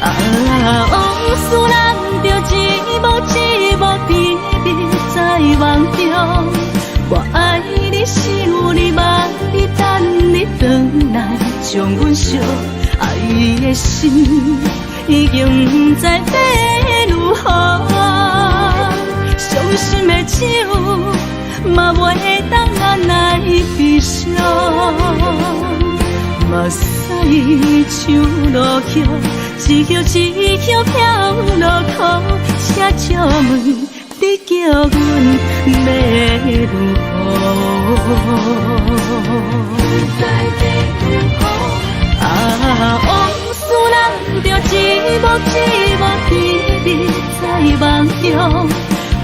啊，往事咱著一幕一幕甜蜜在夢中。我愛你，想你，望你，等你轉來，將阮相愛的心已經不知欲如何。傷心的酒嘛袂當按捺悲傷，目屎像落雨，一葉一葉飄落苦，請借問你叫阮欲如何？啊，往事咱著一幕一幕甜蜜在夢中。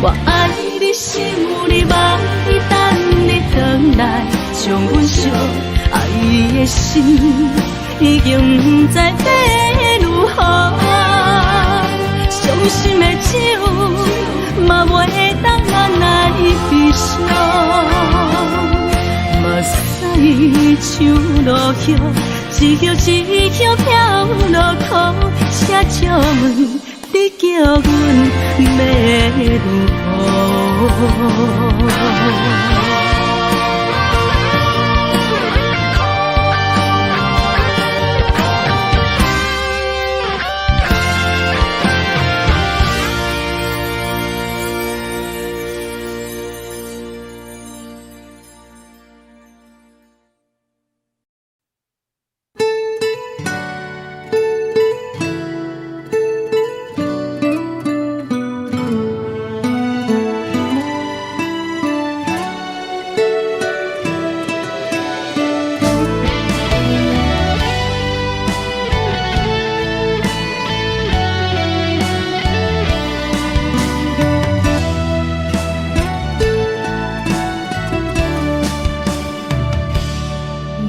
我愛你，想你，望你，等你轉來，將阮相愛的心已經不知欲如何。傷心的酒嘛袂當按捺悲傷，目屎像落雨，一葉一葉飄落苦，請借問你叫阮欲如何？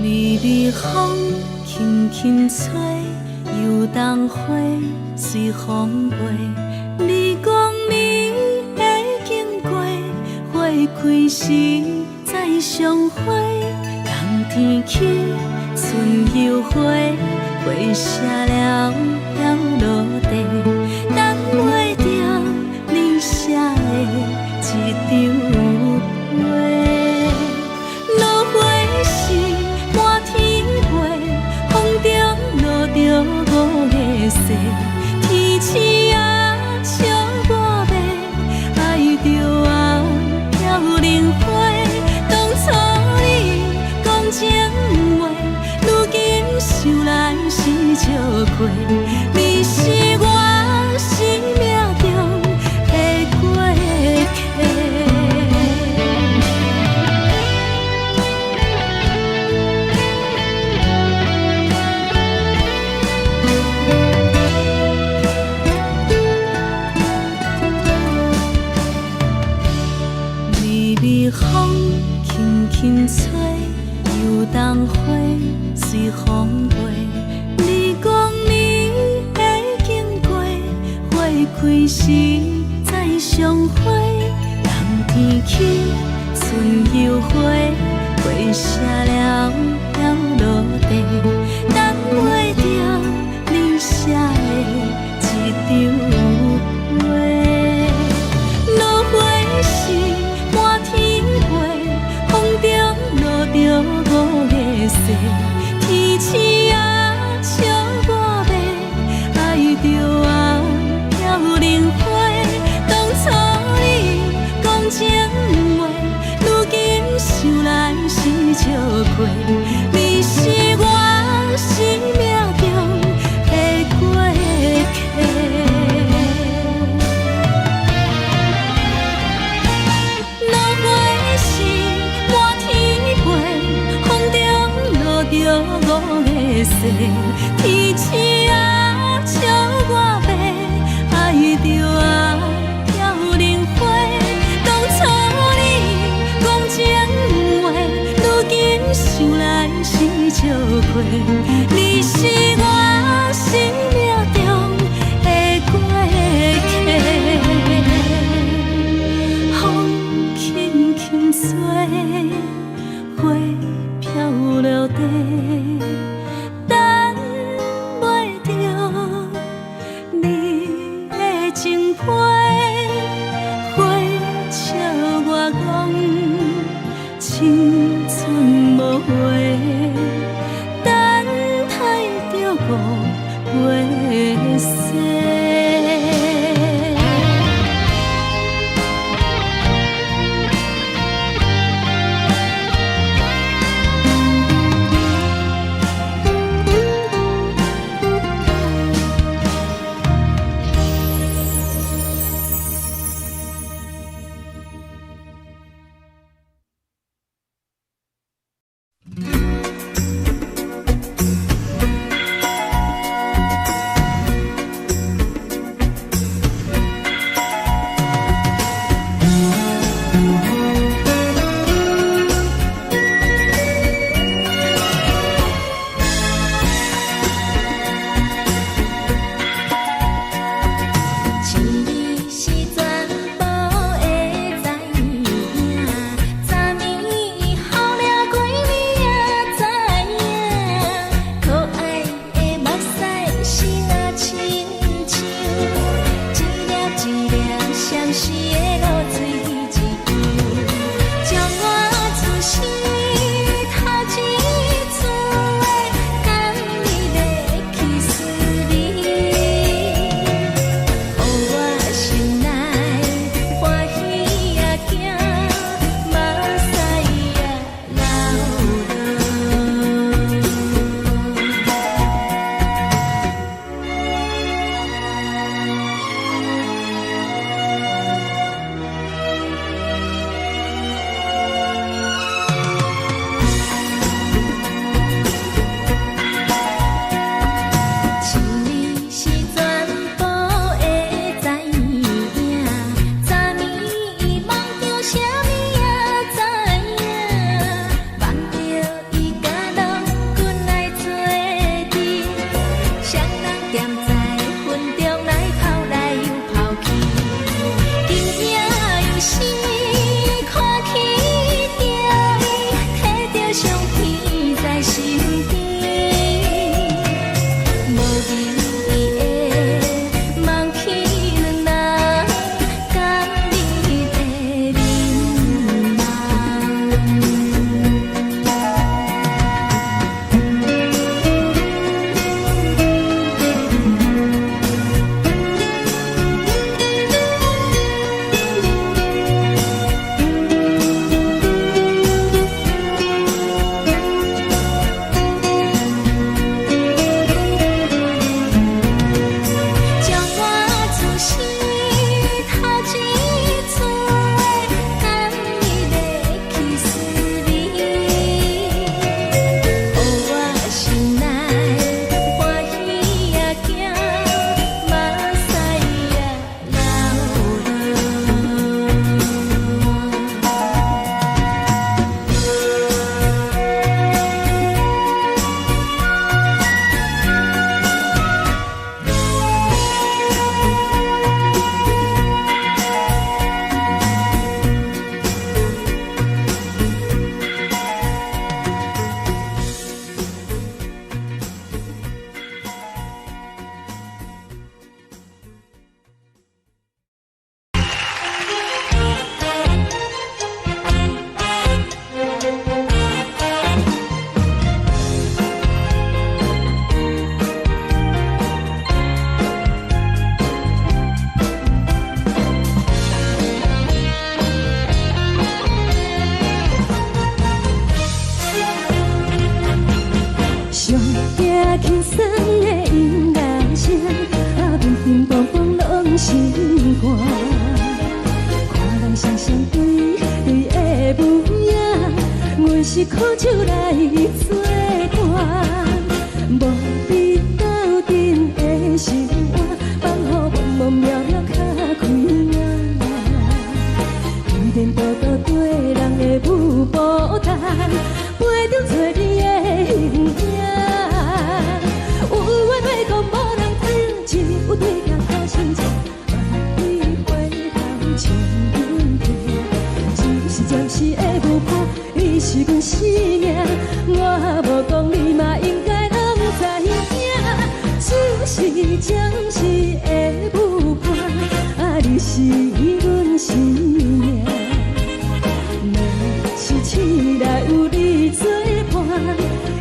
微微風輕輕吹，油桐花隨風飛。你講你會經過，花開時再相會。冬天起，春又回，花謝了飄落地，等袂著你寫的這張批。落花時滿天飛，風中落著五个誓，天星啊笑我欲，愛著啊飄零花。當初你講情話，如今想來是笑話。你是我生命中的過客。微微風輕輕吹，油桐花隨風飛。你講你會經過，花開時再相會。冬天起，春又回，花謝了飄落地，等袂著你寫的這張批。落花時滿天飛，風中落著五个誓，天星啊笑我欲，愛著啊飄零花。當初你講情話，如今想來是笑話。你是我生命中的過客。落花時滿天飛，風中落著五个誓，天星啊笑我欲，愛著啊飄零花。當初你講情話，如今想來是笑話。你是我生命中的過客。風輕輕吹，花飄落地，等袂著世。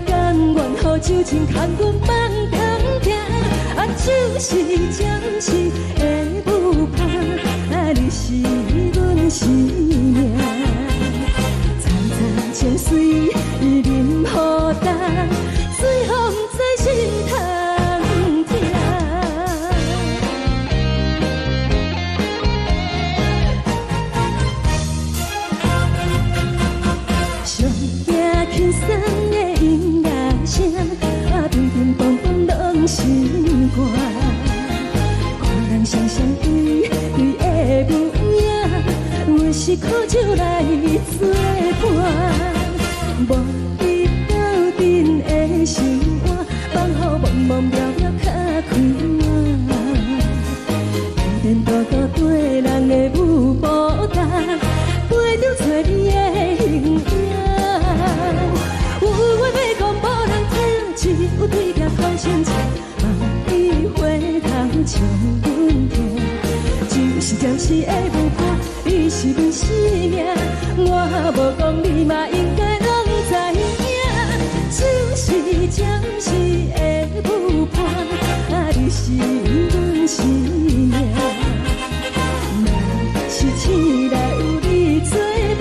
甘願予酒精牽阮放糖行，啊，只是暫時的舞伴，啊，你是阮生命。層層情隨淋雨重，隨風在心頭疼。上驚輕鬆的音樂聲，啊，乒乒乓乓攏心肝。看人雙雙對對的舞影，阮是苦酒來作伴。無你鬥陣的生活，放予茫茫渺渺較快活。顛顛倒倒綴人的舞步重，飞著找你的形影。有話欲講無人聽，只有對鏡苦親像，望你回頭笑阮聽。只是暫時的舞伴，你是阮生命，我無講你嘛應該攏知影。只是暫時的舞伴，啊，你是阮生命。若是醒來有你作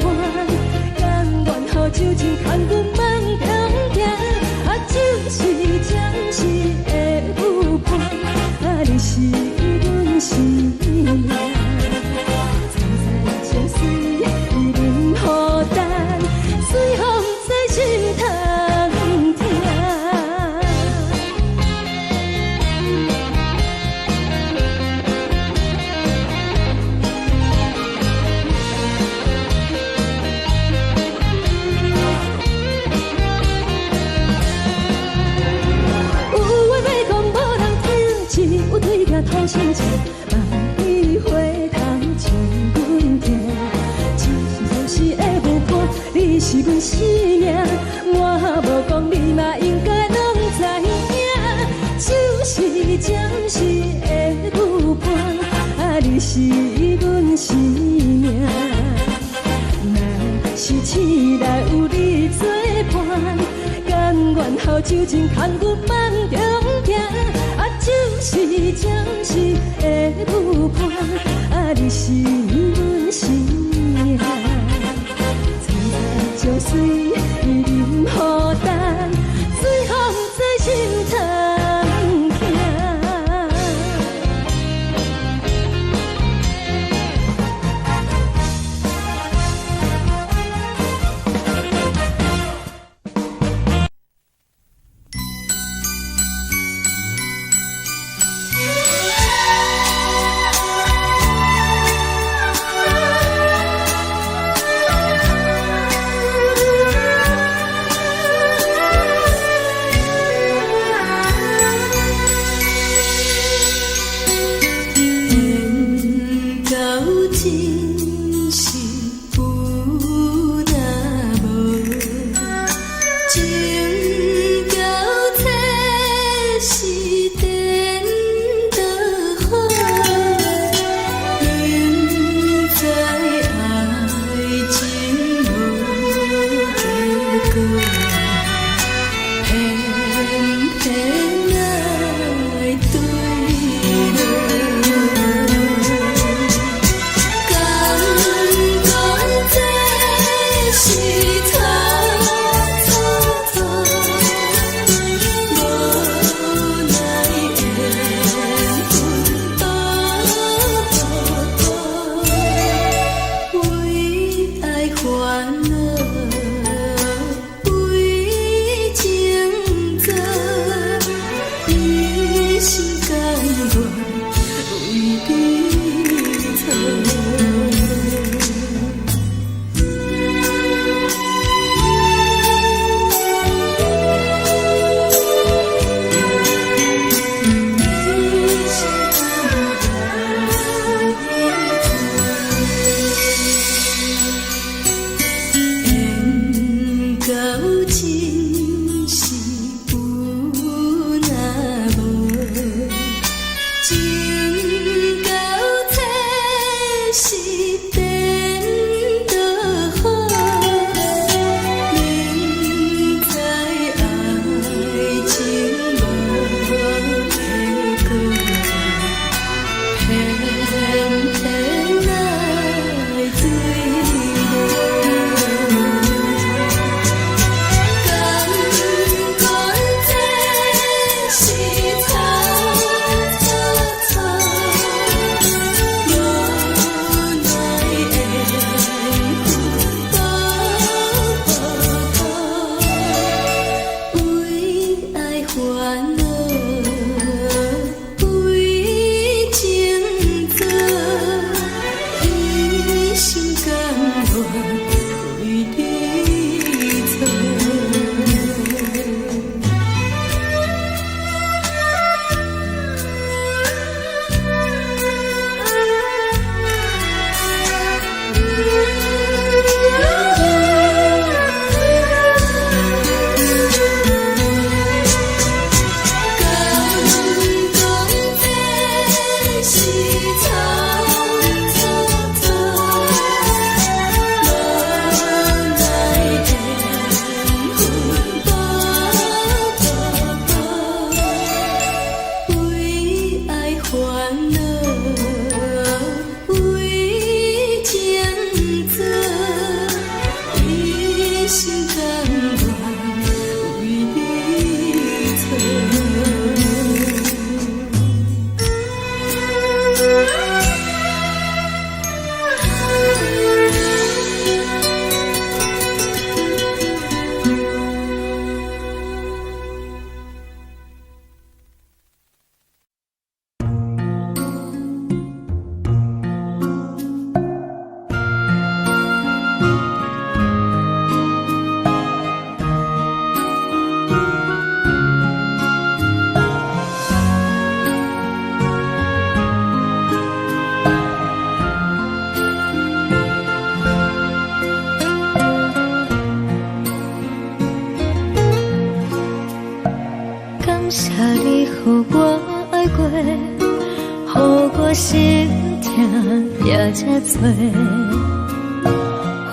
伴，甘願予酒精牽阮夢中行。啊，只是暫時的舞伴，啊，你是阮生命。層層情隨淋雨重，隨風在心頭疼。有話欲講無人聽，只有對鏡吐心情，望你回頭笑阮聽。只是暫時的舞伴，你是阮生命，我無講你嘛應該攏知影。只是暫時的舞伴，啊，你是阮生命。若是醒來有你作伴，甘願予酒精牽阮夢中行。啊，只是暫時的舞伴，啊，你是阮生命。層層情隨淋雨重，隨風在心頭疼。緣到真是有若無，情到這是顛倒好，明知愛情無結果，偏偏愛對落。敢講這是錯錯錯，無奈緣分倒為愛煩惱，為情做，一心甘願為你錯。一心甘願為你錯。緣到真是有若無，情到這是顛倒好，明知愛情無結果，予我心疼也這多。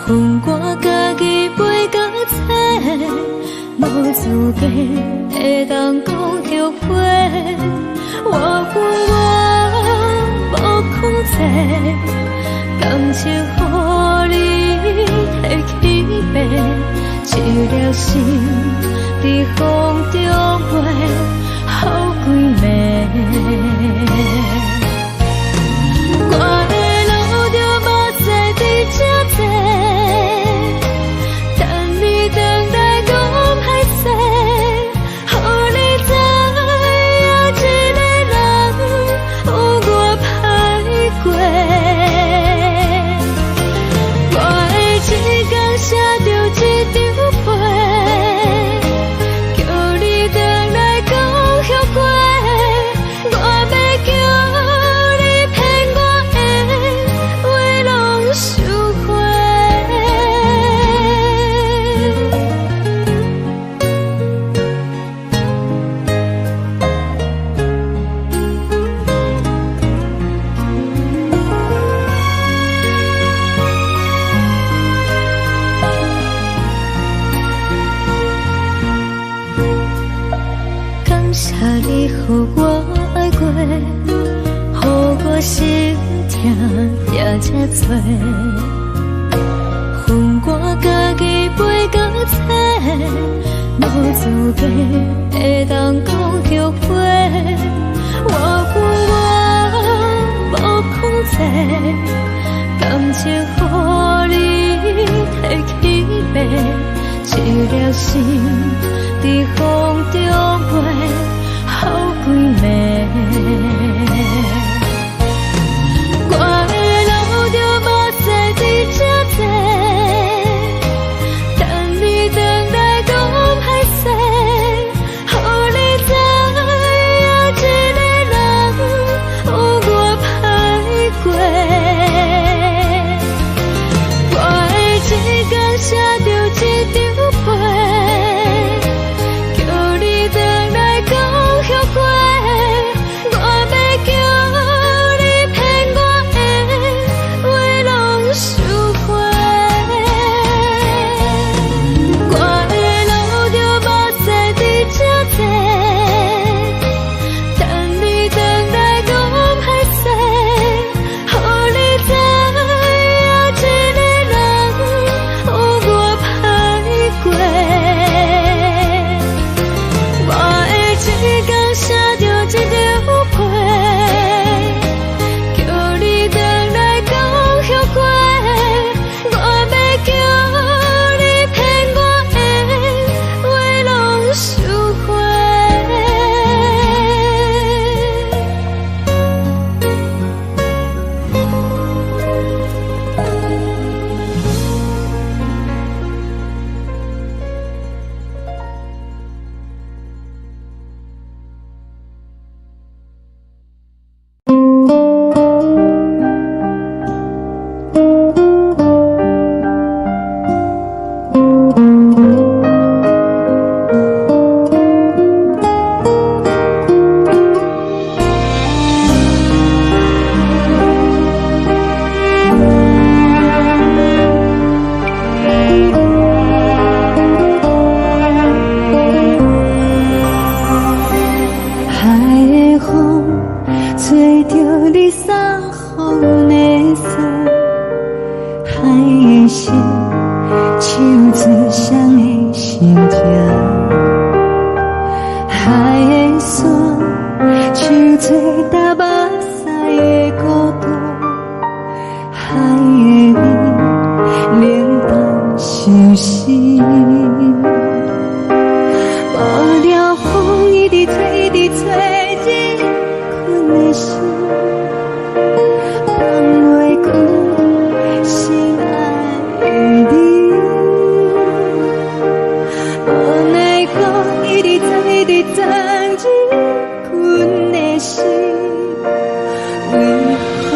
予我家己飞到册，無資格會當講後悔。我有我無控制，感情予你提去爬，一粒心佇風中飛，予幾暝。我會流著目屎佇這坐，等你轉來講歹勢，予你知影一个人有偌歹過。我會一工寫著一張批，叫你轉來講後悔。我欲叫你騙我的話攏收回。感謝你予我愛過，予我心疼也這多。予我家己飞到册，無資格會當講後悔。我有我無控制，感情予你提去爬，一粒心佇風中飛，予幾暝。我會流著目屎佇這坐，等你轉來講歹勢，予你知影一個人有偌歹過。我會一工寫著一張批，叫你轉來講後悔。我欲叫你騙我的話攏收回。我會流著目屎佇這坐，等你轉來講歹勢，予你知影一個人有偌歹過。我會一工寫著一張批，叫你轉來講後悔。我欲叫你騙我的話攏收回。海的風吹著你送予的衫，海的心唱出誰的心情，海的山唱出搭目屎的孤單，海的味冷淡相思。無聊風一直吹，一直吹，入困的心，放袂開心愛的你。無奈何一直鑽，一直鑽入困的心，為何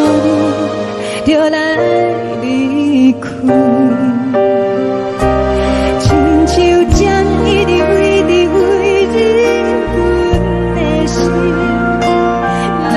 你著來離開？親像針一直飛，一直飛入阮的心，來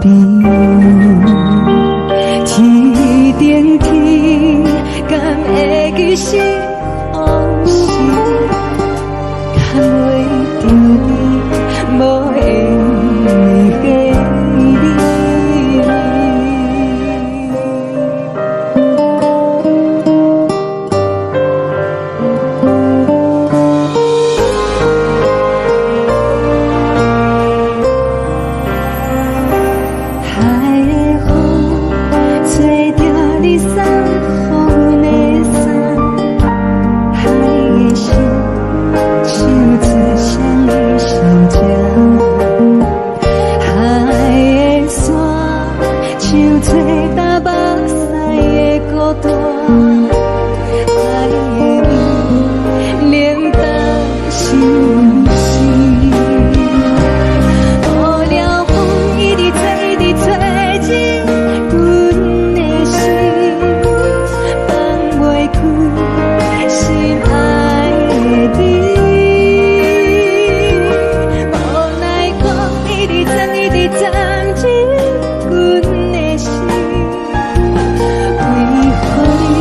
邊，天頂天，敢會記是予時，牽袂著你，無緣的你。海的風吹著你送予阮的衫，海的心唱出誰的心情，海的沙唱出淡目屎的孤單，海的味冷淡心事。予了風一直吹，一直吹進阮的心，放袂開心愛的你。無奈何一直藏，一直藏進阮的心，為何你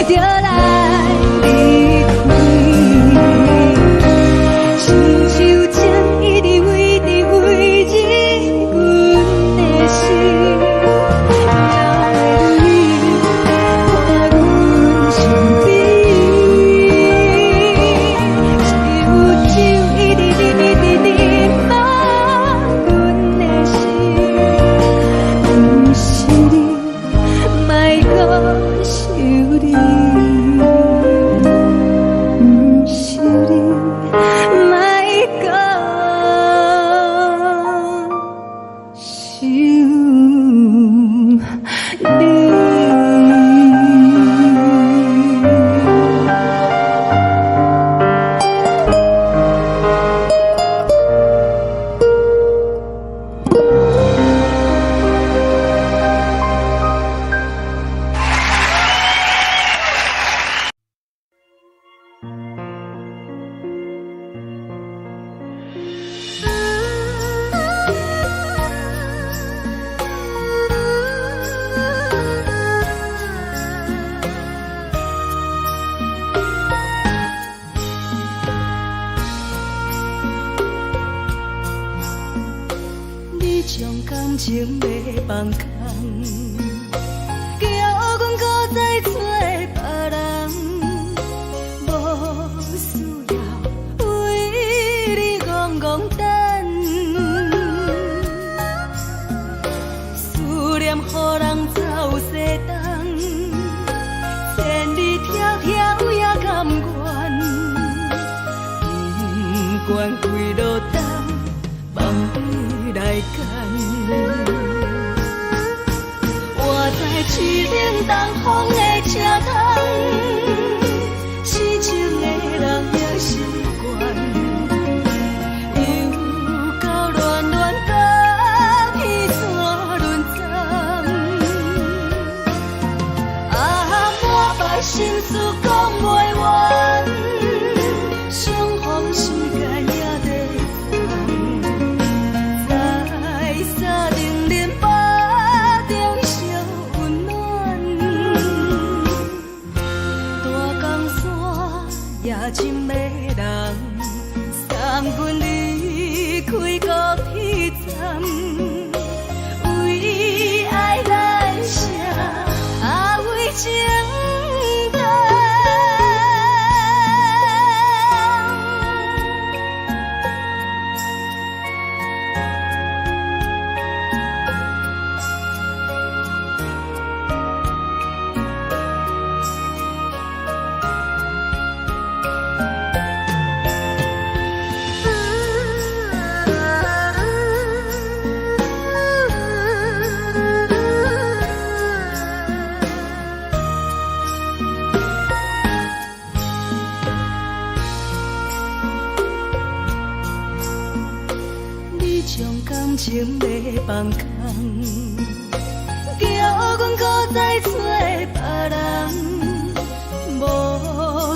著來離開？親像情一直圍直圍進阮的心，哪會你伴阮身邊？只有酒一直啉，一直啉滿阮的心，毋是你，莫閣想你，毋是你，莫閣想你。你將感情欲放空，叫阮閣再找別人，無需要為你戇戇等，思念予人走西東，千里迢迢也甘願，不管幾落冬，放你來揀。我知一冷東風的車窗，痴情的人也習慣，又到暖暖甲彼山轮站，啊，满腹心事講袂完，相逢時間也短暫，在三重林腹中相溫暖，大江山也真迷人，送阮離開高鐵站，為愛來寫，啊為情等。你將感情欲放空，叫阮閣再找別人，無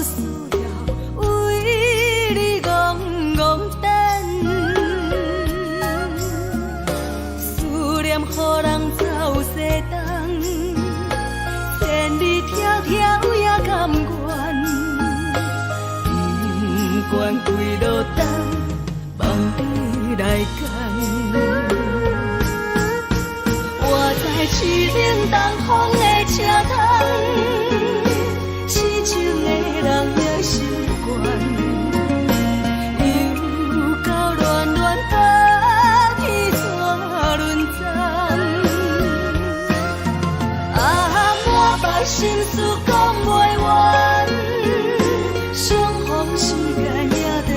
需要為你戇戇等，思念予念予人走西東，千里迢迢也甘願，不管幾落冬，望你來共。我知凄冷東風的車窗，痴情的人也習慣。又到暖暖冬天怎輪欉？啊，满腹心事講袂完，相逢時間也短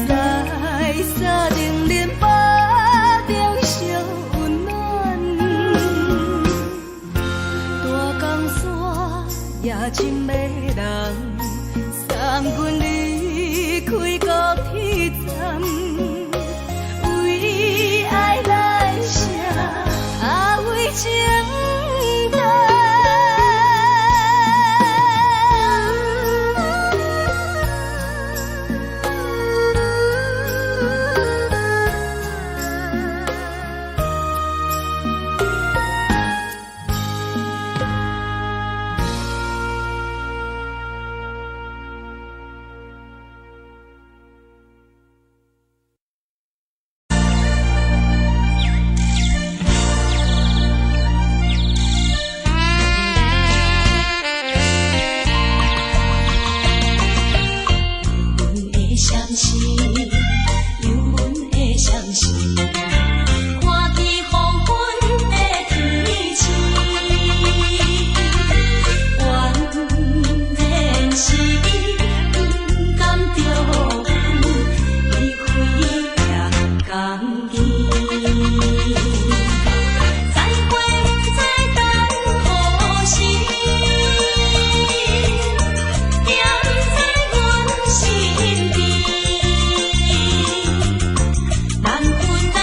暫，在三重恁腹中相溫暖。大江山也真迷人，送阮離開高鐵站，為愛來寫，啊為情等。阮的相思，有阮的相思，看见黃昏的天星，原來是伊不甘著阮，伊飛也共去。再會不知等何時，惦在阮身邊。難分難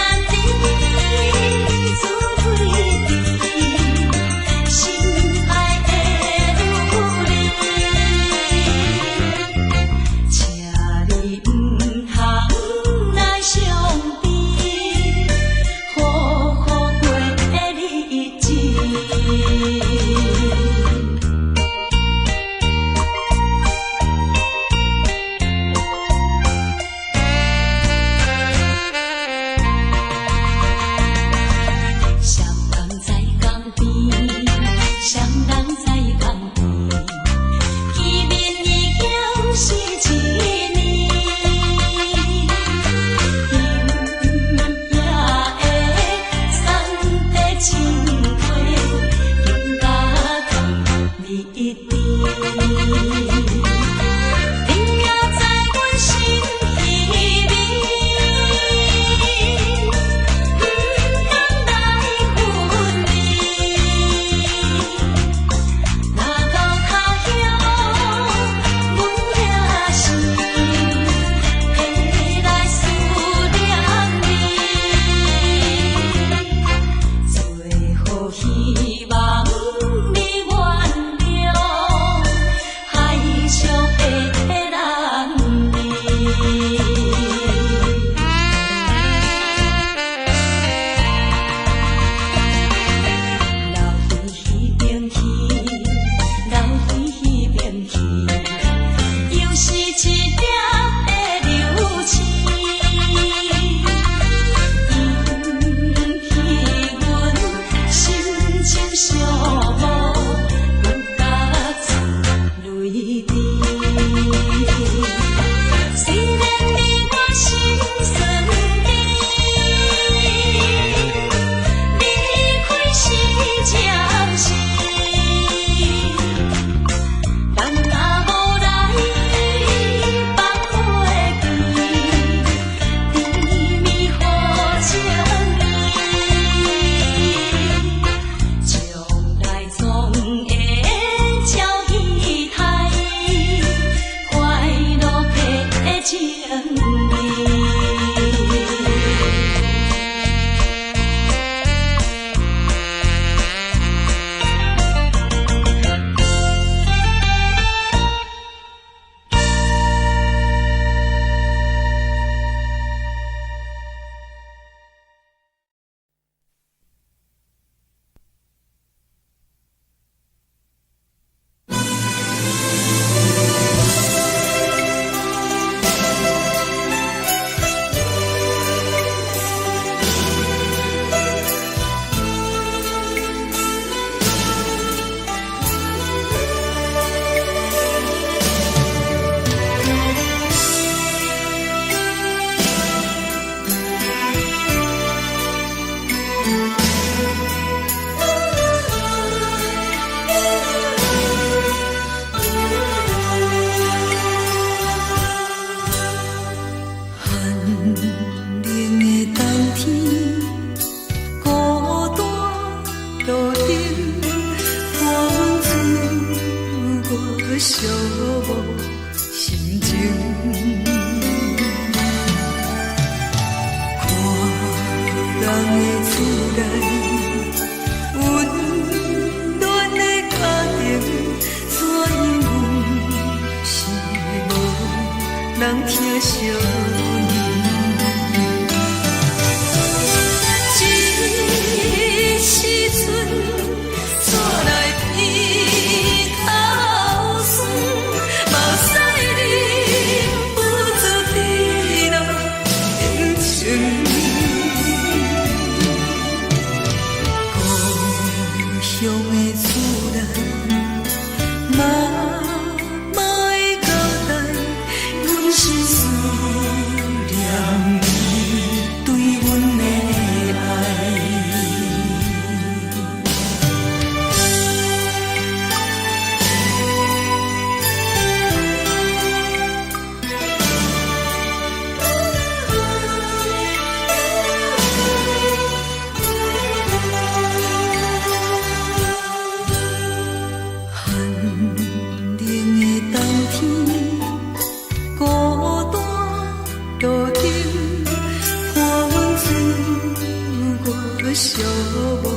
寂寞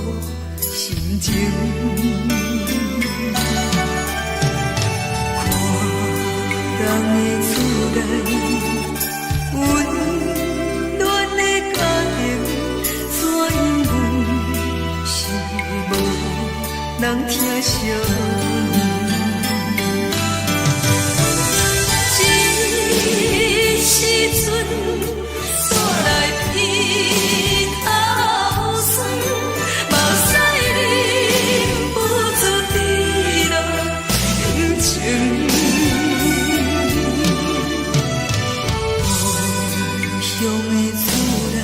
心情。看人的厝內，溫暖的家庭，怎樣阮是無人疼惜阮。這時陣煞來鼻頭酸，目屎忍不住滴落眼睛。故鄉的厝內，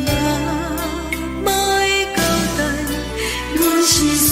媽媽的交代，阮是輸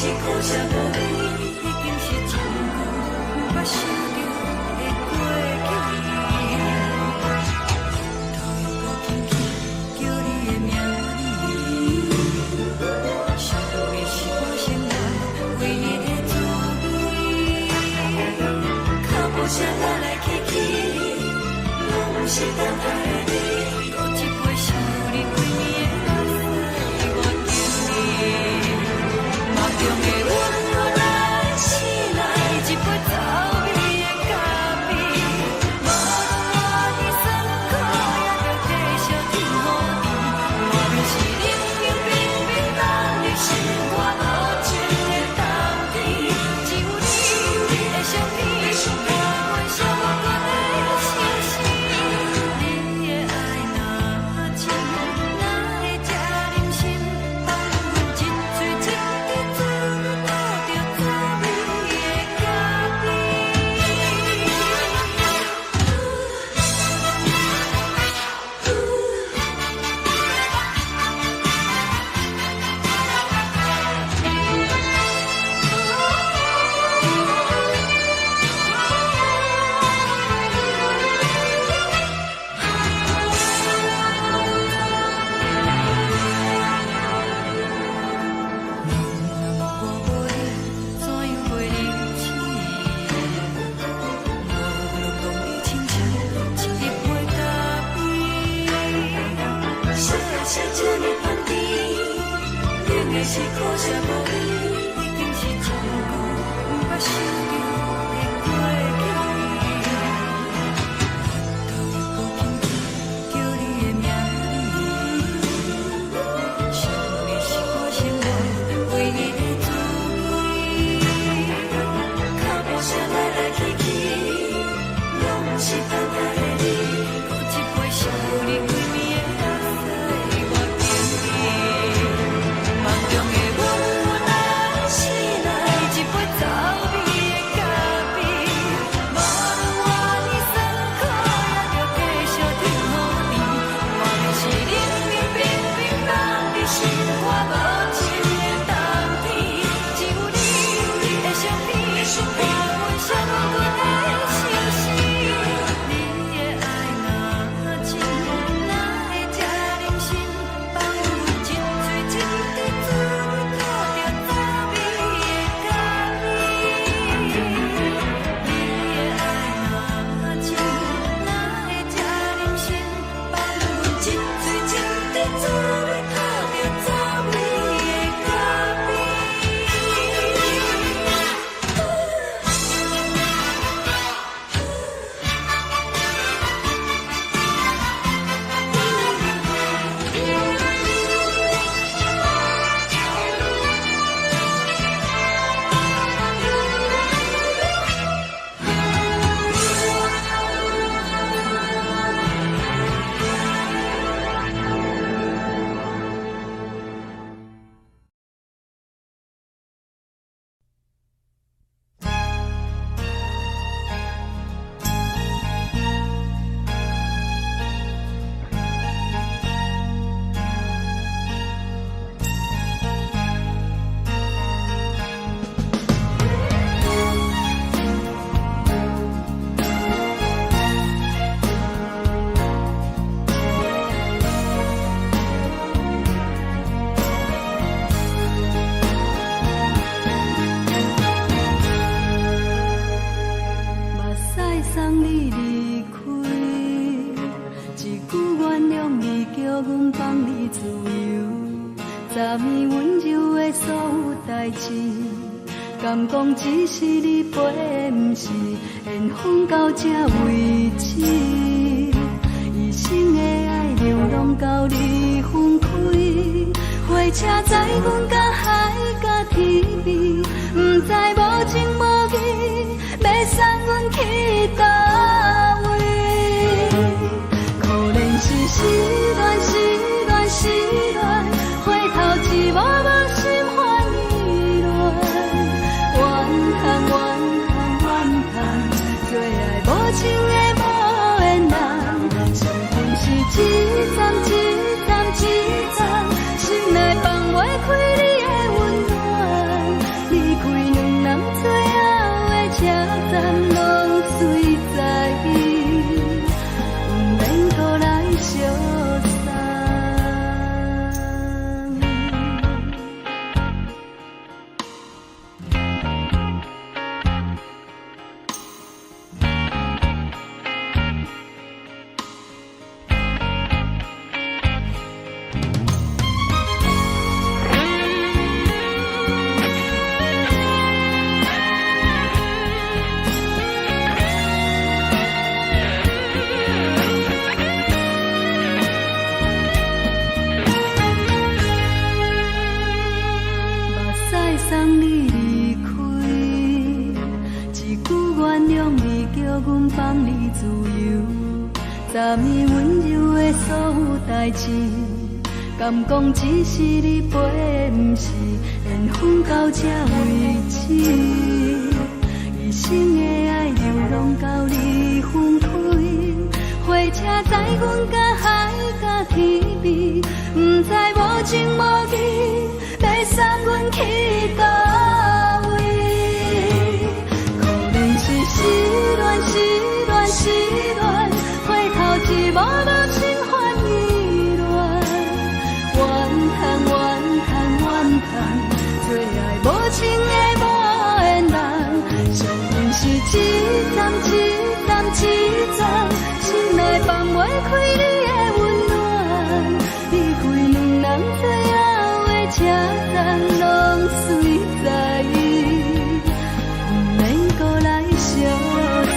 是可惜無你，已經是真久毋捌想著的過去。頭又閣輕輕叫你的名字，想你是我生活唯一的滋味。腳步聲來來去去，攏毋是等待的你。閣一擺想你規暝的目屎，我求你。夢中的阮來醒來，一杯走味的咖啡，無論偌尼酸苦，也著繼續天雨甜。外面是冷冷冰冰，等你心肝無情的冬天，只有你的相片，伴阮寂寞的相思。你的愛若真，哪會這忍心放阮一喙一滴水吐著滋味的咖啡？我無你，怎樣過日子？無論講你親像一杯咖啡，啥啥這呢香甜，冷的是可惜無你，已經是真久毋捌想著的過去。頭又閣輕輕叫你的名字，想你是我生活唯一的滋味。腳步聲來來去去，攏毋是等待的你。閣一擺想你規暝的目屎，我求你。夢中的阮來醒來，一杯走味的咖啡，無論偌尼酸苦，也著繼續天雨甜。外面是冷冷冰冰，等你心肝無情的冬天，只有你的相片，伴阮寂寞的相思。你的愛若真，哪會這忍心放阮一喙一滴水吐著滋味的咖啡？你的愛若真，哪會這忍心放阮一喙一滴水吐著滋味的咖啡？目屎送你離開，一句原諒你，叫阮放你自由。昨暝溫柔的所有代誌，敢講只是你陪的，毋是緣分到這為止。一生的愛流浪到你分開，火車載阮到海角天邊，毋知無情無義，欲送阮去佗位？可憐是失戀，失戀，失戀，回頭一幕幕心煩意亂，怨恨，怨恨，怨恨，最愛無情的無緣人，傷心是一站一站一站，心內放袂開你的溫暖。站攏随在，毋免阁來相送。目屎送你離開，一句原諒你，叫阮放你自由。昨暝溫柔的所有代誌，敢講只是你陪，毋是緣分到這為止。一生的愛流浪到你分開，火車載阮甲海甲天邊，毋知無情無義，欲送阮去佗位？可憐是失戀，失戀，失戀，回頭一幕幕心煩意亂。怨嘆怨嘆怨嘆，最愛無情的無緣人，惜阮是一站一站一站，心內放袂開你的溫暖，離開兩人最後的車站，攏隨在，毋免閣來相送。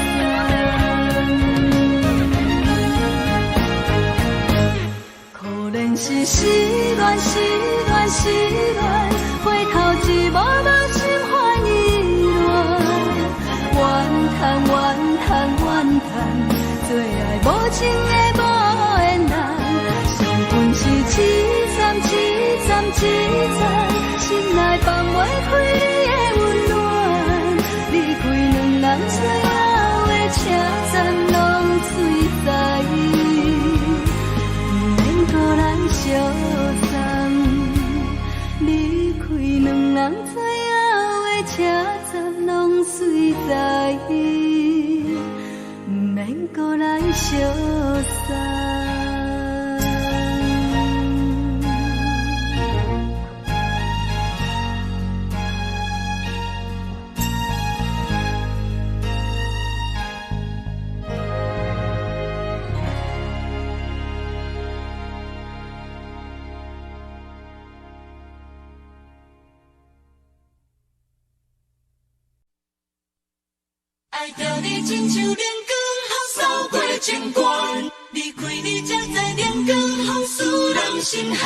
可憐是失戀，失戀，失戀，回頭一幕幕心煩意亂。怨嘆怨嘆怨嘆，最愛無情的無緣人，惜阮是一站一站一站，心內放袂開你的溫暖，離開兩人最後的車站，攏隨在，毋免閣來相送。離開兩人最後的車站，攏隨在，毋免閣來相送。愛著你親像冷光予掃過情關，離開你才知冷光予使人心寒。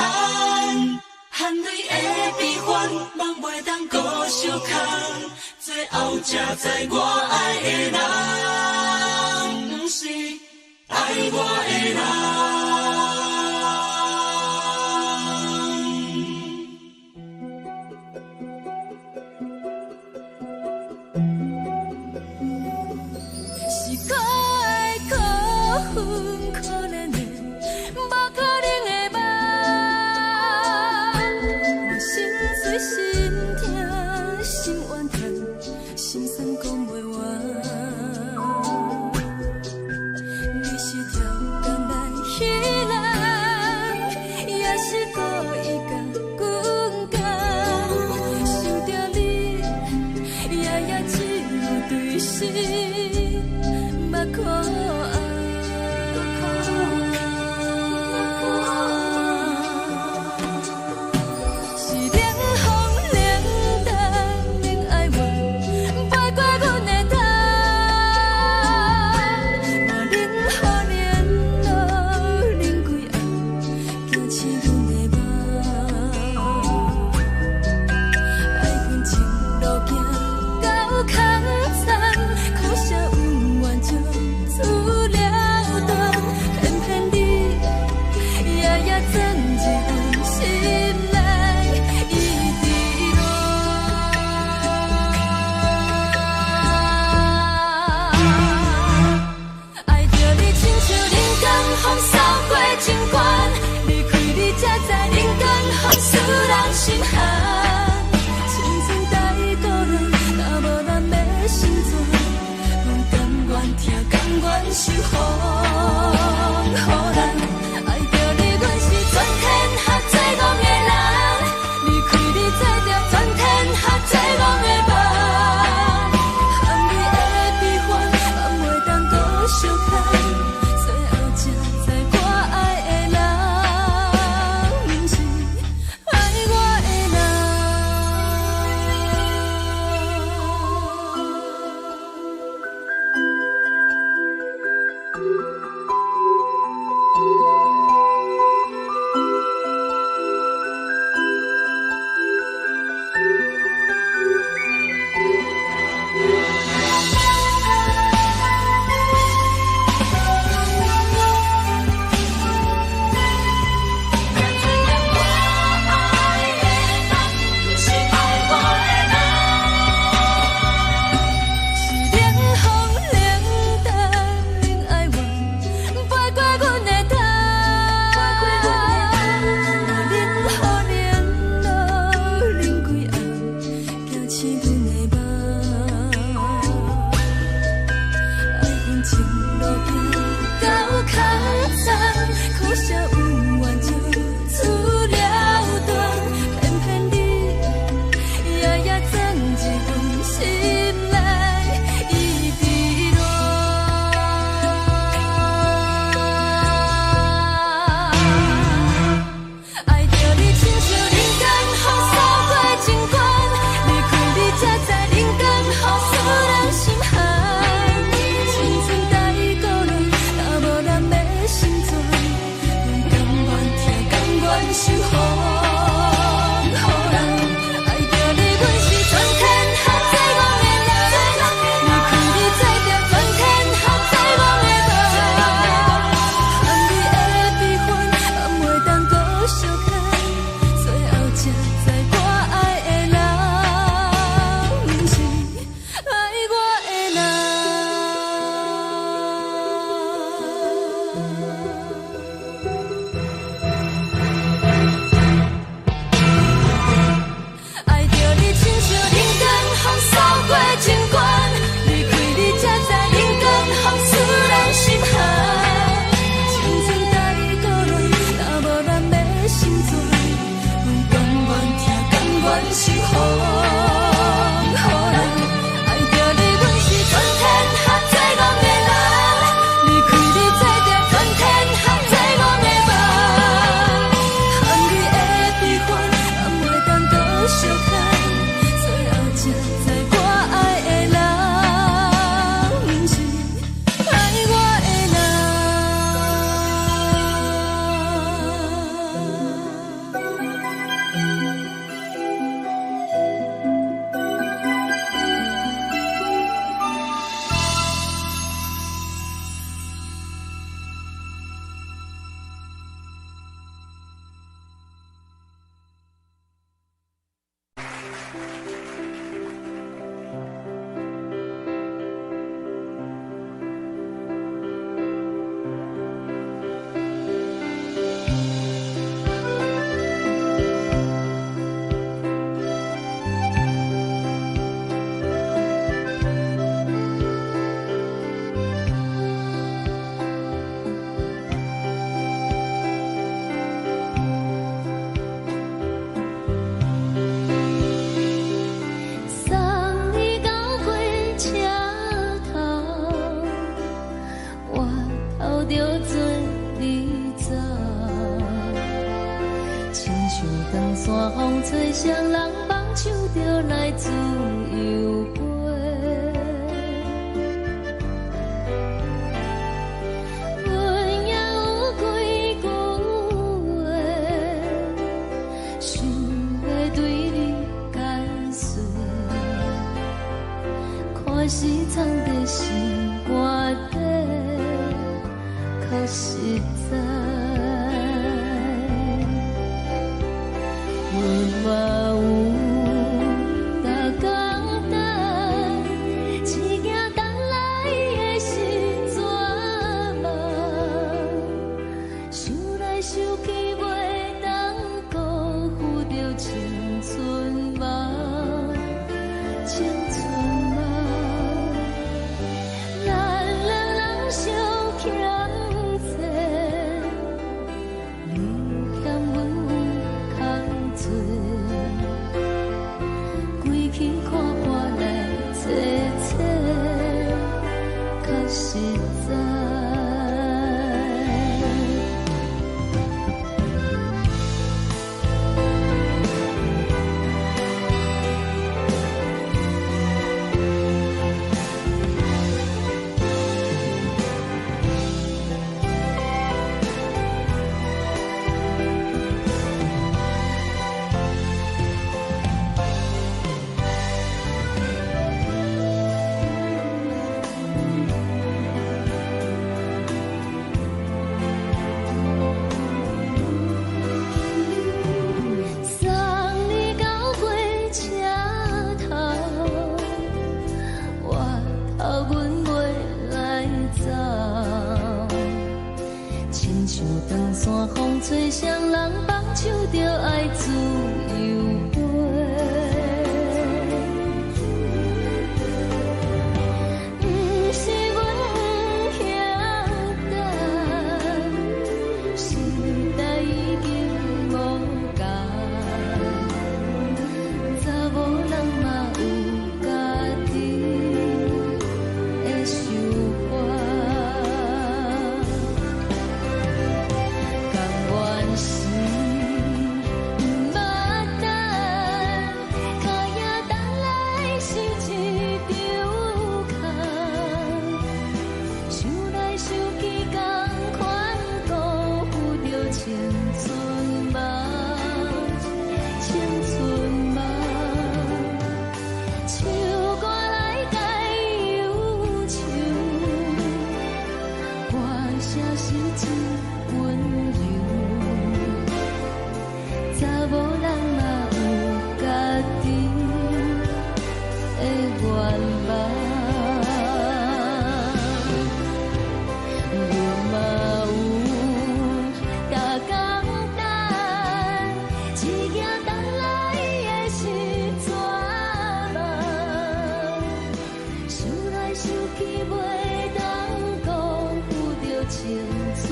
含淚的悲歡，夢袂當閣相空，最後才知我愛的人，毋是愛我的人。是可愛可恨可憐的，無可能的夢。我心碎心痛心怨嘆，心酸講袂完。你是超工來彼人，也是故意共阮講。想著你，夜夜只有對心目苦紅。是冷風冷淡冷哀怨，飛過阮的頭。無冷雨連露冷規暗，驚醒阮的夢。愛恨情路行到空残，可惜恩怨情思念。受予人。愛著你，阮是全天下最戇的人。離開你，做著全天下最戇的夢。含你的悲歡，放袂當閣相牽。最後才知我愛的人，毋是愛我的人。我愛的人，毋是愛我的人。是冷風冷淡，恁愛怨，飛過阮的頭。無恁雨冷露，冷幾暗，驚醒阮的夢。愛阮情路行到空残，可惜恩怨就此了斷，偏偏你夜夜鑽入阮心內，一直戀。愛著你親像人間風掃過情關，離開你才知人間風使人心寒。青春太孤單，若無人欲心存，阮甘願疼，甘願受予人。愛著你，阮是全天下最戇的人。離開你，做著全天下最戇的夢。含你的悲歡，放袂當閣相牽。最後才知我愛的人，毋是愛我的人。愛著你親像人間風掃過情關，離開你才知人間風使人心寒。青春太孤單，若無人欲心存，阮甘願疼，甘願受予人。愛著你，阮是全天下最戇的人。離開你，做著全天下最戇的夢。含你的悲歡，放袂當閣相牽。最後才知我愛的人，毋是愛我的人。送你到火車頭，我偷著做你走，親像長山風吹，誰人放手就來自由飛。阮也有幾句話，想欲對你解釋。看是藏佇心肝底，較實在。阮嘛有逐工等，只驚等來的是绝望。想來想去，袂當辜負著青春夢，青春夢。咱兩人相。實在。送你到火車頭，我頭阮袂來走。親像長山風吹，誰人放手就愛自由飛。毋是阮不曉等，時代已經無仝，查某人嘛有家己的想法。甘願是毋捌等，脚影等來是一場空。想來想去，仝款辜負著青春夢，青春夢。唱歌來解憂愁，歌聲是真溫柔。查某人嘛有家己的願望，阮嘛有逐工等，一行等來的是绝望。想來想去，袂當辜負著青春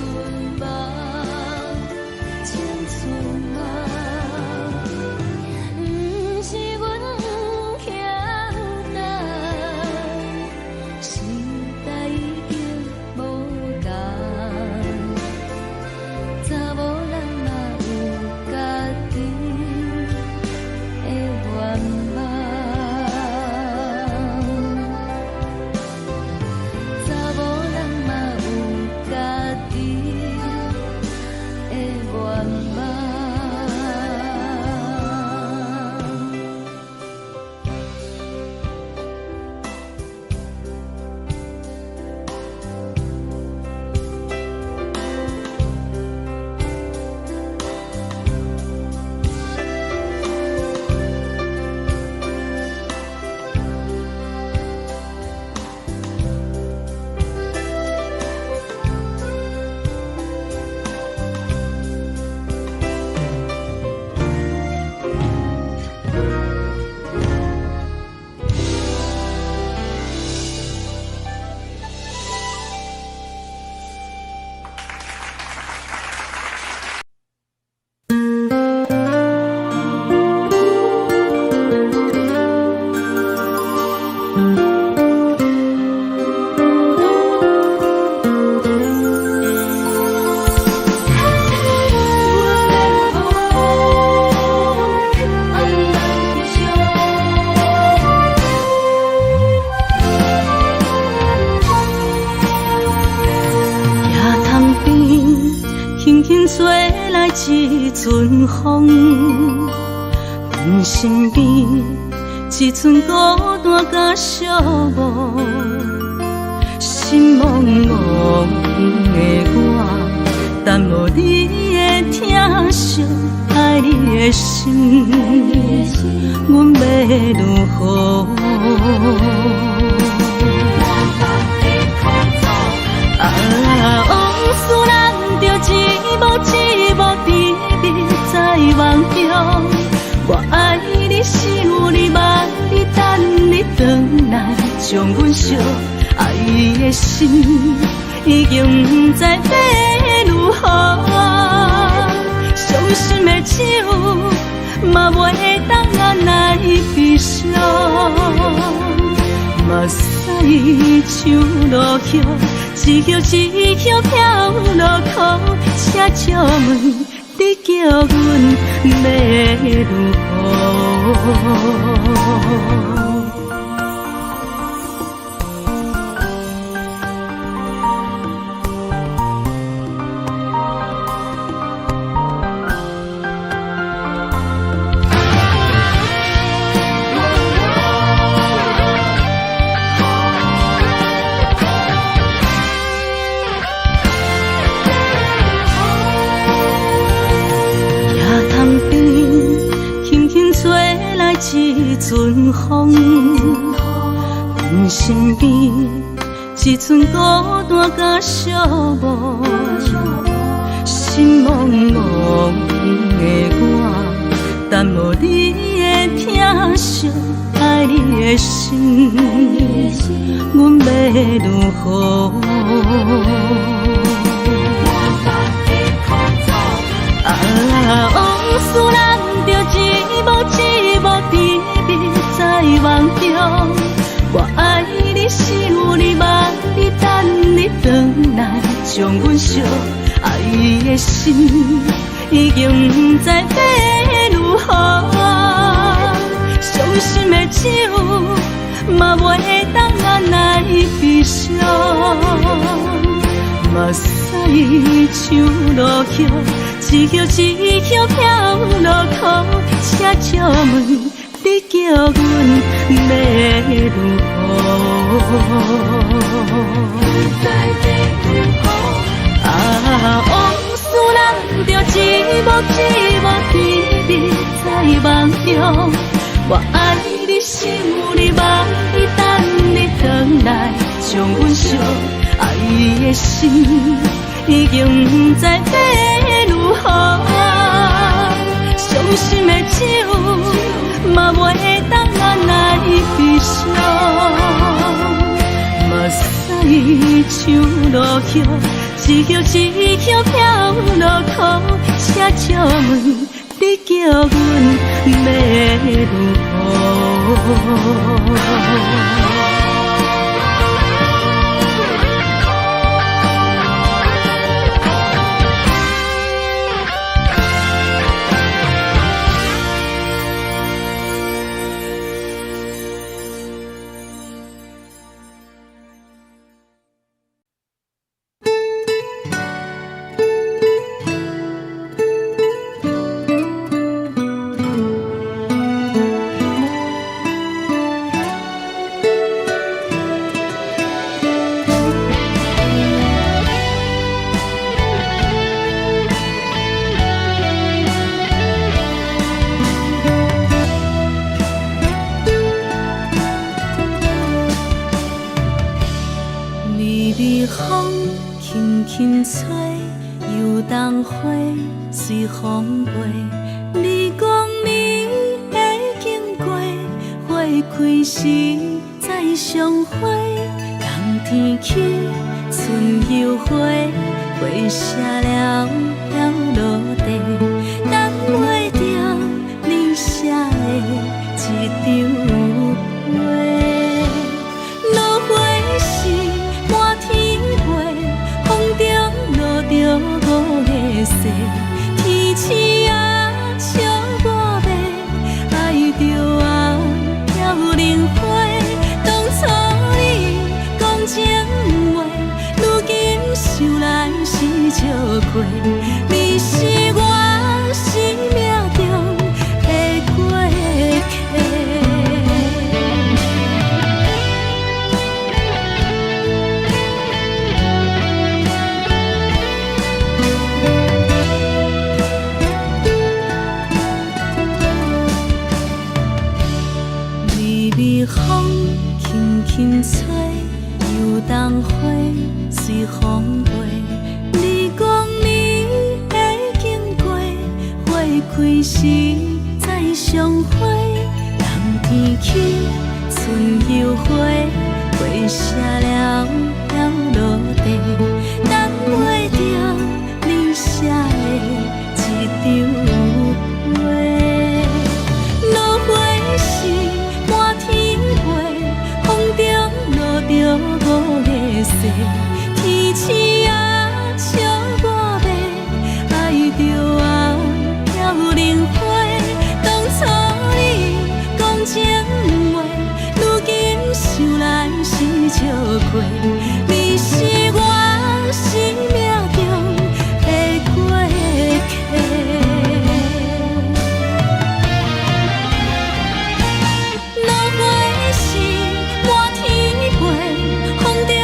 夢，青春夢。毋是阮不曉等，時代已經無仝，查某人嘛有家己的願望。查某人嘛有家己的願望。行窗邊，輕輕吹來一陣風，阮身邊一陣孤單佮寂寞，心茫茫的我，等無你的疼惜，愛你的心，阮欲如何？啊，往事難著一幕一幕甜蜜在夢中，我愛你，想你，望你，等你轉來，將阮惜愛的心已經毋知欲如何，傷心的酒嘛袂當按來悲傷，目屎像落叶，一叶一叶飘落苦，请借问你叫阮欲如何？一阵风，阮身边一阵孤单佮寂寞，心茫茫的我，等无你的疼惜，爱你的心，阮欲如何？啊，往事咱著一幕一幕甜蜜在梦中，我爱你，想你，望你，等你转来，将阮惜爱的心已经不知欲如何，伤心的酒嘛袂当咱来悲伤，目屎像落叶，一叶一叶飘落苦，请借问你叫阮欲如何？啊，往事咱著一幕一幕甜蜜在梦中，我爱你，想你，望你，等你转来，将阮惜爱的心已经不知欲如何，伤心的酒嘛袂当咱来悲伤，目屎像落叶，一叶一叶飘落苦，请借问你叫阮欲如何？微微风轻轻吹，油桐花随风飞。你讲你会经过，花开时再相会。冬天起，春又花，花谢了飘落地，等袂著你写的一张批。落花时满天飞，风中落著五个雪，天星啊笑我欲爱著啊飘零花。当初你讲情话，如今想来是笑亏，你是我生命中的过客。微微风轻轻吹，油桐花随风飞。你讲你会经过，花开时再相会。冬天起，春又花，花谢了飘落地，等袂著你写的一张批。落花时满天飞，风中落著天星啊，笑我欲，愛著啊，飄零花。當初你講情話，如今想來是笑話。你是我生命中的過客。落花是滿天飛，風中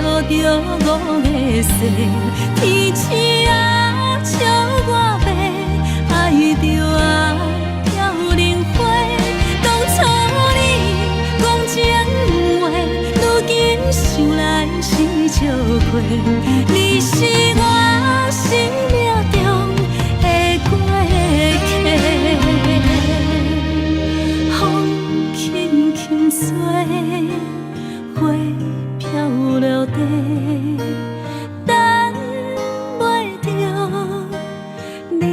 落著五个誓。天星啊，笑我欲，愛著啊，飄零花。當初你講情話，如今想來是笑話。你是我生命中的過客。風輕輕吹，花飄落地，等袂著你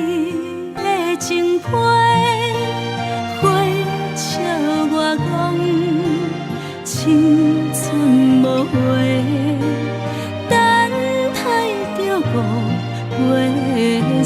的情批。花笑我講，青春無話，等待著五月雪。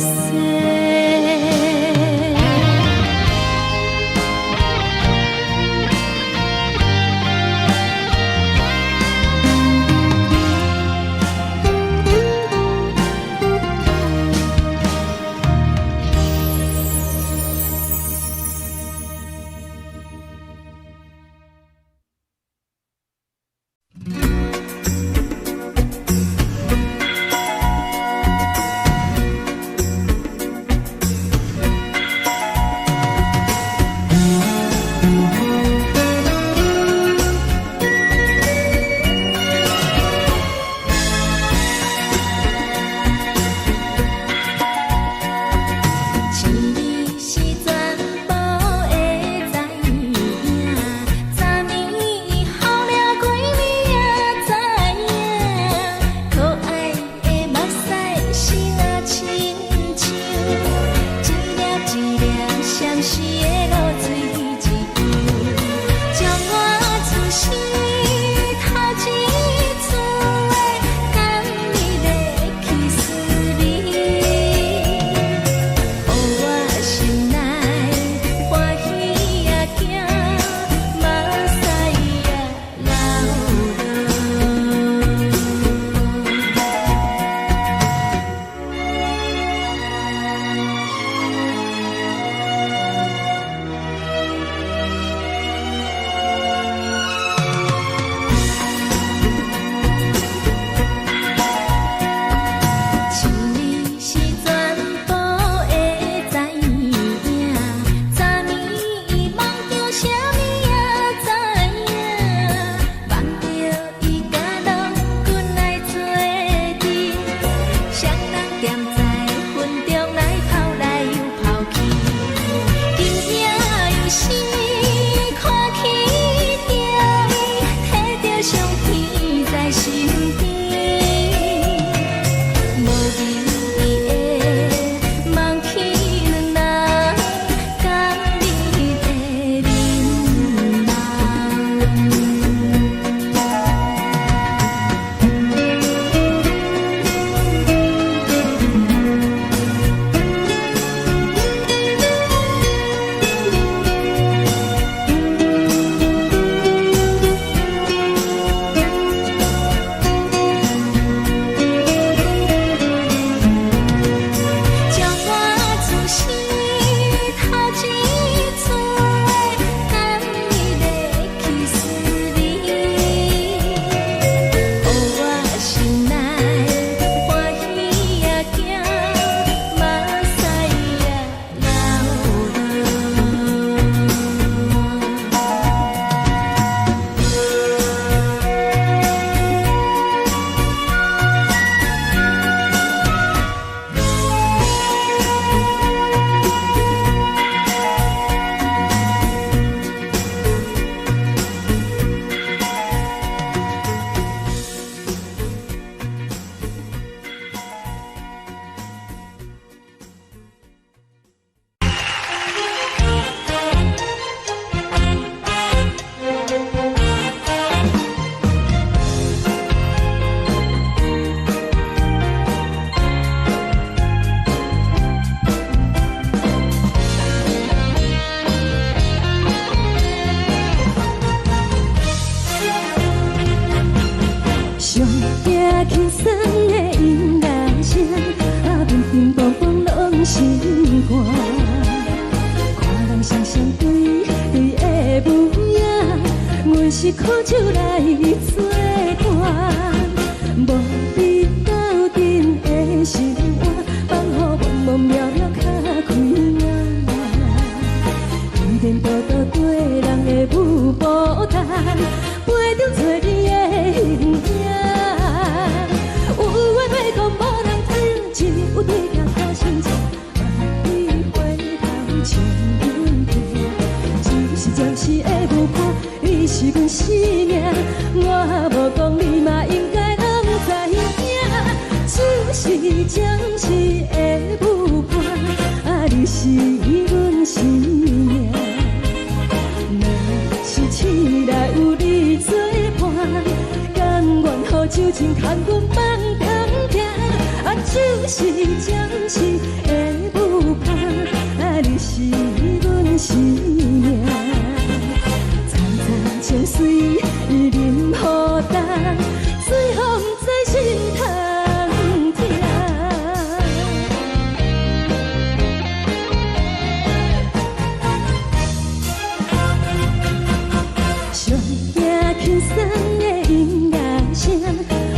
上驚輕鬆的音樂聲，啊，乒乒乓乓攏心肝。看人雙雙對對的舞影，阮是苦酒來做伴，無比鬥陣的生活，放予茫茫渺渺較開眼。天多多對人的舞步動，陪著找你的形影。有話欲講無人聽，只有對鏡看心情，望你回頭笑阮聽。只是暫時的舞伴，你是阮生命，我無講你嘛應該攏知影。只是暫時的舞伴，啊，你是阮生命。若是醒來有你作伴，甘願予酒精牽阮放通聽。啊，只是暫時的舞伴，啊，你是阮生命。層層情水啉予乾，最予毋知心通疼。上驚輕鬆的音樂聲，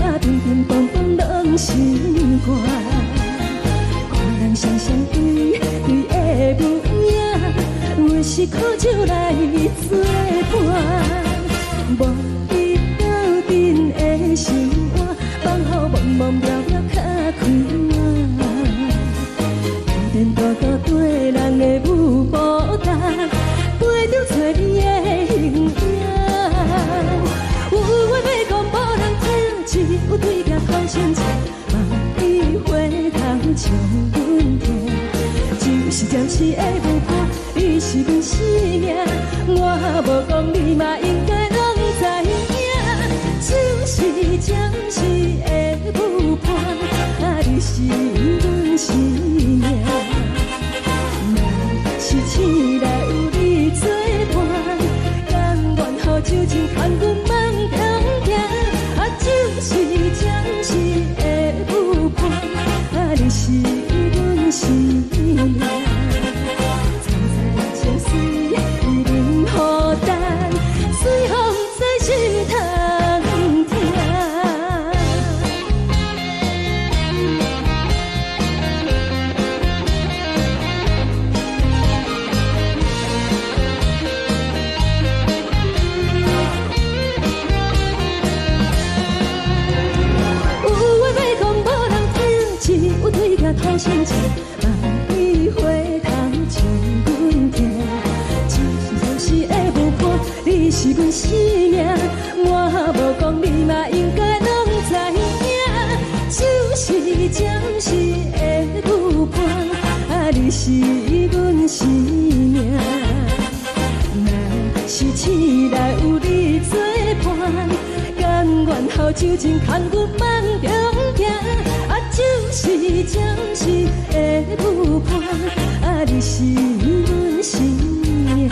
啊，乒乒乓乓攏心肝。看人雙雙對對的舞影，阮是苦酒來做伴，無比鬥陣的生活，放予茫茫渺渺較開眼。天多多對人的舞步動，陪著找你的形影。有話欲講無人聽，只有對鏡看心情，望你回頭笑阮聽。只是暫時的舞伴，你是阮生命，我無講你嘛應該攏知影。只是暫時的舞伴，啊，你是阮生命。若是醒來有你作伴，甘願予酒精牽阮放通聽。啊，只是暫時的舞伴，啊，你是阮生命。層層情水啉予乾，最予毋知心通疼。有話欲講無人聽，只有對鏡看心情，望你回頭笑阮聽。只是暫時的舞伴，你是阮生命，我無講你嘛應該攏知影。只是暫時的舞伴，啊，你是阮生命。若是醒來有你作伴，甘願予酒精牽阮放中行。啊，只是暫時的舞伴，啊，你是阮生命。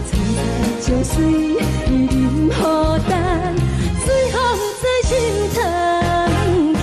層層情水啉予乾，最予毋知心通疼。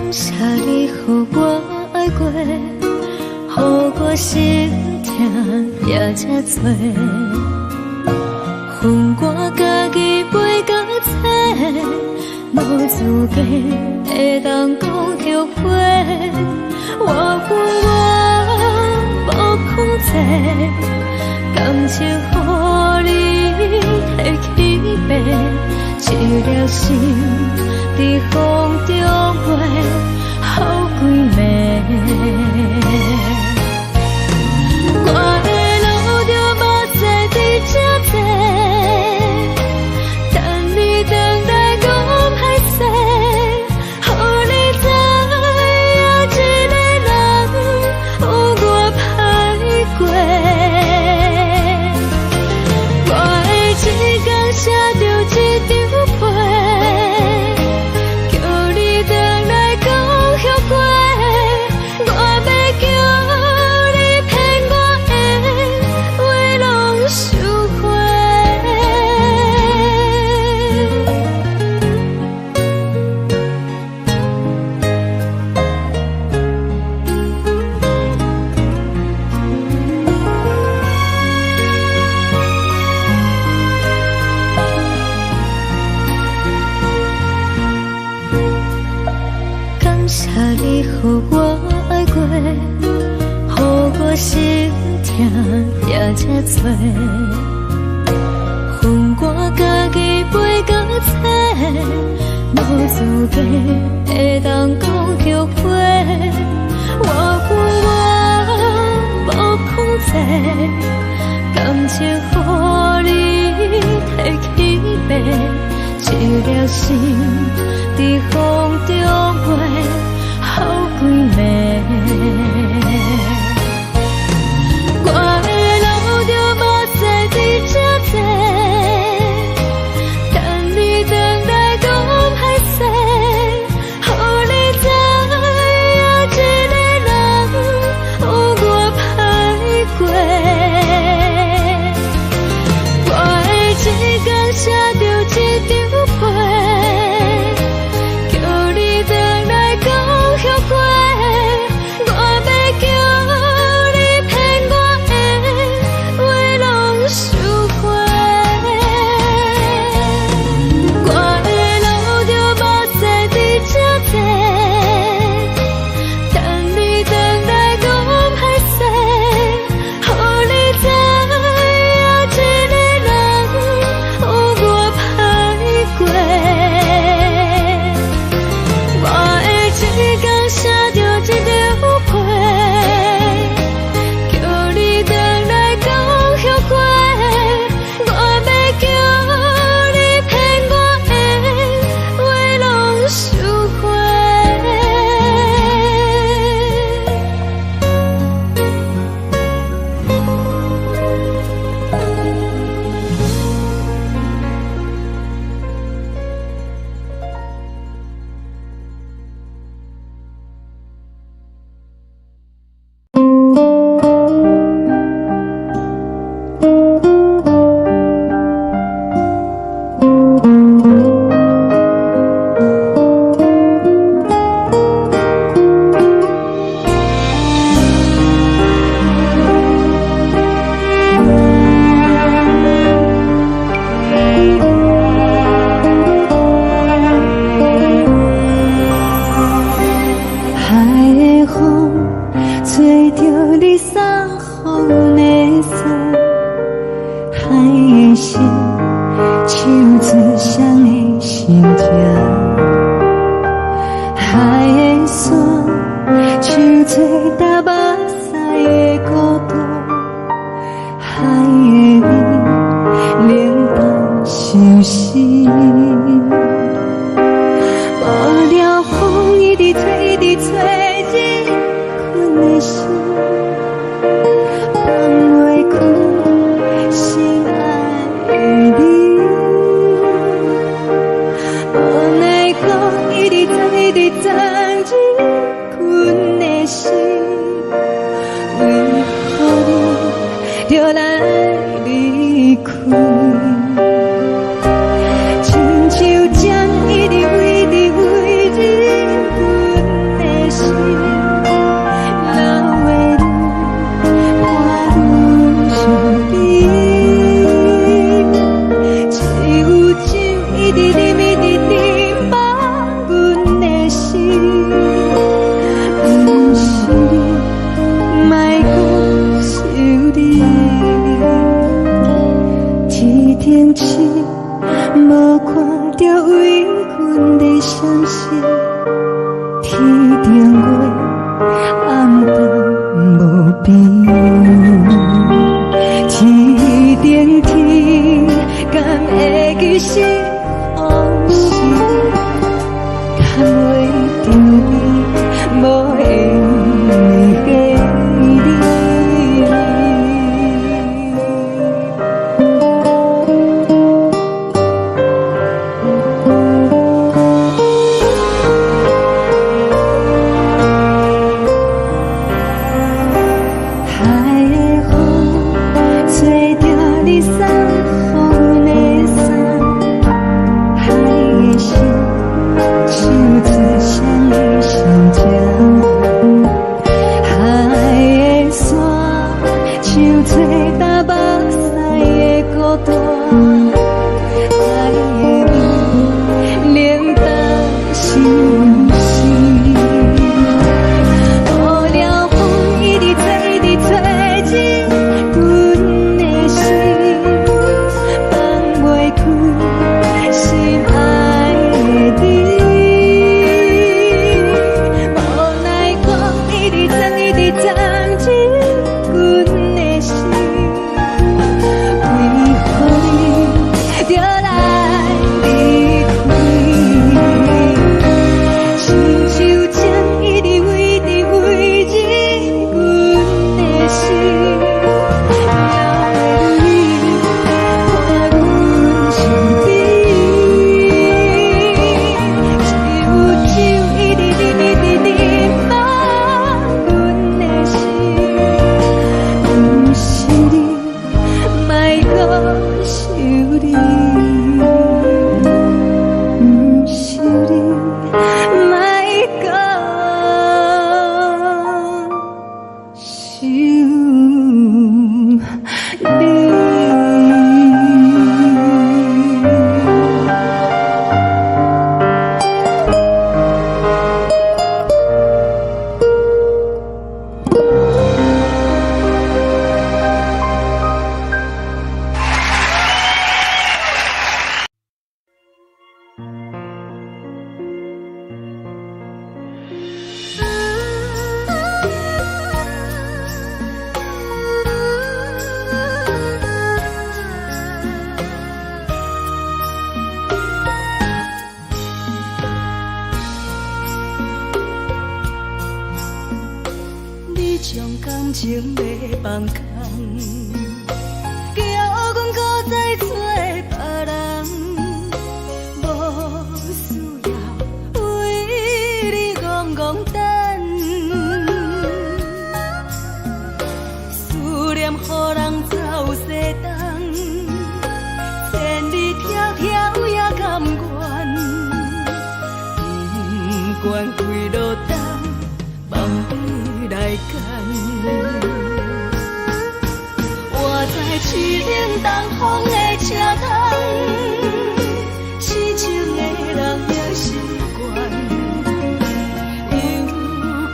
感謝你予我愛過，予我心疼也這多。予我家己背甲冊，無資格會當講後悔。我有我無控制，感情予你提起爬，一粒心佇風中飛，予規暝。我會流著目屎佇這坐，等你轉來講歹勢，予你知影一个人有偌歹過。我會一工寫著一張批，叫你轉來講後悔。我欲叫你騙我的話攏收回。感謝你予我愛過，予我心疼也這多。予我家己背甲冊，無資格會當講後悔。我有我無控制，感情予你提起爬，一粒心佇風中飛，予規暝。我會流著目屎佇這坐，等你轉來講歹勢，予你知影一個人有偌歹過。我會一工寫著一張批，叫你轉來講後悔。我欲叫你騙我的話攏收回。我會流著目屎佇這坐，等你轉來講歹勢，予你知影一個人有偌歹過。我會一工寫著一張批，叫你轉來講後悔。我欲叫你騙我的話攏收回。海的風吹著你送予阮的衫，海的心唱出誰的心痛，海的山唱出踏目屎的孤單，海的味冷淡相思。無聊風一直吹，一直吹，入困的心，放袂開心愛的你。無奈何一直鑽，一直鑽入困的心，為何你著來離開？親像針一直飛，一直飛入阮將感情欲放空，叫阮閣再找別人，無需要為你戇戇等，思念予人走西東，千里迢迢也甘願，不管幾落冬，望你來牽。我知淒冷東風的車窗，痴情的人也習慣，又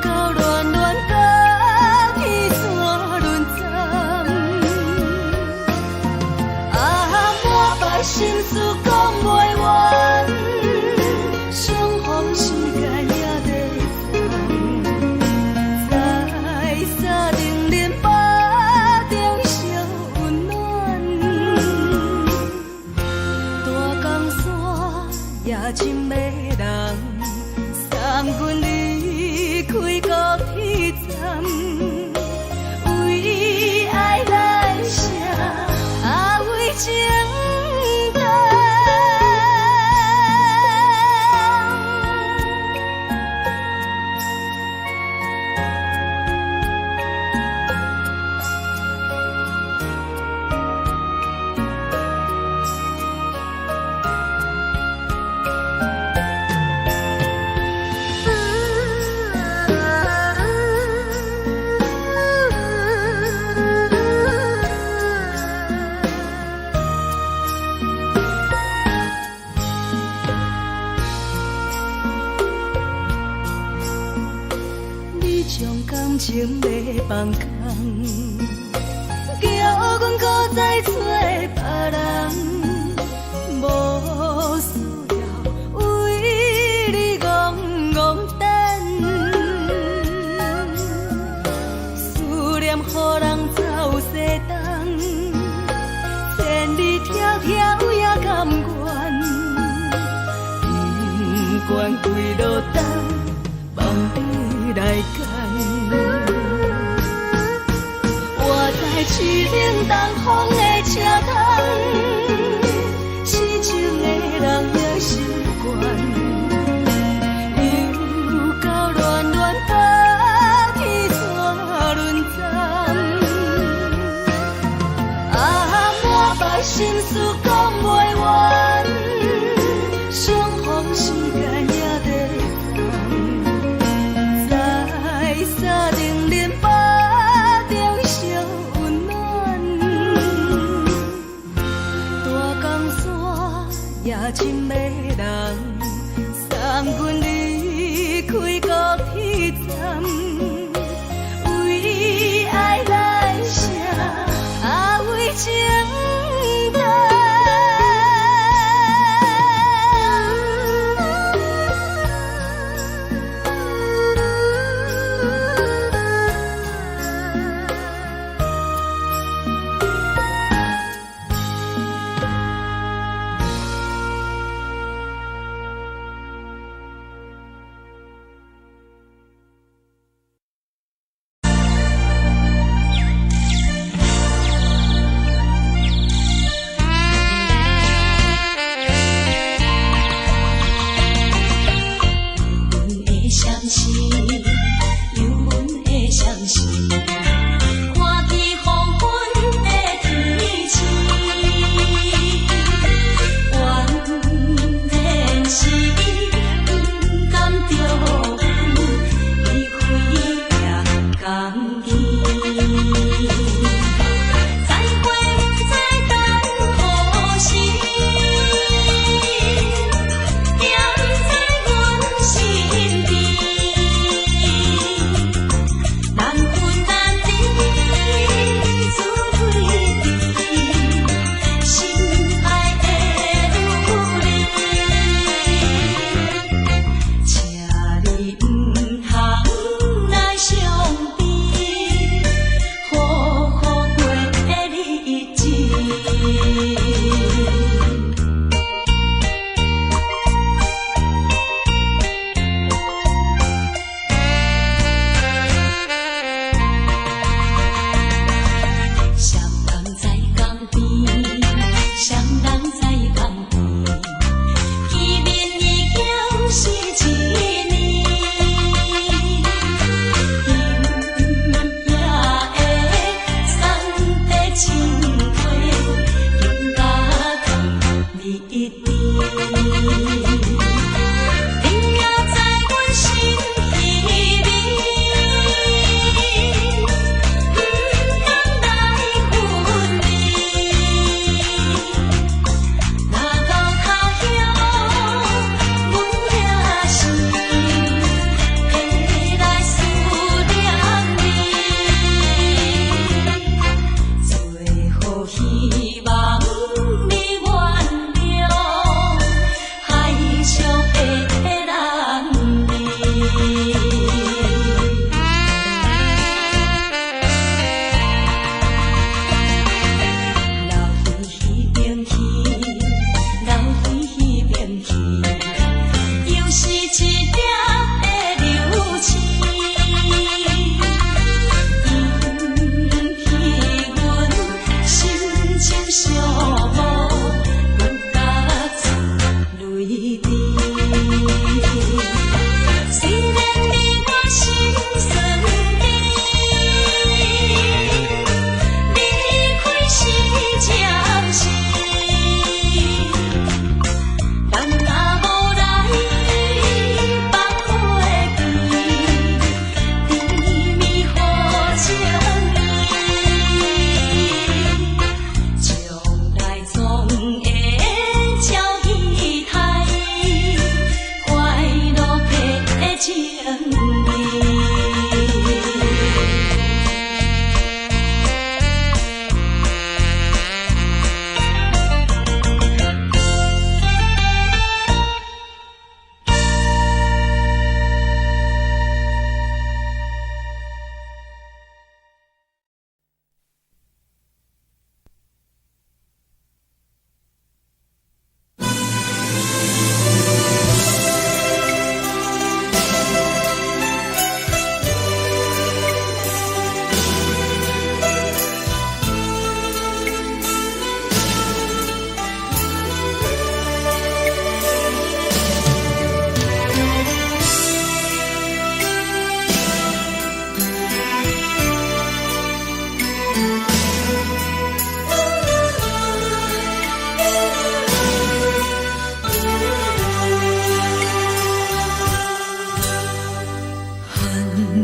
到戀戀甲天山輪轉，啊，滿腹心事講袂完，相逢時間也在轉，在三重林腹中相溫暖，大江山也真迷人，送阮離開高鐵站，為愛來寫，啊為情等。你將感情欲放空，叫阮閣再找別人，無需要為你戇戇等，思念予人走西東，千里迢迢也甘願，不管幾落冬，望你來牽。我知淒冷東風的車窗，痴情的人也習慣，又到戀戀甲天山輪轉，啊，滿腹心事講袂完，相逢時間也在轉，在三重林腹中相溫暖，大江山也真迷人，送阮離開高鐵站，為愛來寫，啊為情等。阮的相思，有阮的相思，看见黃昏的天星，原來是伊不甘著阮離開也甘去。再會不知等何時，惦在阮身邊。難分難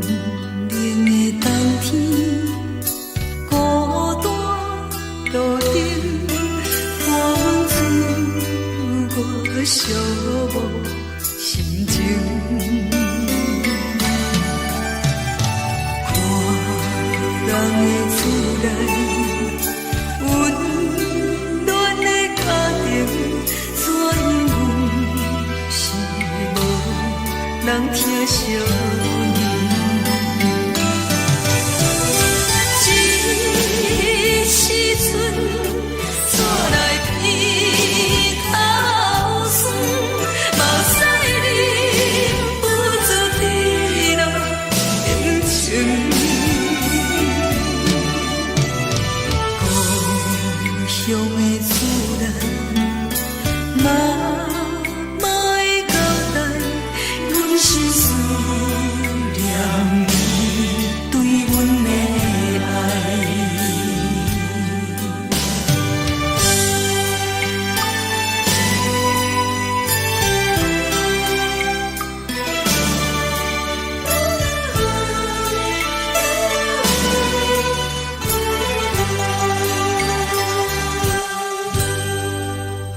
冷的冬天，孤單路燈，伴阮自我寂寞心情。看人的厝內，溫暖的家庭，怎樣阮是無人疼惜阮。這時陣，煞來鼻頭酸，目屎忍不住滴落眼睛。故鄉的厝內，媽媽的交代，阮是思念你對阮的愛。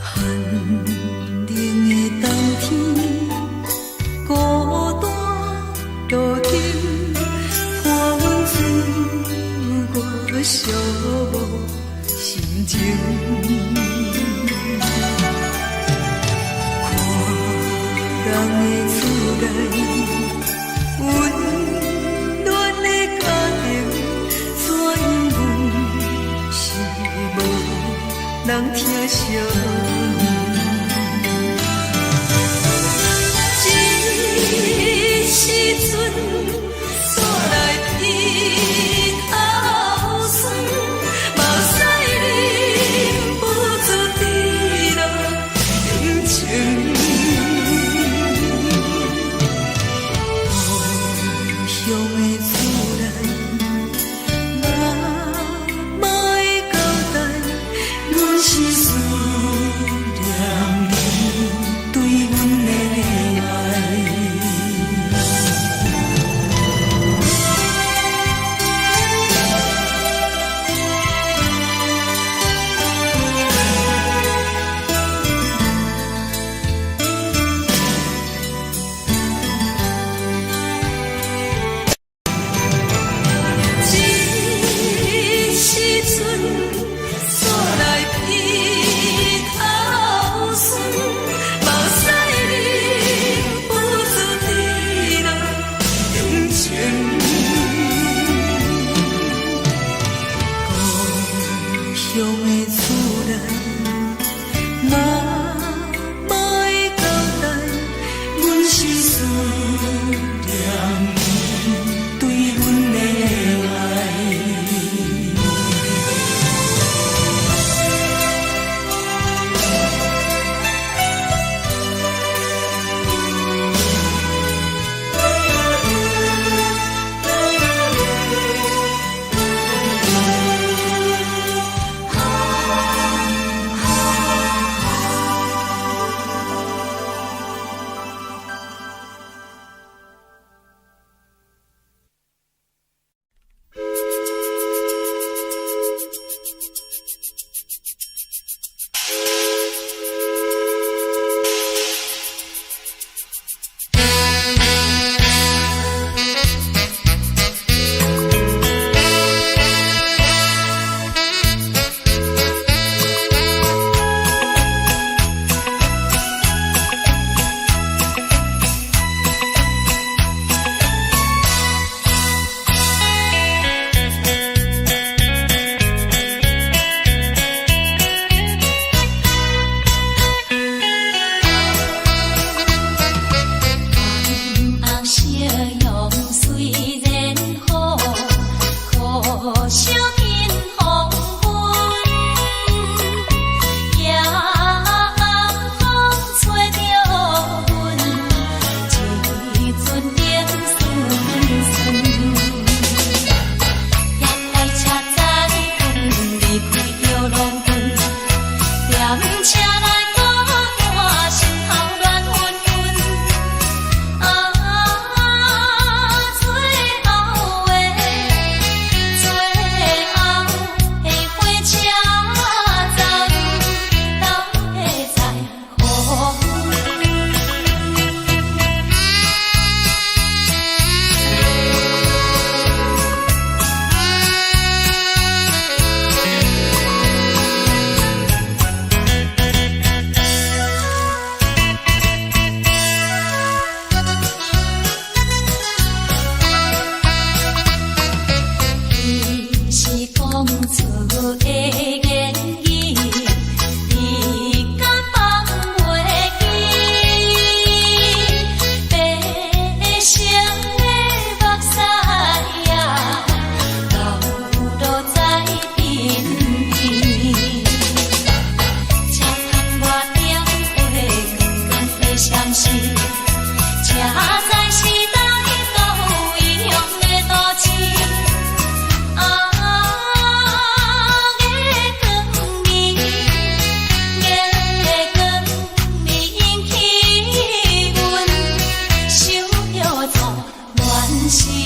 寒冷的冬天，孤單路燈，伴阮自我寂寞心情。看人的厝內，溫暖的家庭，怎樣阮是無人疼惜阮。這時陣，煞來鼻頭酸，目屎忍不住滴落眼睛。故鄉的厝內，媽媽的交代，阮是思念你對阮的愛。時。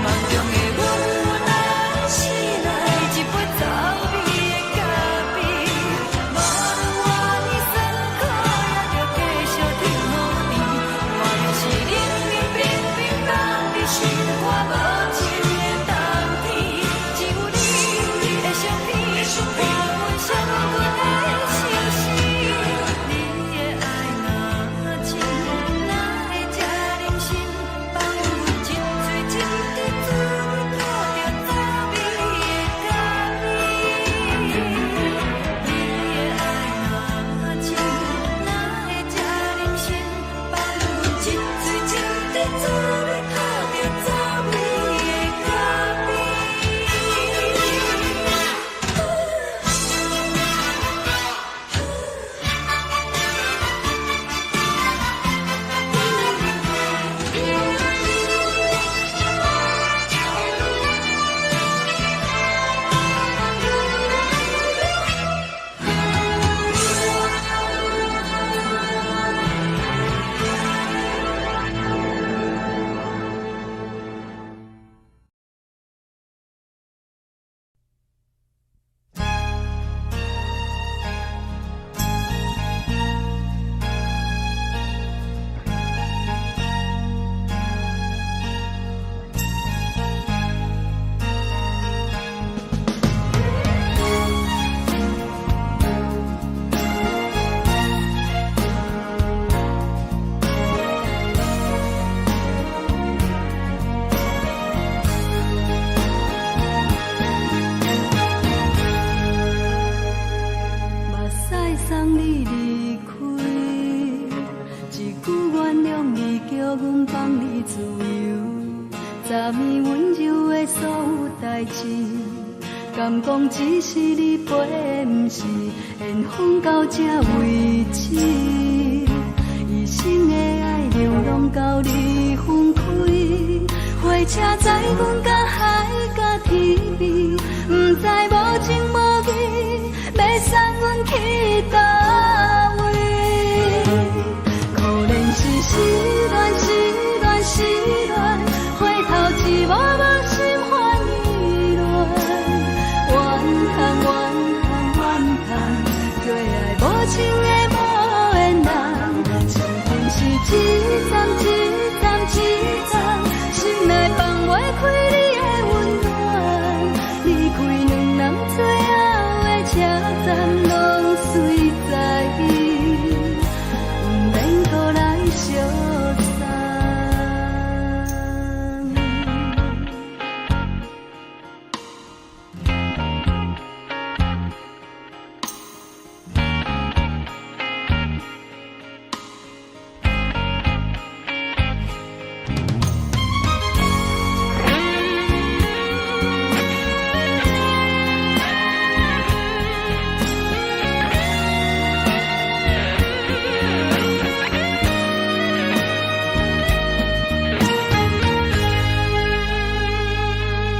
夢中的阮。敢講只是你陪，毋是緣分到這為止。一生的愛流浪到你分開，火車載阮甲海甲天邊，毋知無情無義，欲送阮去佗位。可憐是失戀，失戀，失戀，回頭一幕幕心煩意亂，怨嘆怨嘆怨嘆，做愛無情的無緣人，相逢是一站一站一站，心內放袂開你的溫暖，離開兩人最後的車站，攏隨在伊，毋免閣來相送。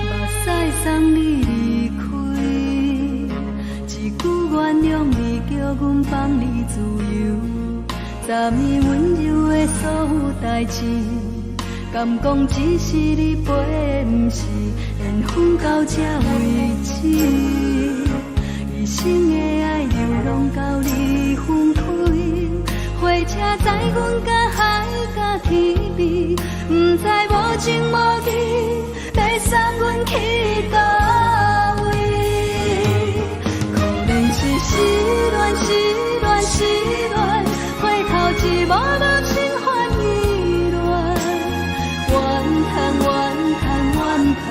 目屎送你離開，一句原諒你，叫阮放你自由。昨暝溫柔的所有代誌，敢講只是你陪，毋是緣分到這為止。一生的愛流浪到你分開，火車載阮甲海甲天邊，毋知無情無義，欲送阮去佗位。可憐是失戀，失戀，失戀，回頭一幕幕心煩意亂，怨嘆怨嘆怨嘆，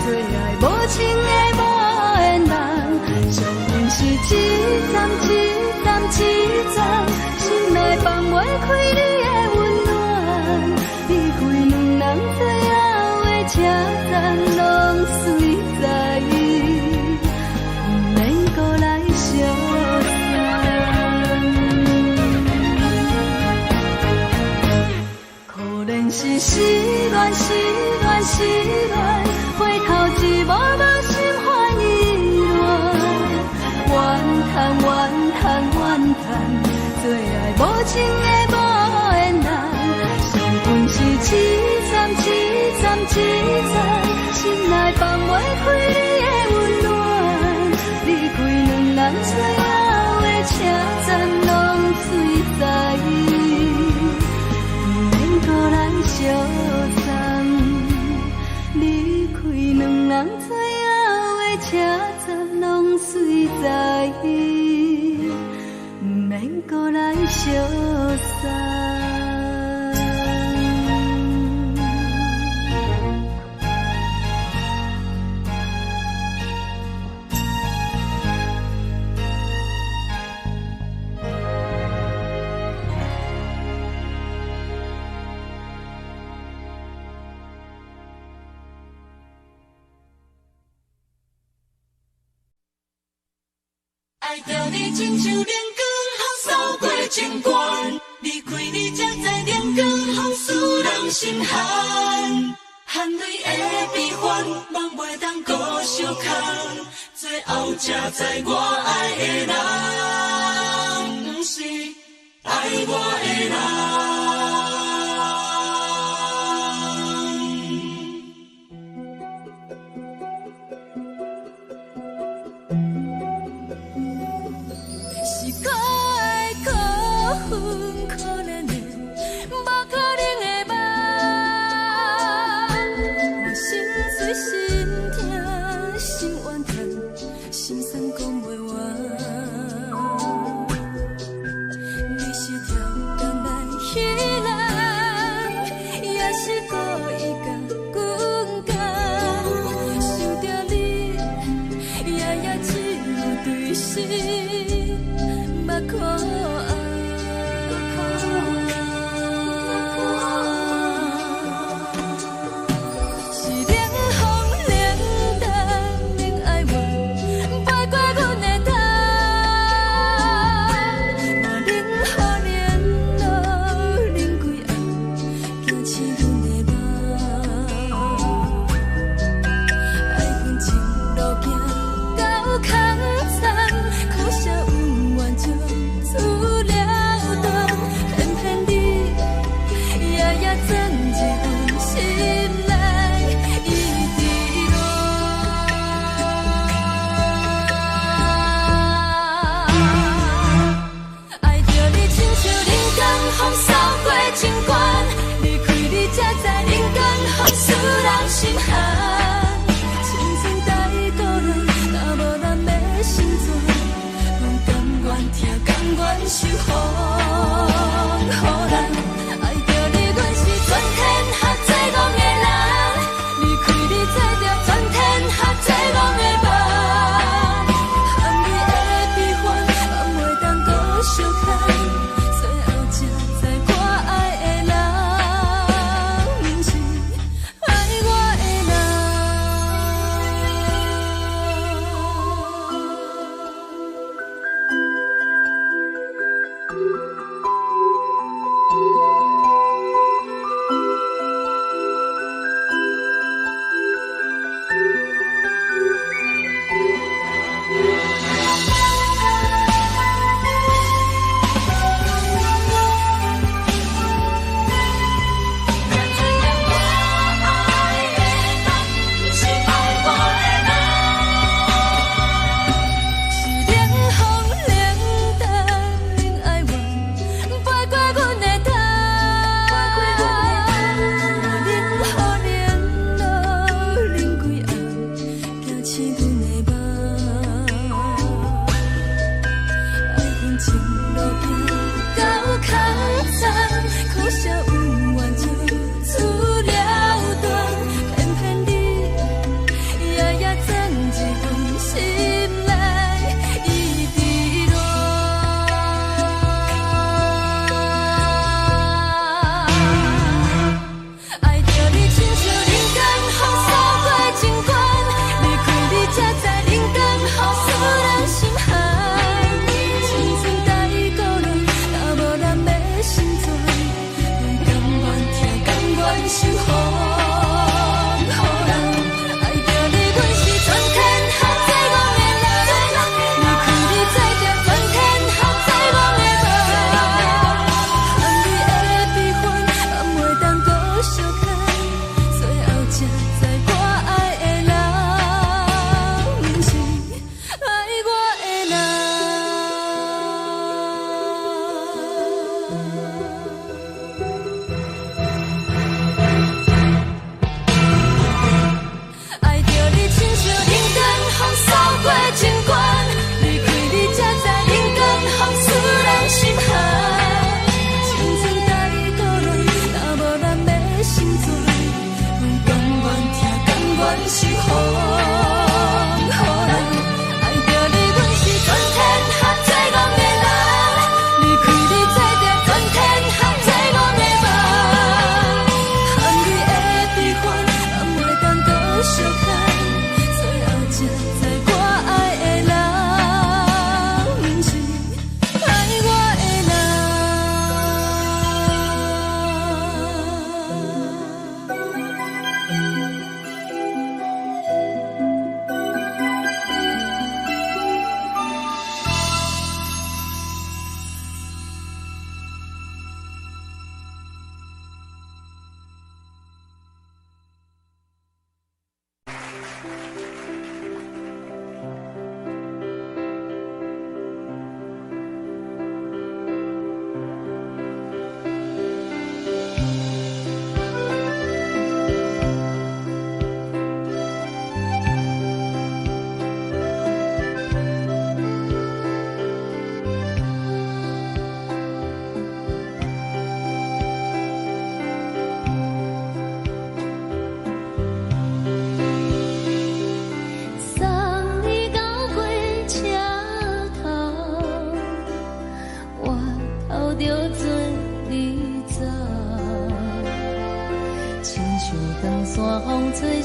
做愛無情的無緣人，相逢是一站一站一站，心內放袂開你的溫暖，離開兩人最後的車站，攏隨在伊，毋免閣來相送。可憐是失戀，失戀，失戀，回頭一幕幕心煩意亂，怨嘆怨嘆怨嘆，做愛無情的無緣人，相逢是一站一站一站，心內放袂開你的溫暖，離開兩人最後的車站，攏隨在伊，毋免閣來相送。離開兩人最後的車站，攏隨在伊，毋免閣來相送。愛著你親像冷光予掃過情關，離開你才知冷光予使人心寒，含淚的悲歡，夢袂當閣相牽，最後才知我愛的人，毋是愛我的人。是可愛可恨可憐的，無可能的夢。我心碎心痛心怨叹，心酸講袂完。你是超工來彼人，也是故意共阮講。想著你，夜夜只有對心目苦红。是冷風冷淡免哀怨，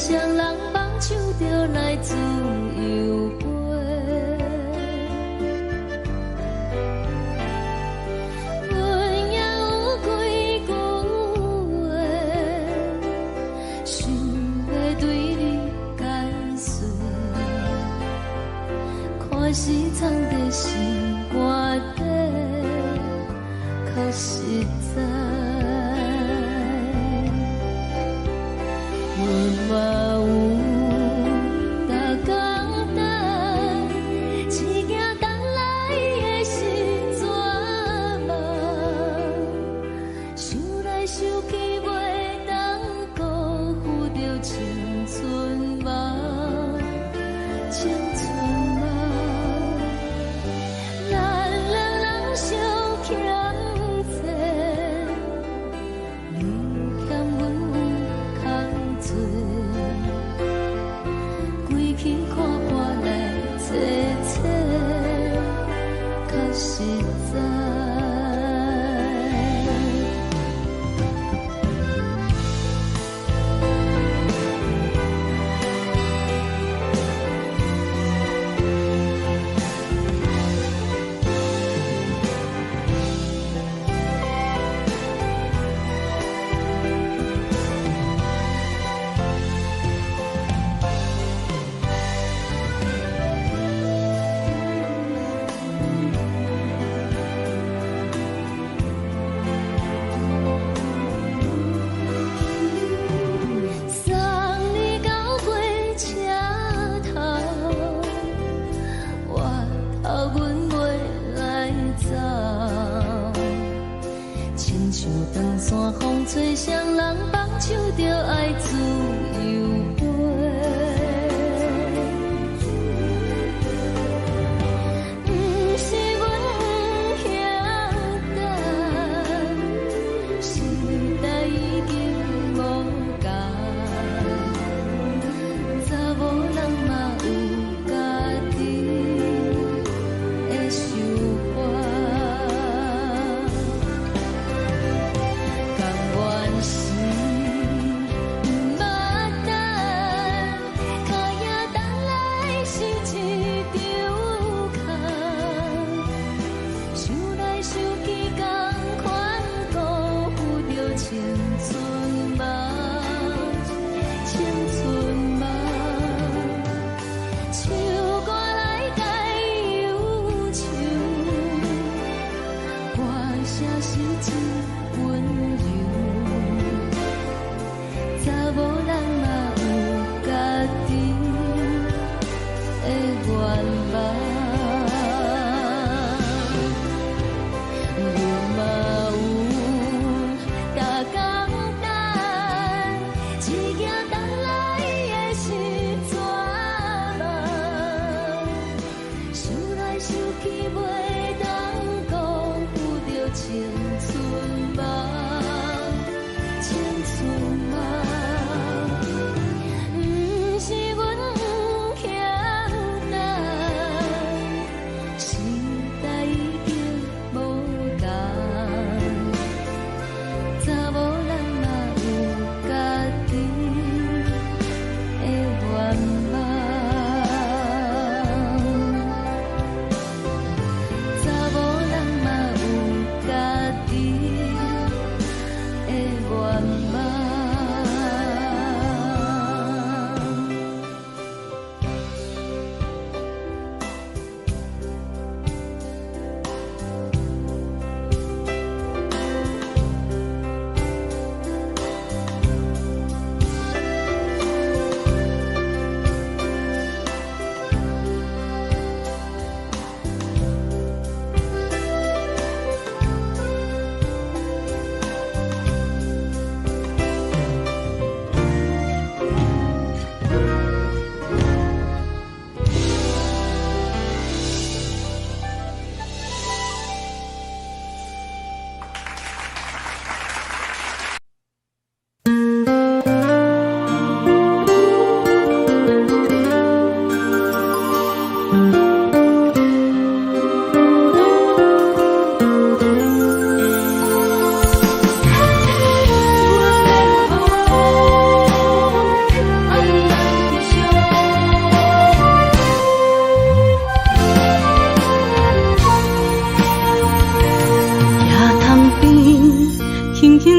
誰人放手就來自由飛。阮也有幾句話，想欲對你解說，看是藏佇心肝底，較實在。阮嘛有逐工等，只驚等來的是绝望。想來想去，袂當辜負著青春夢，青春夢。咱兩人相欠債，你欠阮有空做，規氣看破來坐坐，較實在。送你到火車頭，我頭阮袂來走。親像長山風吹，誰人放手就愛自由飛。毋是阮不曉等，時代已經無仝，查某人嘛有家己的想法。甘願是毋捌等，跤影等來是一場空。想來想去，仝款辜負著青春夢，青春夢。唱歌來解憂愁，歌聲是真溫柔。查某人嘛有家己的願望。阮嘛有逐工等，只驚等來的是绝望。想來想去，袂當辜負著青春夢，青春夢。毋是阮不曉等，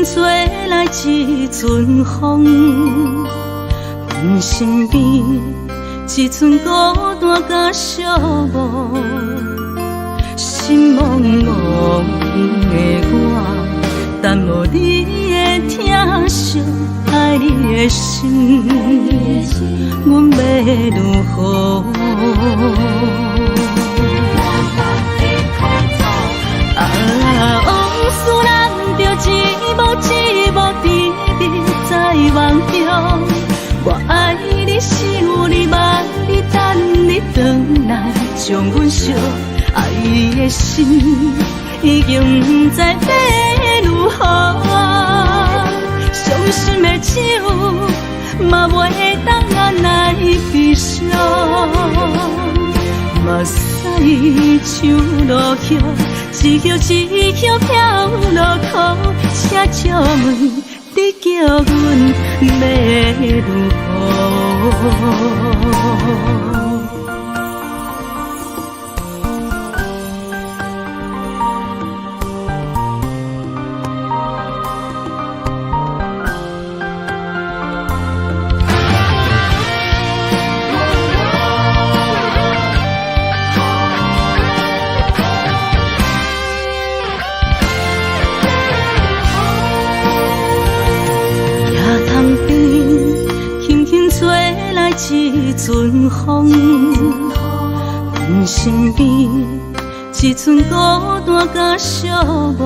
輕吹來一陣風，阮身邊一陣孤單佮寂寞，心茫茫的我，等無你的疼惜，愛你的心，阮欲如何？啊，往事難著一幕一幕甜蜜在夢中，我愛你，想你，望你，等你轉來，將阮惜愛的心已經毋知欲如何，傷心的酒嘛袂當按來悲傷，目屎像落雨，一葉一葉飄落苦，請借問你叫阮欲如何？一陣風，阮身邊一陣孤單佮寂寞，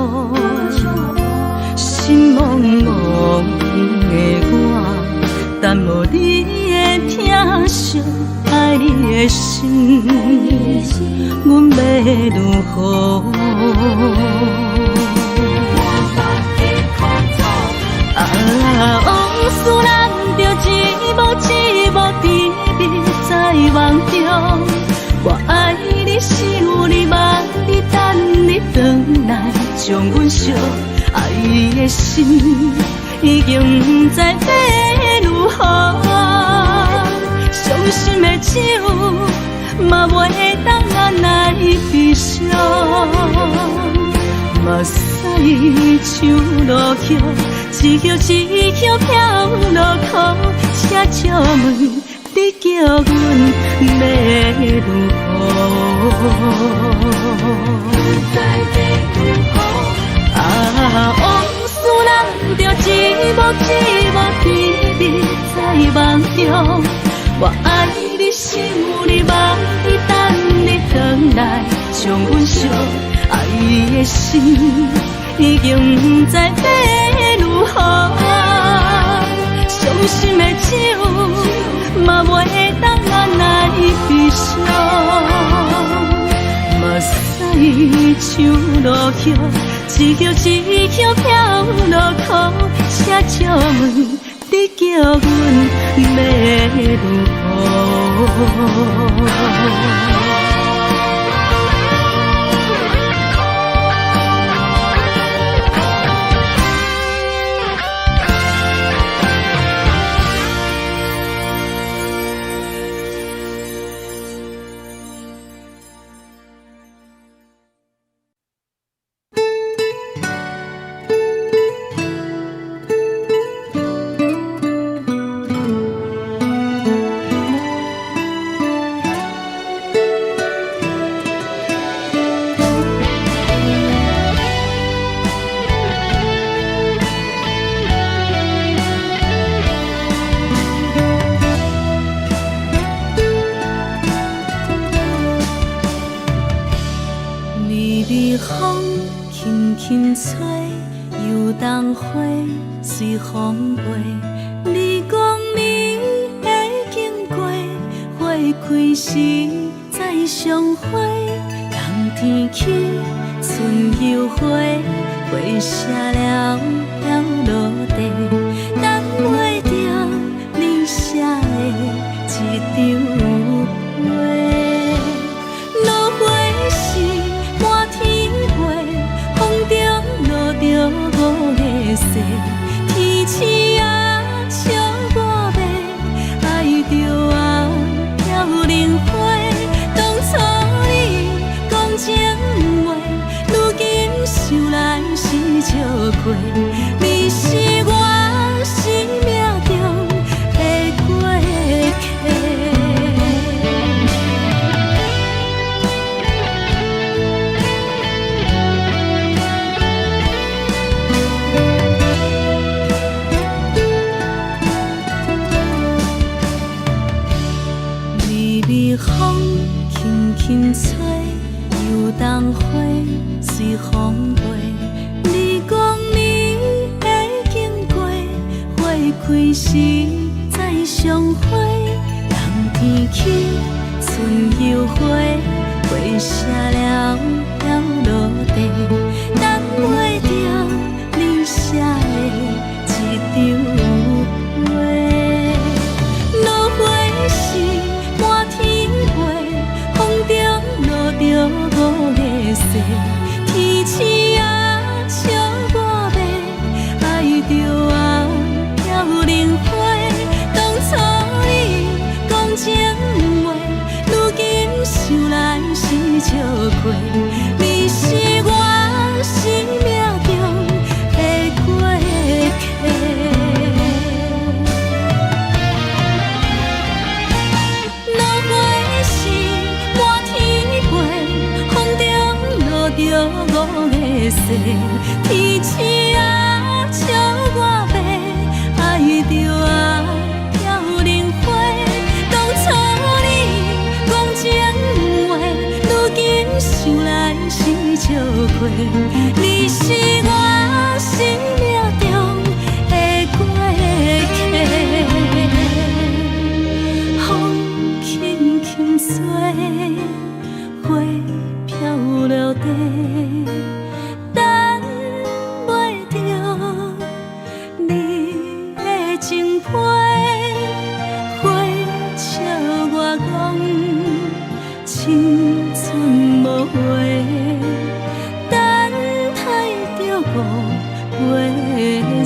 心茫茫的我，等無你的疼惜，愛你的心，阮欲如何？啊，往事難著一幕一幕甜蜜在夢中，我愛你，想你，望你，等你轉來，將阮惜愛的心已經毋知欲如何，傷心的酒嘛袂當按來悲傷，目屎像落雨，一葉一葉飄落苦，請借問你叫阮欲如何？啊，往事難著一幕一幕甜蜜在夢中，我愛你，想你，望你，等你轉來，將阮惜愛的心已經毋知欲如何，傷心的酒嘛袂當按來悲傷，目屎像落雨，一葉一葉飄落苦，請借問你叫阮欲如何？想來是笑過，你輕吹，油桐花隨風飛。你講你會經過，花開時再相會。冬天起，春又回，花謝了飄落地，等袂著你寫的一張批。落花時滿天飛，風中落著五个誓，天鼠仔笑我欲，愛著我飄零花。當初你講情話，如今想來是笑話。你是我生命中的過客。落花時滿天飛，風中落著五个誓，天鼠仔笑我欲，愛著我飄零花。當初你講情話，如今想來是笑話。你是我生命中的過客。風輕輕吹，花飄落地，等袂著你的情批。花笑我講青春無話，等待著五月雪。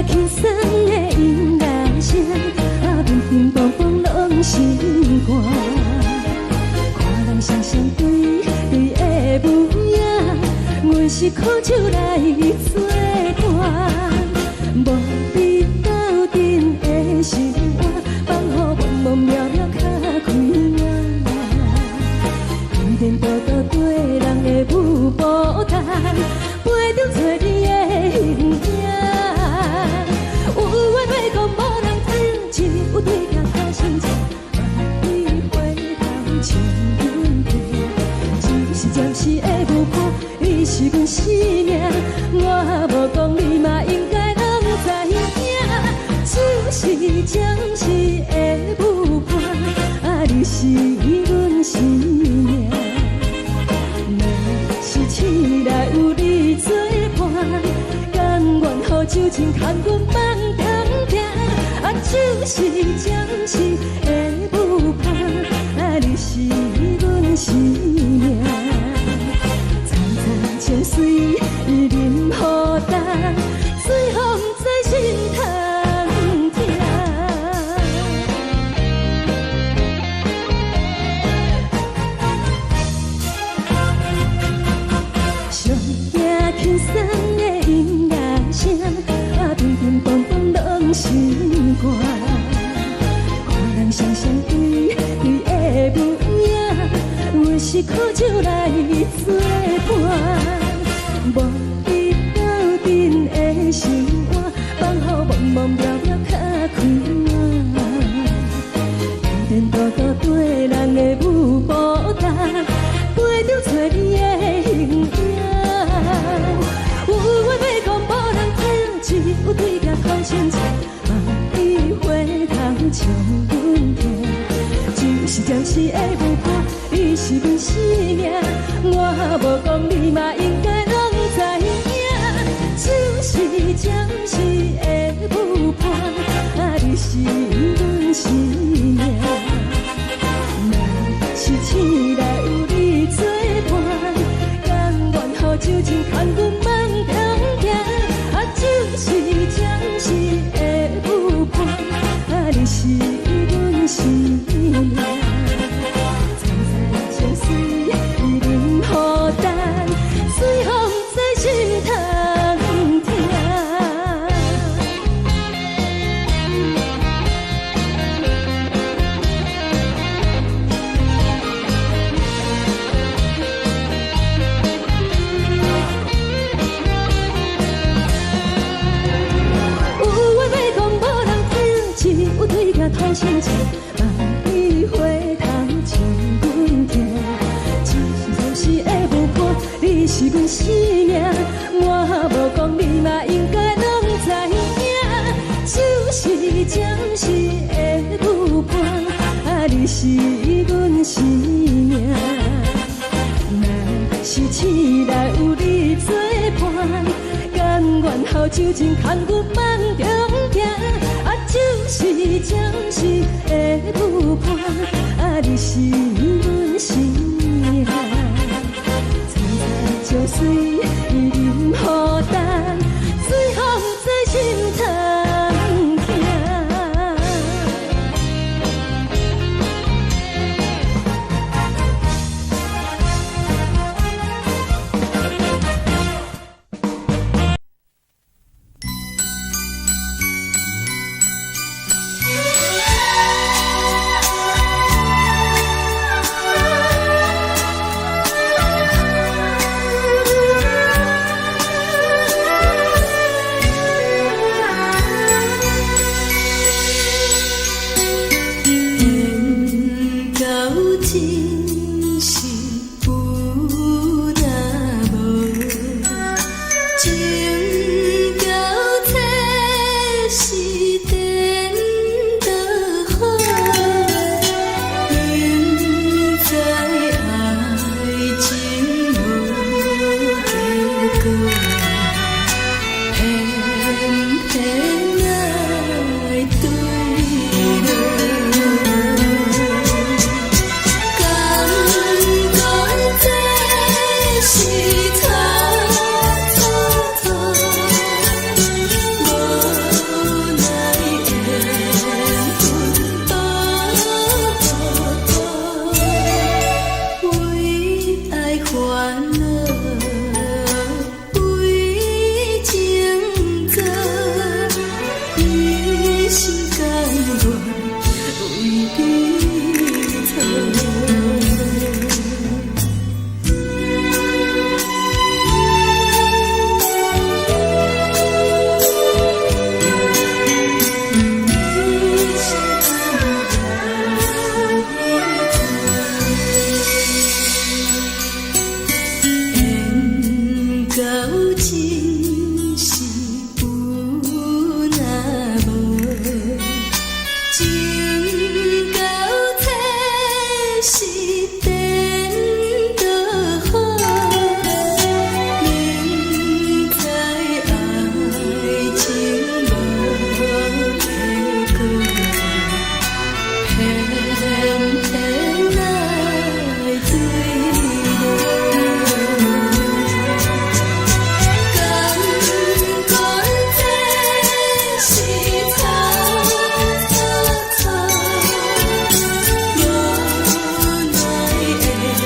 輕鬆的音樂聲，啊，乒乒乓乓攏心肝。看人雙雙對對的舞影，阮是苦酒來做伴，無比鬥陣的心肝，放予茫茫渺渺較開朗。天多多對人的舞步動，陪著找你的形影。有緣話講無人知，只有對鏡看心情，萬里回頭唱阮聽。只是暫時的舞伴，你是阮生命，我無講你嘛應該攏知影。只是暫時的舞伴，啊，你是阮生命。若是醒來有你做伴，甘願予酒精牽阮放長行。啊，只是暫時的舞伴，啊，你是阮生命。層層情水伊啉予乾，最予毋知心通疼。上驚輕鬆的音樂聲，啊，乒乒乓乓攏心肝。看人雙雙對對的舞影，阮是苦酒來做伴，無比鬥陣的心肝，放予茫茫渺渺較開朗。天多多對人的舞步動，陪著找你的形影。有話欲講無人聽，只有對鏡看心情，萬里回頭唱阮聽。只是暫時的舞伴，你是阮生命，我無講你嘛應該攏知影。只是暫時的舞伴，啊，你是阮生命。若是醒來有你做伴，甘願予酒精牽阮放長行。啊，只是暫時的舞伴，啊，你是阮生命。層層情水伊啉予乾，最予毋知心通疼。有話欲講無人聽，只有對鏡看心情，萬里回頭唱阮聽。只是暫時的舞伴，你是阮生命，我無講你嘛應該攏知影。只是暫時的舞伴，啊，你是阮生命。若是醒來有你做伴，甘願予酒精牽阮放長行。啊，只是暫時的舞伴，啊，你是阮生命。層層情水伊啉予乾，最予毋知心通疼。真是有若無，情到這是顛倒好，明知愛情無結果，偏偏愛墜落。甘願這是錯錯錯，無奈緣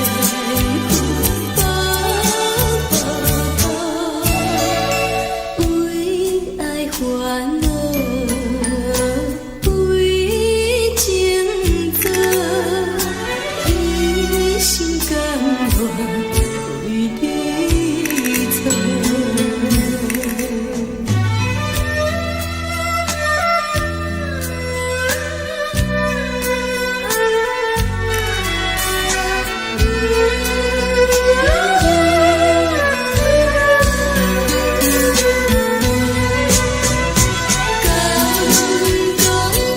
分薄薄，為愛煩惱，為情做，一心甘願為你錯。甘講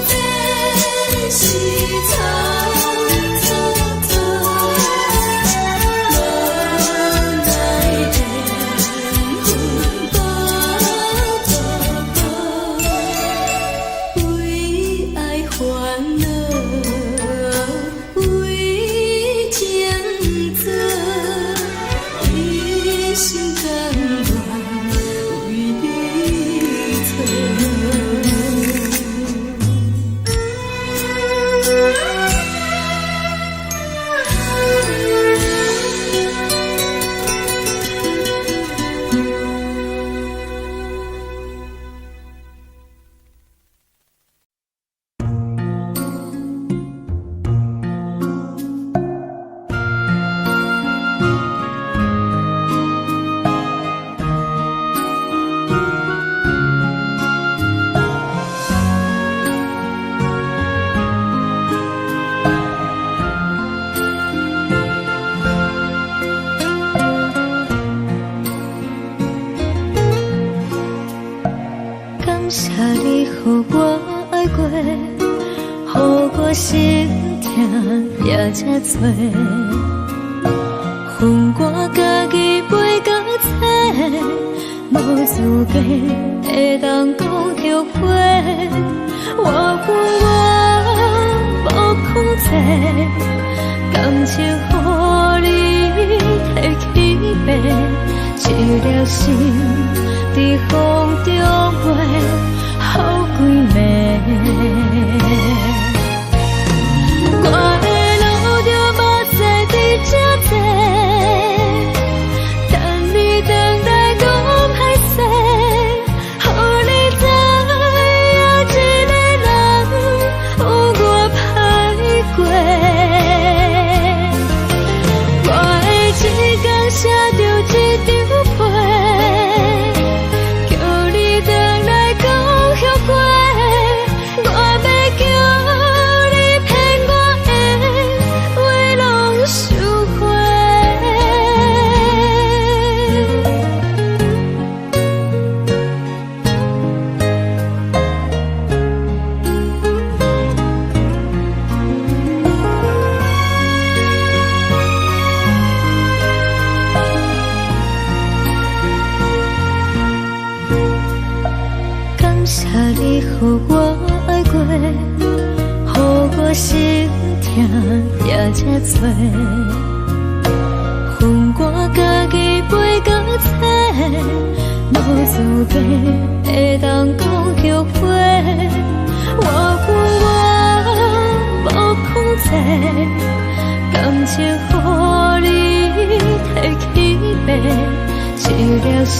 這是錯錯錯，無奈緣分薄薄薄，為愛煩惱，為情做，一心甘願為你錯。感謝你予我愛過，予我心疼也這多。分我家己飛到這，無資格會當講後悔。我有我無控制，感情予你提去爬，一粒心佇風中飛，予規暝。我會流著目屎佇這坐，等你轉來講歹勢，予你知影一個人有偌歹過。我會一工寫著一張批，叫你轉來講後悔。我欲叫你騙我的話攏收回。感謝你予我愛過，予我心疼也這多。分我家己飛到這，無資格會當講後悔。我有我無控制，感情予你提去爬，一粒心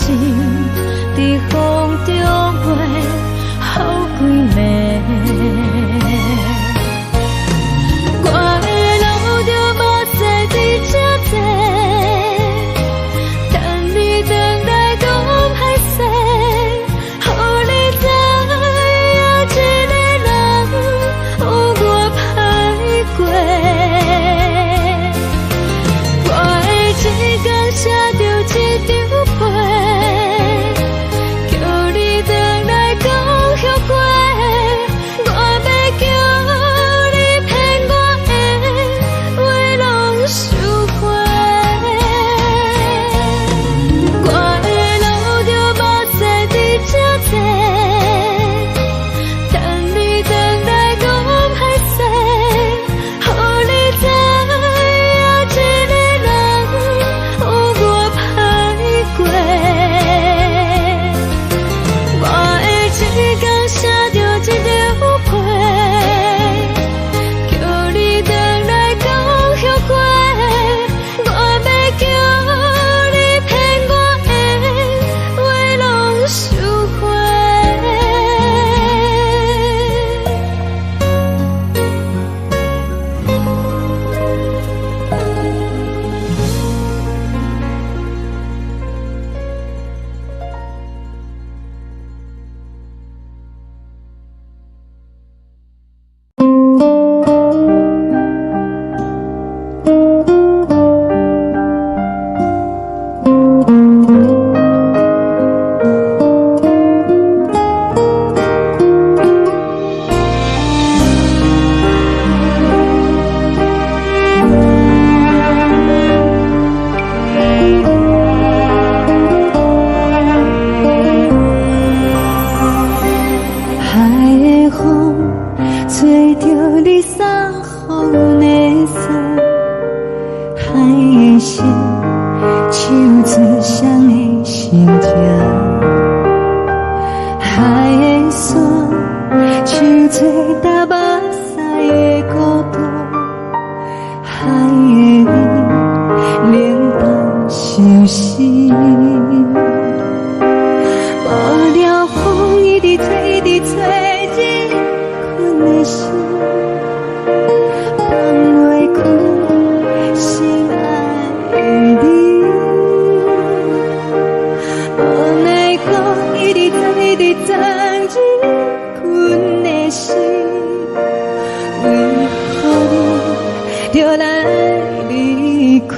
佇風中飛，予規暝。我會流著目屎佇這坐，等你轉來講歹勢，予你知影一個人有偌歹過。我會一工寫著一張批，海的山，像做焦目屎的孤單，海的你冷淡相思。無聊風一直吹，一直吹，入阮的心，放袂開心愛的你。無奈何一直鑽，一直鑽入阮的心，為何你著來離開？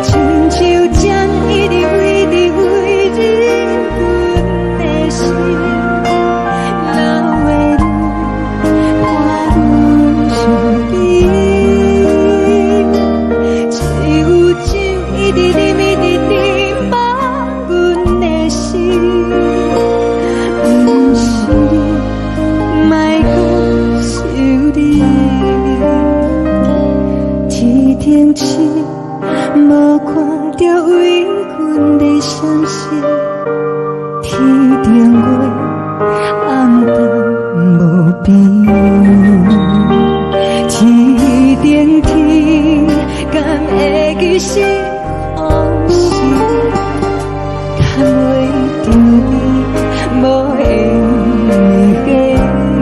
親像針一直一直飛入阮的心，流的淚伴阮身邊。只有酒一直啉，一直啉，放阮的心，毋是你，莫閣想你。天頂星無看著為阮咧閃爍，天頂月暗淡無邊。天頂天，敢會記是予是？牽袂著你，無緣的你。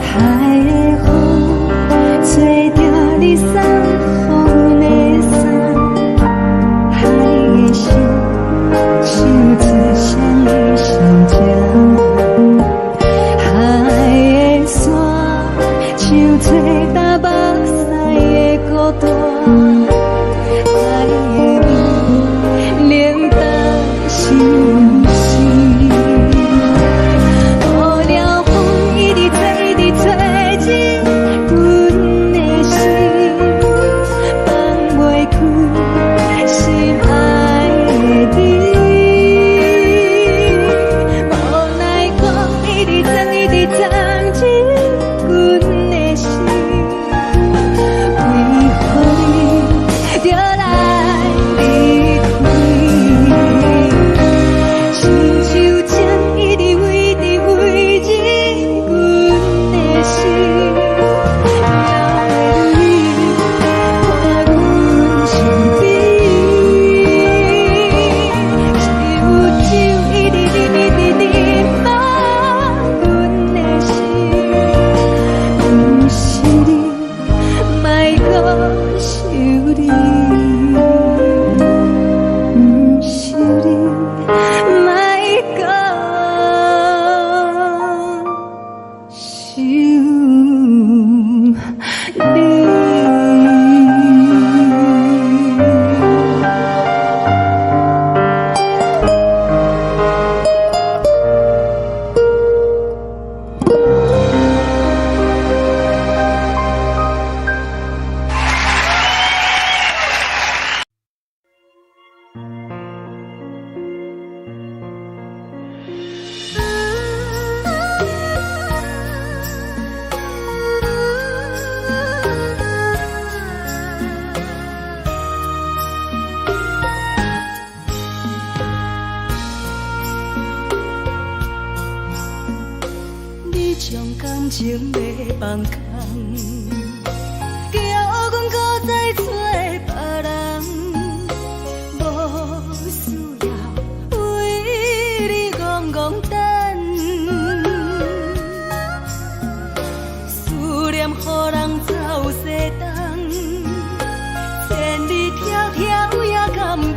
海的風吹著你送予阮的衫，海的心唱出誰的心情？海的山像做焦目屎的孤單，海的你冷淡相思。無聊風一直吹，一直吹入阮的心，放袂開心愛的你。無奈何一直鑽，一直鑽入阮的心，為何你著來離開？親像針一直飛，一直飛入阮的心，流的淚伴阮身邊。只有酒一直啉，一直啉，放阮的心，毋是你，莫閣想你，毋是你，莫閣想你。你將感情欲放空，叫阮閣再揣別人，無需要為你戇戇等，思念予人走西東，千里迢迢也甘願，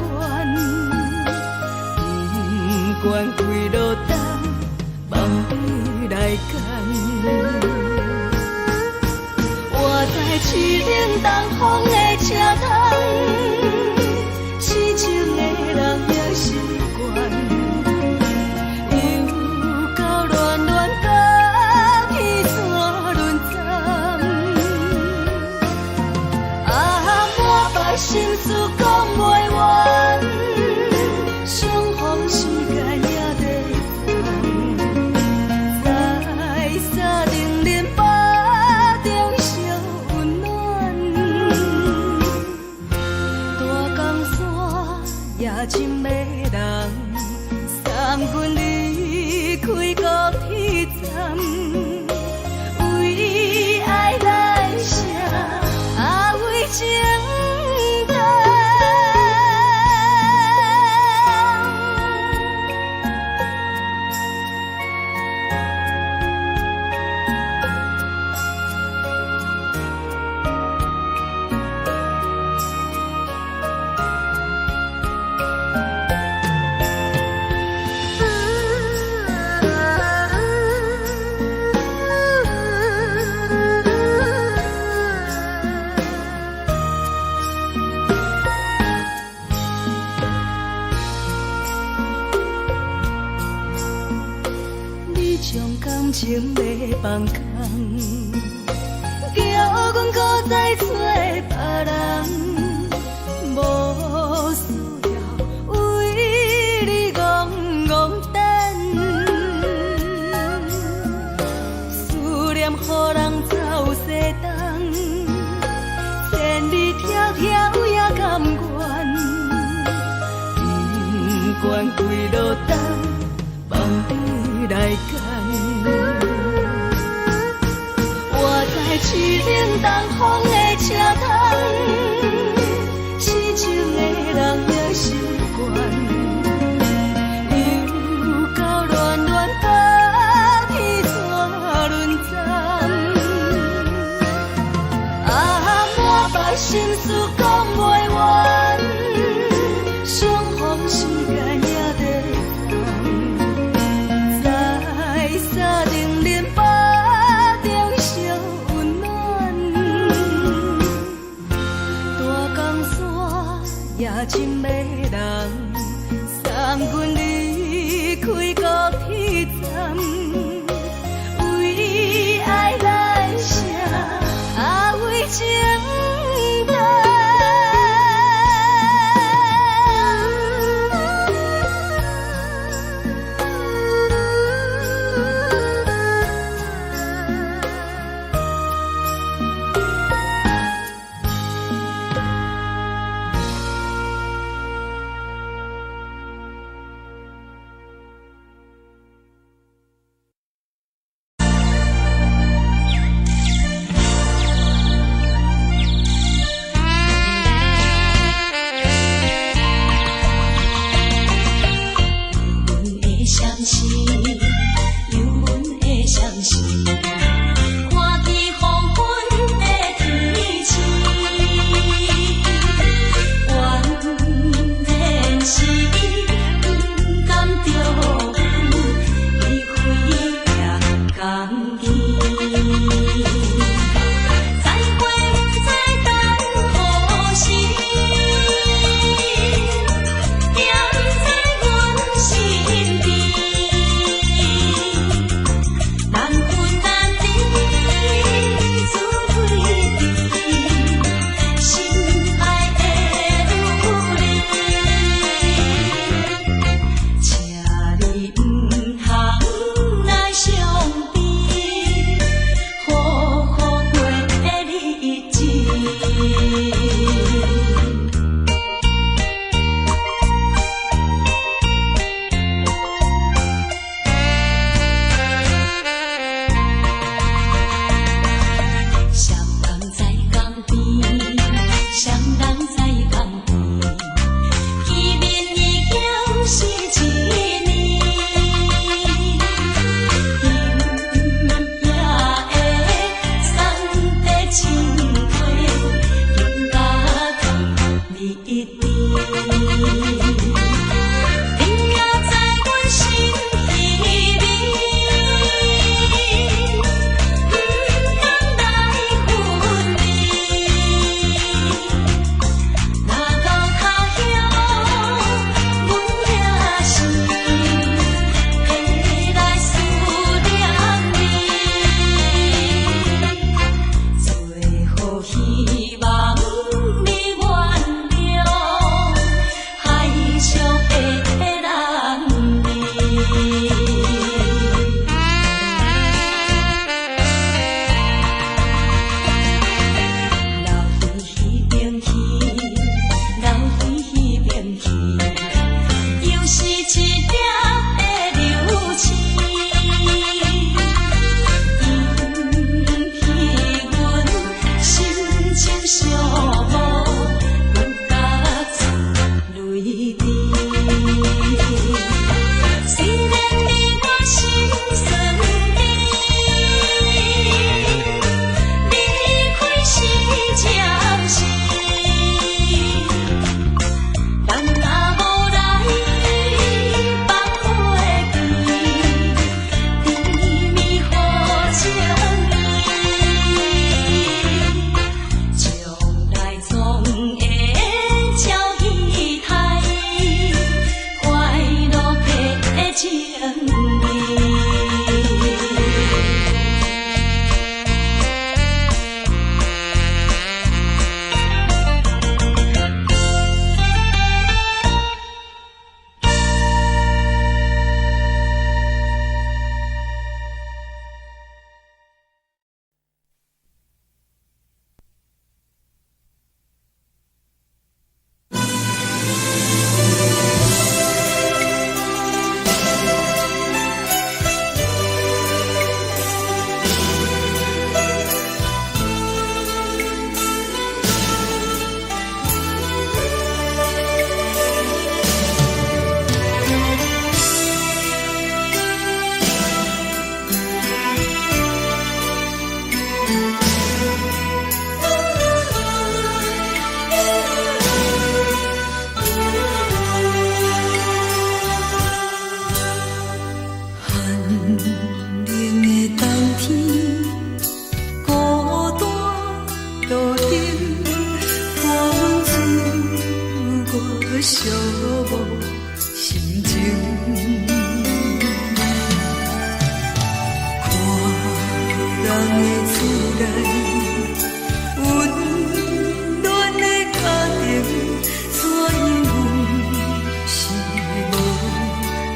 不管幾落冬，望你來牽。人，送阮離開高鐵站，為愛來寫，啊為情等。你將感情欲放空，叫阮閣再揣別人，無需要為你戇戇等，思念予人走西東，千里迢迢也甘願，不管幾落重，放你來揀。我在凄冷東風的車窗，痴情的人也習慣，又到暖暖冬天怎輪轉？啊，滿腹心事講袂完，相逢時間也短暫，在三重連腹中相溫暖。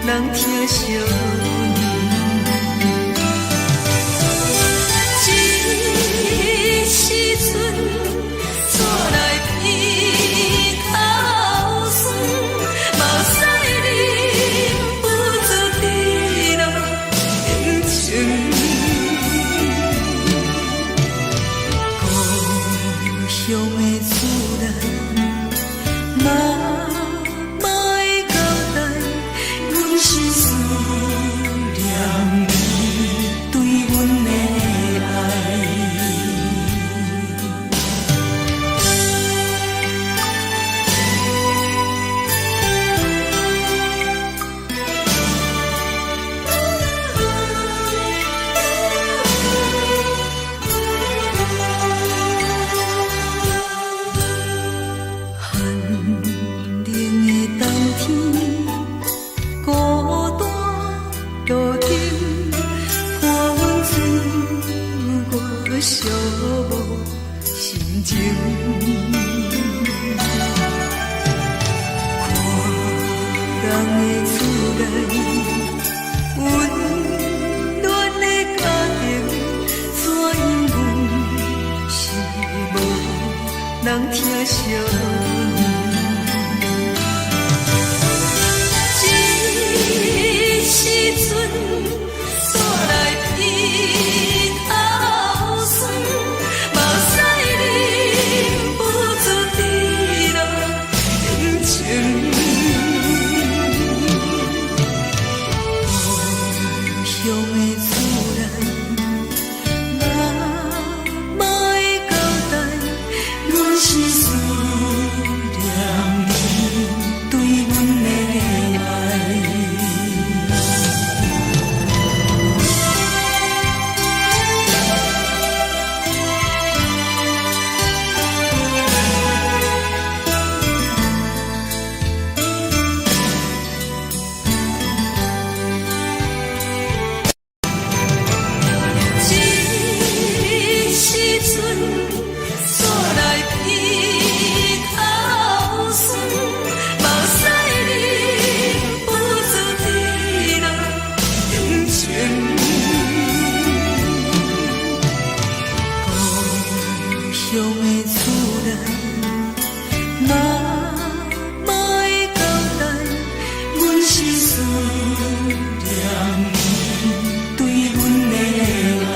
人疼惜阮。這時陣，煞來鼻頭酸，目屎忍不住滴落眼睛。故鄉的厝內，媽媽的交代，阮是思念你對阮的愛。寒冷的冬天，孤單路燈，伴阮自我寂寞心情。看人的厝內，溫暖的家庭，怎樣阮是無人疼惜阮。這時陣，煞來鼻頭酸，目屎忍不住滴落眼睛。故鄉的厝內，媽媽的交代，阮是思念你對阮的愛。這時陣，煞來鼻頭酸，目屎忍不住滴落眼睛。故鄉的厝內，媽媽的交代，阮是思念你對阮的愛。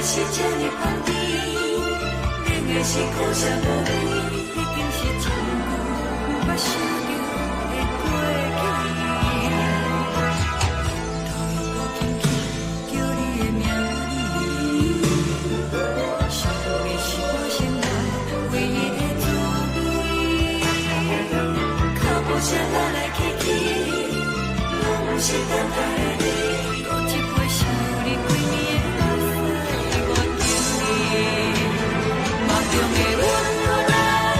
是這呢香甜，冷的是苦澀無味，已經是真久毋捌想著的過去。頭又閣輕輕叫你的名字，想你是我生活唯一的滋味。腳步聲來來去去，攏毋是等待的你。閣一擺想你規暝的目屎，我敬你。夢中的阮阮來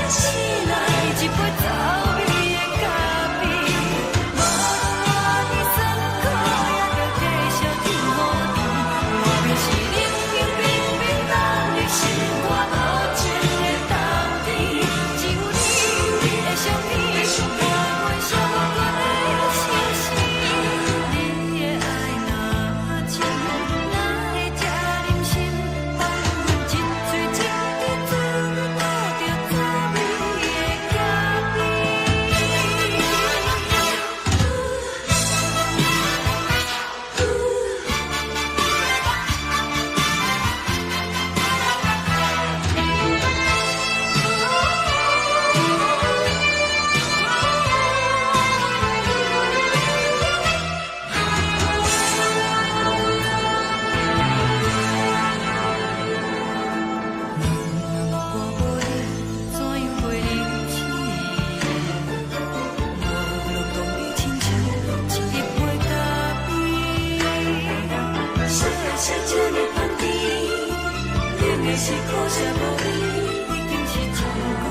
醒來，一杯走味的咖啡。無論偌尼酸苦，也著繼續沉雨甜。外面是冷冷冰冰凍入心肝無情的冬天，只有你的相片，伴阮寂寞的相思。你的愛若真，哪會這忍心放阮一喙一滴水吐著滋味的咖啡？我無你，怎樣過日子？我攏當你親像一杯咖啡。啥的是這呢香甜，冷的是苦澀無味，已經是真久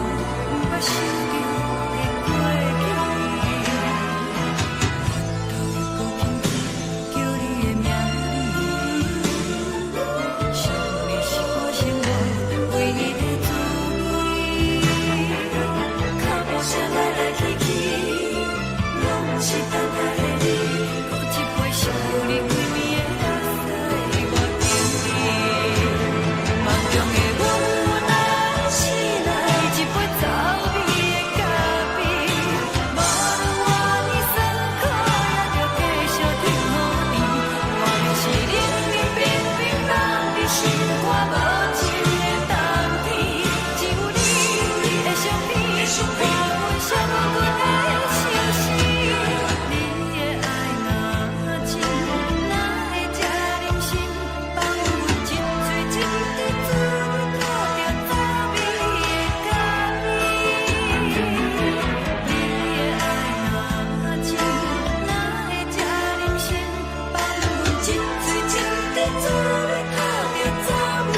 毋捌想著的過去。頭又閣輕輕叫你的名字，想你是我生活唯一的滋味。腳步聲來來去去，攏毋是等待的你。閣一擺想你規暝的目屎，我敬你。夢中的阮阮來醒來，一杯走味的咖啡。無論偌尼酸苦，也著繼續沉雨甜。外面是冷冷冰冰凍入心肝無情的冬天，只有你的相片，伴阮寂寞的相思。你的愛若真，哪會這忍心放阮一喙一滴水吐著滋味的咖啡？你的愛若真，哪會這忍心放阮一喙一滴水吐著滋味的咖啡？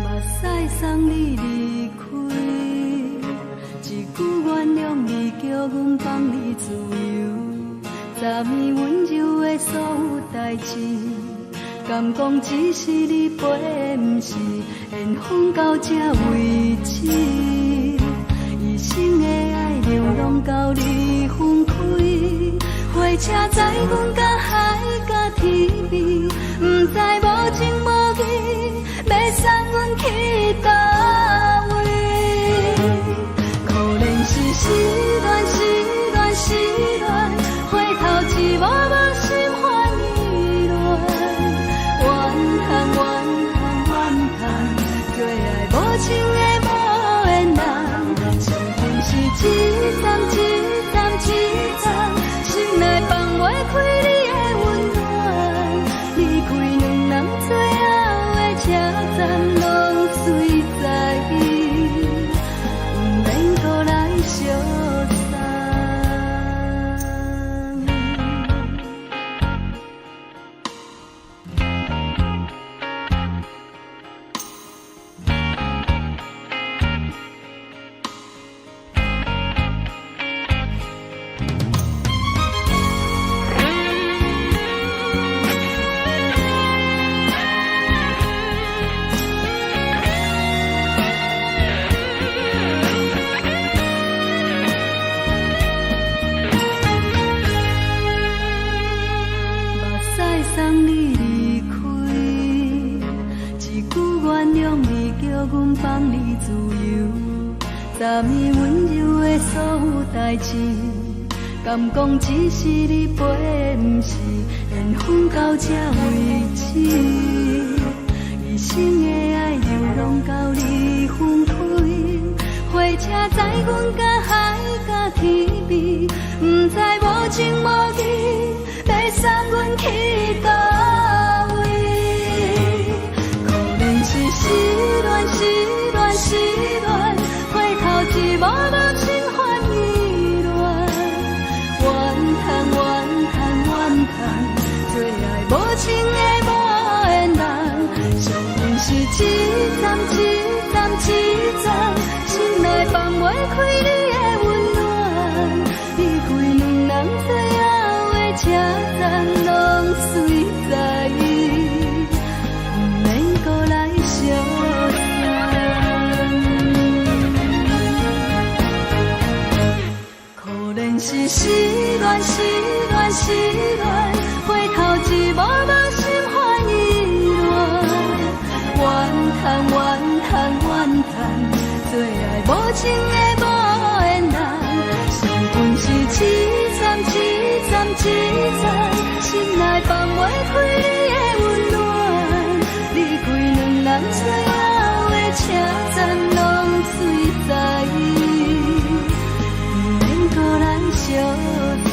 目屎送你離開，一句原諒你，叫阮放你自由。昨暝溫柔的所有代誌，敢講只是你陪的，毋是緣分到這為止。一生的愛流浪到你分開，火車載阮甲海甲天邊，毋知無情無義，欲送阮去佗位？可憐是失戀，失戀，失戀，回頭一幕幕心煩意亂，怨嘆怨嘆怨嘆，做愛無情的無緣人，生命是一站一站一站，心內放。開你的溫暖。離開兩人最後的車站，攏隨在，毋免閣來相送。目屎送你離開，一句原諒你，叫阮放你自由。昨暝溫柔的所有代誌，敢講只是你陪，毋是緣分到這為止。一生的愛流浪到你分開，火車載阮甲海甲天邊，毋知無情無義，欲送阮去佗位？可憐是失戀，失戀，失戀，回頭一幕幕心煩意亂。怨嘆怨嘆怨嘆，做愛無情的無緣人，上恨是一站一站一站，心內放袂開你的溫暖。離開兩人最後的車站，攏隨在，毋免閣來相送。可憐是失戀，失戀，失戀，回頭一幕幕心煩意亂。怨嘆怨嘆怨嘆，做愛無情的無緣人，上恨是一站一站一站，心內放袂開你的溫暖。離開兩人最後的車站，攏隨在，毋免閣來相送。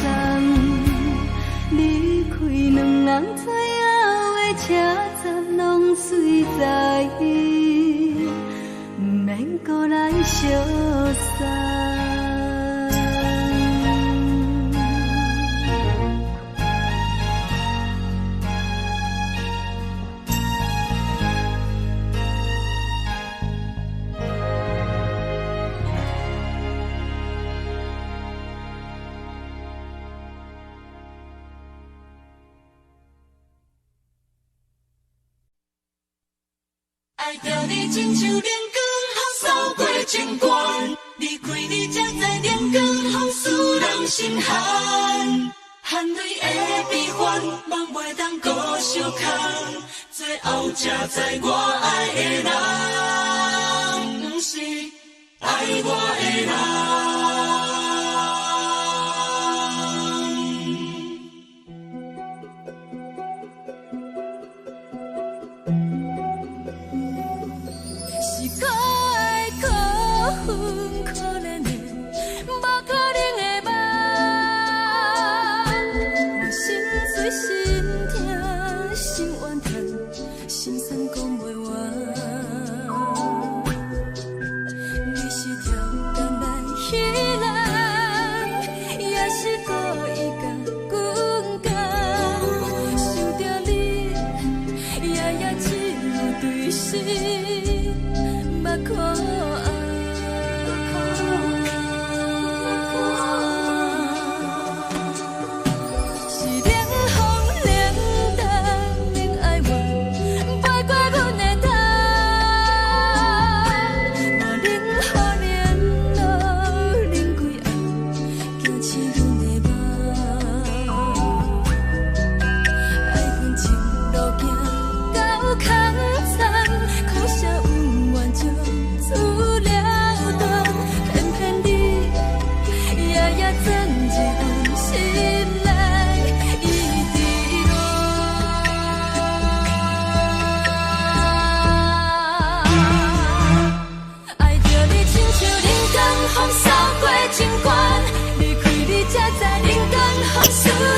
離開兩人最後的車站，攏隨在，毋免閣來相送。愛著你親像冷光予掃過情關，離開你才知冷光予使人心寒，汗淚的悲歡，夢袂當閣相空，最後才知我愛的人，毋是愛我的人。是可愛可恨可憐的，無可能的夢。我心碎心痛心怨嘆，心酸講袂完。你是超工來彼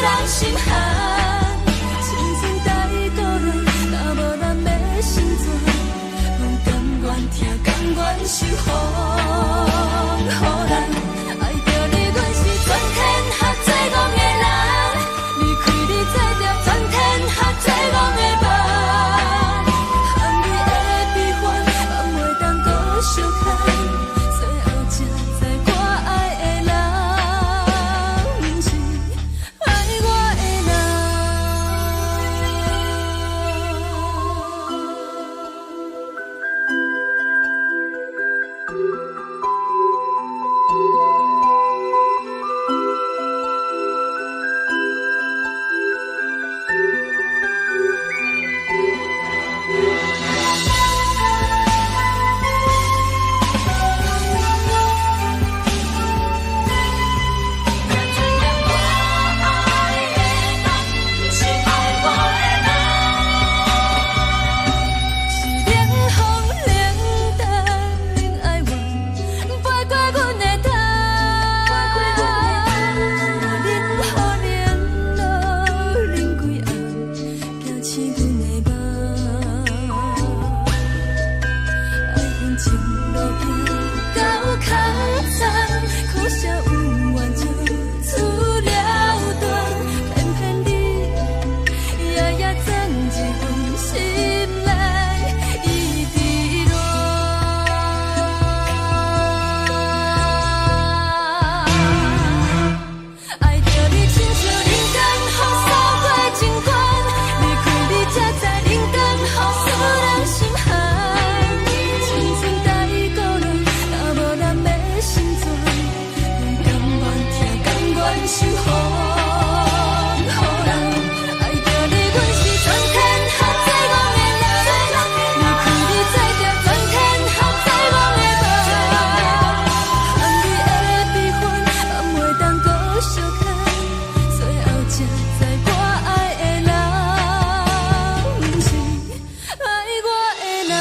人心寒。青春太孤单，若无咱欲成全，阮甘愿疼，甘愿受风予人。爱著你，阮是全天下最戆的人。离开你，做著全天下最戆的梦。含你的悲欢，放袂当阁相牵。最后才知我爱的人，毋是爱我的人。是冷风冷淡冷爱怨，飞过阮的头。冷雨冷露冷规暗，惊醒阮的梦。爱恨情路行到空残，可惜有缘就此了断，偏偏你夜夜钻入阮心内，一直乱。爱著你亲像人间风扫过情关，离开你才知人间风使人心寒。青春太孤单，若无咱欲成全，阮甘愿疼，甘愿受风予人。爱著你，阮是全天下最戆的人。离开你，做著全天下最戆的梦。含你的悲欢，放袂当阁相牵。最后才知我爱的人，毋是爱我的人。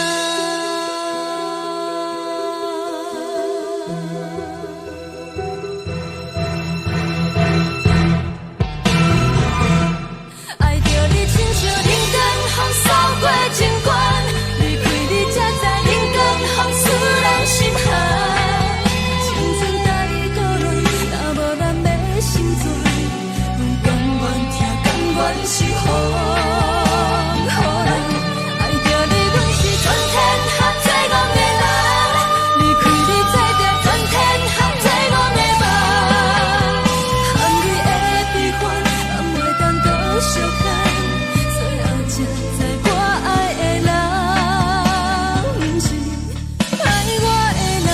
爱著你亲像人间风扫过情关，离开你才知人间风使人心寒。青春太孤单，若无咱欲成全，阮甘愿疼，甘愿受风予人。爱著你，阮是全天下最戆的人。离开你，做著全天下最戆的梦。含你的悲欢，放袂当阁相牵。最后才知我爱的人，毋是爱我的人。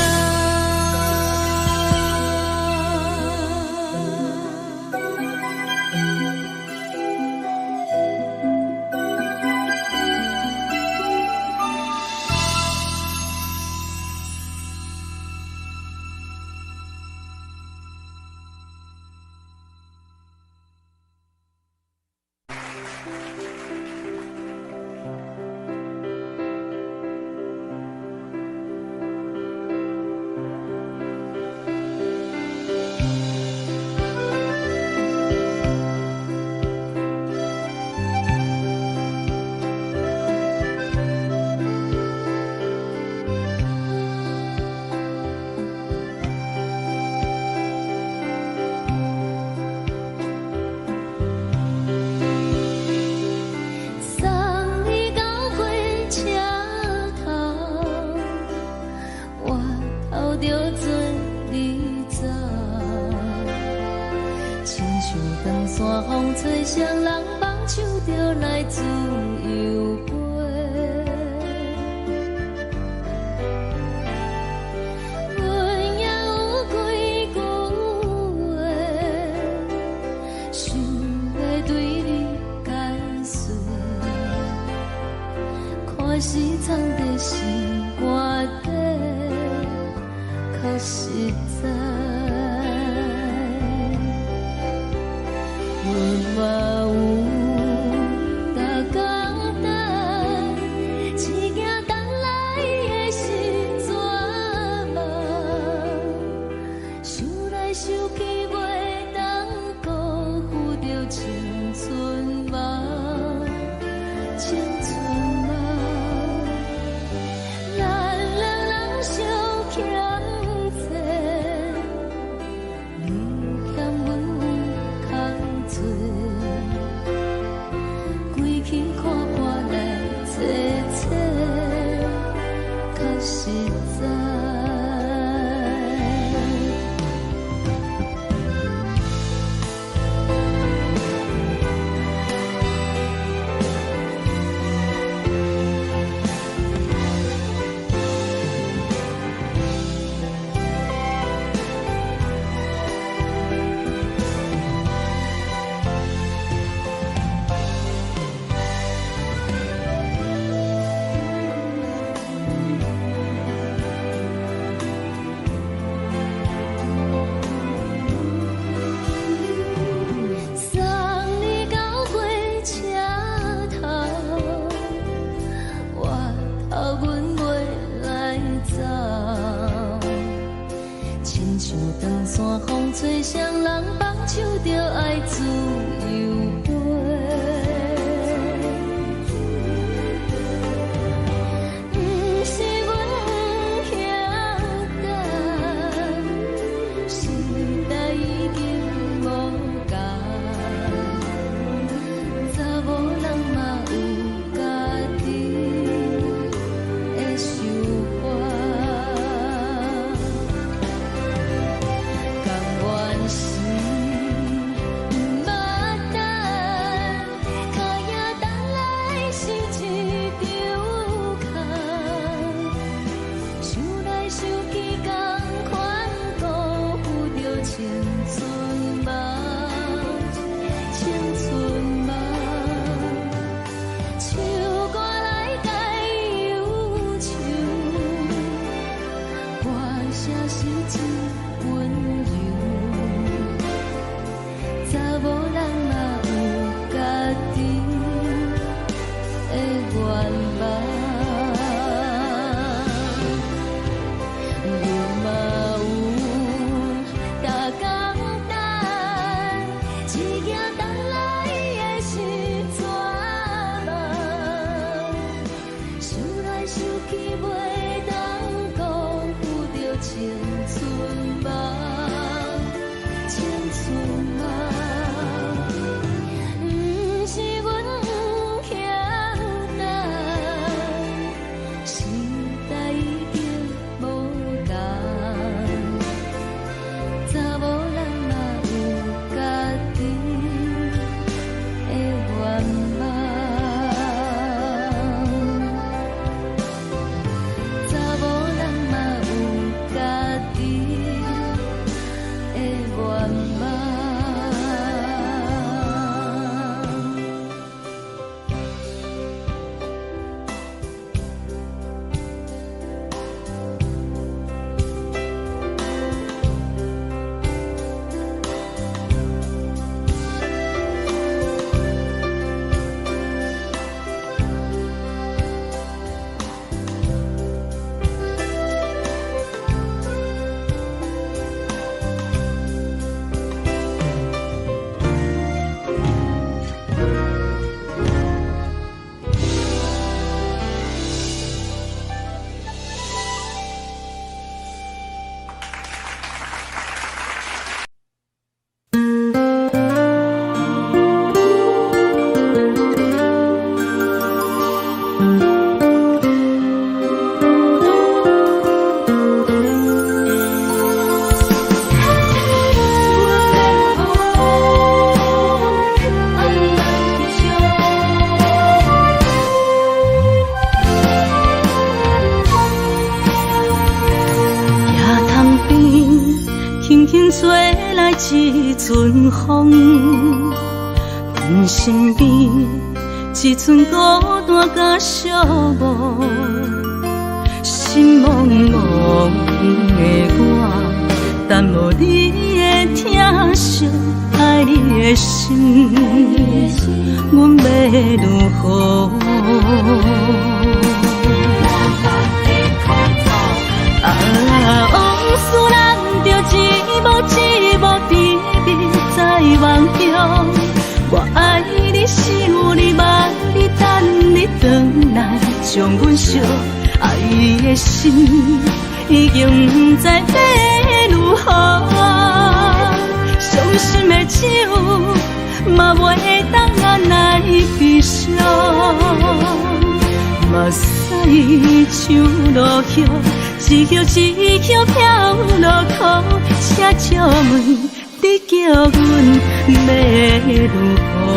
送你到火车头，我头著准你走。亲像长山风吹，谁人放手就来自由飞。阮也有几句话，想欲对你解释。看是藏在心肝底，较实在。阮嘛有逐工等，只惊等来的是绝望。想来想去，袂当辜负著这一阵风，阮身边一阵孤单佮寂寞，心茫茫的我，等无你的疼惜，爱你的心，阮欲如何？啊，往事咱就一幕一幕甜蜜在梦中。我爱你，想你，梦你，等你转来，将阮惜。爱的心已经不知欲如何，伤心的酒嘛袂当按捺悲伤，目屎像落雨，一叶一叶飘落苦，请借问你叫阮欲如何？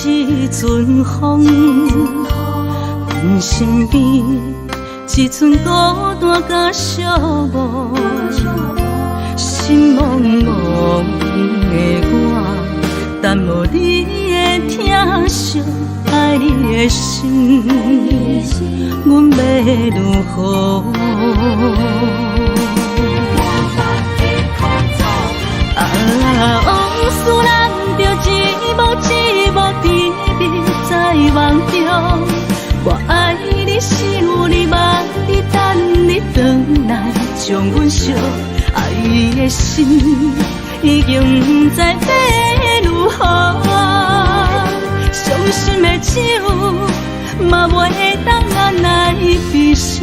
一阵风，阮身边一阵孤单佮寂寞，心茫茫的我，等无你的疼惜，爱你的心，阮欲如何？啊，往事咱就一幕一幕甜蜜在梦中。我爱你，想你，梦你，等你转来，将阮惜。爱的心已经不知欲如何，伤心的酒嘛袂当按捺悲伤，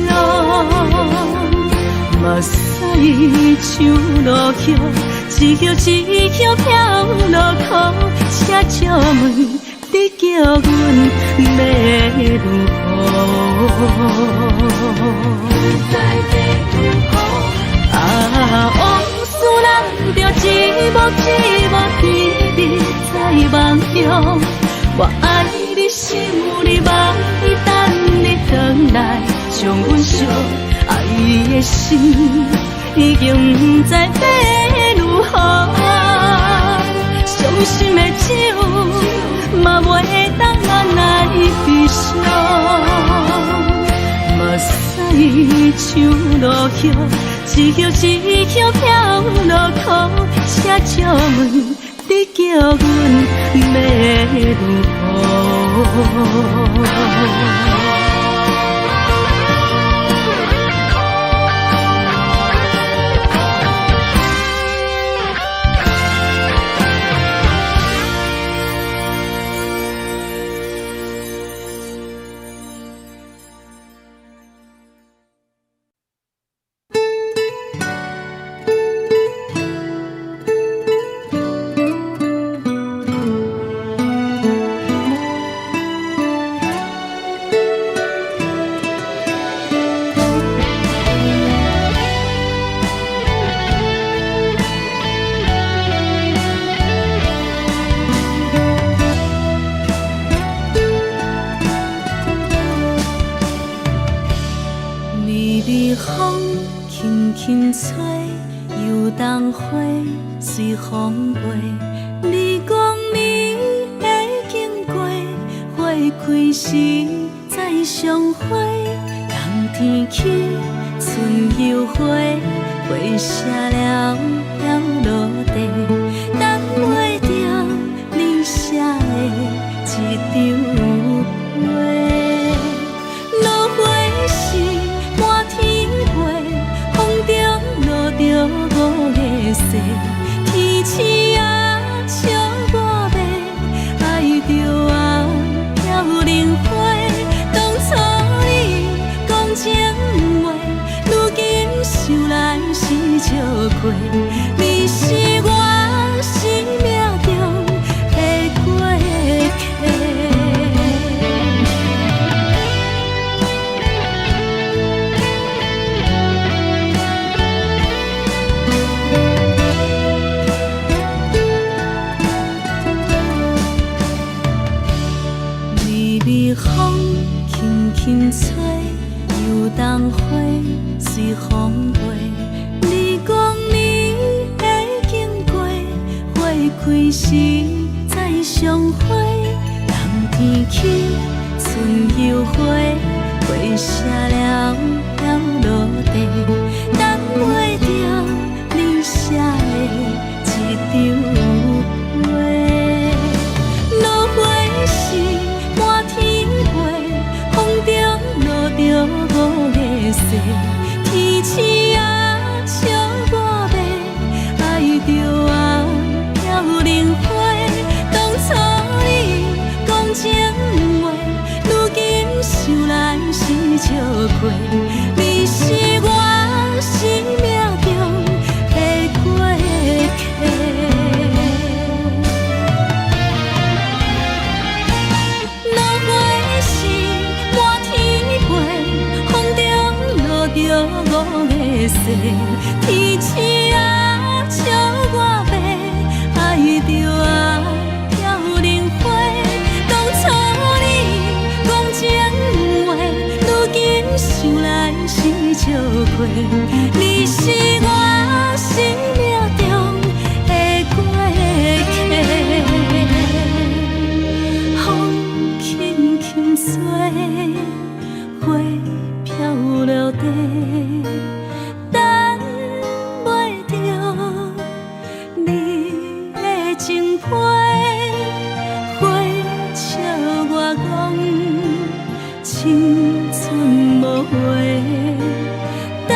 目屎像落雨，一叶一叶飘落苦，请借问你叫阮欲如何？啊，往事咱就一幕一幕甜蜜在梦中。我爱你，想你，梦你，等你转来，将阮惜。爱的心已经不知欲如何，伤心的酒嘛袂当按捺悲伤，目屎像落雨，一叶一叶飘落苦，请借问你叫阮欲如何？你是我。輕吹，油桐花隨風飛。你講你會經過，花開時再相會。冬天起，春又回，花謝了飄落地，等袂著你寫的一張批。落花時滿天飛，風中落著五个誓，天鼠仔笑我欲，愛著我飄零花。當初你講情話，如今想來是笑話。你是我生命中的過客。落花時滿天飛，風中落著五个誓，天鼠仔笑我欲，愛著我飄零花。當初你講情話，如今想來是笑話。你是我生命中的過客。風輕輕吹，花飄落地，等袂著你的情批。花笑我講青春無話，等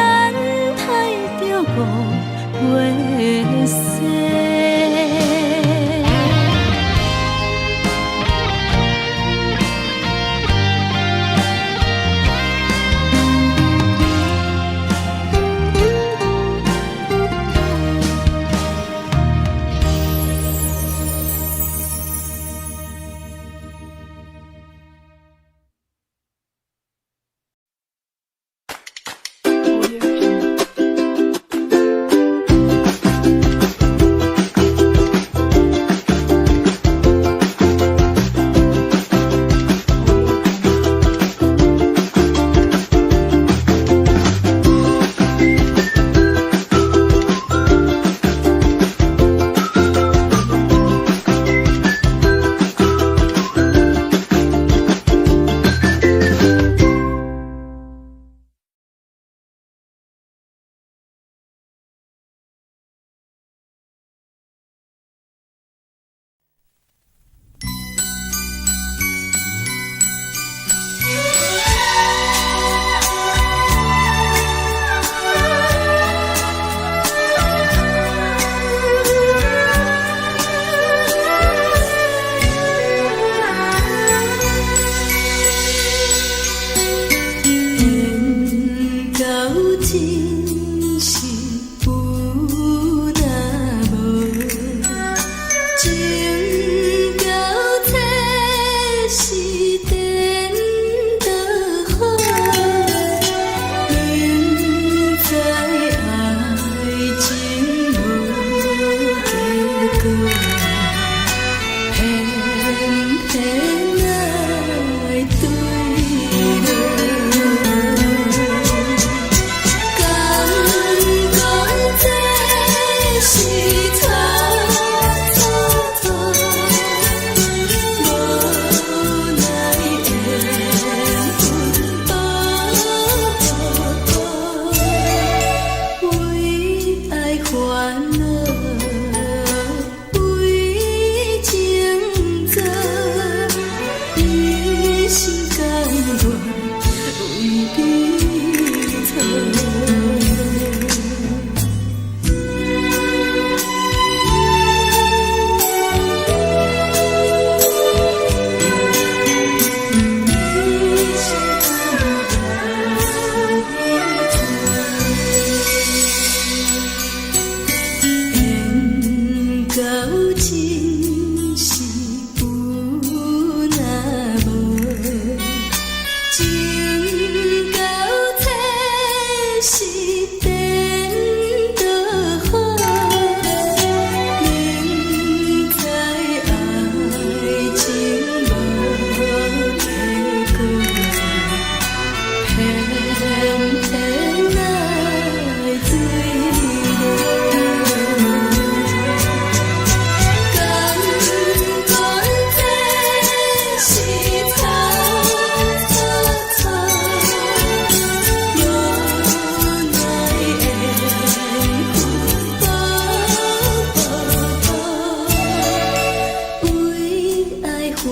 煩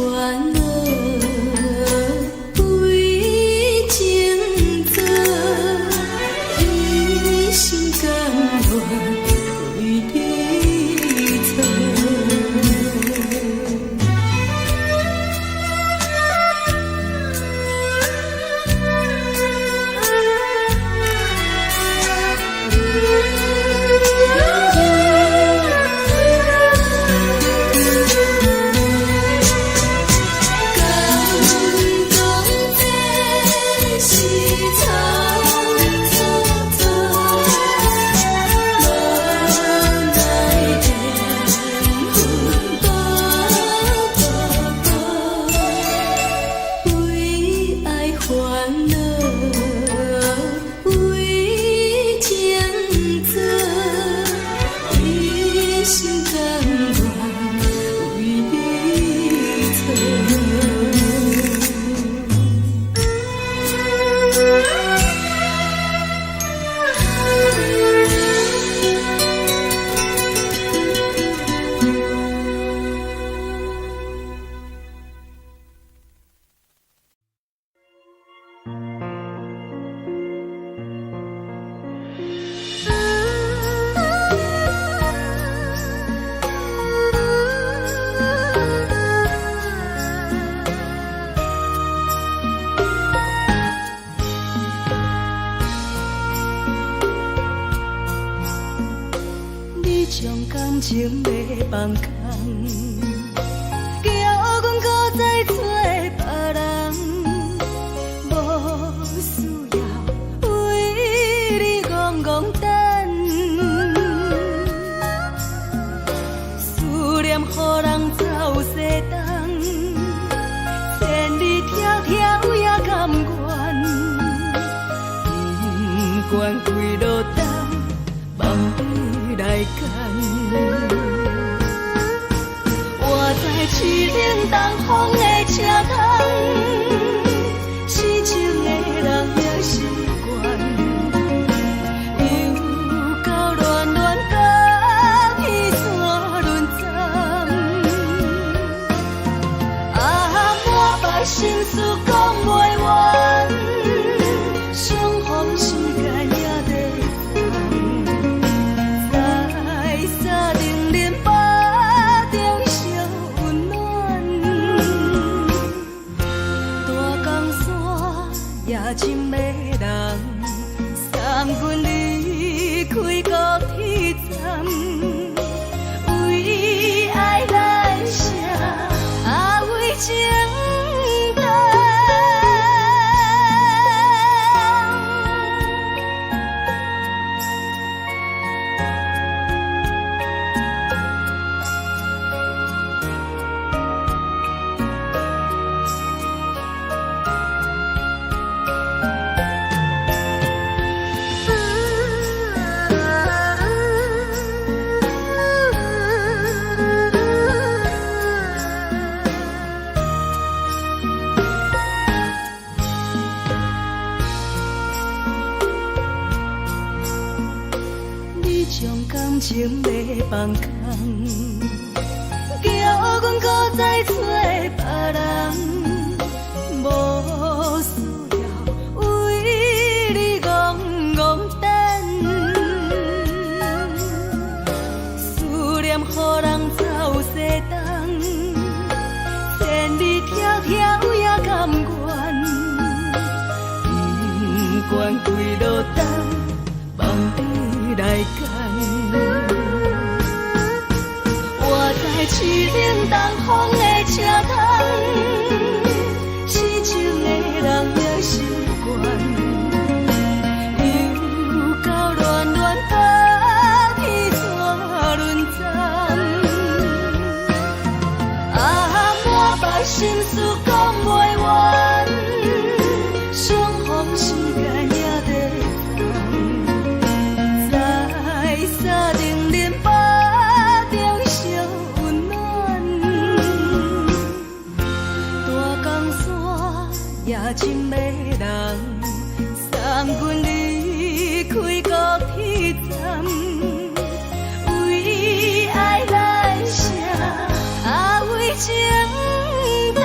惱，為情做，一心甘願為你做。敢講這是草草草，無奈緣分步步步，為愛煩惱，為情做，一心甘願為你做。你將感情欲放空，叫阮閣再找別人，無需要為你戇戇等，思念予人走西東，千里迢迢也甘願，不管幾落冬，望你來牽。我在凄冷東風的車窗，痴情的人也習慣，又到暖暖甲彼山轮站，啊，满腹心事講袂完，相逢時間也短暫，在三重恁腹中相溫暖，大江山也真迷人，送阮離開高鐵站，為愛來寫，啊為情等。你將感情欲放空，叫阮閣再找別人，無需要為你戇戇等，思念予人走西東，千里迢迢也甘願，不管幾落冬，望你來牽。我在凄冷東風的車窗，痴情的人也習慣，又到暖暖甲彼山轮站，啊，满腹心事講袂完，相逢時間也短暫，在三重恁腹中相溫暖，大江山也真迷人，送阮離開高鐵站，為愛來寫，啊為情等。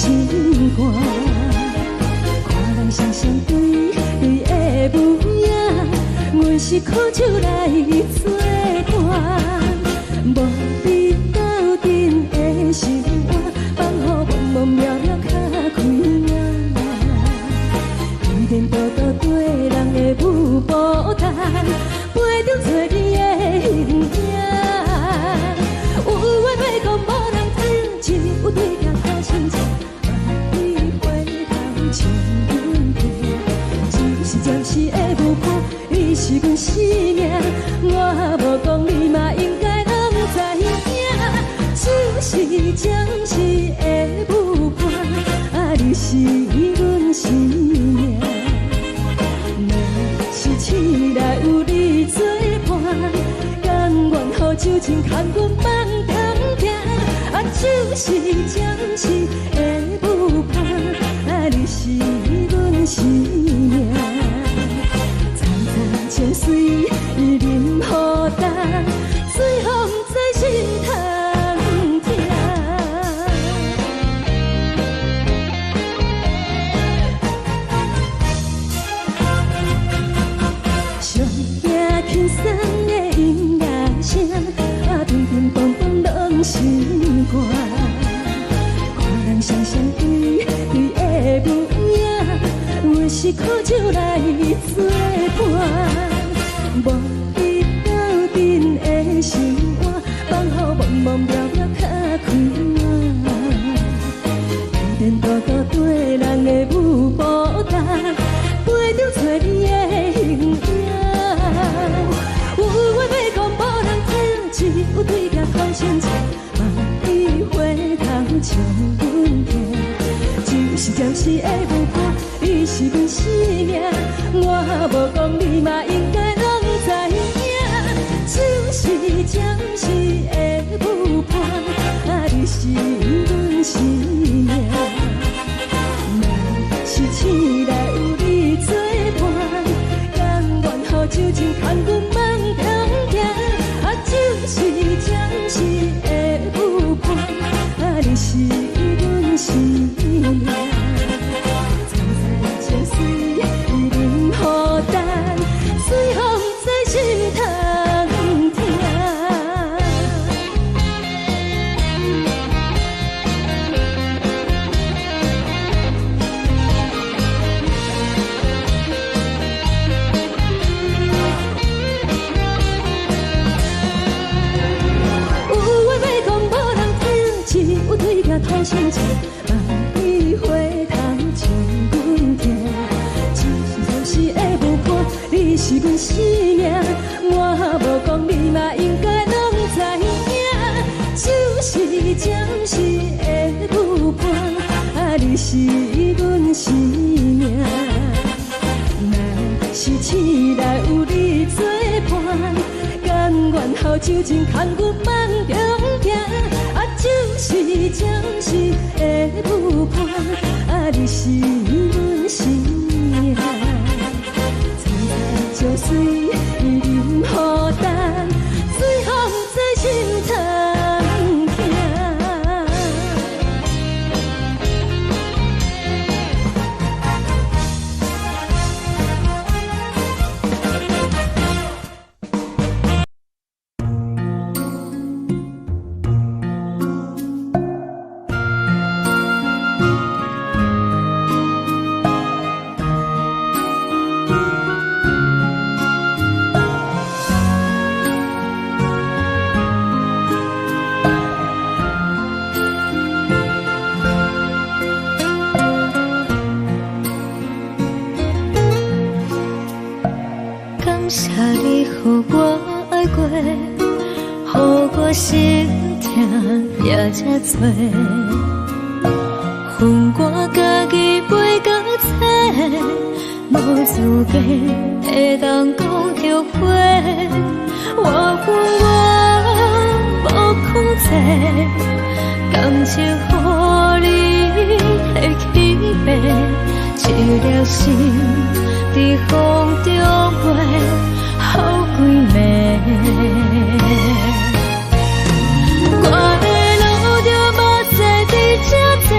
心肝。看人双双对对的舞影，阮是苦酒來做伴，無你鬥陣的生活，放予茫茫渺渺較開眼。彼電倒倒綴人的舞步動，陪中找你的形影。有話欲講無人聽，只有對鏡苦心情，萬里回頭唱阮聽。只是暫時的舞伴，你是阮生命，我無講你嘛應該攏知影。只是暫時的舞伴，啊，你是阮生命。若是醒來有你做伴，甘願予酒精牽阮放通行。啊，只是暫時的舞伴，啊，你是阮生命。層層情隨淋雨重，水予毋知心通疼。上驚輕鬆的音樂聲，啊，乒乒乓乓攏心肝。看人雙雙對對的舞影，阮是苦酒來做伴，無你鬥陣的生活，放予茫茫渺渺較開眼。彼電倒倒綴人的舞步動，陪中找你的形影。有話欲講無人聽，只有對鏡苦心情，望你回頭唱阮聽。只是暫時的舞伴，你是阮生命，我無講你嘛應該攏知影。只是暫時的舞伴，啊，你是阮生命。若是醒來有你做伴，甘願予酒精牽阮放通行。啊，只是暫時的舞伴，啊，你是阮生命。層層情隨淋雨重，水予毋知心通疼。有話欲講無人聽，只有對鏡苦心情，望你回頭唱阮聽。只是暫時的舞伴，你是阮生命，我無講你嘛應該攏知影。只是暫時的舞伴，啊，你是阮生命。若是醒來有你做伴，甘願予酒精牽阮放中行。啊，只是暫時的舞伴，啊，你是阮生命。層層情隨淋雨重，水予毋知心通疼。感謝你予我愛過，予我心疼也這多。分我家己袂共找，無資格會當講後悔。我有我無控制，感情予你提起爬，一粒心佇風中飛，予規暝。我的路著目屎佇這濟。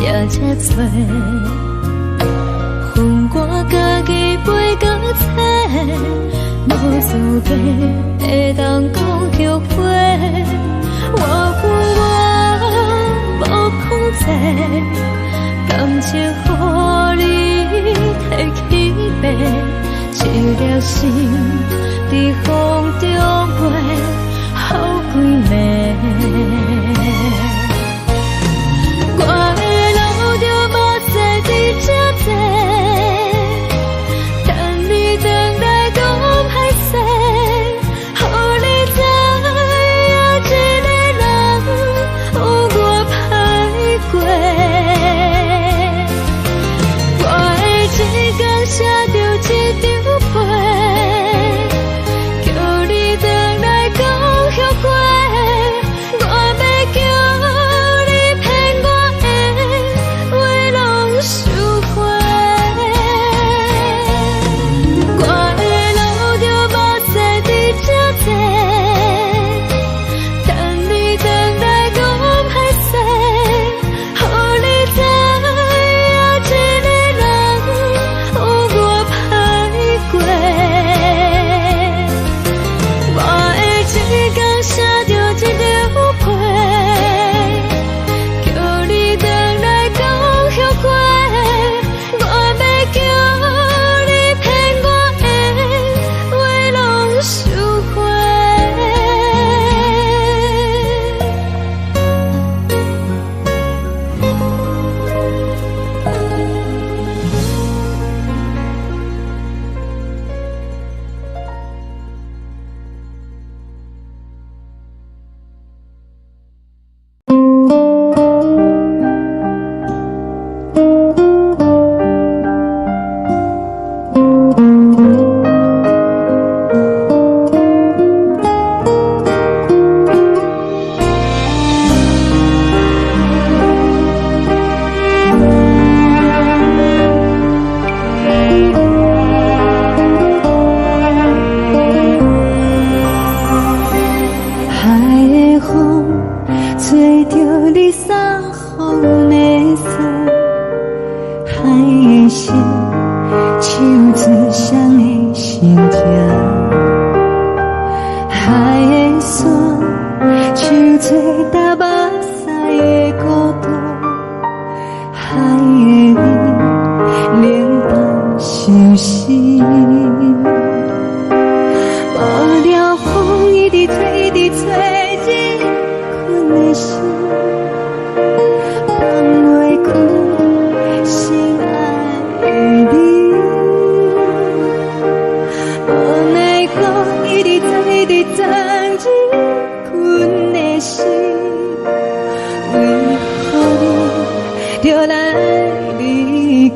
也才找。予我家己飞到册，無資格會當講後悔。我不我無控制，感情予你提起爬，一粒心佇風中飛，予幾暝。我會流著目屎佇這坐，等你轉來講歹勢，予你知影一个人有偌歹過。我會一工寫著一張批，叫你轉來講後悔。我欲叫你騙我的話攏收回。我會流著目屎佇這坐，等你轉來講歹勢，予你知影一個人有偌歹過。我會一工寫著一張批，叫你轉來講後悔。我欲叫你騙我的話攏收回。海的風吹著你送予阮的衫，海的心唱出誰的心情，海的山唱出踏目屎的孤單，海的味冷淡相思。無聊風一直吹，一直吹，入阮的心，放袂開心愛的你。無奈何一直鑽，一直鑽入阮的心，為何你著來離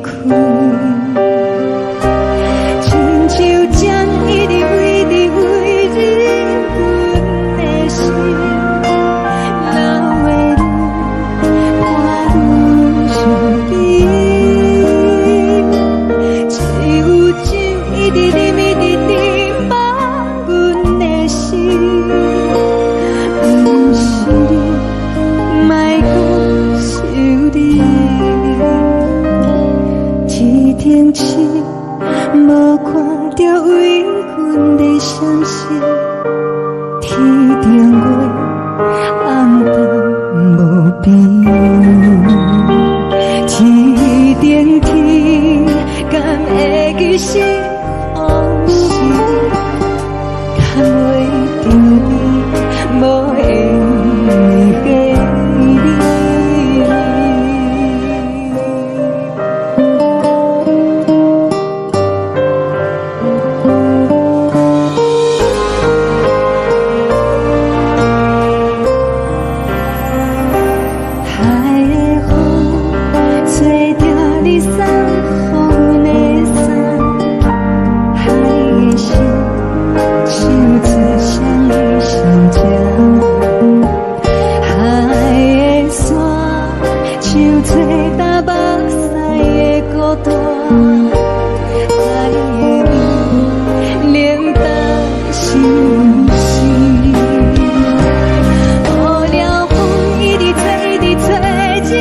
開？親像鳥一直飛，一直飛入阮的心，老的愈看愈想你。只有酒一直啉，一直啉，放阮的心，毋是你，莫閣想你。天頂星無看著為阮咧閃爍，天頂月暗淡無邊。天頂天敢會記是予是牽袂著你，無緣的你。海的風吹著你送予阮的衫，海的心唱出誰的心情，海的山唱出踏目屎的孤單，海的味冷淡相思。無聊風一直吹，一直吹入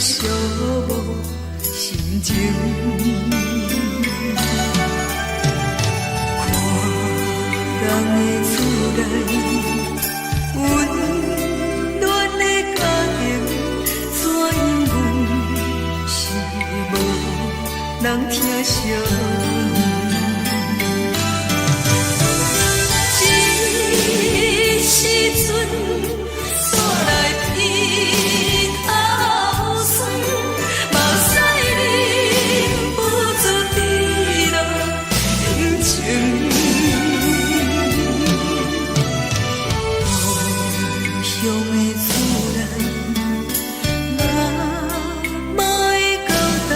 寂寞心情。看人的厝內，溫暖的家庭，怎樣阮是無人疼惜阮。這時陣煞來鼻頭酸，目屎忍不住滴落眼睛。故鄉的厝內，媽媽的交代，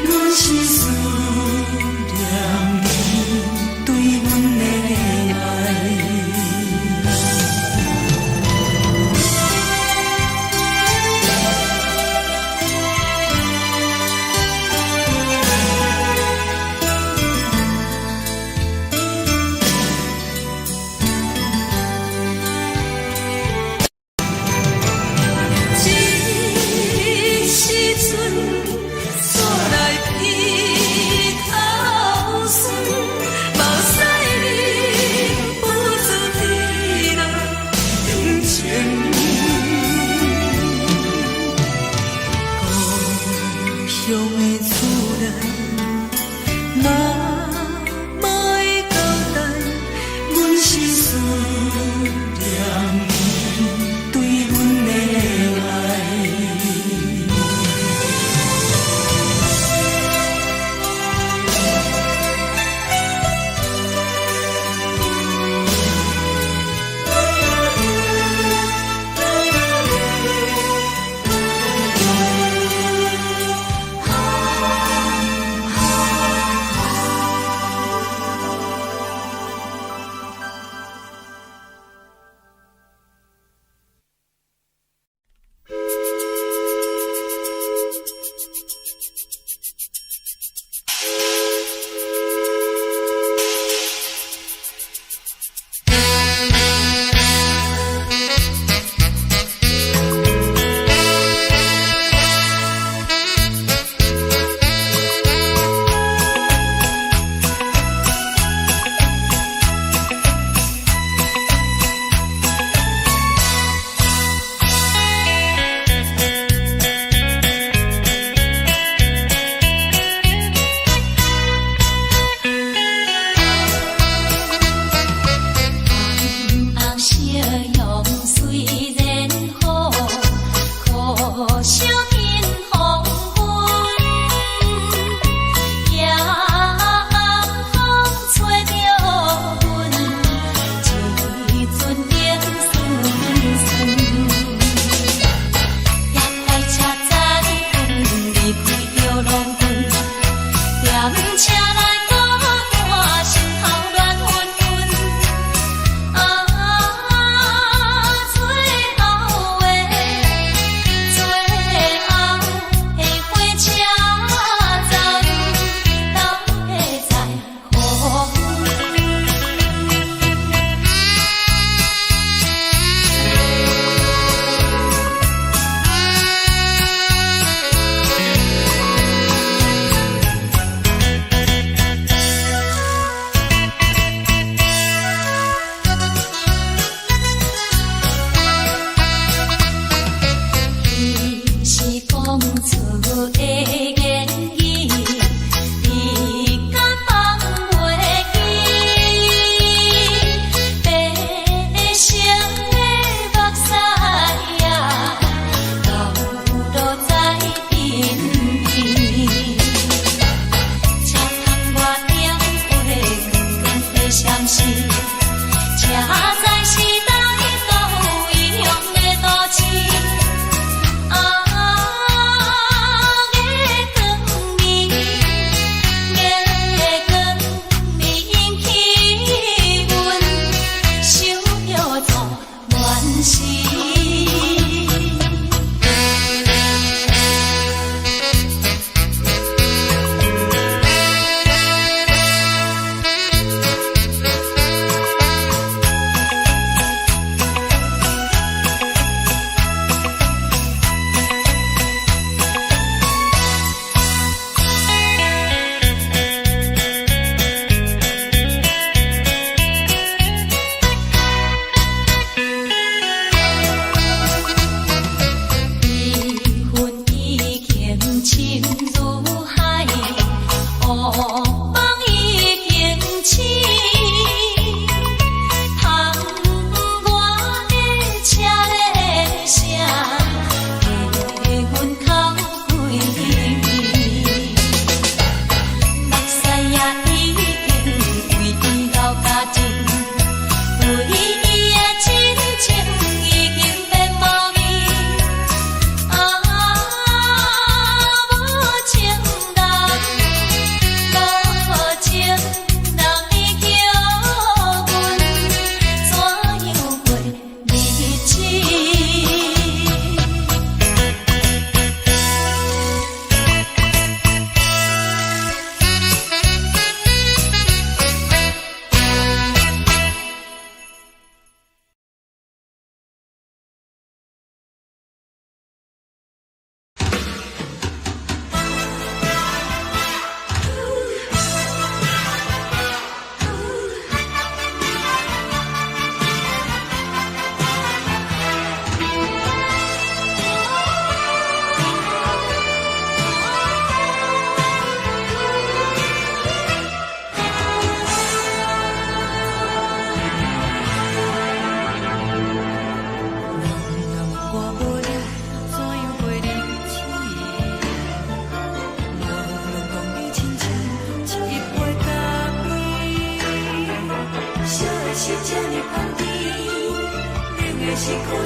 阮是思念你對阮的愛。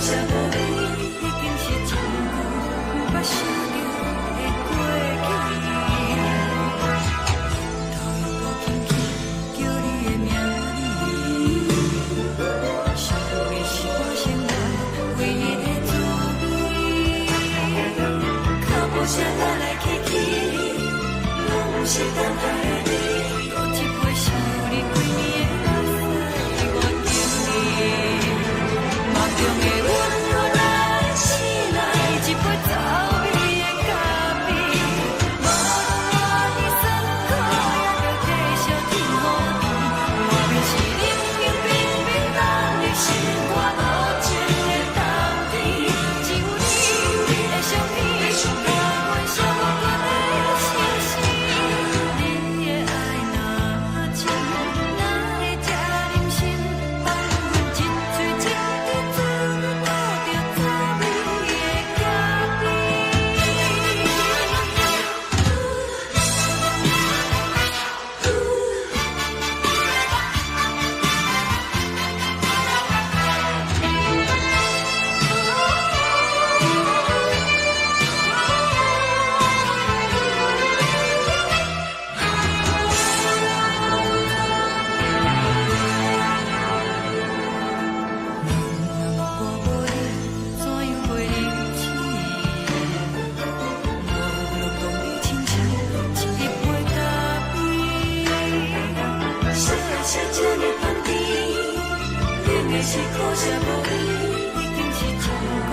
惜無你，已經是真久毋捌想著的過去。頭又閣輕輕叫你的名字，想的是我生活唯一的滋味。腳步聲來來去去，攏毋是等待的你。閣一杯想你規暝的目屎，我敬你。夢中的阮予咱醒來，一杯走味的咖啡。無論偌尼酸苦，也著繼續天雨甜。畫面是冷冷冰冰，凍入心肝無情的冬天。只有你的相片，伴阮寂寞的相思。你的愛若真，哪會這忍心放阮一喙一滴滋味吐著滋味的咖啡？我無你，怎樣過日子？無論當你親像一杯咖啡，惜愛惜這呢香甜，冷的是可惜無你，已經是真久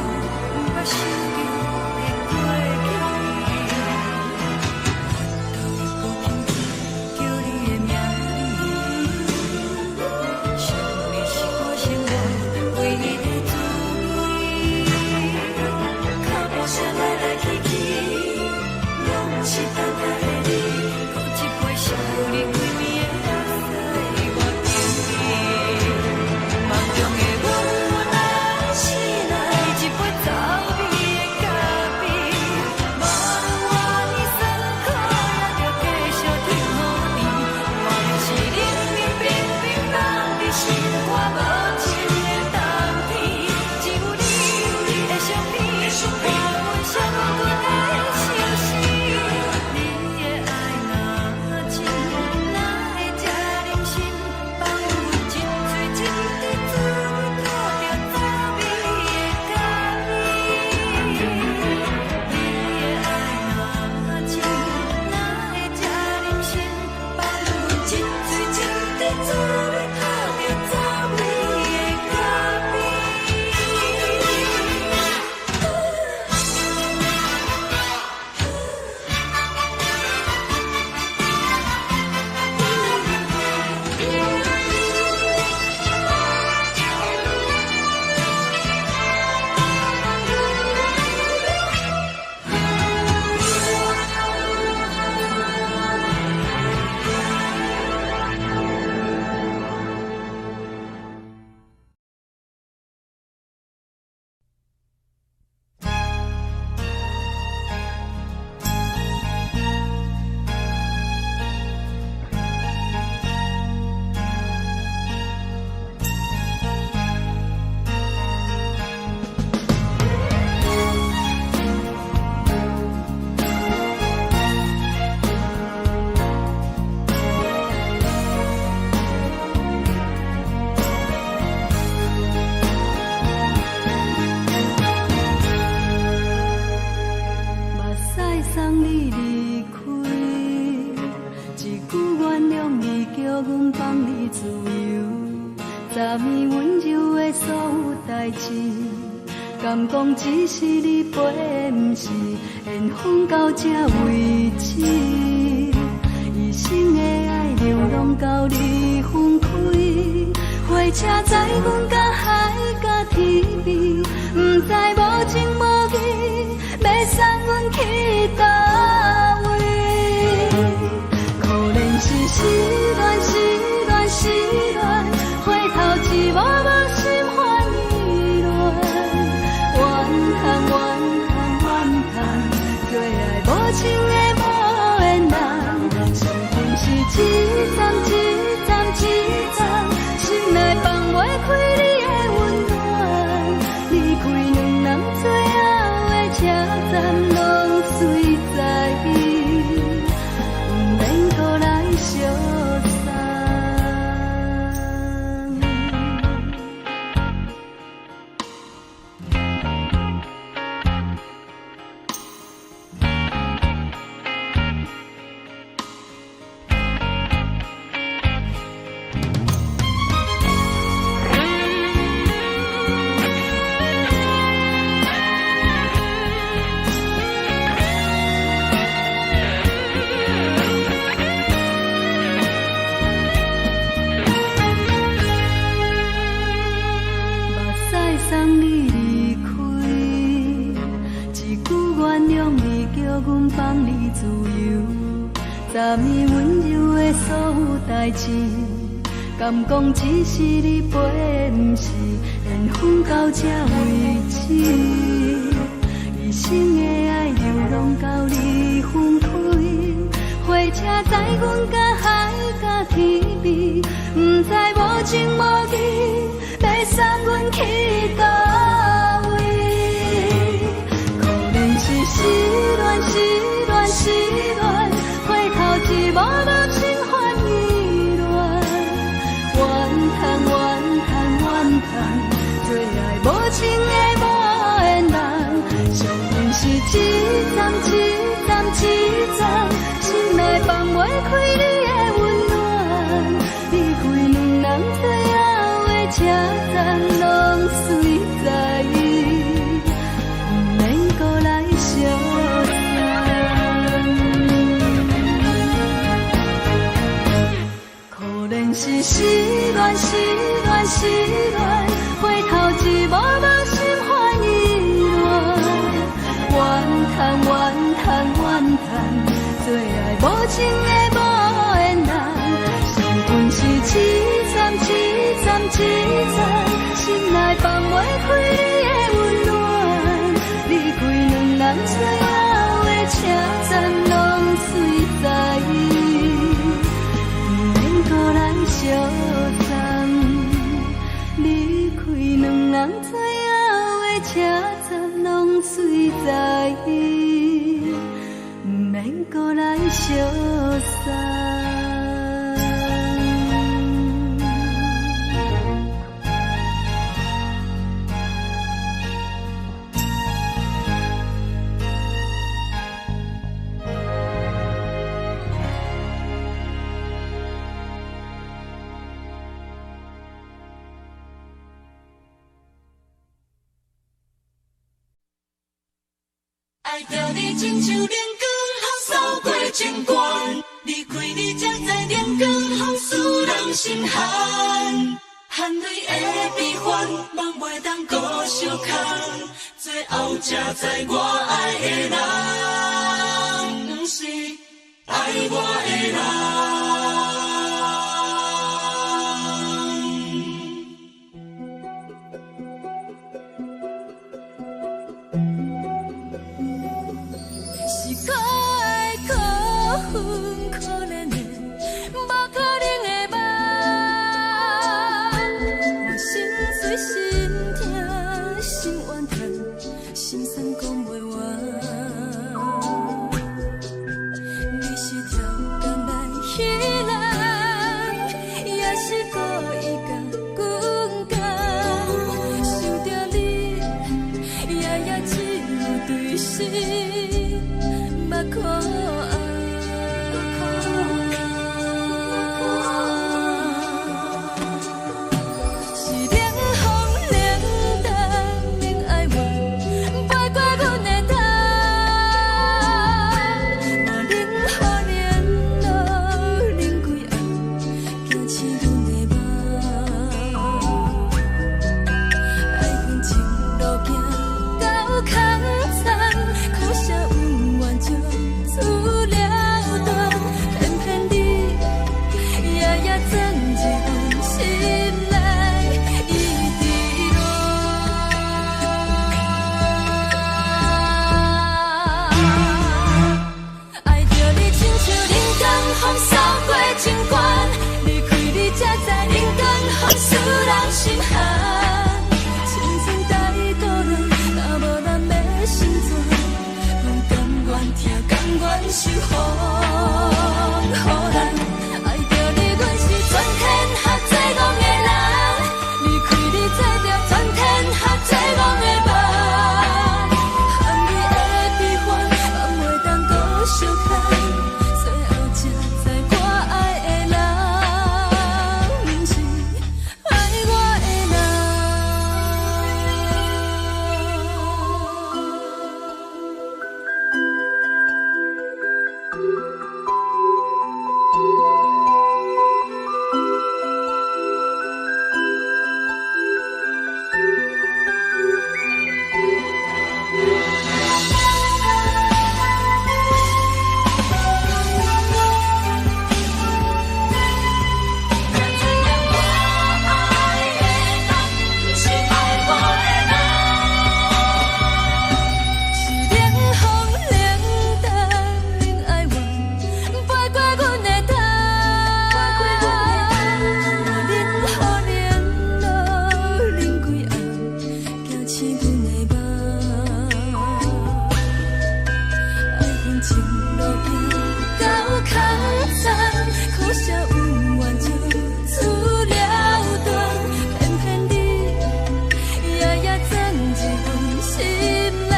毋捌想著的過去。頭又閣輕輕叫你的名字，想的是我生活唯一的滋味。腳步聲來來去去，攏毋是等待的你。閣一杯想你規暝的目屎，我敬你。夢中的阮咱醒來，一杯走味的咖啡。無論偌尼酸苦，也著繼續天雨甜。畫面是冷冷冰冰，凍入心肝無情的冬天。只有你的相片，伴阮寂寞的相思。你的愛若真，哪會這忍心放阮一喙一滴滋味吐著滋味的咖啡？你的愛若真，哪會這忍心放阮一喙一滴滋味吐著滋味的咖啡？目屎送你離開，一句原諒你，叫阮放你自由。昨暝溫柔的所有代誌，敢講只是你陪的，毋是緣分到這為止。一生的愛流浪到你分開，火車載阮到海角天邊，毋知無情無義，欲送阮去佗位？可憐是失戀，失戀，失戀，回頭一幕幕心煩意亂，怨嘆怨嘆怨嘆，做愛無情的無緣人，傷痕是一站一站一站，心內放袂開你的溫暖，離開站攏随在，毋免阁來相送。目屎送你離開，一句原諒你，叫阮放你自由。昨暝溫柔的所有代誌，敢講只是你陪，毋是緣分到這為止。一生的愛流浪到你分開，火車載阮甲海甲天邊，毋知無情無義，欲送阮去佗位？可憐是失戀，失戀，失戀，回頭一幕幕心煩意亂。怨嘆怨嘆怨嘆，最愛無情的無緣人，相信是一站一站一站，心內放袂開你的溫暖。離開兩人最後的車站，攏隨在，毋免閣來相送。可憐是失戀，失戀，失戀，回頭一幕幕心煩意亂。怨嘆怨嘆怨嘆，最愛無情的無緣人，相信是一站一站一站，心內放袂開你的溫暖。離開兩人最後的車站，攏隨在，毋免閣來相送。離開兩人最後的車站，攏隨在，毋免閣來相送。愛著你親像冷光予掃過情關，離開你才知冷光予使人心寒。汗淚的悲歡，夢袂當閣相牽，最後才知我愛的人，毋是愛我的人。是可愛可恨可憐的，無可能的夢。我心碎心痛心怨嘆，心酸講袂完。你是超工來彼人，也是故意共阮講。想著你，夜夜只有對心目苦紅。是冷風冷淡冷愛怨，飛過阮的頭。嘛冷雨冷露冷規暗，驚醒阮的夢。愛恨情路行到空残，苦涩恩怨情自受予人。愛著你，阮是全天下最戇的人。離開你，做著全天下最戇的夢。含你的悲歡，放袂當閣相牽。最後才知我愛的人，毋是愛我的人。才知影我愛的人，毋是愛我的人。是冷風冷淡冷哀怨，飛過阮的頭。冷雨冷露冷規暗，驚醒阮的夢。愛恨情路行到空残，可惜恩怨就此了斷，偏偏你夜夜鑽入阮心內，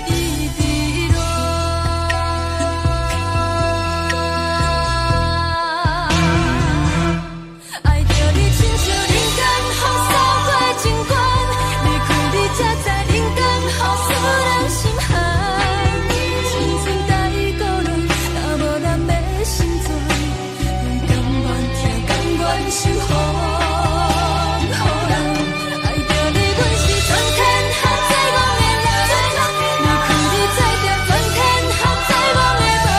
一直亂。愛著你親像人間風掃過情關，離開你才知人間風使人心寒。青春太孤單，若無人欲心存，阮甘願疼，甘願受予人。愛著你，阮是全天下最戇的人。離開你，做著全天下最戇的夢。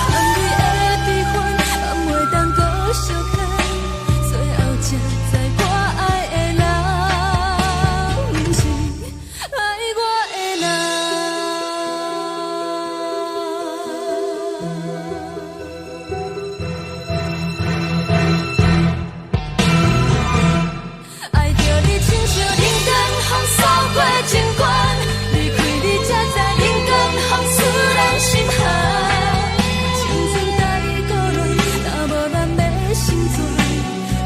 含你的悲歡，放袂當閣相牽。最後才知我愛的人，毋是愛我的人。愛著你親像人間風掃過情關，離開你才知人間風使人心寒。青春太孤單，若無人欲心存，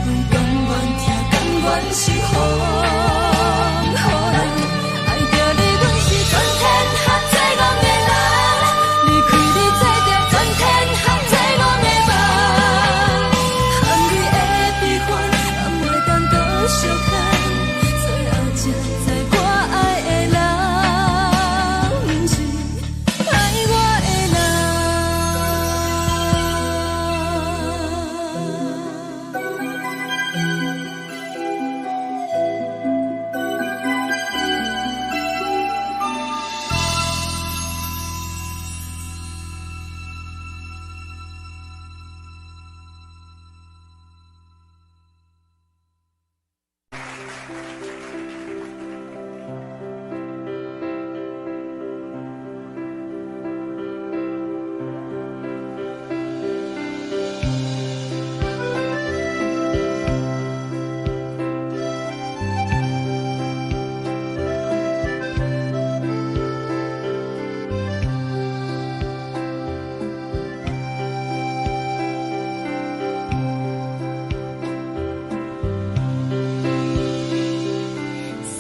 阮甘願疼，甘願受予人。愛著你，阮是全天下最戇的人。離開你，做著全天下最戇的夢。含你的悲歡，放袂當閣相牽。最後才知我愛的人，毋是愛我的人。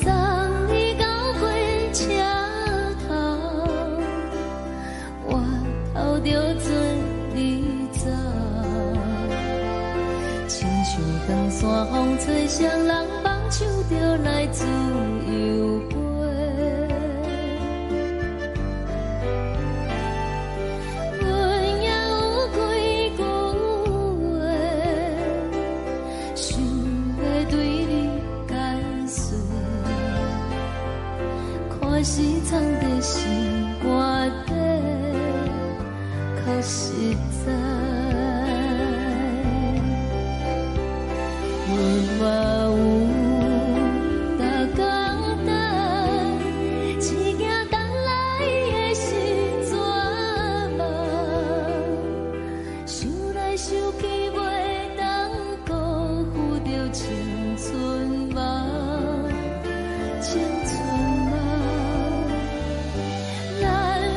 送你到火車頭，我頭著做你走。親像長山風吹，誰人放手就來自由飛。阮也有幾句話，想欲對你解釋，看是藏佇心肝底，較實在。阮嘛有逐工等，只驚等來的是絕望。想來想去，袂當辜負著青春夢，青春夢。咱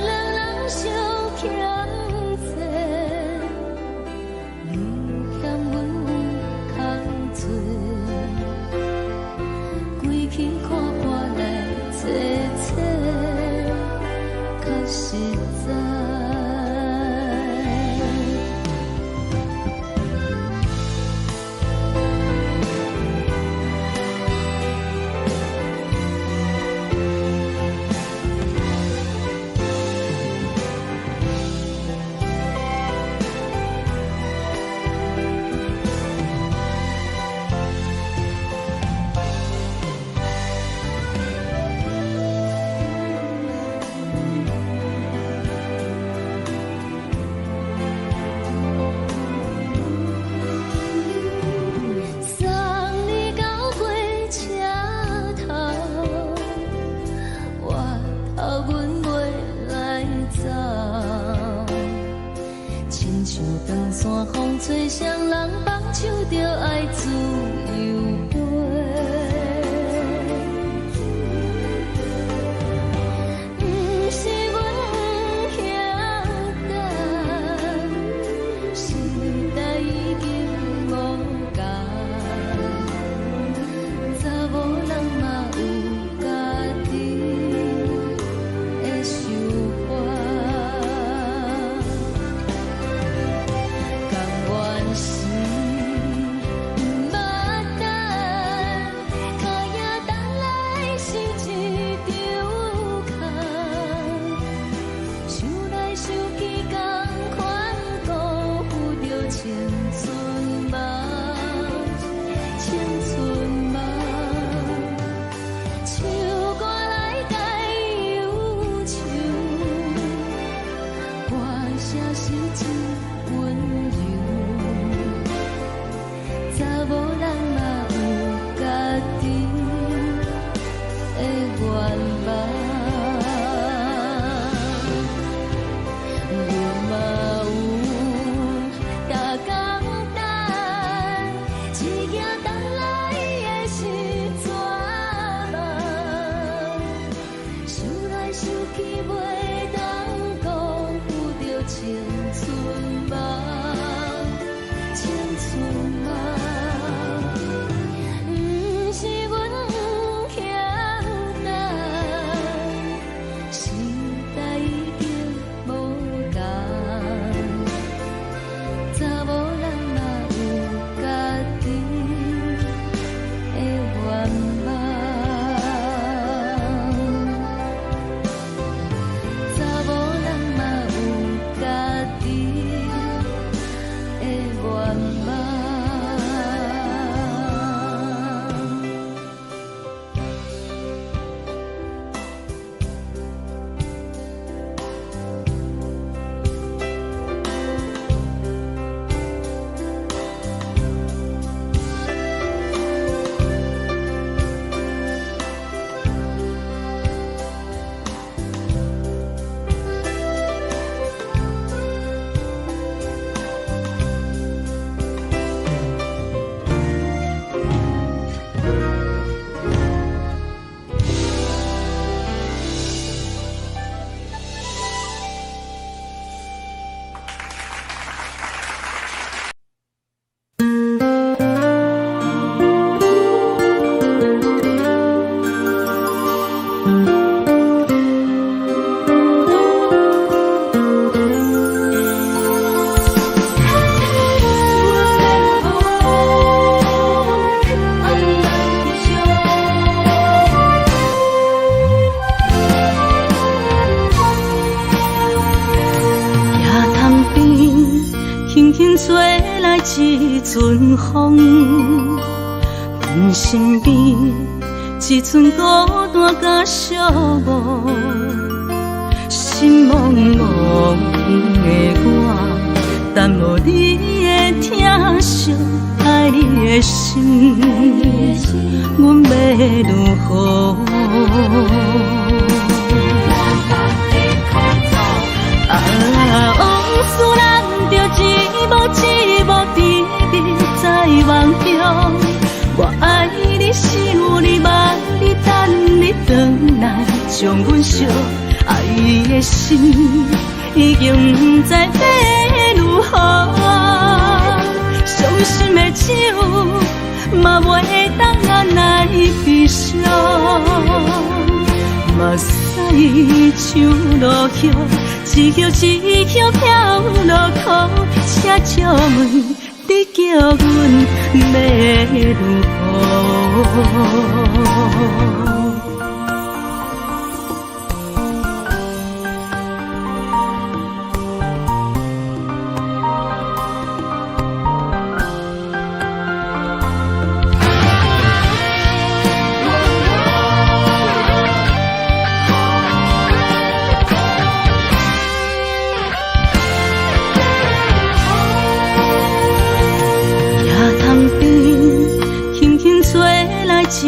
兩人相予阮袂來走。親像長山風吹，啥人放手就愛自由飛。毋是阮不曉等，時代已經無仝，查某人嘛有家己的想法。甘願是毋捌等，脚影等來是一場空。想來想去，仝款辜負著青春夢，青春夢。唱歌來解憂愁，歌聲是真溫柔。查某人嘛有家己的願望，阮嘛有逐工等，一夜等來的是绝望。想來想去，袂當辜負著青春夢，青春夢。毋是阮不曉等，時代已經無仝，查某人嘛有家己的願望，查某人嘛有家己的願望。野塘邊，輕輕吹來一陣風，阮身邊一陣孤單佮寂寞，心茫茫的我，等無你的疼惜，愛你的心，阮欲如何？啊，往事咱就一幕一幕甜蜜在夢中。我愛你，想你，望你，等你轉來，將阮惜。愛的心已經不知欲如何，傷心的酒嘛袂當按捺悲傷。目屎像落雨，一葉一葉飄落苦，請借問你叫阮欲如何？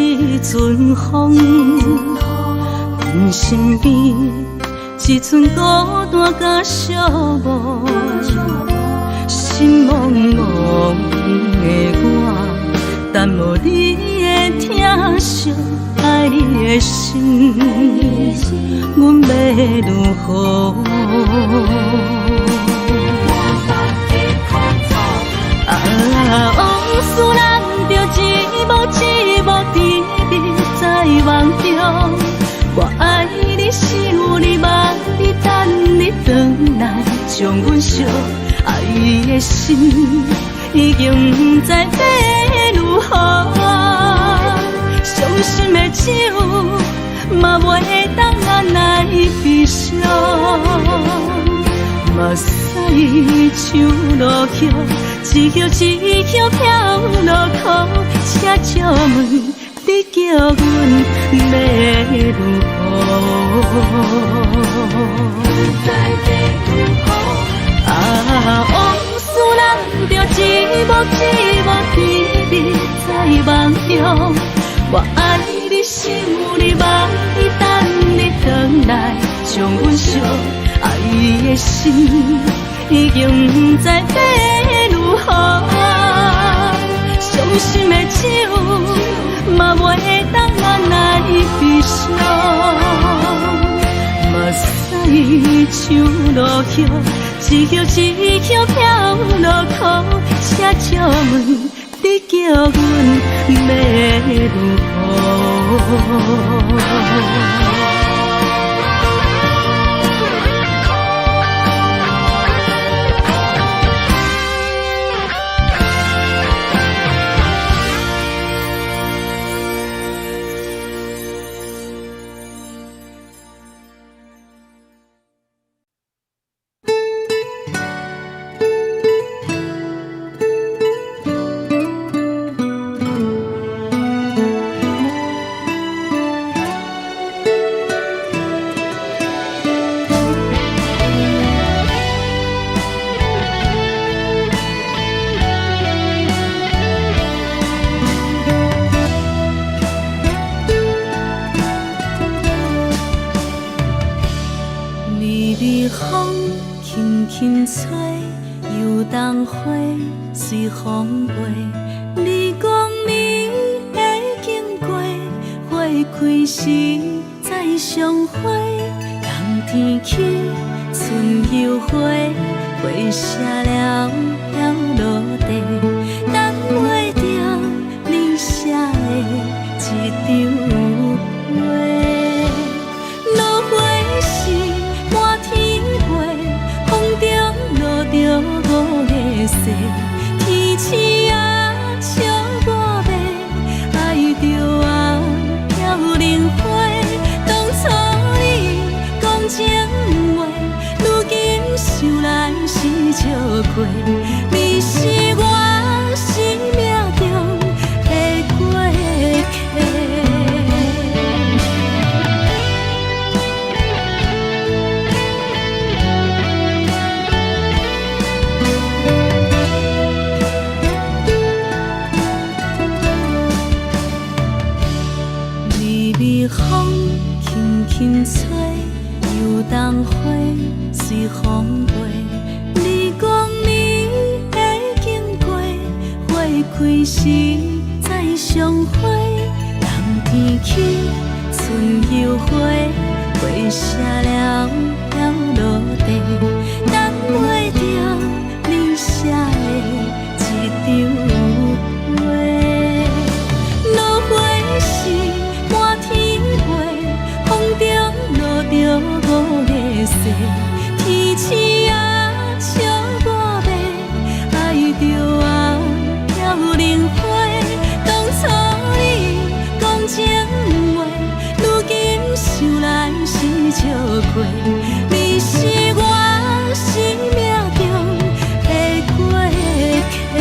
一陣風，阮身邊一寸孤單佮寂寞，心茫茫的我，等無你的疼惜，愛你的心，阮欲如何？啊，往事難著一幕一幕甜蜜在夢中。我愛你，想你，望你，等你轉來，將阮惜。愛的心已經不知欲如何，傷心的酒嘛袂當按捺悲傷。目屎像落雨，一葉一葉飄落苦，請借問你叫阮欲如何？啊，往事難著一幕一幕甜蜜在夢中。我愛你，想你，望你，等你轉來，將阮惜。愛的心已經不知欲如何，傷心的酒嘛袂當按捺悲傷。目屎像落雨，一葉一葉飄落苦，請借問你叫阮欲如何？微微風輕輕吹，油桐花隨風飛。你講你會經過，花開時再相會。冬天起，春又回，花謝了飄落地，等袂著你寫的這張批。落花時滿天飛，風中落著五个誓，天星啊笑我欲愛著啊飄零花。當初你講情話，如今想來是笑話，你是我生命中的過客。微微風輕輕吹，油桐花隨風飛。你講你會經過，花開時再相會。冬天起，春又回，花謝了飄落地，等袂著你寫的這張批。落花時滿天飛，風中落著五个誓，天星啊笑我欲愛著啊飄零花。當初你講情話，如今想來是笑話，你是我生命中的過客。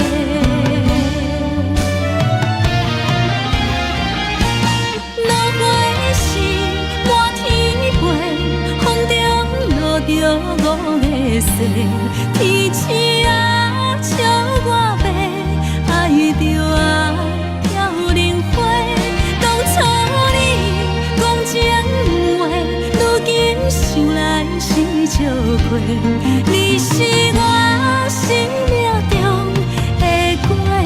落花時滿天飛，風中落著五个誓，天星啊笑我欲愛著啊飄零花。當初你講情話，來世相會。你是我生命中的過客。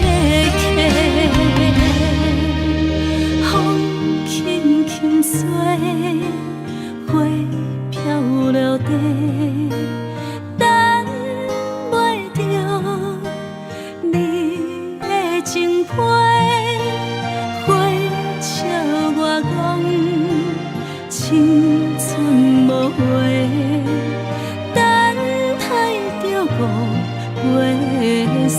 風輕輕吹，花飄落地，等袂著你的情批，花笑我講青春無話，等待著五月雪。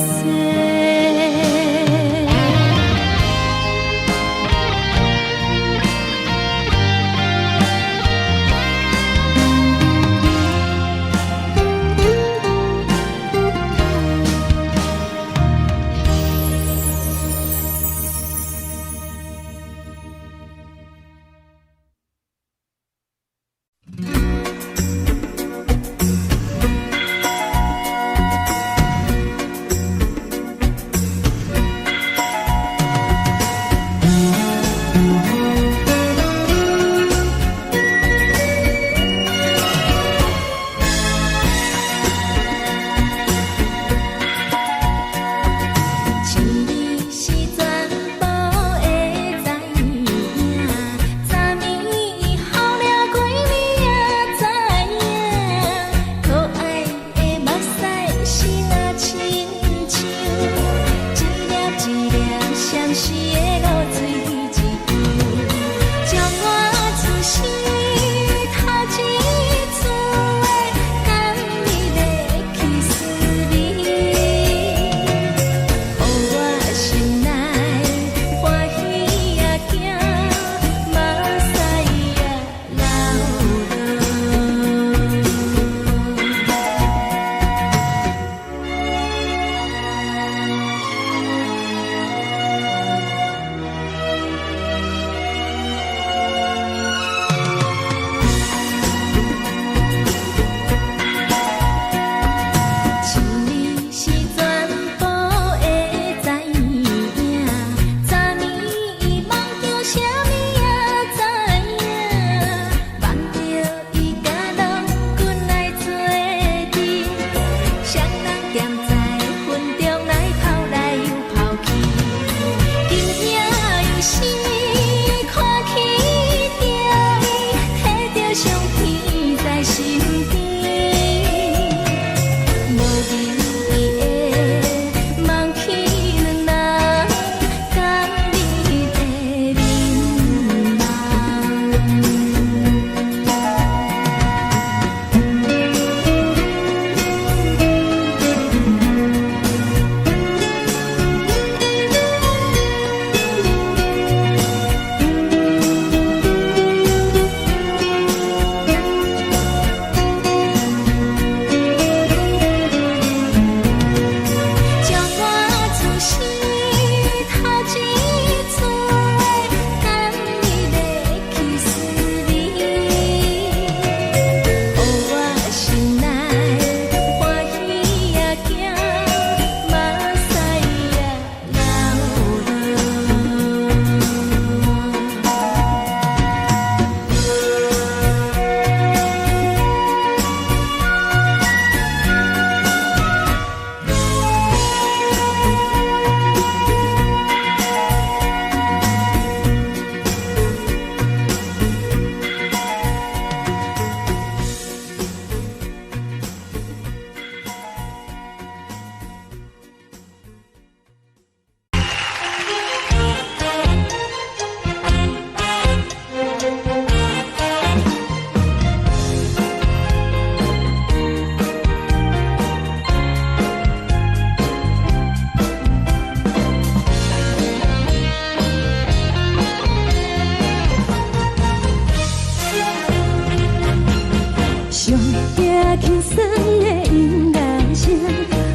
上驚輕鬆的音樂聲，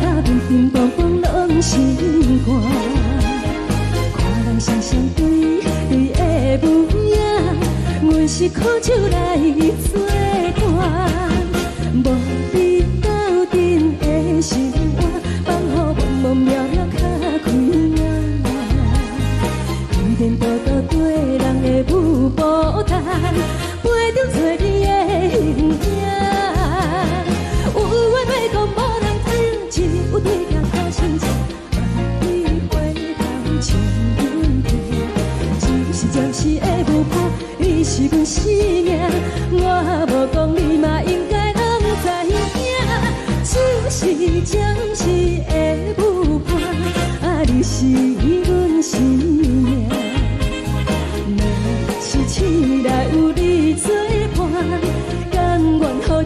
啊，乒乒乓乓攏心肝。看人雙雙對對的舞影，阮是苦酒來做伴，無比鬥陣的心肝，放予默默渺渺較開眼。天道道對人的舞步，陪中找你的形影。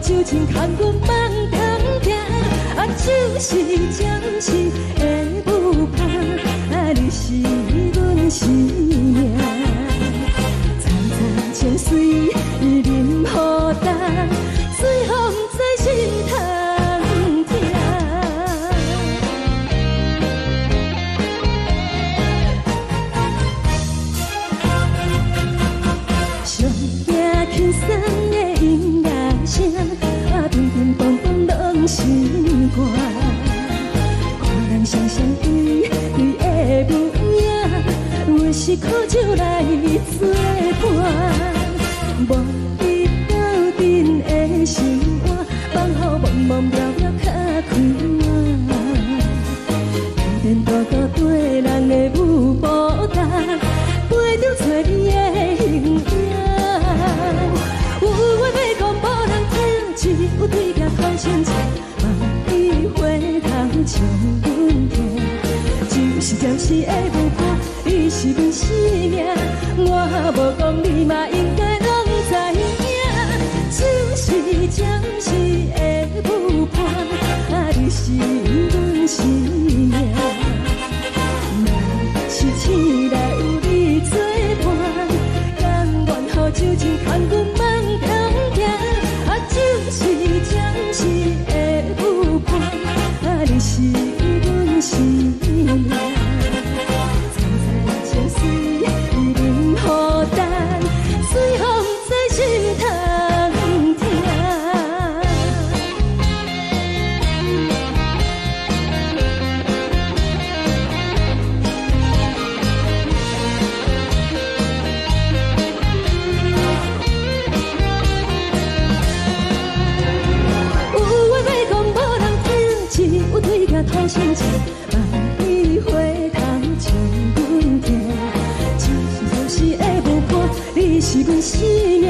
酒精牵阮放中行，啊，就是暂时的舞伴，啊，你是阮生命。层层情随淋雨干，随风在心头疼。上惊轻松的音乐声，啊，乒乒乓乓拢是歌。看人双双对对的舞影，阮是苦酒来作伴。无伊斗阵的生活，放予茫茫渺渺较快活。天天大大对人的舞步动，飞中找你的形影。有话欲讲无人听，只有对镜看清楚，望你回头笑阮听。就是暂时的舞伴，你是阮生命，我无讲你嘛应该拢知影。就是暂时的舞伴，啊，你是阮生命。若是醒来有你作伴，甘愿予酒精牵阮梦中行，啊，就是暂时的舞伴，啊，你是阮生命。层层情随淋雨干，随风在心头疼。有话欲讲无人听，只有对镜吐心情，望你回头笑阮听。就是暂时的舞伴，你是阮生命，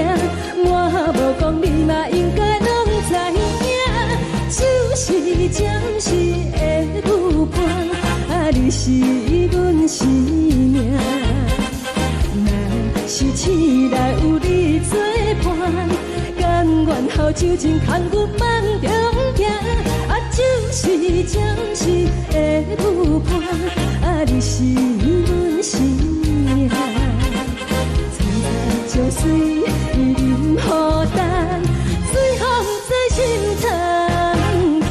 我无讲你嘛应该拢知影。就是暂时的舞伴，啊，你是阮生命。若是醒来有你作伴，甘愿予酒精牵阮梦中行，啊，就是暂时的舞伴，啊，你是阮生命。层层情随淋雨干，随风在心头疼。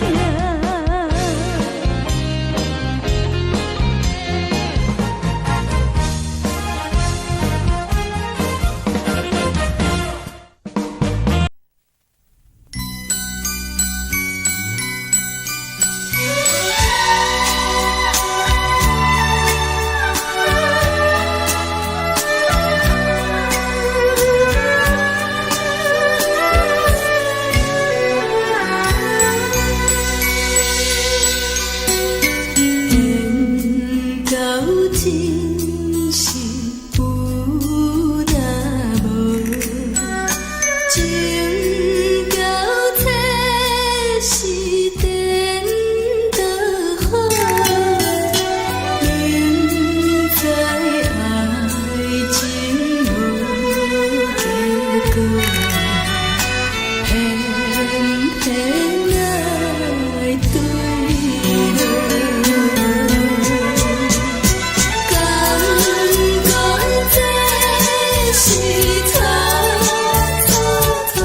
缘到真是有若无，情到这是颠倒好，明知爱情无结果，偏偏爱坠落。敢讲这是错错错，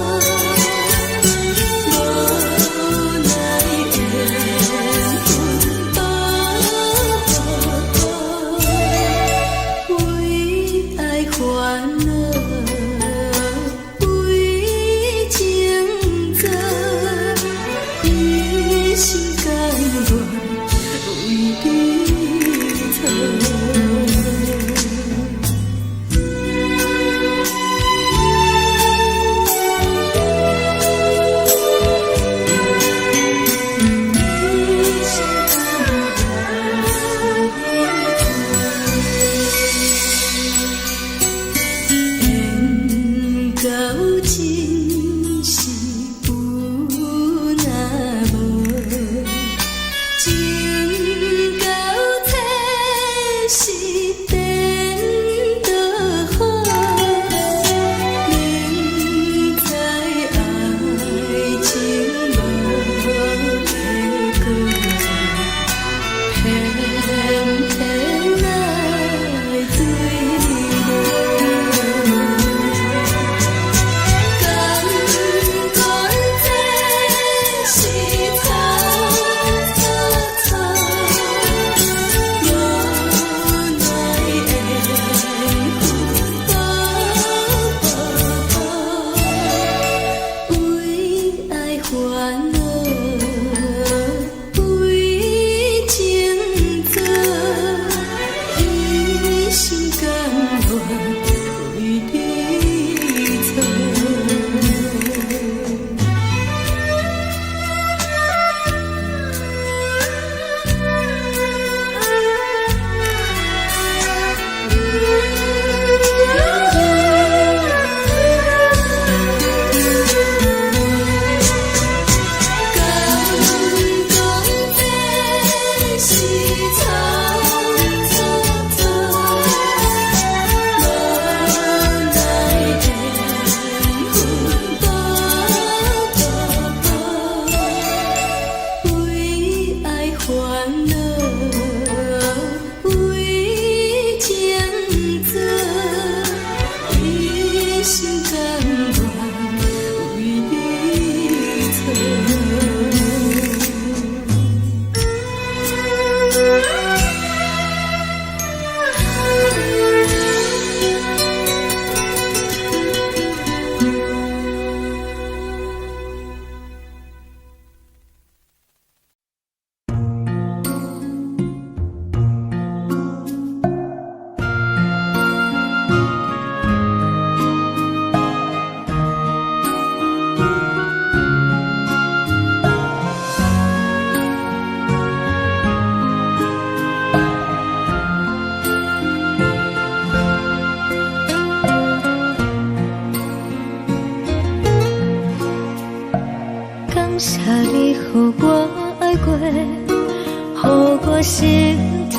謝你予我愛過，予我心疼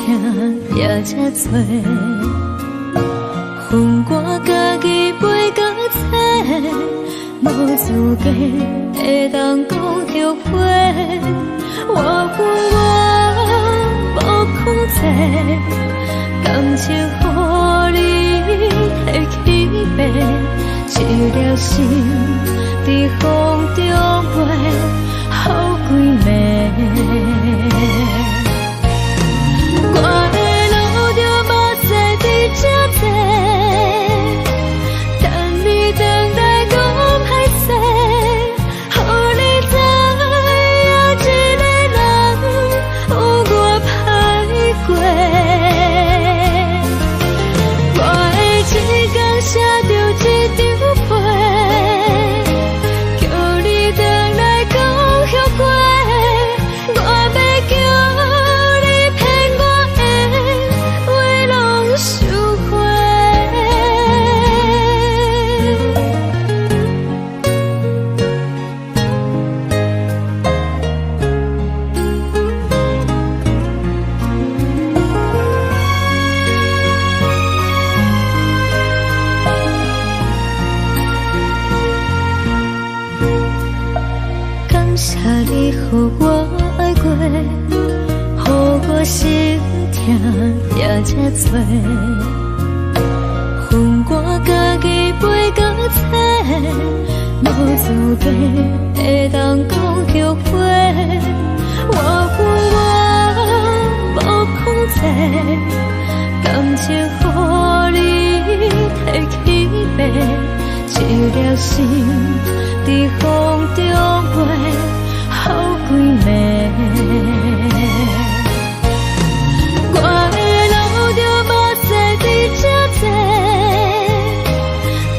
也這多。分我家己飞到找，無資格會當講後悔。我分我無控制，感情予你提去爬，一粒心佇風中飛，予幾暝。我會流著目屎佇這坐，等你轉來講歹勢，予你知影一個人有偌歹過。我會一工寫著一張批，叫你轉來講後悔。我欲叫你騙我的話攏收回。感謝你予我愛過，予我心疼也這多。分我家己飞到找，無資格會當講後悔。我分我無控制，感情予你提去爬，一粒心佇風中飛，予幾暝。我會流著目屎佇這坐，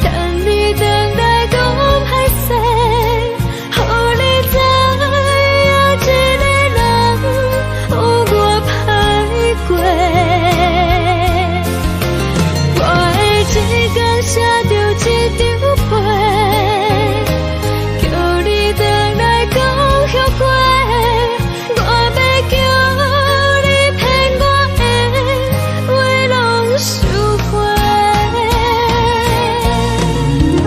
等你轉來講歹勢，予你知影一個人有偌歹過。我會一工寫著一張批，叫你轉來講後悔。我欲叫你騙我的話攏收回。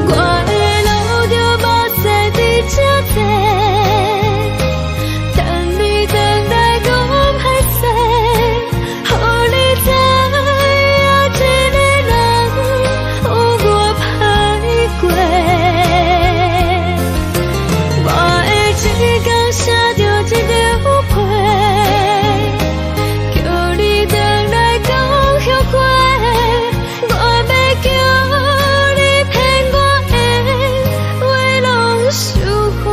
我會流著目屎佇這坐，等你轉來講歹勢，予你知影一個人有偌歹過。我會一工寫著一張批，叫你轉來講後悔。我欲叫你騙我的話攏收回。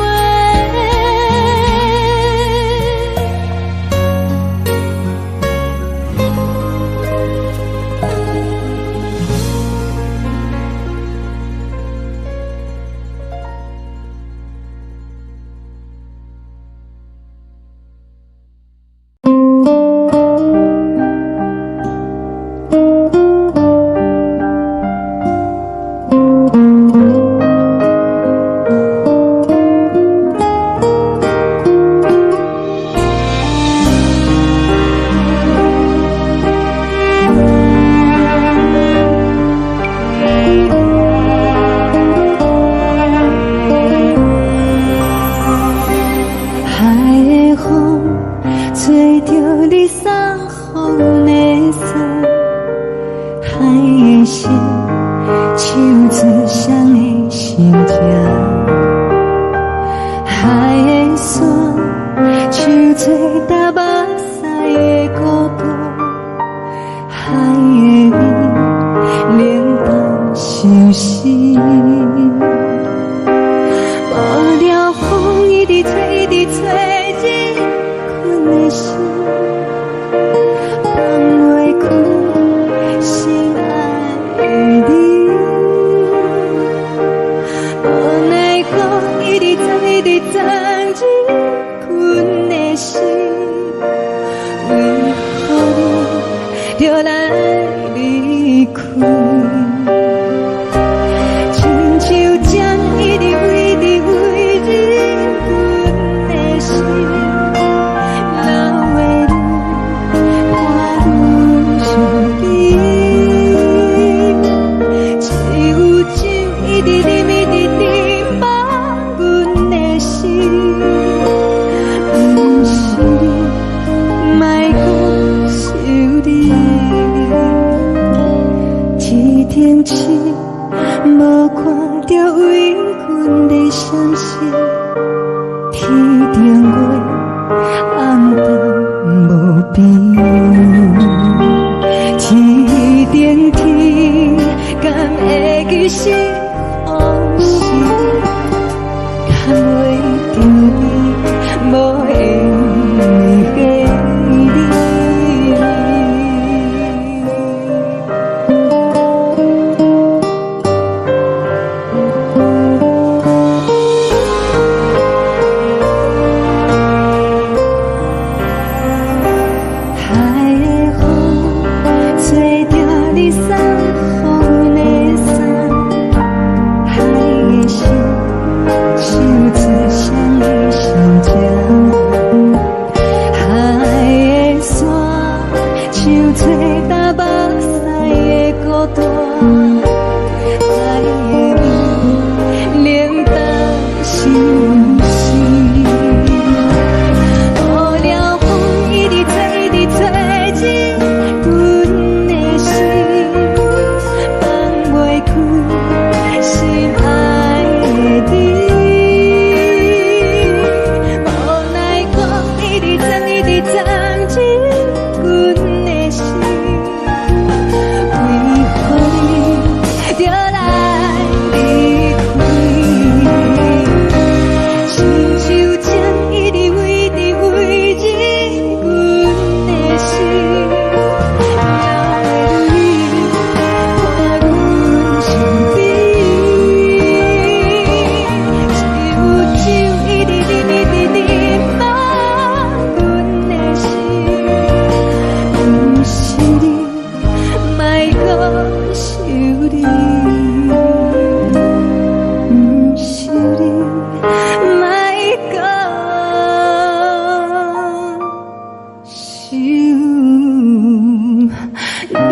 海的風吹著你送予阮的衫，海的心唱出誰的心情，海的山唱出搭目屎的孤獨，海的雨冷淡相思。無聊風一直吹，一直吹，入困的心，放袂開心愛的你。無奈何一直藏，一直藏入困的心，為何你著來離開？親像鳥一直飛，一直飛入阮相信，天頂月暗淡無邊，天頂天敢會記是予是，牽袂著你，無緣的你。海的風吹著你送予阮的衫，海的心唱出双的心情，海的山唱出担目屎的孤單，海的味冷淡心事。無聊風一直吹，一直吹進阮的心，放袂開心愛的你。無奈風一直鑽，一直鑽進阮的心，為何你著來離開？親像情一直飛，一直飛進阮的心，留你伴阮身邊。只有酒一直啉，一直啉滿阮的心，毋是你，莫閣想你，毋是你，莫閣想你。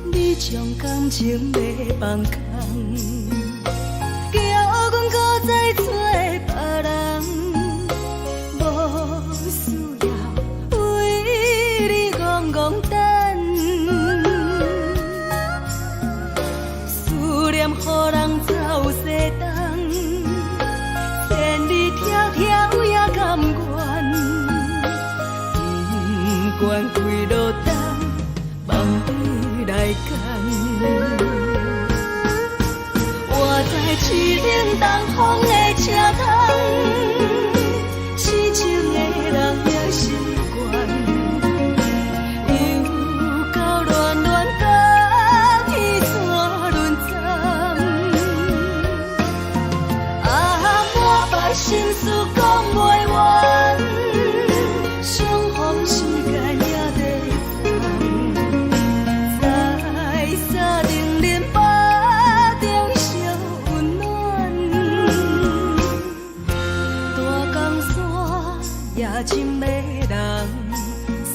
你將感情欲放空，叫阮閣再找別人，無需要為你戇戇等，思念予人走西東，千里迢迢也甘願，不管幾落冬，放你來揀。我知凄冷東風的車窗，痴情的人也習慣，又到暖暖甲天山轮转，啊，满腹心事講袂完，相逢時間也在轉，在三重林腹中相溫暖，大江山也真迷人，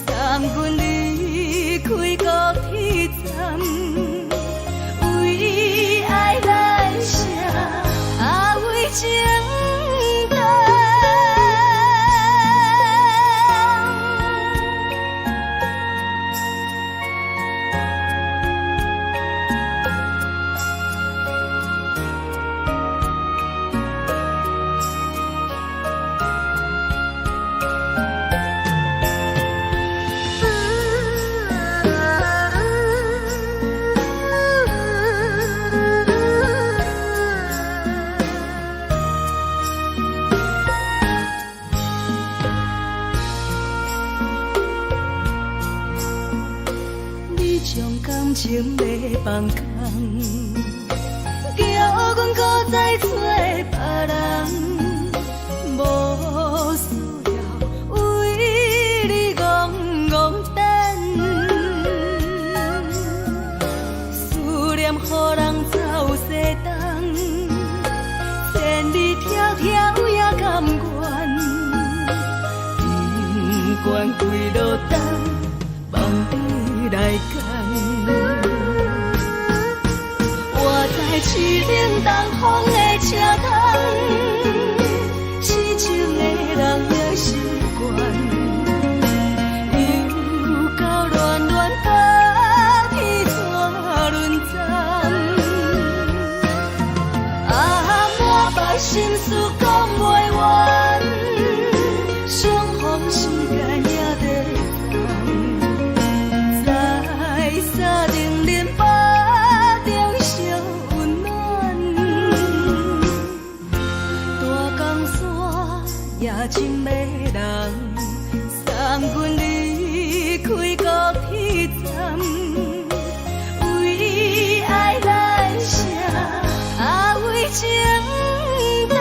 送阮離開高鐵站，為愛來寫，啊為情等。你將感情欲放空，叫阮閣再找別人，無需要為你戇開高鐵站，為愛來寫，啊為情等。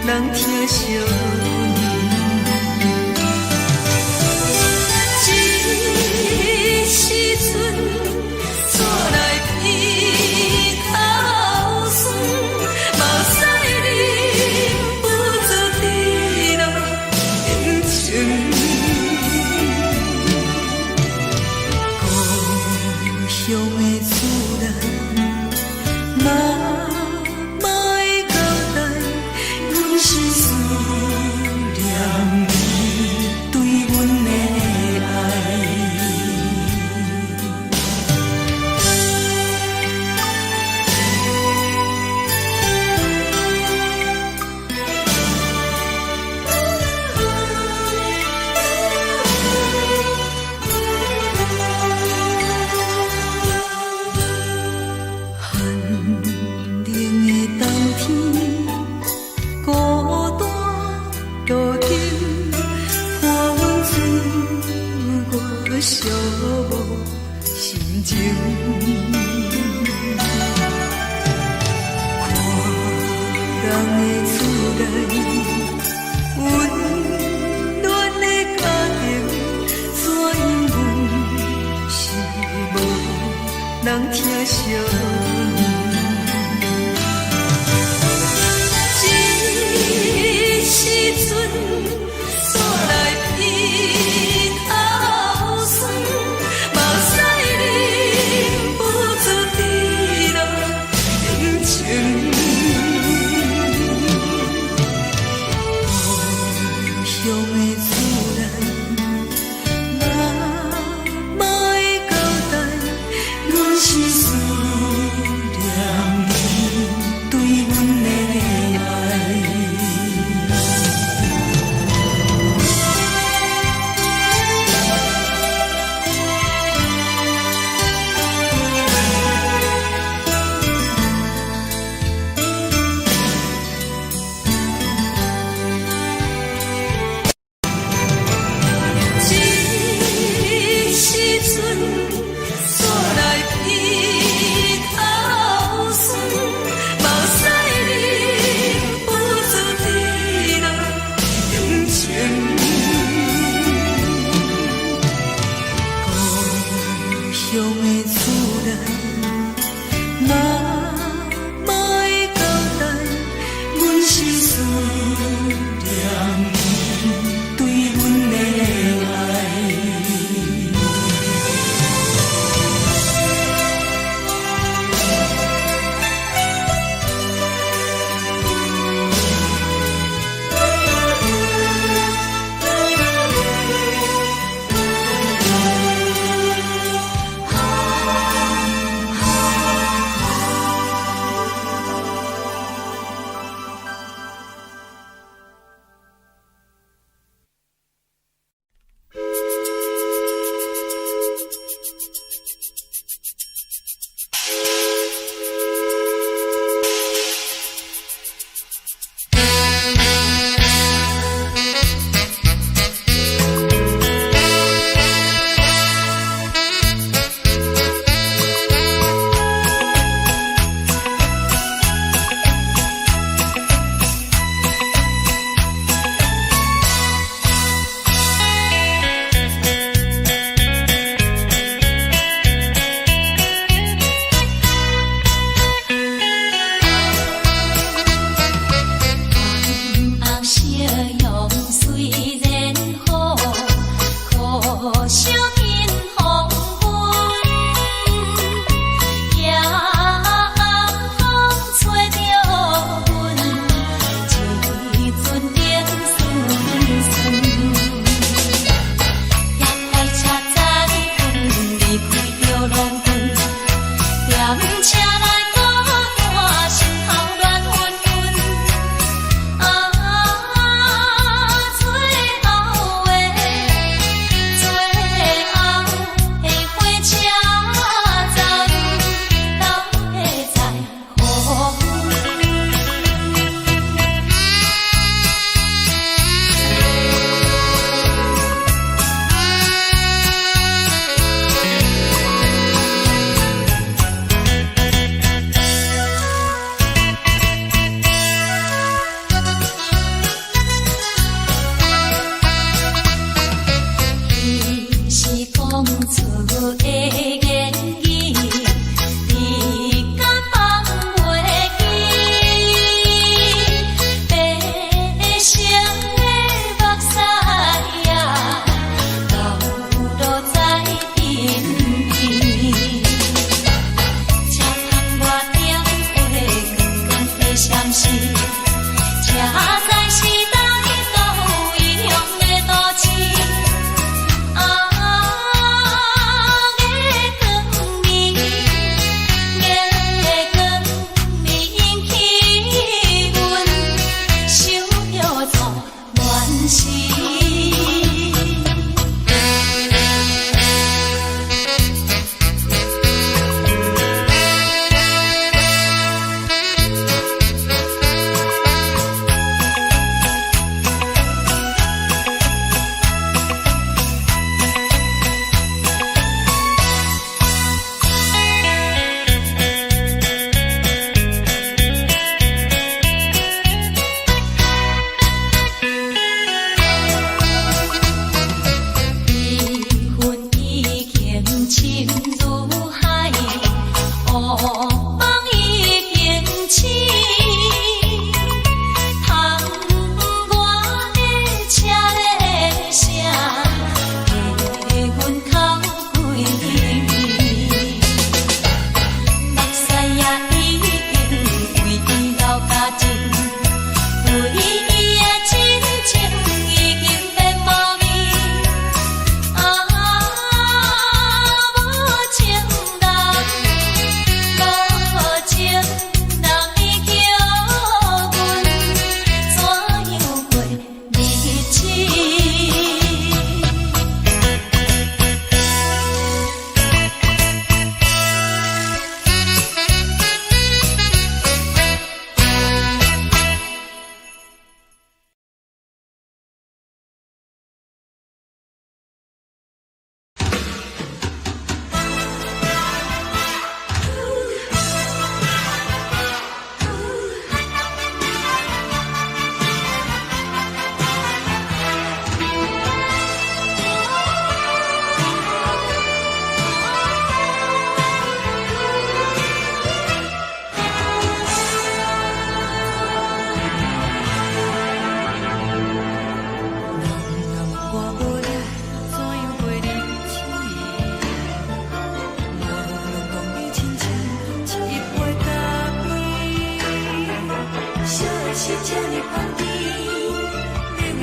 人疼惜阮。這時陣，煞來鼻頭酸，目屎忍不住滴落眼睛。故鄉的厝內，媽媽的交代，阮是思念你對阮的愛。寒冷的冬天，孤單路燈，伴阮自我寂寞心情。看人的厝內，溫暖的家庭，怎樣阮是無人疼惜阮。這時陣，煞來鼻頭酸，目屎忍不住滴落眼睛。故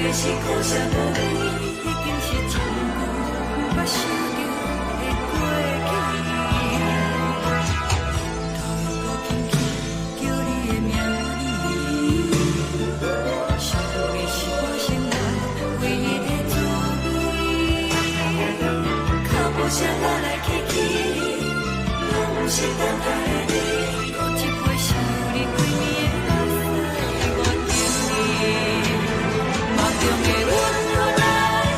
的是苦涩無味，已經是真久毋捌想著的過去。頭又閣輕輕叫你的名字，想的是我生活唯一的滋味。腳步聲來來去去，攏毋是等待的你。閣一杯想你規暝的目屎，我等你。夢中的阮阮來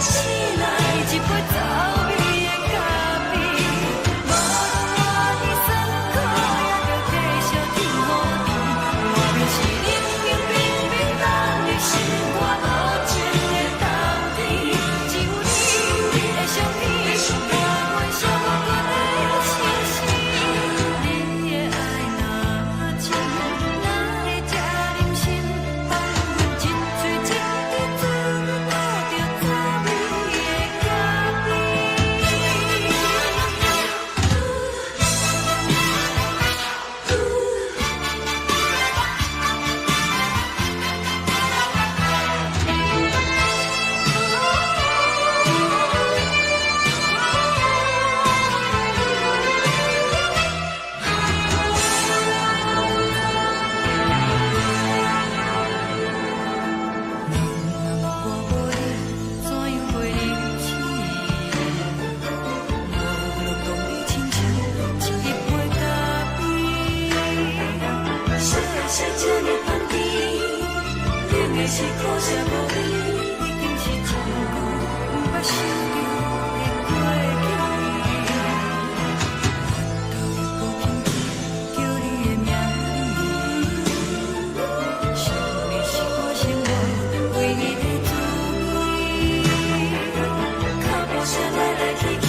醒來，一杯走味的咖啡。無論偌尼酸苦，也著繼續天雨甜。外面是冷冷冰冰凍入心肝無情的冬天，只有你的相片，伴阮寂寞的相思。你的愛若真，哪會這忍心放阮一喙一滴嘴吐著滋味的咖啡？我無你，怎樣過日子？無論當你親像一杯咖啡。啥啥這呢香甜，冷的是苦澀無味，已經是真久毋捌想著的過去。頭又閣輕輕叫你的名字，想你是我生活唯一的滋味。腳步聲來來去去，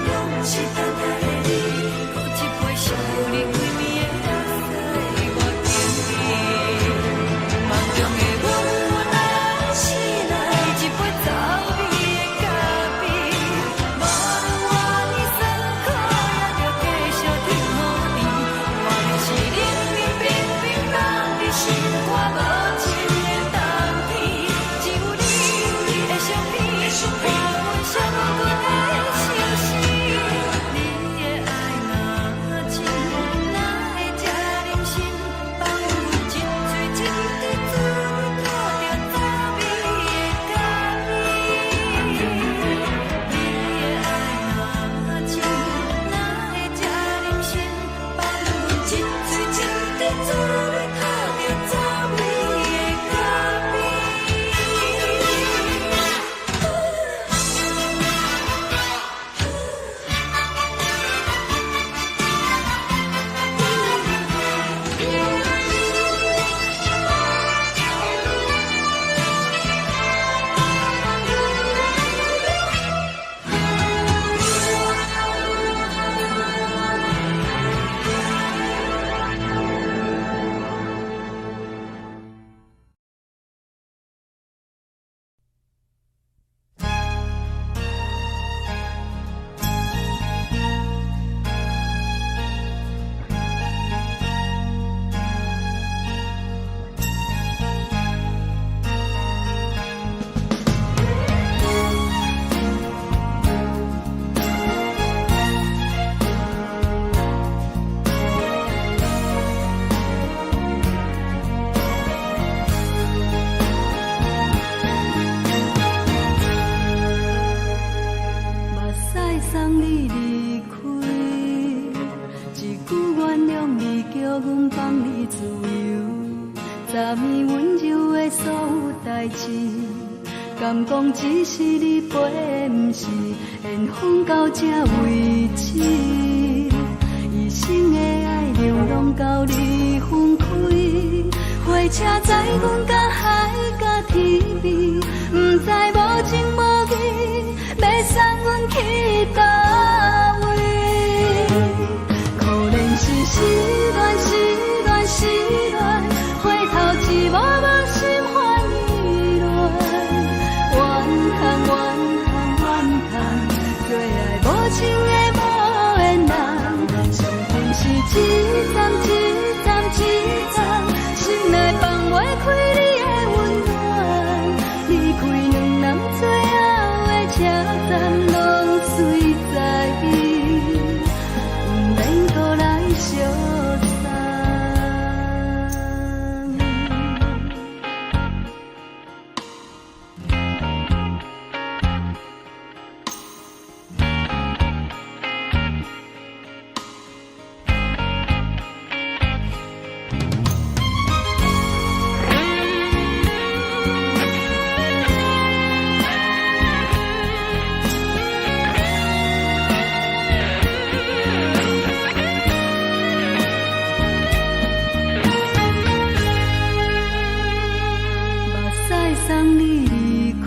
攏毋是等待的你。閣一杯想你規暝的目屎，我等你。夢中的阮阮來醒來，一杯走味的咖啡。無論偌尼酸苦，也著繼續天雨甜。外面是冷冷冰冰凍入心肝無情的冬天，只有你的相片，伴阮寂寞的相思。你的愛若真，哪會這忍心放阮一喙一滴嘴吐著滋味的咖啡？你的愛若真，哪會這忍心放阮一喙一滴嘴吐著滋味的咖啡？目屎送你離開，一句原諒你，叫阮放你自由。昨暝溫柔的所有代誌，敢講只是你陪的，毋是緣分到這為止。一生的愛流浪到你分開，火車載阮甲海甲天邊，毋知無情無義，欲送阮去佗位？可憐是失戀，失戀，失戀，回頭一幕幕心煩意亂。怨嘆怨嘆怨嘆，最愛無情的無緣人，傷心是一站一站一站，心內放袂開你。送你離開，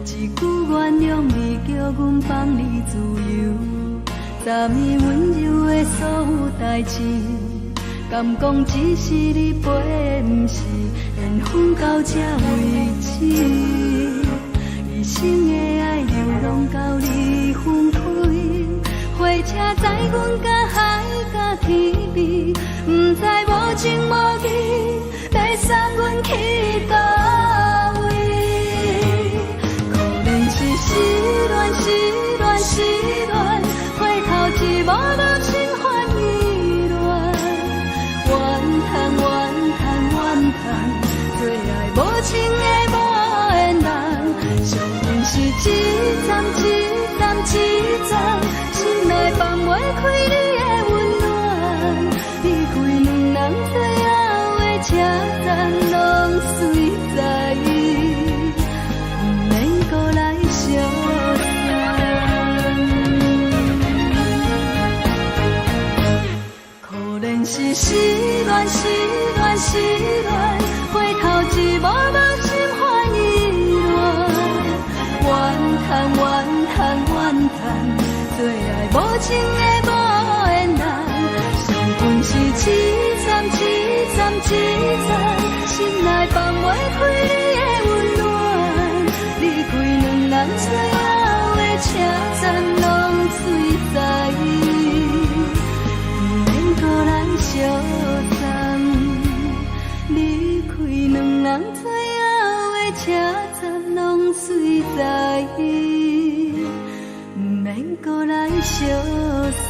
一句原諒你，叫阮放你自由。昨暝溫柔的所有代誌，敢講只是你陪的，毋是緣分到這為止。一生的愛流浪到你分開，火車載阮甲海甲天邊，毋知無情無義，欲送阮去佗位？可憐是失戀，失戀，失戀，回頭一幕幕心煩意亂，怨嘆怨嘆怨嘆，最愛無情的無緣人，相信是一站一站一站，心內放袂開你的溫暖，離開兩人最後的車站，攏隨在，毋免閣來相送。可憐是失戀，失戀，失戀，回頭一幕幕心煩意亂，怨嘆怨嘆怨嘆，最愛無情的無緣人，相逢是一站一站一站，心內放袂開你的溫暖，離開兩人最後的車站，攏隨在，毋免閣來相送。離開兩人最後的車站，攏隨在，毋免閣來相送。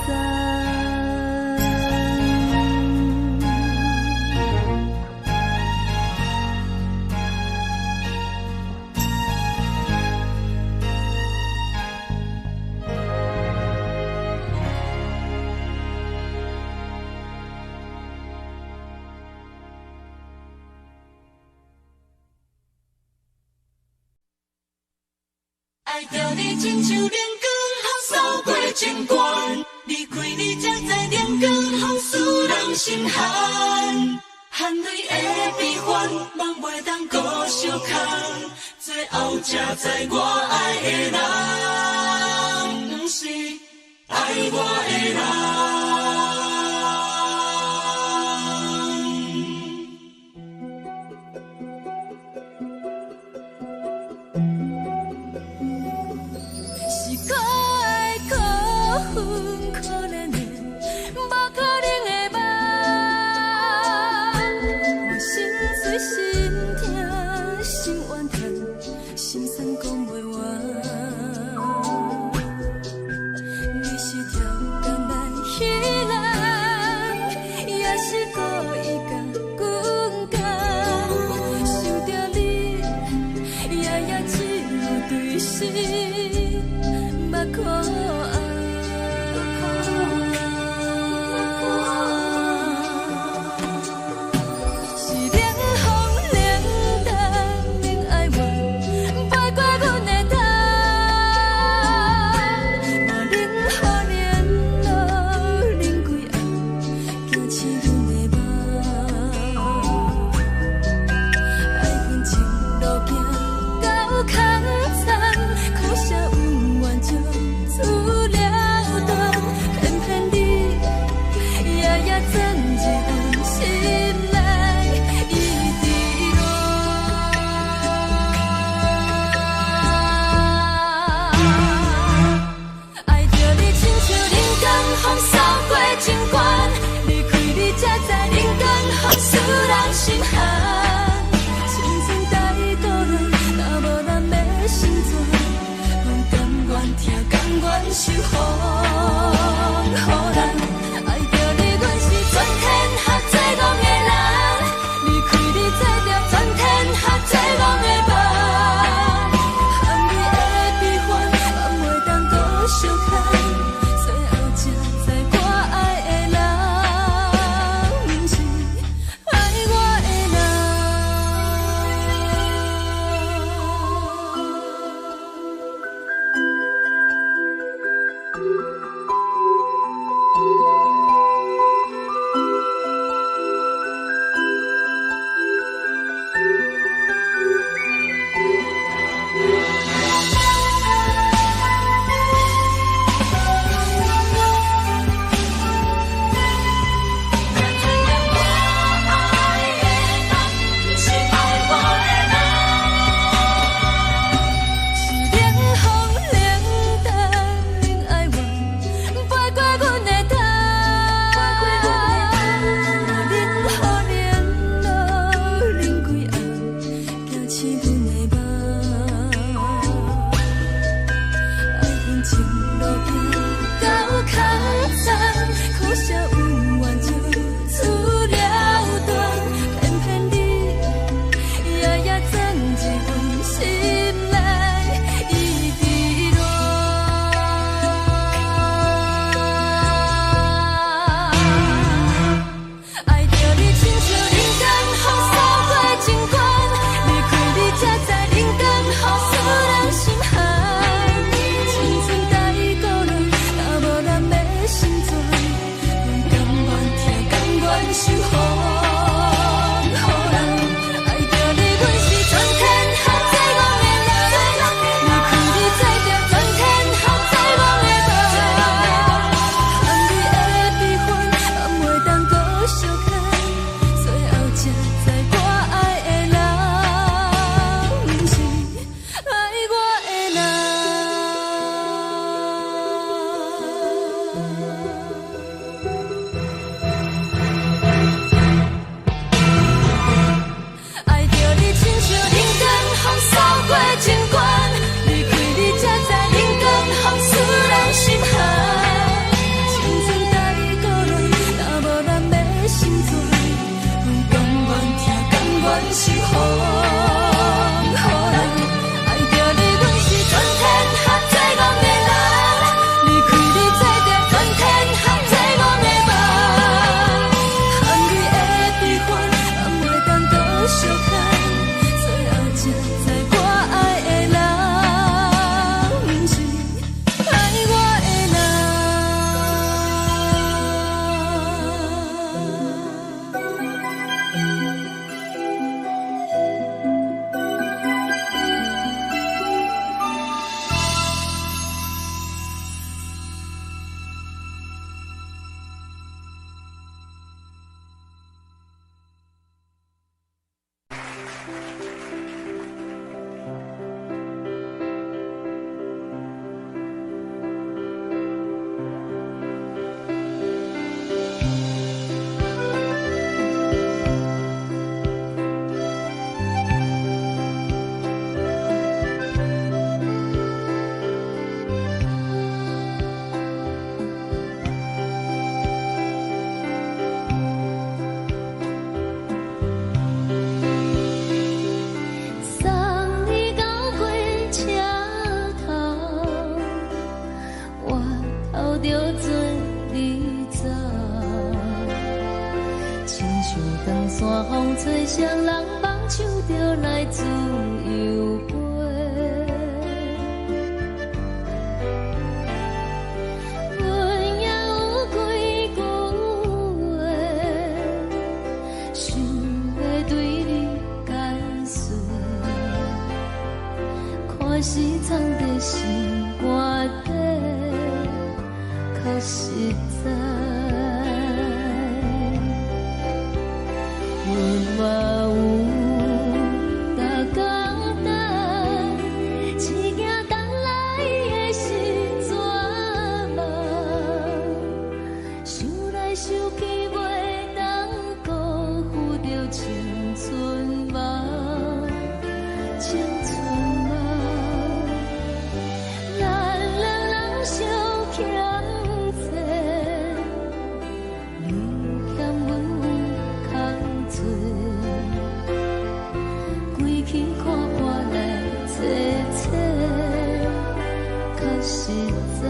愛著你親像冷光予掃過情關，離開你才知冷光予使人心寒，汗淚的悲歡，夢袂當閣相牽，最後才知我愛的人，毋是愛我的人。是可愛可恨可憐的，無可能的夢。我心碎心痛心怨嘆，心酸講袂完。你是超工來彼自由飛。阮也有幾句話，想欲對你解說，看是藏佇心肝底，較實在。阮嘛有逐工等，一件等來的是绝望，想來想去袂當辜負著青春夢，青春夢。咱兩人相欠債，你欠阮空濟，規氣看破來坐坐，較實在。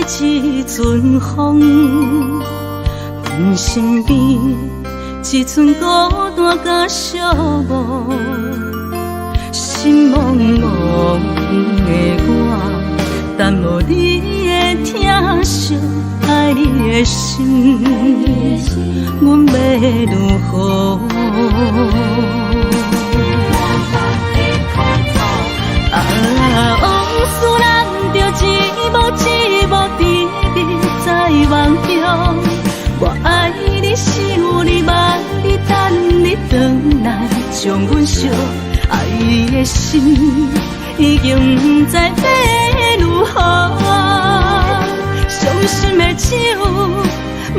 一阵風，阮身邊一寸孤單佮寂寞，心茫茫的我，等無你的疼惜，愛你的心，阮欲如何？啊，往事咱著一幕一幕甜蜜在夢中。我愛你，想你，夢你，等你轉來，將阮惜愛的心已經毋知欲如何。傷心的酒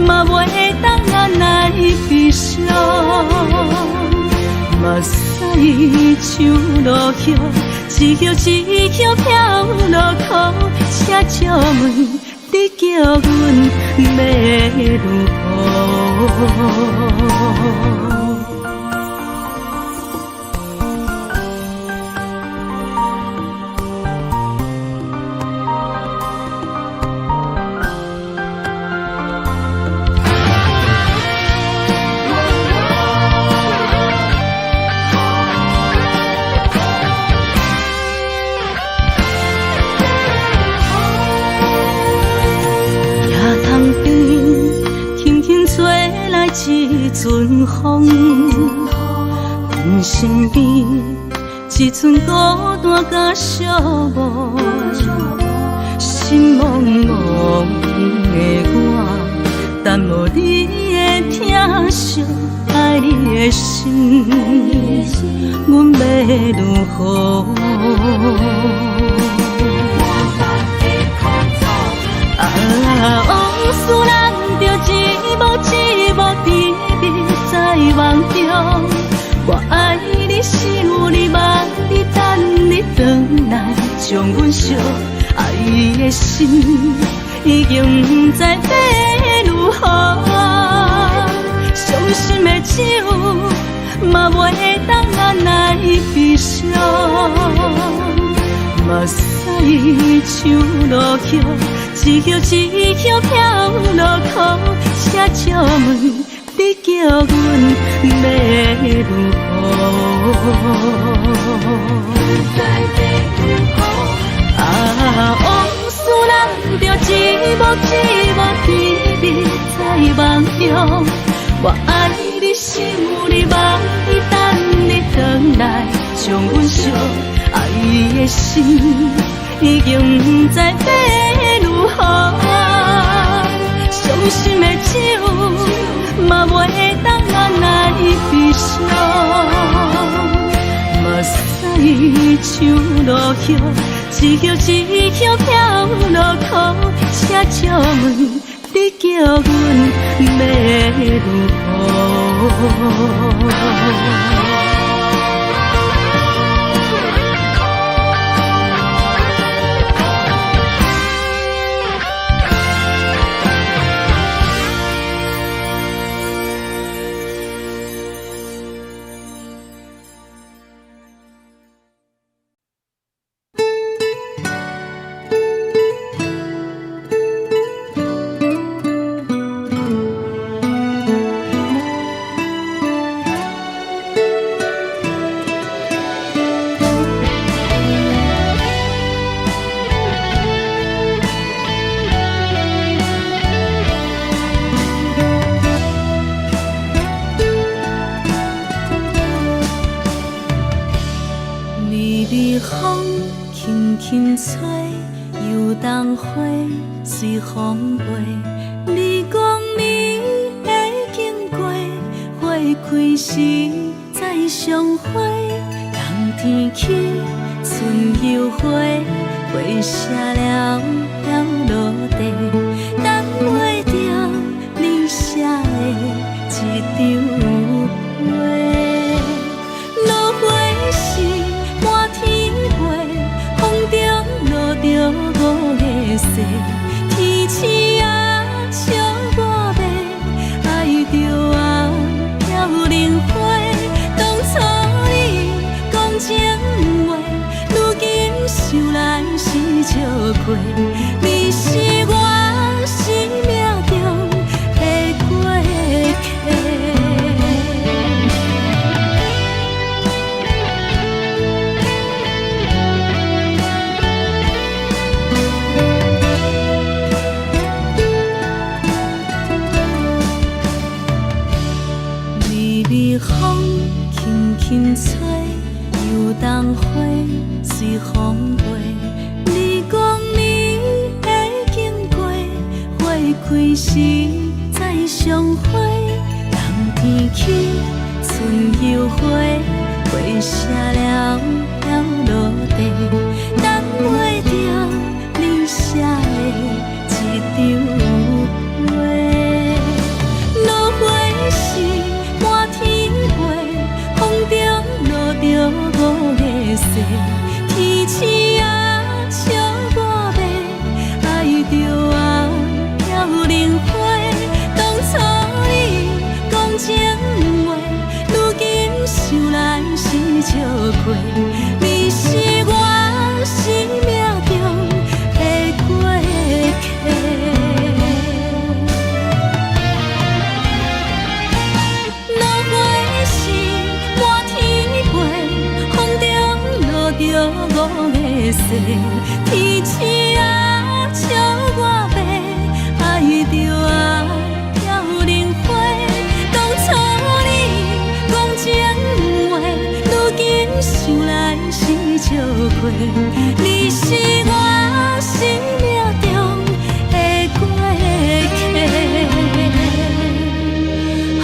嘛袂當按來悲傷，目屎像落葉，一葉一葉飄落苦，請借問你叫阮欲如何？一陣風，阮身邊一寸孤單佮寂寞，心茫茫的我，等無你的疼惜，愛你的心，阮欲如何？啊，往事咱著一幕一幕甜蜜在夢中。我愛你，想你，夢你，等你轉來，將阮惜愛的心已經毋知欲如何。傷心的酒嘛袂當按來悲傷，目屎像落葉，一葉一葉飄落苦，請借問你叫阮欲如何？啊，往事咱著一幕一幕甜蜜在夢中。我愛你，想你，夢你，等你轉來，將阮惜愛的心已經毋知欲如何。傷心的酒嘛袂當按來悲傷，目屎像落葉，一葉一葉飄落苦，請借問你叫阮欲如何？輕吹，油桐花隨風飛。你講你會經過，花開時再相會。冬天起，春又回，花謝了飄落地，等袂著你寫的這張批。落花時滿天飛，風中落著五个雪，天星啊笑我欲愛著啊飄零花。當初你講情話，如今想來是笑虧。你是我微風輕輕吹，油桐花隨風飛。你講你會經過，花開時再相會。冬天起，春又回，花謝了飄落地，等袂著你寫的一張批。落花時滿天飛，風中落著五个誓，天鼠仔笑我欲，愛著我飄零花。當初你講情話，如今想來是笑虧。你是我生命中的過客。落花時滿天飛，風中落著五个誓，天鼠仔笑我欲，愛著我飄零花。當初你講情話，如今想來是笑虧。你是我生命中的過客。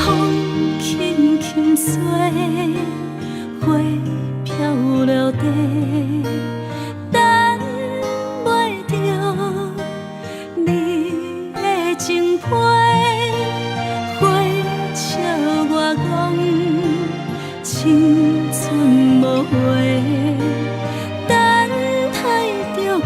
風輕輕吹，花飄落地，等袂著你的情批。花笑我講青春無話，等待著五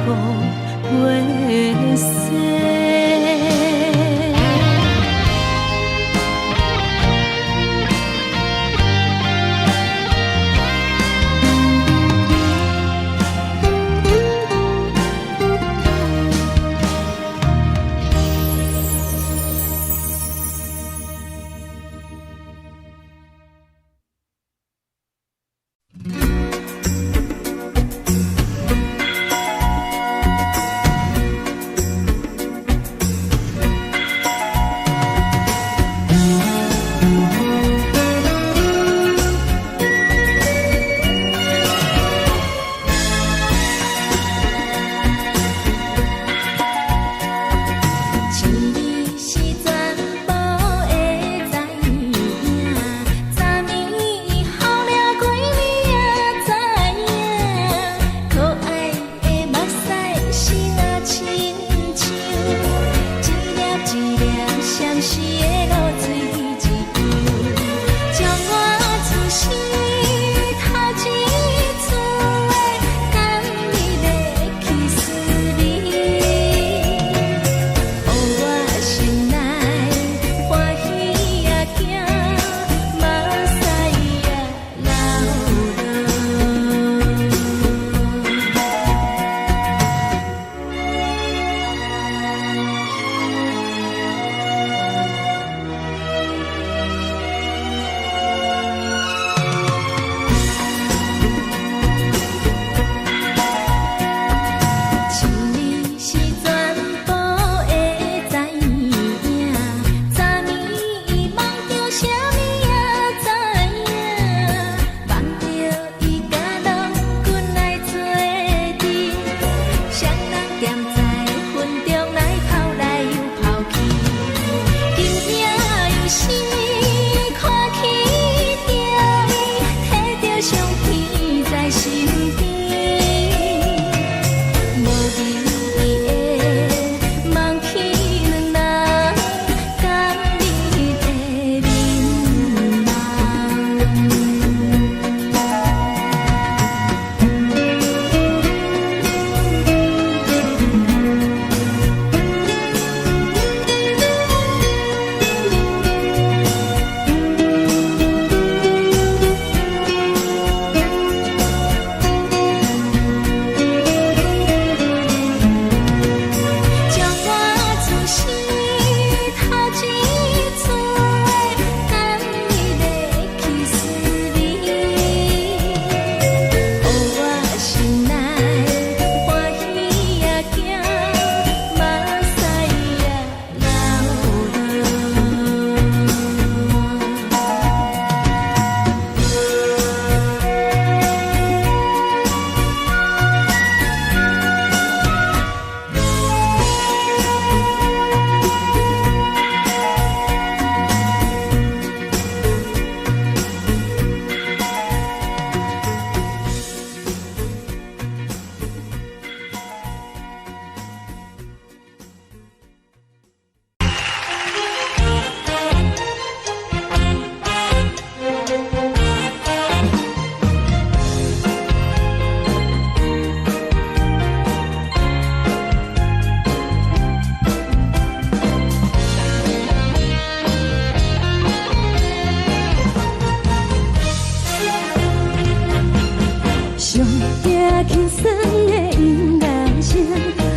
輕鬆的音樂聲，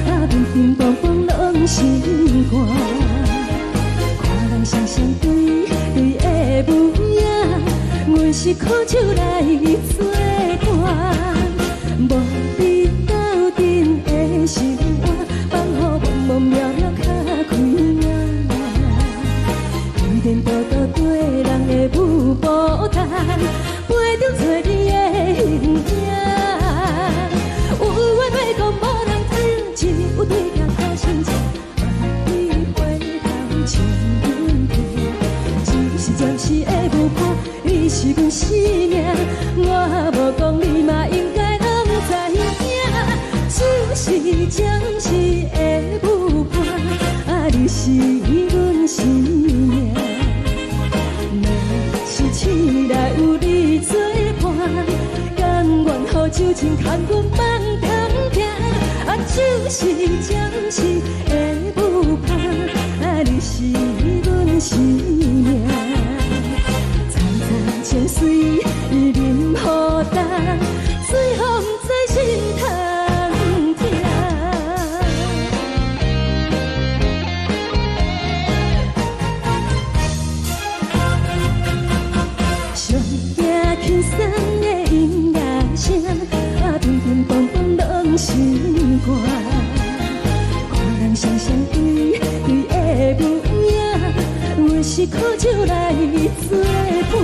啊，乒乒乓乓攏心肝。看人雙雙對對的舞影，阮是苦酒來做伴，無比鬥陣的心肝，放予茫茫渺渺較開眼。伊連步倒對人的舞步動，陪著找你的形影。有話欲講無人聽，只有對鏡苦心情，萬里回頭唱阮聽。只是暫時的舞伴，你是阮生命，我無講你嘛應該攏知影。只是暫時的舞伴，啊，你是阮生命。若是醒來有你作伴，甘願予酒精牽阮放痛疼。啊，只是暫時的舞伴，啊，你是阮生命。層層情水啉予乾，最予毋知心通疼。上驚輕鬆的音樂聲，啊，乒乒乓乓攏心肝。看人雙雙對對的舞影，阮是苦酒來做伴，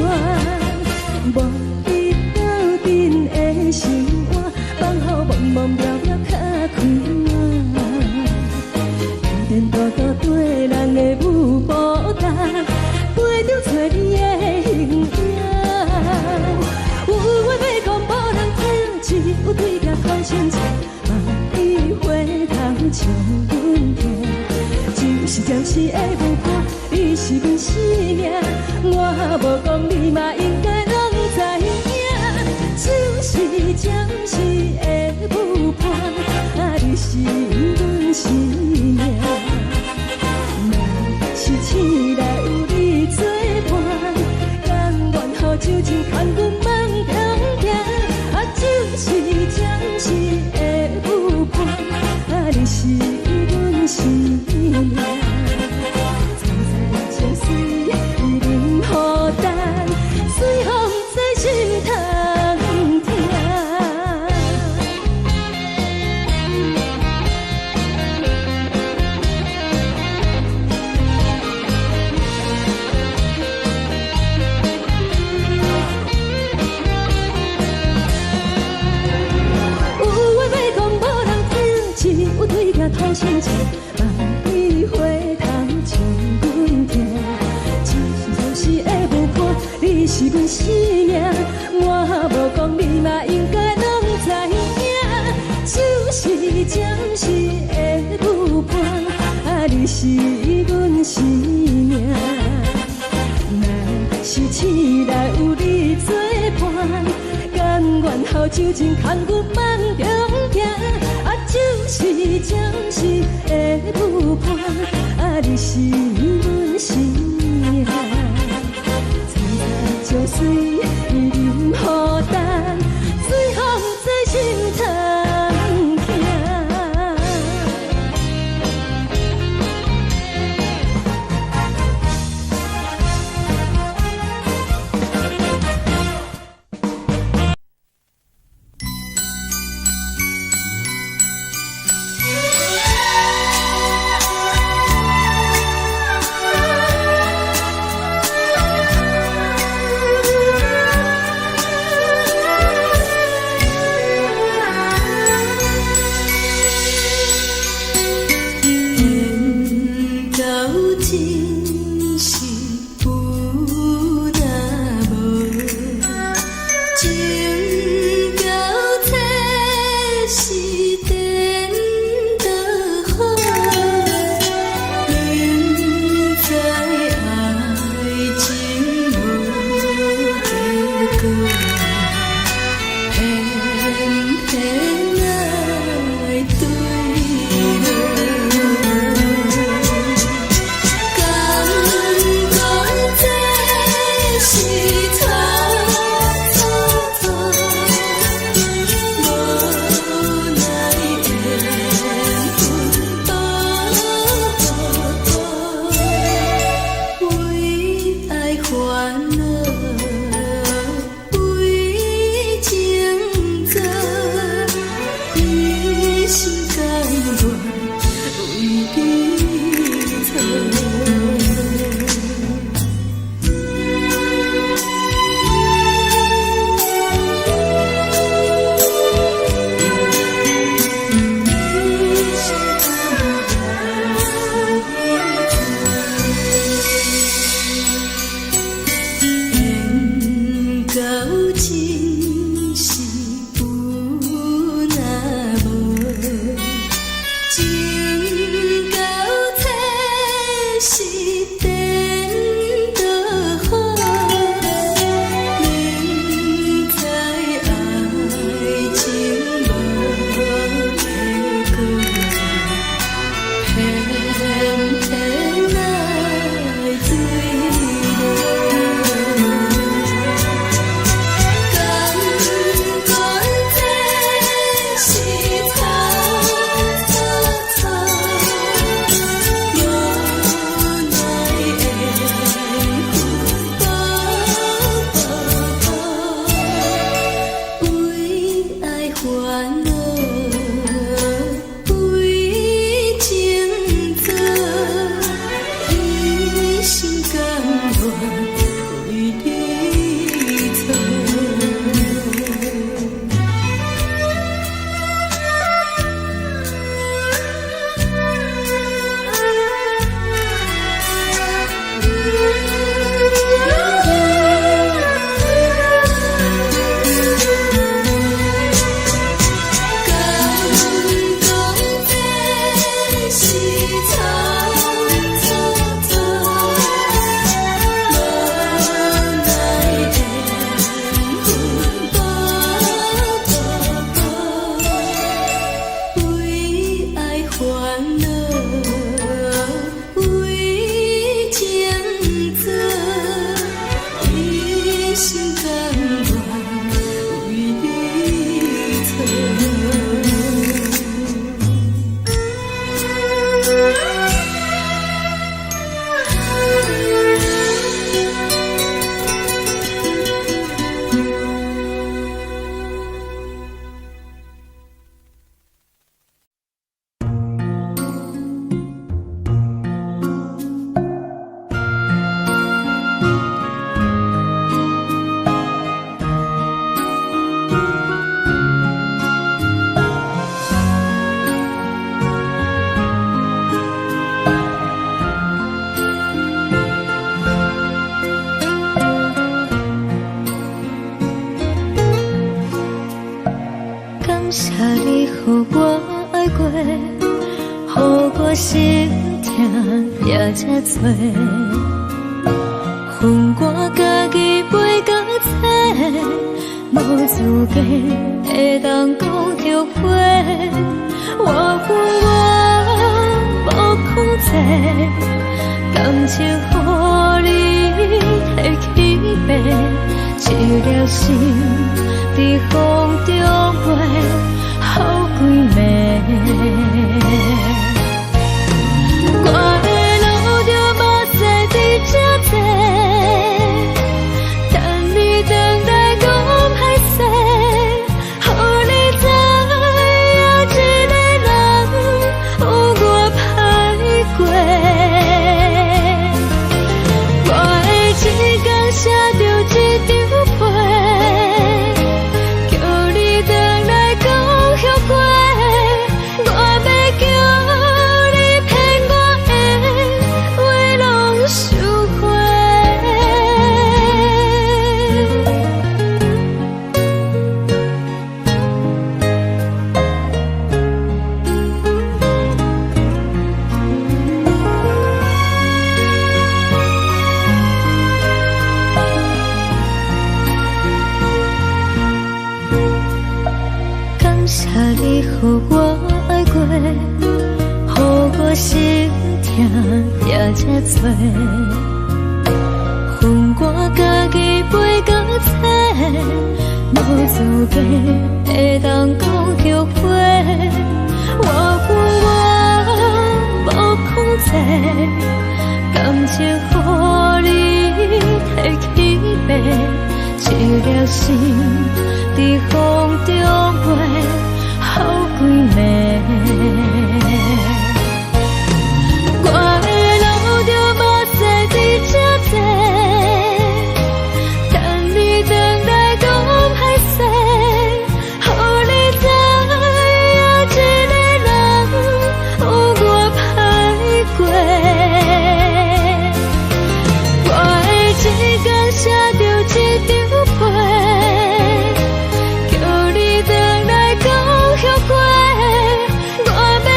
無比鬥陣的心肝，放予茫茫渺渺較開眼。天天度度對人的舞步動，陪著找你的形影。有話欲講無人聽，只有對鏡苦心情，萬里回頭唱阮聽。只是暫時的舞伴，你是阮生命，我無講你嘛應該攏知影。只是暫時的舞伴，啊，你是阮生命。若是醒來有你作伴，甘願予酒精牽阮放痛疼。啊，只是暫時的舞伴，啊，你是阮生命。層層情水啉予乾，最予毋知心通疼。有話欲講無人聽，只有對鏡吐心情，萬里回頭唱阮聽。只是暫時的舞伴，你是阮生命，我無講你嘛應該攏知影。只是暫時的舞伴，啊，你是阮生命。若是醒來有你作伴，甘願予酒精牽阮放痛疼。啊，只是暫時的舞伴，啊，你是阮生命。層層情水啉予乾，最予毋知心通疼。缘到真是有若無，情到這是顛倒好，明知愛情無結果，偏偏愛對落。敢講這是錯錯錯，無心甘願為你藏。感謝你予我愛過，予我心疼也這多。分我家己飛到找，無資格會當講後悔。我有我無控制，感情予你提去爬，一粒心佇風中飛，予幾暝。我會流著目屎佇這坐，等你轉來講歹勢，予你知影一個人有偌歹過。我會一工寫著一張批，叫你轉來講後悔。我欲叫你騙我的話攏收回。感謝你予我愛過，予我心疼也這多。分我家己飛到找，無資格會當講後悔。我有我無控制，感情予你提去爬，一粒心佇風中飛，予幾暝。我會流著目屎佇這坐，等你轉來講歹勢，予你知影一個人有偌歹過。我會一工寫著一張批，叫你轉來講後悔。我欲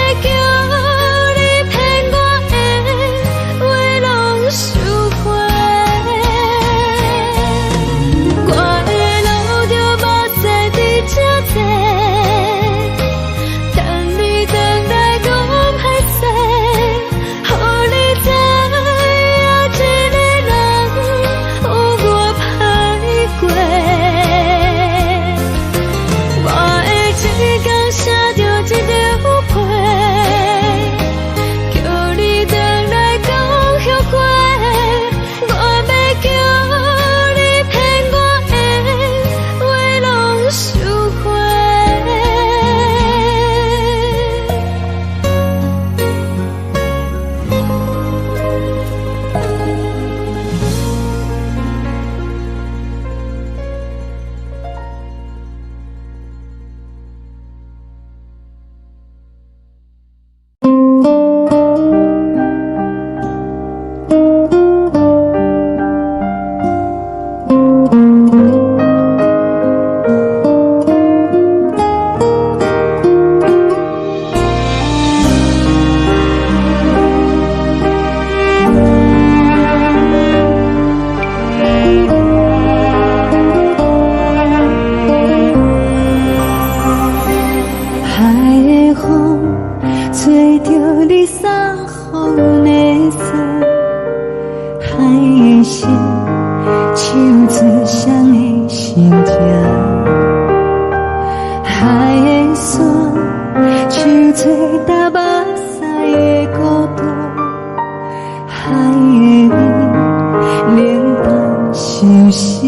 死。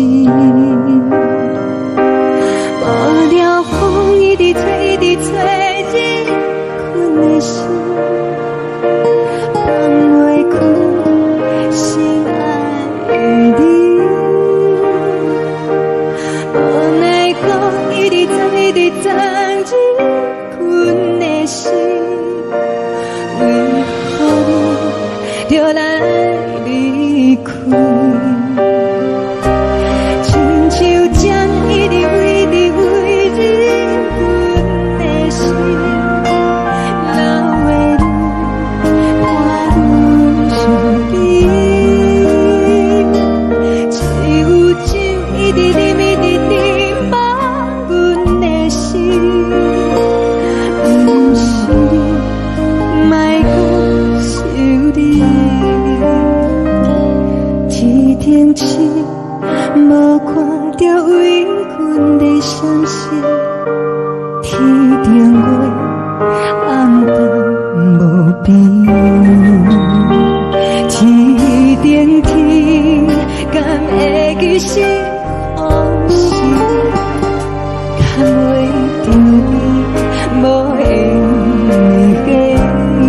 無聊風一直吹，一直吹，入阮的心，放袂開心愛的你。無奈何一直鑽，一直鑽入阮的心，為何你著來離開？親像針一直圍直圍入阮的心，流的淚伴阮身邊。只有酒一直啉，一直啉，放阮的心。毋是你，莫閣想你。天頂星無看著為阮咧傷心，天頂月暗淡無邊。天頂天敢會記是予是牽袂著你，無緣的你。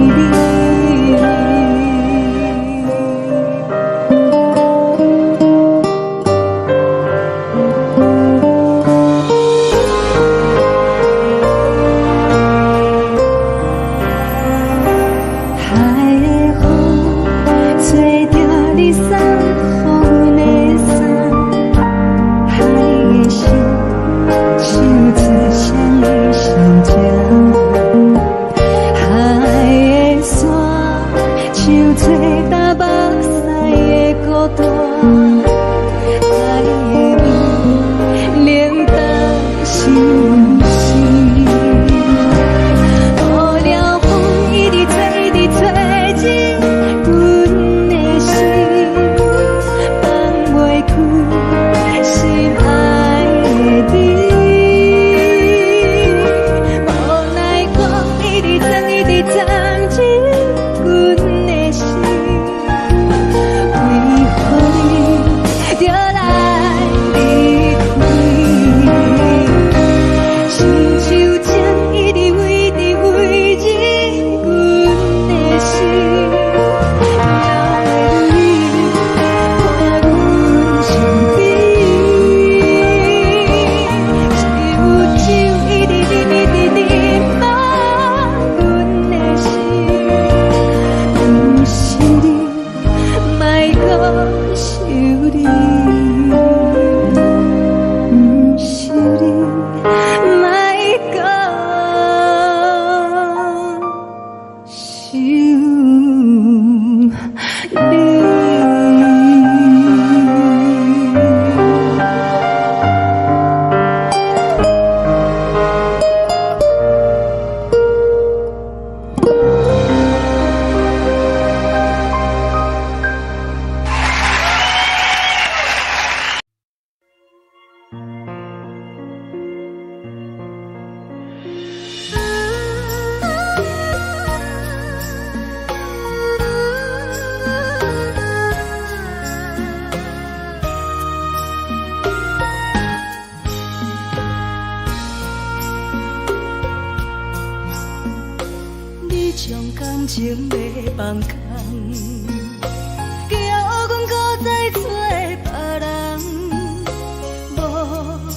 海的風吹著你送予阮的衫，海的心唱出誰的心情？海的沙唱出担目屎的孤單，海的味冷淡相思。無聊風一直吹，一直吹入阮的心，放袂開心愛的你。無奈何一直鑽，一直鑽入阮的心，為何你著來離開？親像針一直圍直圍入阮的心，流的淚伴阮身邊。只有酒一直啉，一直啉，放阮的心。毋是你，莫閣想你。毋是你，莫閣想你。你將感情欲放空，叫阮閣再找別人，無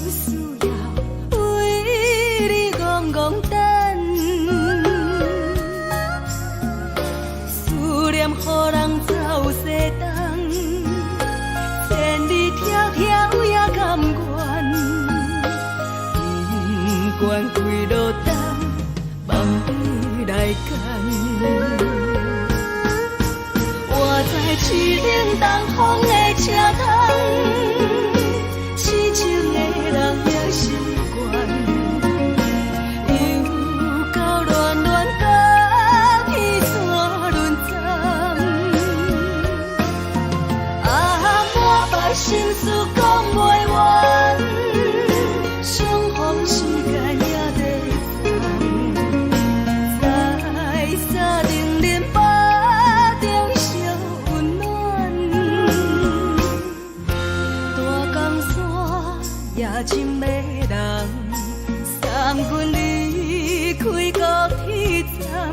需要為你戇戇等，思念予人走西東，千里迢迢也甘願，不管幾落冬，放你來揀。我知凄冷東風的車窗，痴情的人也習慣，又到亂亂甲彼山輪針，啊，满腹心事講袂完，相逢時間也短暫，在三重恁腹中相溫暖。也真迷人，送阮离开高铁站，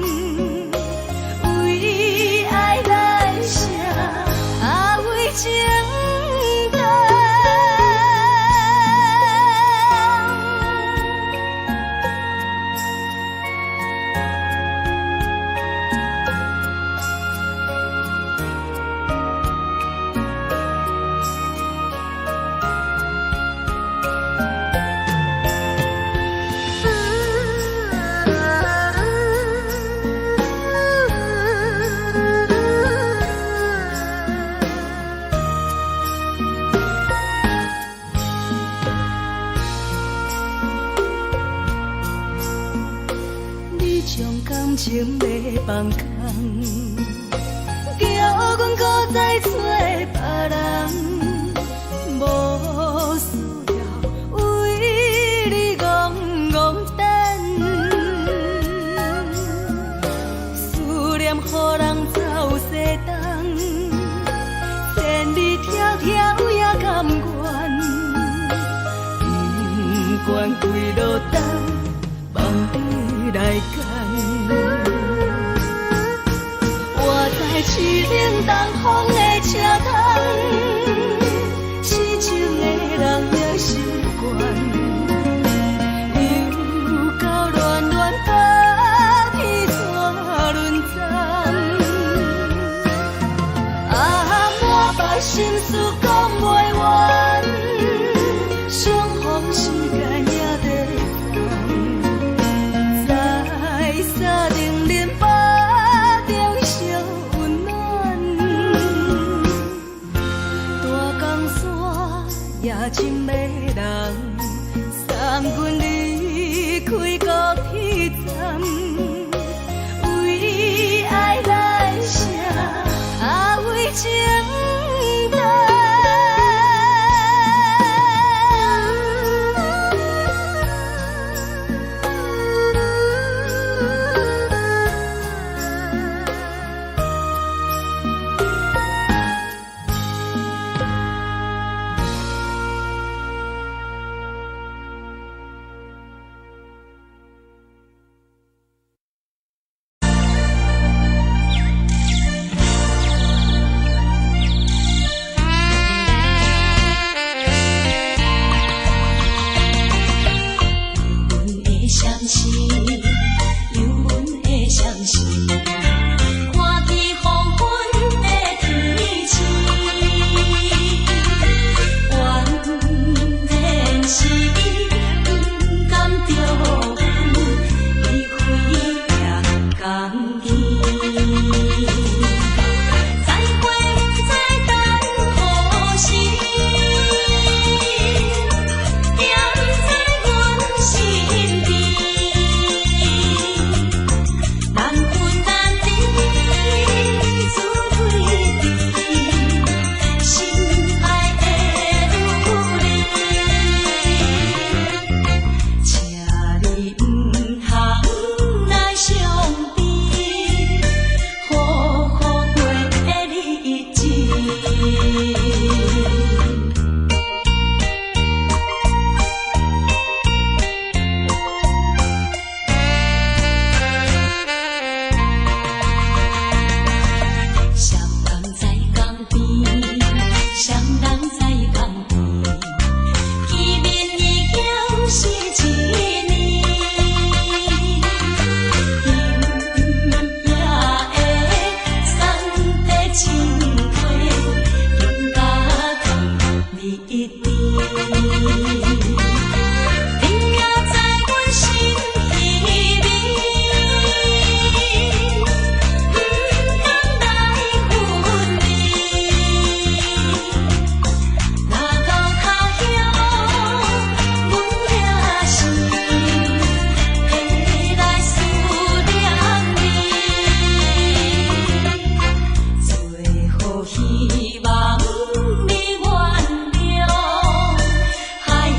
為愛來寫，啊為情等。你將感情欲放空，叫阮閣再找別人，無需要為你戇戇等，思念予人走西東，千里迢迢也甘願，不管幾落冬，望你來牽。我在凄冷東風的車窗，痴情的人也習慣，又到暖暖北天怎輪站？啊，满腹心事講袂完，相逢時間也短暫，在三重林腹中相溫暖，大江山也真迷人，送阮離開高鐵站，為愛來寫，啊為情等。阮的相思，有阮的相思，看见黃昏的天星，原來是伊不甘著阮離開也甘去。再會不知等何時，惦在阮身邊，難分難離，自對對，心愛的女兒，請你毋通來傷悲，好好過日子。雙人在江邊，雙人在江邊，見面已經是一年。今夜的送的情話，更加甜蜜甜。你也在阮心裡面，不甘來分離。若到他鄉，阮也是會來思念你。最後希望你原諒，海誓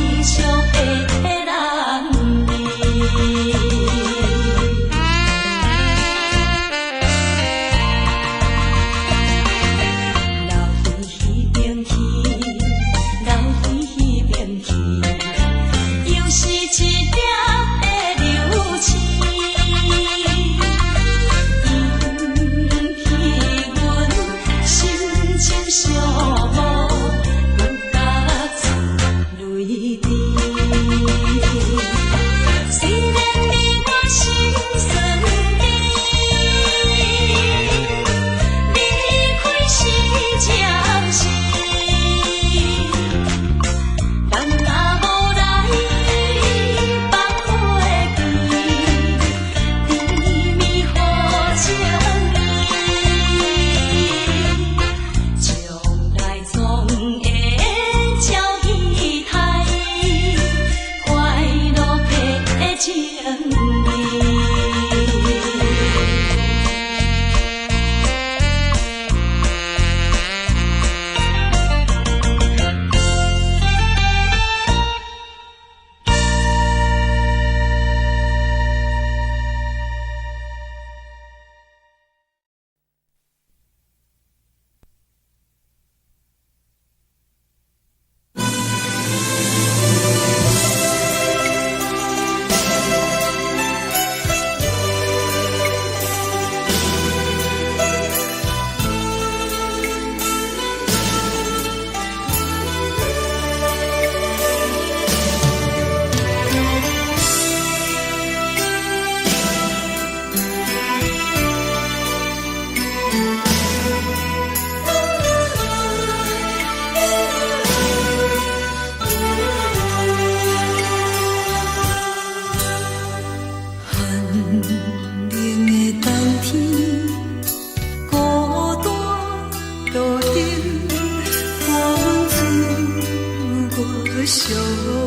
寂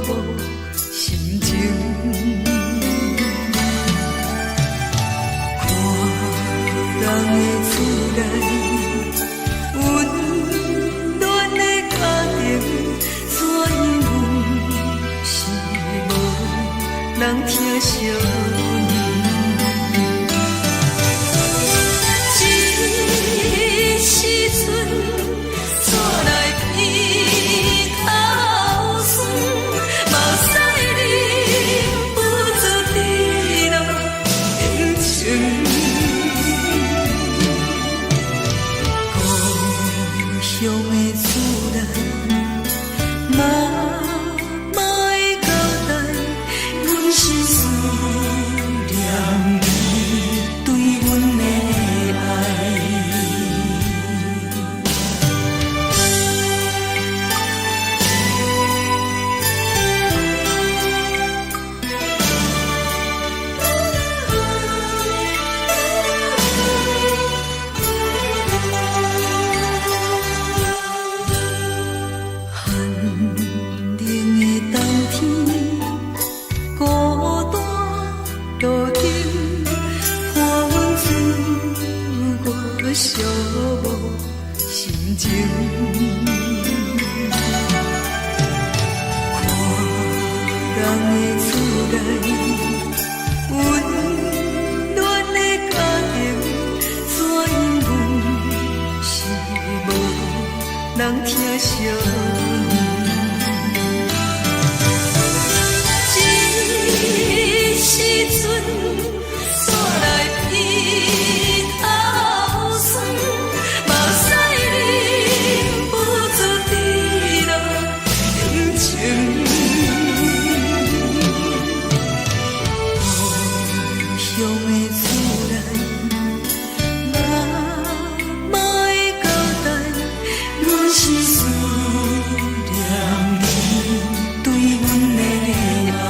寞心情。看人的厝內，溫暖的家庭，怎樣阮是無人疼惜阮。這時陣，煞來鼻頭酸，目屎忍不住滴落眼睛。故鄉的厝內，媽媽的交代，阮是思念你對阮的愛。寒冷的冬天，孤單路燈，看阮自我寂寞心情。看人的厝內，溫暖的家庭，怎樣阮是無人疼惜阮。這時陣，煞來鼻頭酸，目屎忍不住滴落眼睛。故鄉的厝內，媽媽的交代，阮是思念你對阮的愛。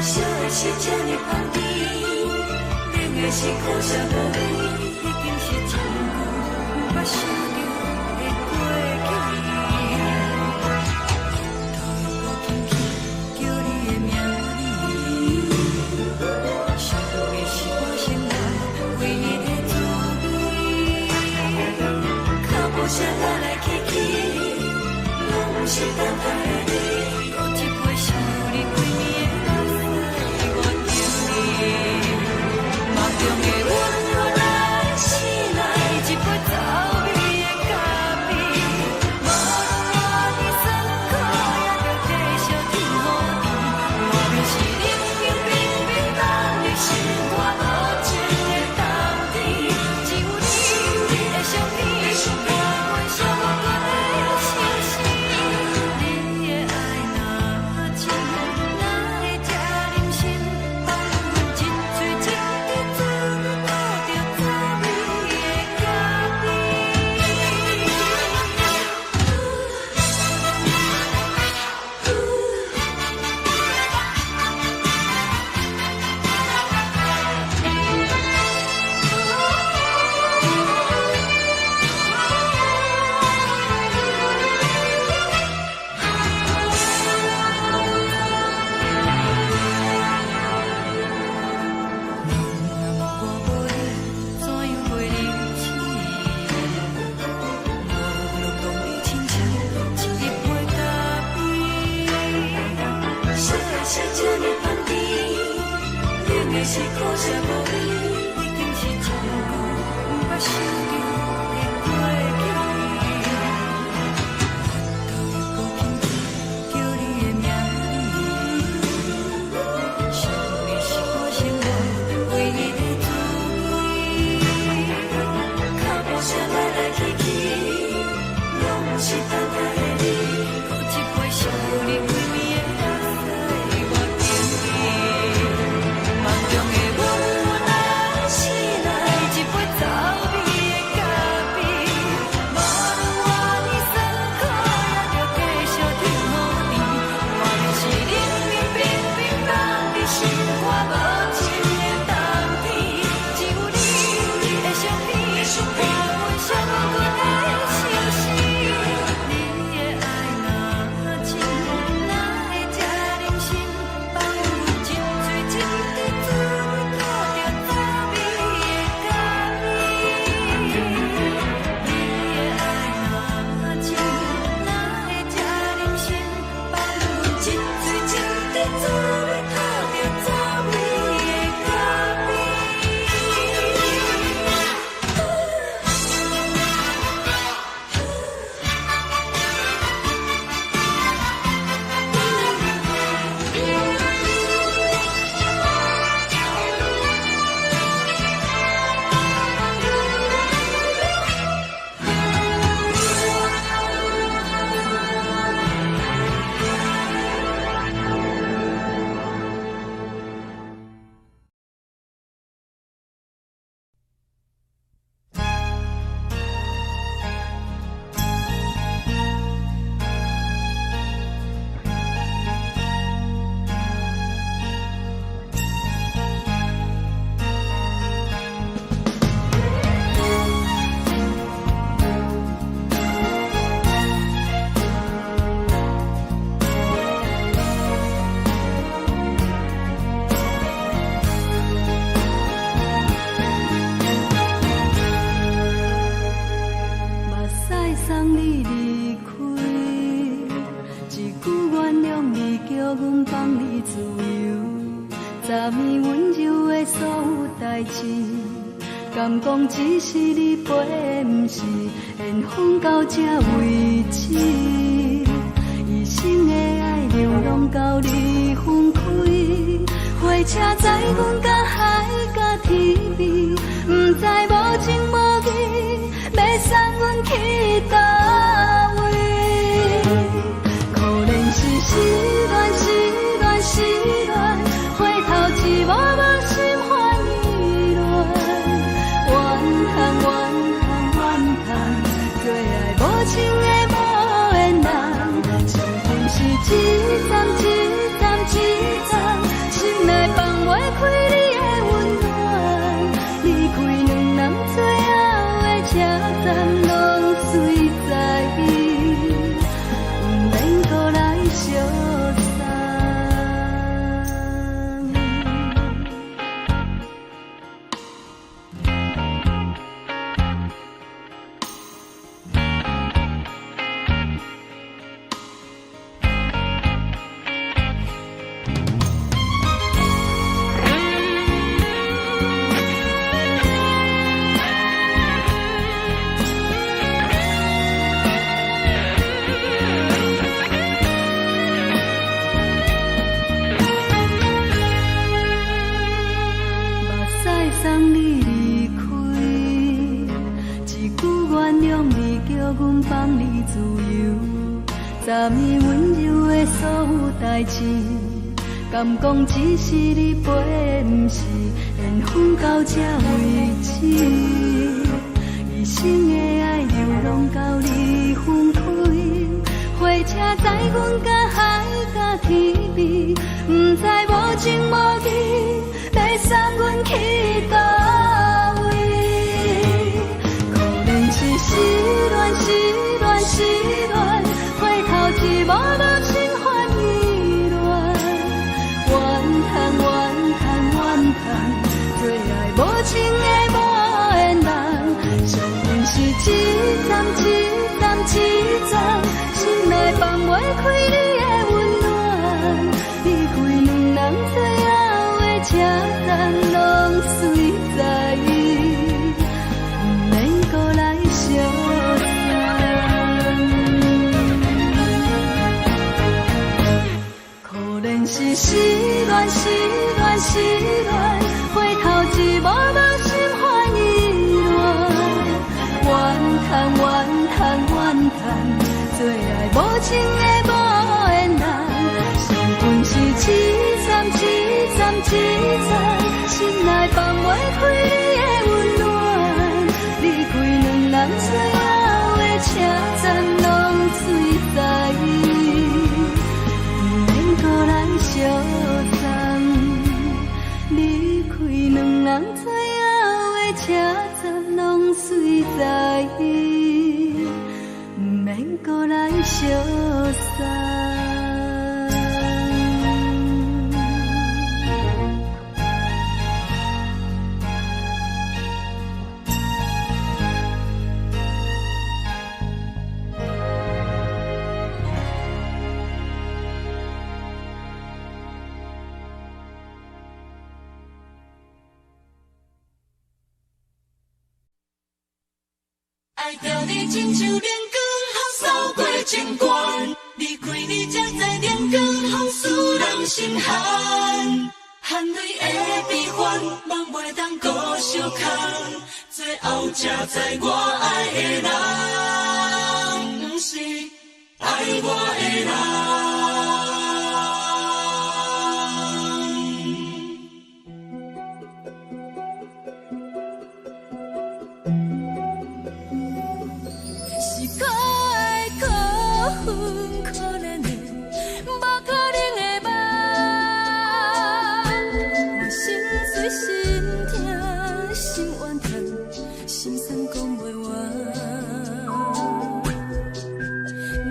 燒的是這呢香甜，冷的是苦澀無味，已經是真久毋捌想著的過去。頭又閣輕輕叫你的名字，想的是我生活唯一的滋味。腳步聲來來去去，攏毋是等待的你。閣一杯想你規暝的目屎，我敬你。夢中的阮阮來醒來，一杯走味的咖啡。無論偌呢酸苦，也著繼續天予甜。外面是冷冷冰冰等你心肝無情的冬天，只有你的相片，伴阮寂寞的相思。你的愛若真，哪會這忍心放阮一喙一滴嘴吐著走味的咖啡？若我無你，怎樣過日子？無論當你親像一杯咖啡。燒的是這呢香甜，冷的是苦澀無味，已經是真久毋捌想著的過去。頭又閣輕輕叫你的名字，想的是我生活唯一的滋味。腳步聲來來去去，攏毋是等待的你。閣一杯想你規暝的目屎，我敬你。夢中的阮阮來醒來，一杯走味的咖啡。無論偌呢酸苦，也著繼續天予甜。外面是冷冷冰冰等你心肝無情的冬天，只有你的相片，伴阮寂寞的相思。你的愛若真，哪會這忍心放阮一喙一滴嘴吐著走味的咖啡？你的愛若真，哪會這忍心放阮一喙一滴嘴吐著走味的咖啡？目屎送你離開，一句原諒你，叫阮放你自由。昨暝溫柔的所有代誌，敢講只是你陪的，毋是緣分到這為止。一生的愛流浪到你分開，火車載阮甲海甲天邊，毋知無情無義，欲送阮去佗位？可憐是失戀，失戀，失戀，回頭一幕幕心煩意亂，怨嘆怨嘆怨嘆，做愛無情的無緣人，情分是一站一站一站，心代誌，敢講只是你陪，毋是緣分到這為止。一生的愛流浪到你分開，火車載阮甲海佮天邊，毋知無情無義，欲送阮去佗位。可憐是失戀，失戀，失戀，回頭一望無心煩意亂。怨嘆怨嘆怨嘆，做愛無情的無緣人，惜阮是一站一站一站，心內放袂開你的溫暖。離開兩人最後的車站，攏隨在意，毋免閣來相送。可憐是失戀，失戀，失戀，回頭一望無心煩意亂。怨嘆怨嘆怨嘆，做愛無情的無緣人，惜阮是一站一站一站，心內放袂開你的溫暖。離開兩人最後的車站，攏隨在意，毋免閣來相送。離開兩人最後的車站，攏隨在意，毋免閣來相送。愛著你親像冷光予掃過情關，離開你才知冷光予使人心寒。汗淚的悲歡，夢袂當閣相牽，最後才知我愛的人，毋是愛我的人。是可愛可恨可憐的，無可能的夢。我心碎心疼心怨嘆，心酸講袂完。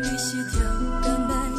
你是超工來彼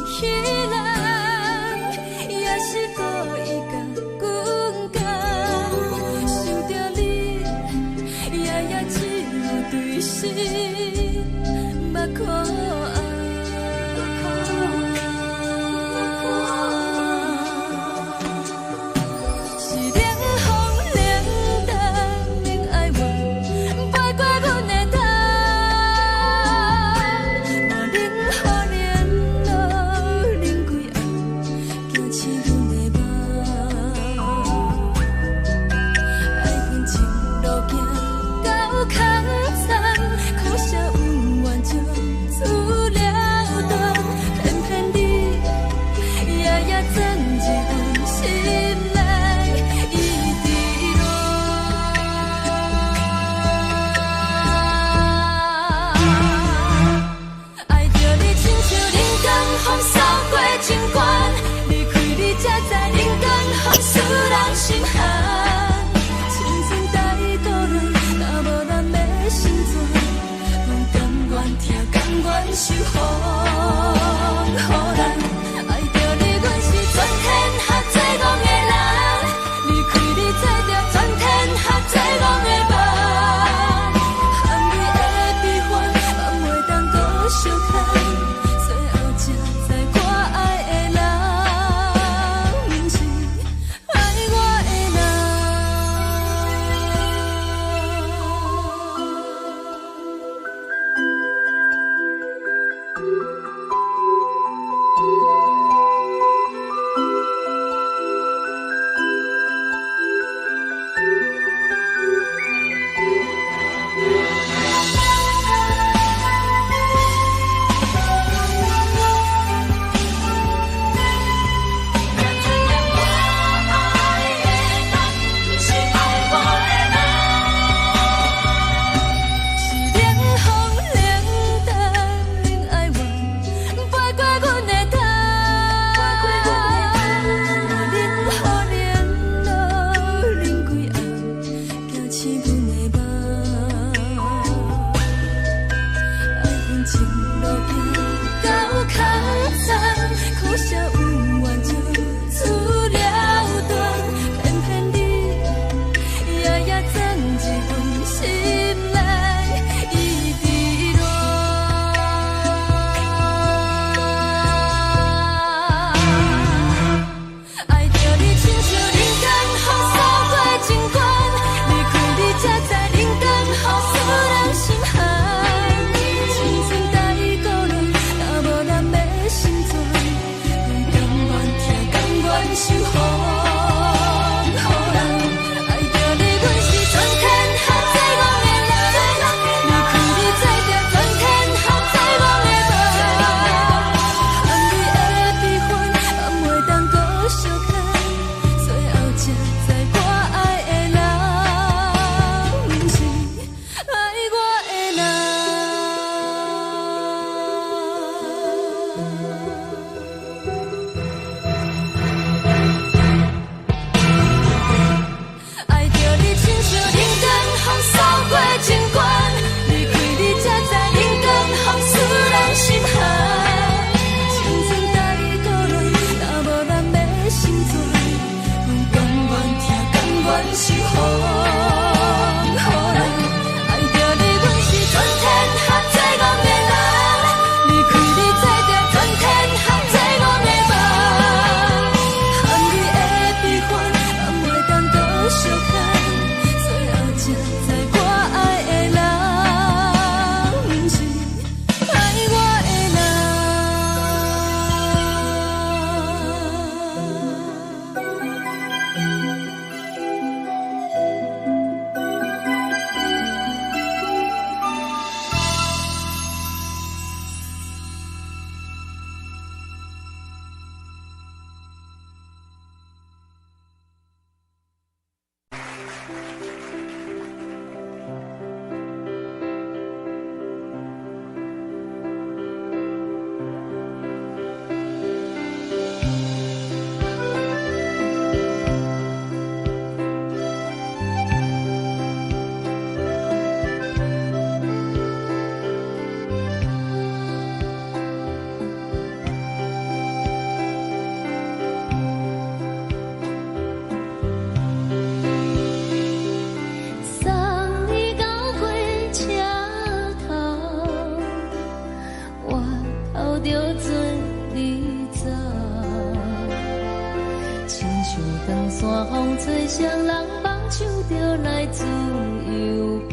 長山風吹，誰人放手就來自由飛。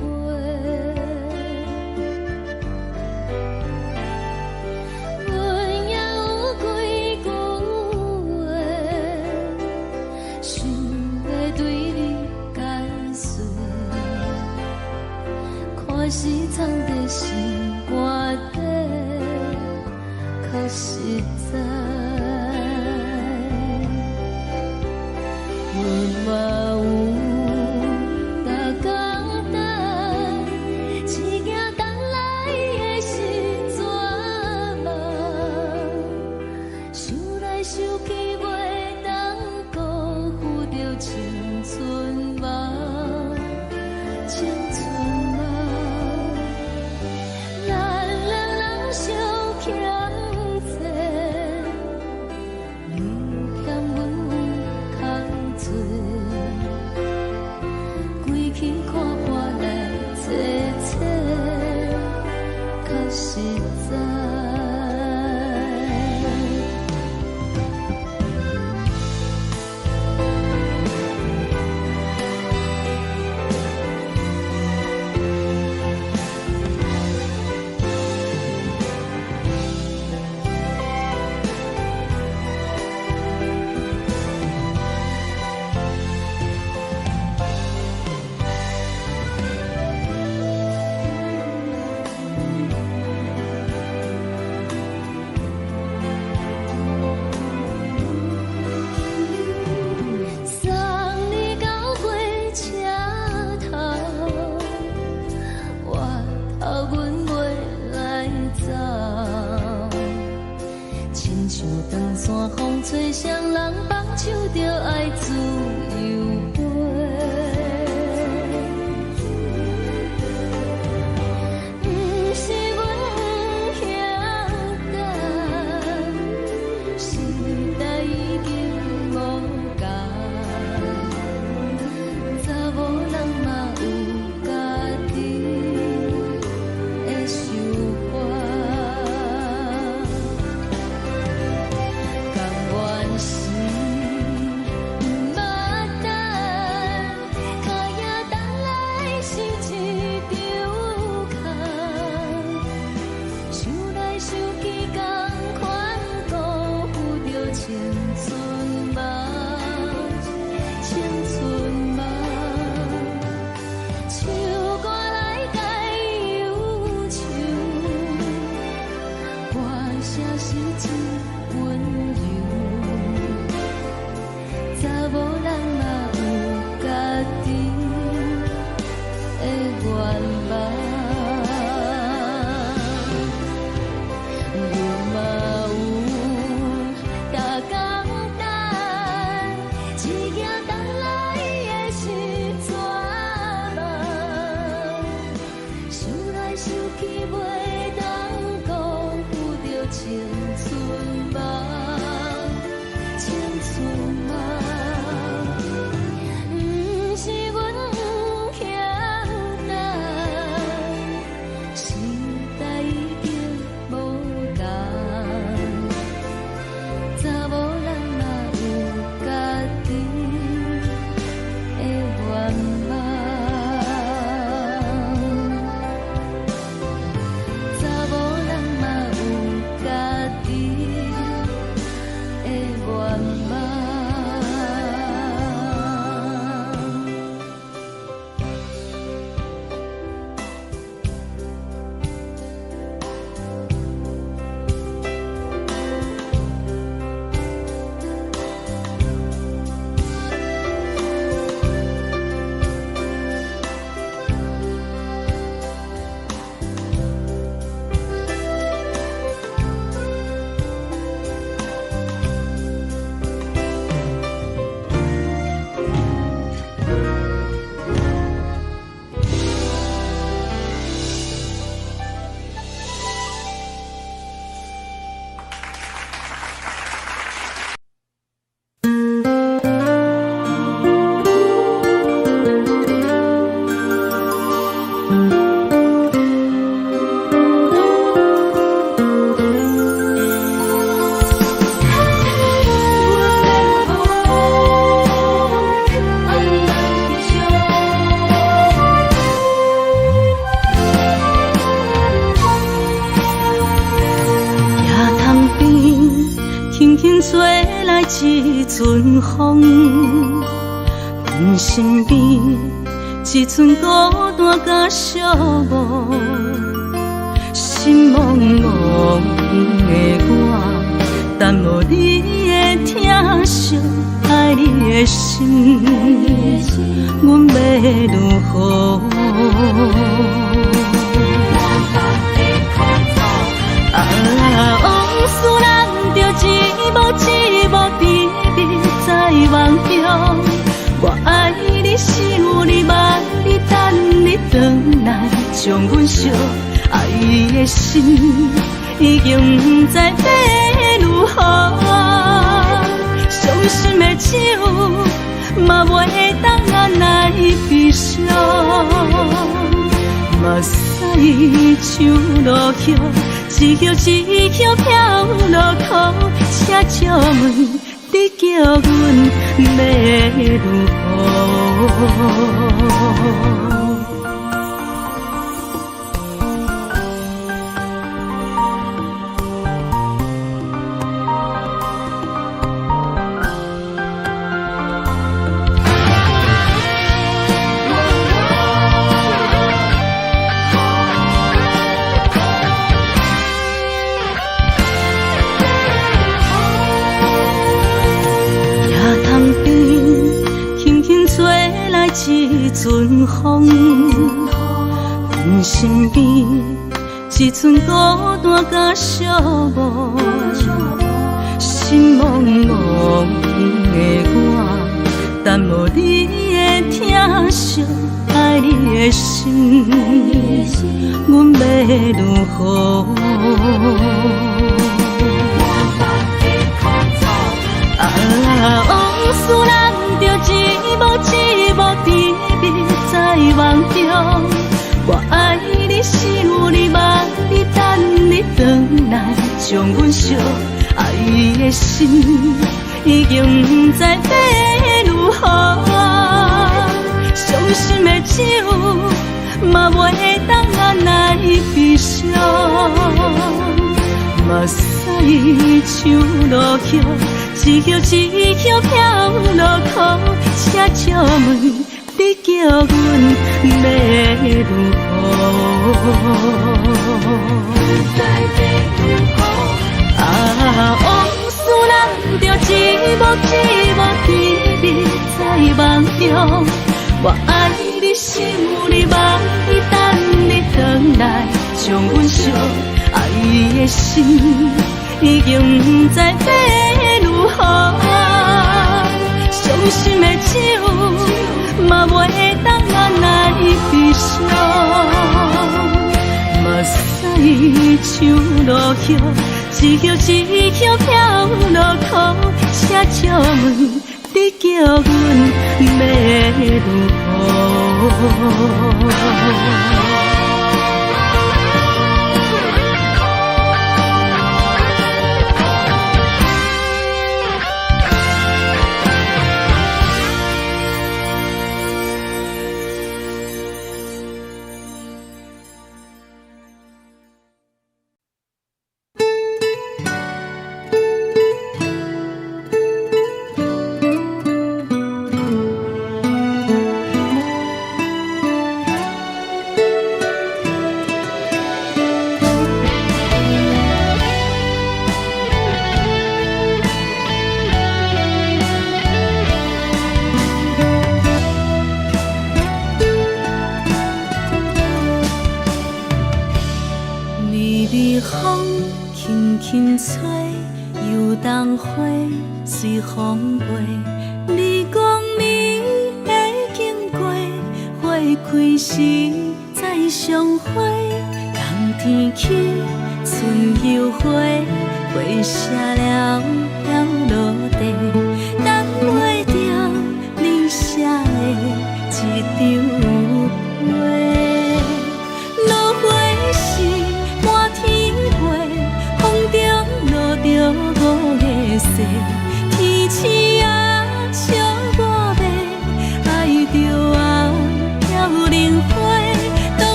阮也有幾句話，想欲對你解釋，看是藏佇心肝底，較實在。阮嘛有逐工等，一行等來的是绝望，想來想去袂當辜負著青春夢，青春夢。咱兩人相欠債，你欠阮有空濟，規氣看破來坐坐，較實在。送你到火車頭，我頭阮袂來走。親像長山風吹，誰人放手就愛自由飛。毋是阮不曉等，時代已經無仝，查某人嘛有家己的想法。甘願是毋捌等，跤影等來是一場空，想來想去，仝款辜負著青春夢，青春夢。唱歌來解憂愁，歌聲是真溫柔。查某人嘛有家己的願望，阮嘛有逐工等，一行等來的是绝望，想來想去袂當辜負著青春夢，青春夢。毋是阮不曉等，時代已經無仝，查某人嘛有家己一陣風，阮身邊一陣孤單佮寂寞，心茫茫的我，等無你的疼惜，愛你的心，阮欲如何？啊，往事咱著一幕一幕甜蜜在夢中。我愛你，想你，望你，等你轉來，將阮惜愛的心已經毋知欲如何。傷心的酒嘛袂當按來悲傷，目屎像落雨，一葉一葉飄落苦，請借問你叫阮欲如何？一陣風，阮身邊一陣孤單佮寂寞，心茫茫的我，等無你的疼惜，愛你的心，阮欲如何？啊，往事咱著一幕一幕甜蜜在夢中。我愛你，想你，望你，等你轉來，將阮惜愛的心已經毋知欲如何。傷心的酒嘛袂當按來悲傷，目屎像落雨，一葉一葉飄落苦，請借問你叫阮欲如何？啊，往事咱著一幕一幕甜蜜在夢中。我愛你，想你，望你，等你轉來，將阮惜愛的心已經毋知欲如何。傷心的酒嘛袂當按來悲傷，目屎像落雨，一葉一葉飄落苦，請借問你叫阮欲如何？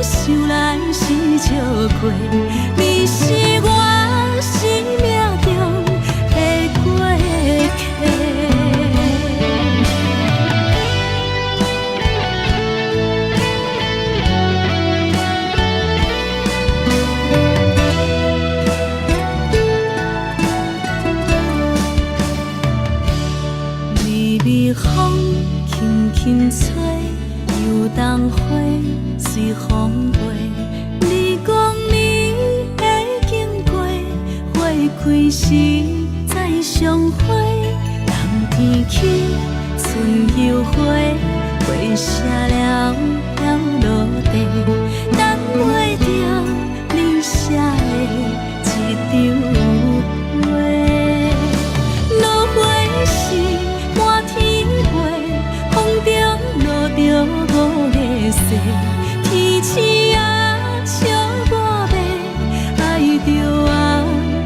想來是笑過，你是我。再相會，冬天起，春又回，花謝了飄落地，等袂著你寫的一張批。落花是滿天飛，風中落著五个誓，天星啊，笑我欲愛著啊，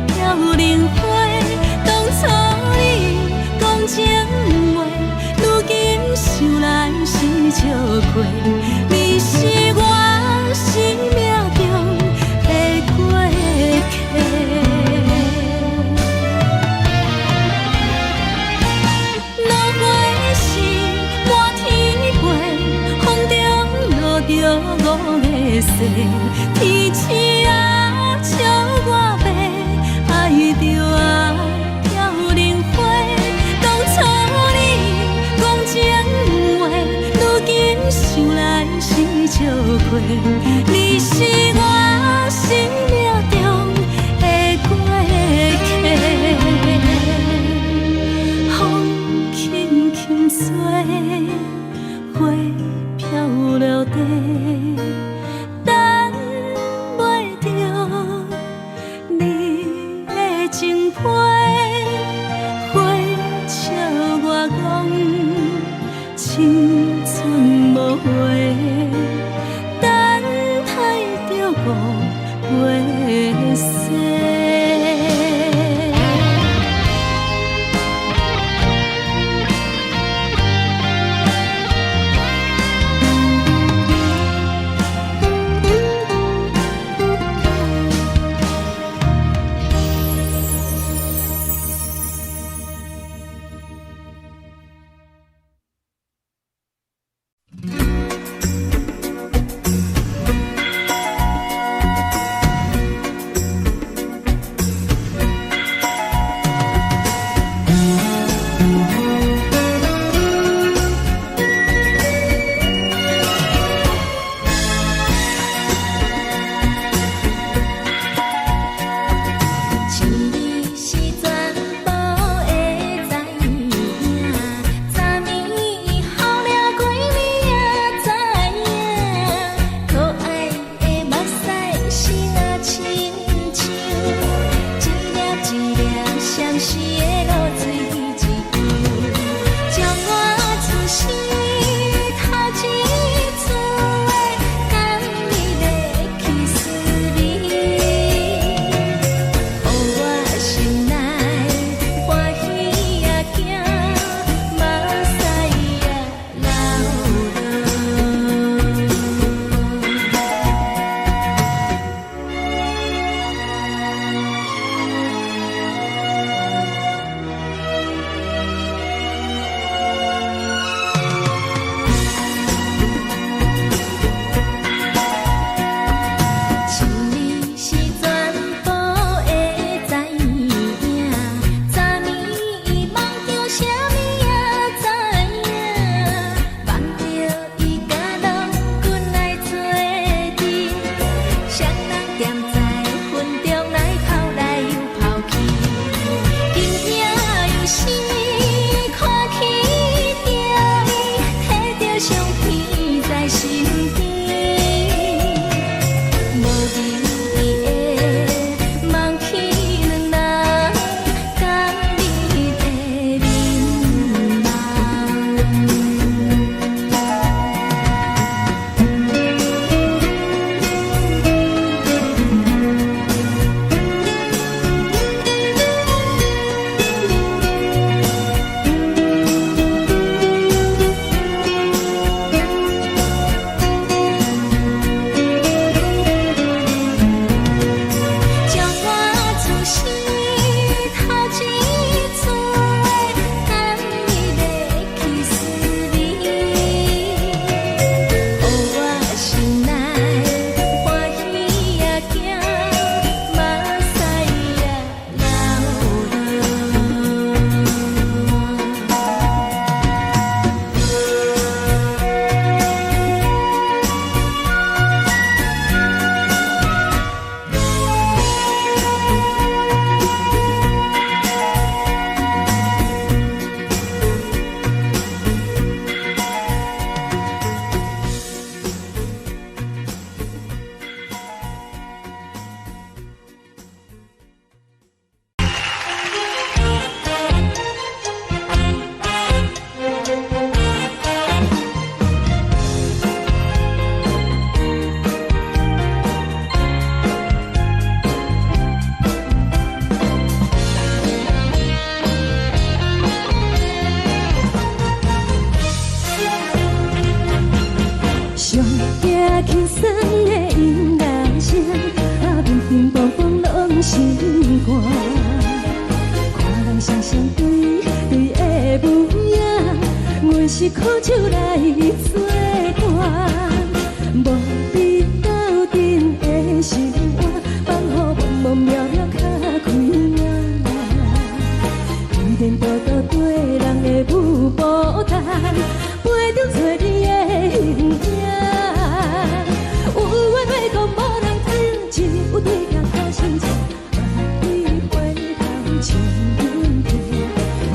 飄零花。當初你講情話，如今想來是笑話。你是我生命中的過客。落花是滿天飛，風中落著五个誓，天星啊，笑我欲愛著啊，飄零花。當初你講情話，如今想來是笑話。你是我生命中的過客。風輕輕吹，花飄落地，等袂著你的情批。花笑我講青春無話，等待著五月雪。錢是全部的知影，昨暝予掠幾暝也知影，可愛的目屎是若親像一粒一粒閃爍的露水一樣，將我此生頭一次的甘蜜的去思味。予我心內歡喜也驚，目屎也流落。阮是苦酒來做伴，無比鬥陣的心肝，放予茫茫渺渺較開眼。天道道對人的舞步單，陪著找你的形影。有緣話講無人知，只有對鏡苦心情，萬里回頭唱阮聽。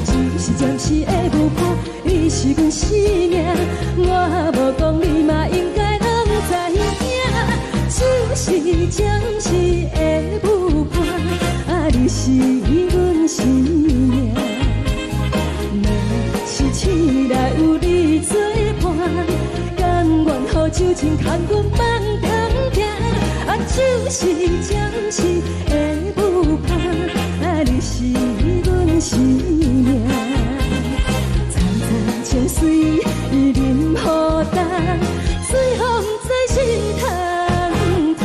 只是暫時的舞伴，你是阮生命，我無講你嘛應該攏知影。只是暫時的舞伴，啊，你是阮生命。若是醒來有你做伴，甘願予酒精牽阮放長行。啊，只是暫時的舞伴，啊，你是阮生命。層層情水伊啉予乾，水予毋知心通疼。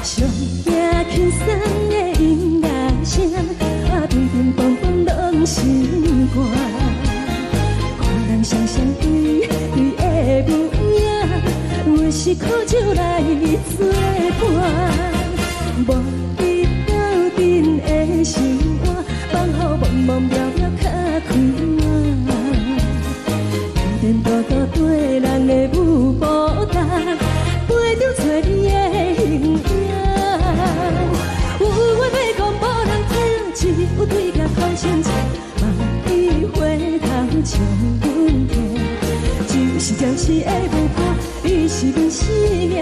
上驚輕鬆的音樂聲，啊，乒乒乓乓攏心肝。看人雙雙對對的舞影，阮是苦酒來做伴，無比鬥陣的心肝，放予茫茫渺渺較開眼。天道道對人的舞步單，陪著找你的形影。有緣欲講無人聽，只有對鏡苦心情，望你回頭唱阮聽。只是暫時的舞伴，你是阮生命，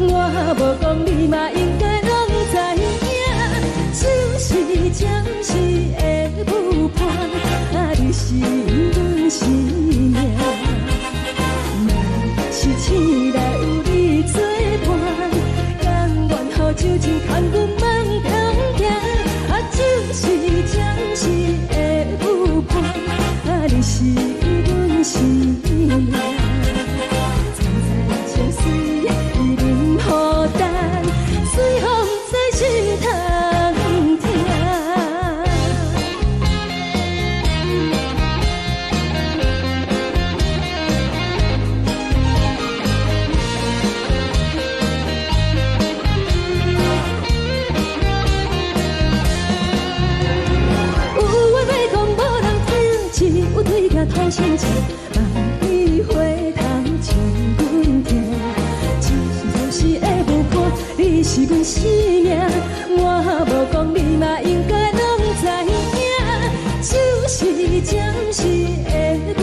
我無講你嘛應該攏知影。只是暫時的舞伴，啊，你是阮生命。若是醒來有你做伴，甘願予酒精牽阮放長行。啊，只是暫時的舞伴，啊，你是阮生命。層層情水伊啉予乾，水予毋知心通疼。有話欲講無人聽，只有對鏡苦心情，望你回頭唱阮聽。只是暫時的舞伴，你是阮生命，我無講你嘛應該攏知影。只是暫時的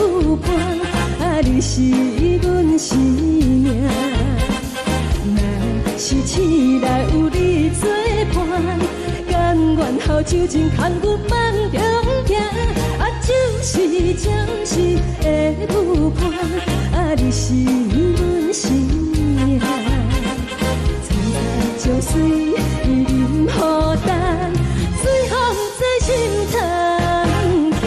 舞伴，啊，你是阮生命。若是醒來有你做伴，甘願予酒精牽阮放長行。啊，只是暫時的舞伴，啊，你是阮生命。層層情水伊啉予乾，水予毋知心通疼。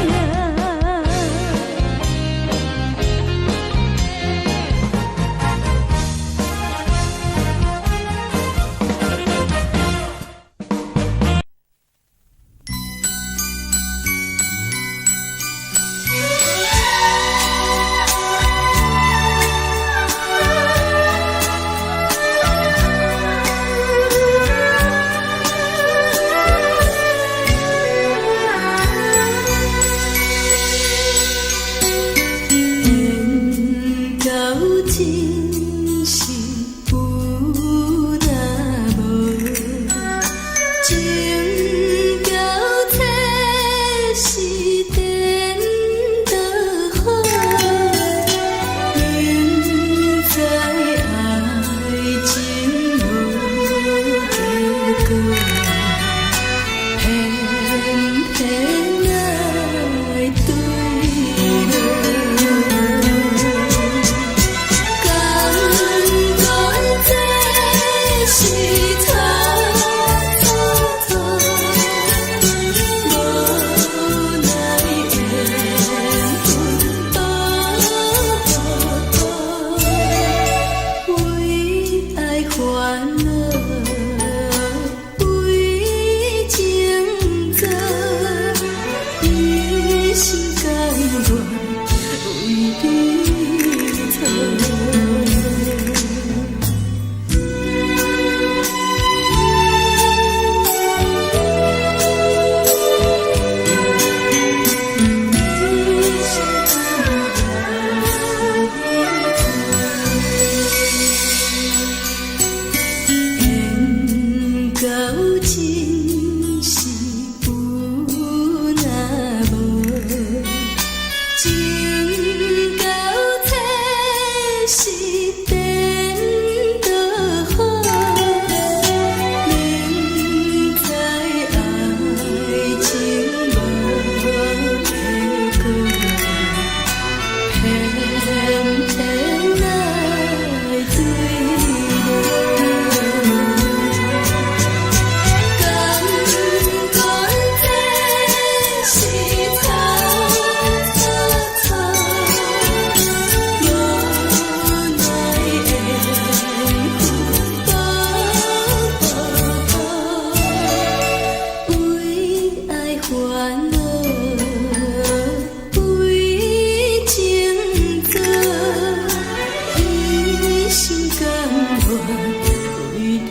為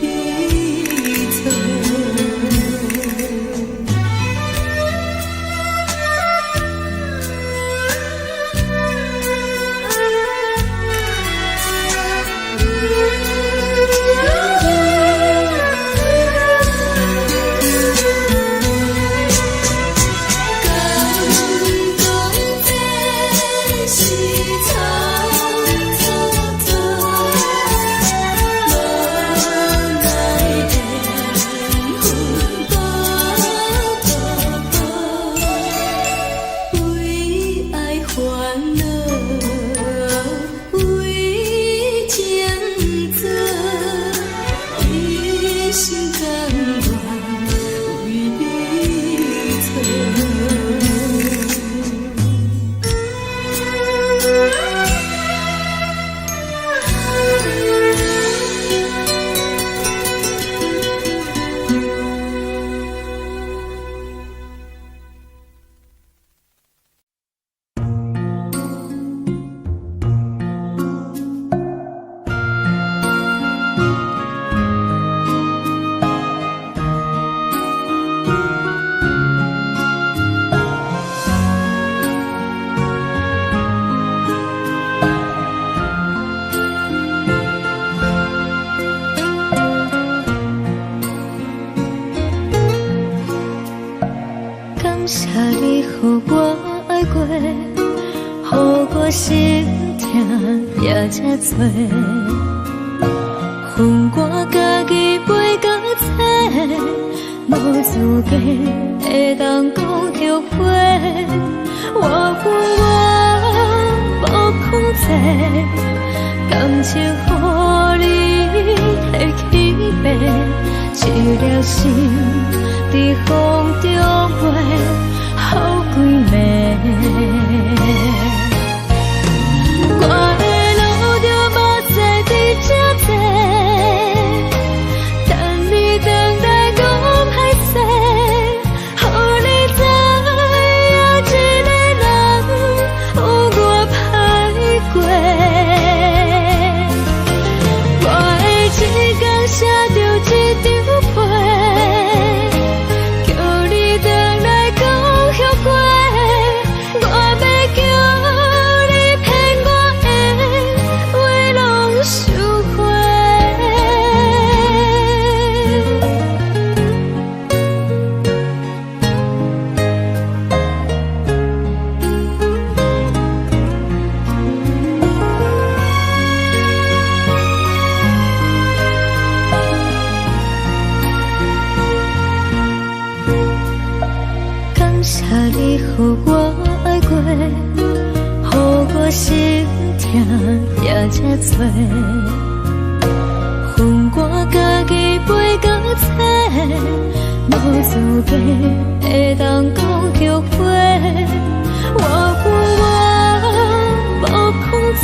你做。感謝你予我愛過，予我心疼也這多。予我家己背甲切，無資格會當講後悔。我有我無控制，感情予你提起爬，一粒心佇風中飛，予幾暝。我會流著目屎佇這坐，等你轉來講歹勢，予你知影一个人有偌歹過。我會一工寫著一張批，叫你轉來講後悔。我欲叫你騙我的話攏收回。感謝你予我愛過，予我心疼也這多。予我家己背甲切，無資格會當講後悔。我有我無控制，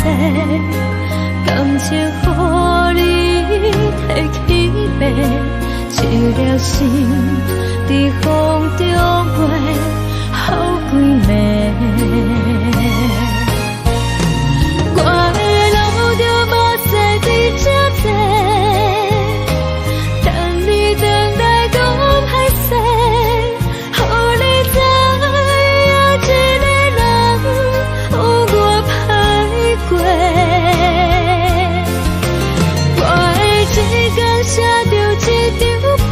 感情予你提起爬，一粒心佇風中飛，予幾暝。我會流著目屎佇這坐，等你轉來講歹勢，予你知影一個人有偌歹過。我會一工寫著一張批，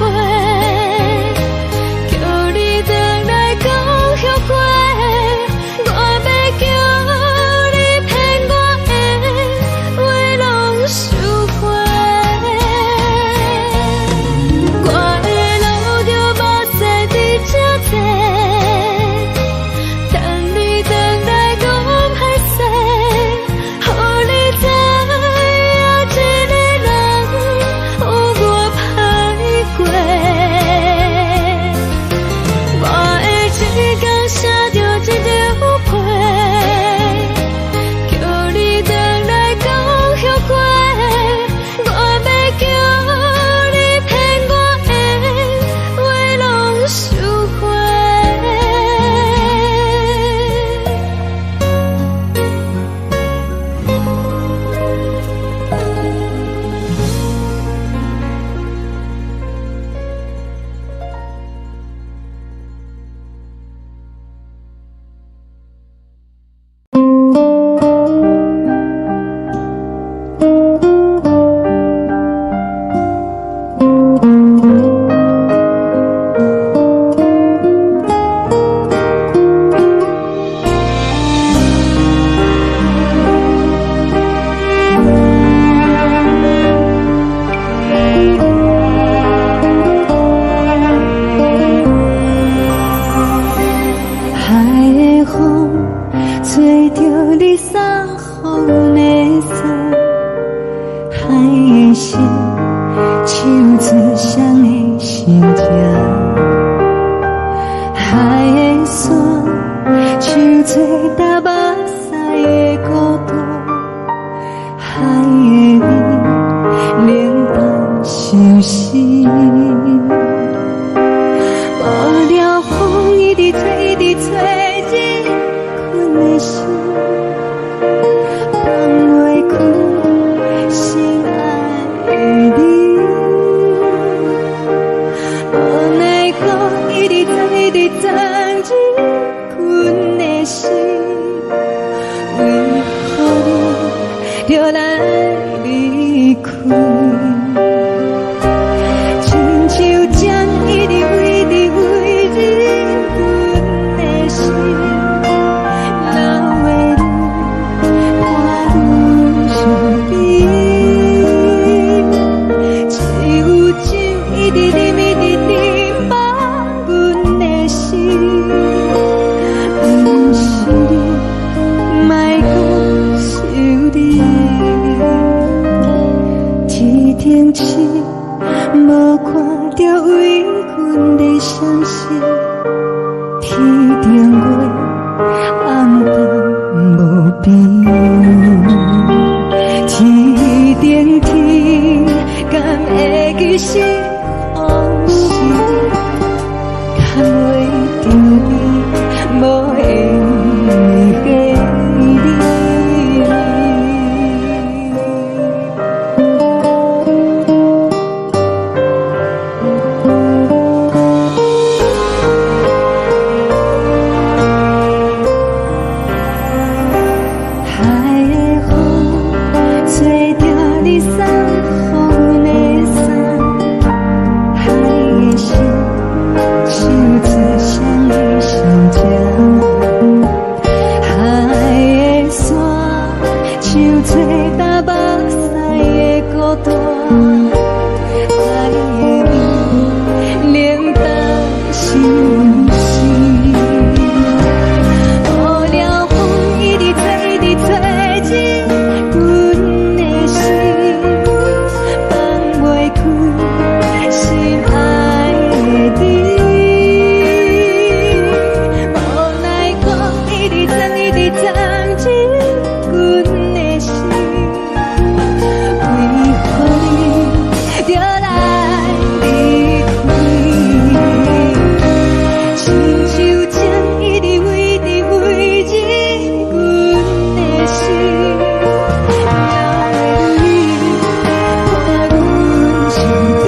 叫你轉來講後悔。的心，唱出誰的心情？海的山，唱出踏目屎的孤單。海的味，冷淡相思。無聊風一直吹，一直吹，入阮的心，放袂開心愛的你。無奈何，一直鑽，一直鑽入阮的心，為何你著來離開？親像針一直一直飛入阮的心，流的淚伴阮身邊。只有酒一直啉，一直啉，放阮的心。毋是你，莫閣想你。天頂星，無看著為阮咧傷心。天頂月，暗淡無邊。天頂天，敢會記是予是？牽袂著你，無緣的你。海的風，吹著你送予阮的衫。海的心，唱出誰的心情？海的山，唱出踏目屎的孤單。海的味，冷淡相思。無聊風一直吹，一直吹入阮的心，放袂開心愛的你。無奈何，一直鑽，一直鑽入阮的心，為何你著來離開？親像針一直飛，一直飛入阮的心，流的淚伴阮身邊。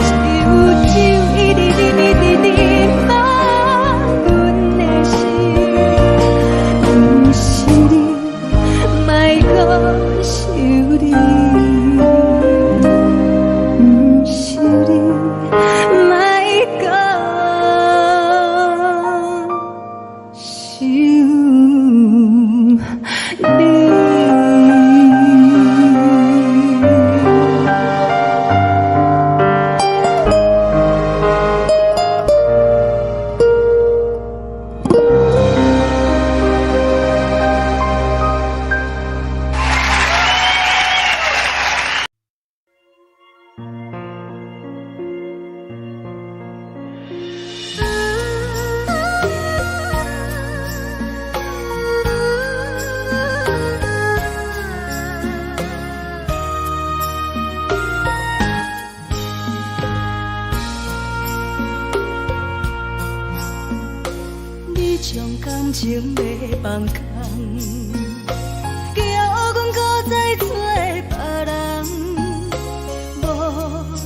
只有酒一直啉，一直啉，放阮的心。毋是你，莫閣想你。毋是你，莫閣想你。你將感情欲放空，叫阮閣再找別人，無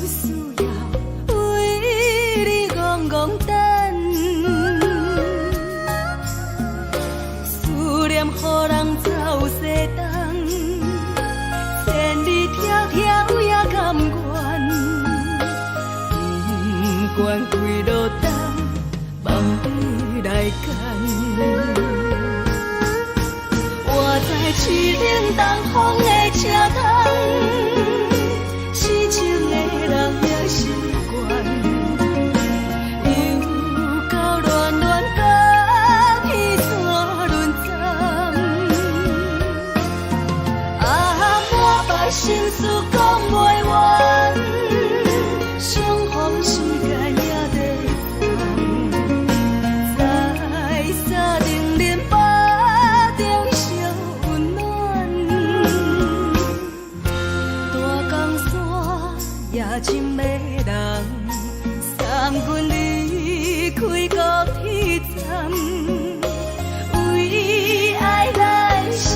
需要為你戇戇等，思念予人走西東，千里迢迢也甘願，不管幾落冬，放你來揀。我知凄冷東風的車窗，痴情的人也習慣。又到戀戀甲彼山輪站，愛心事講袂完，相逢時間也在等，在三重連腹中相溫暖。大江山也真迷人，送阮離開高鐵站，為愛來寫，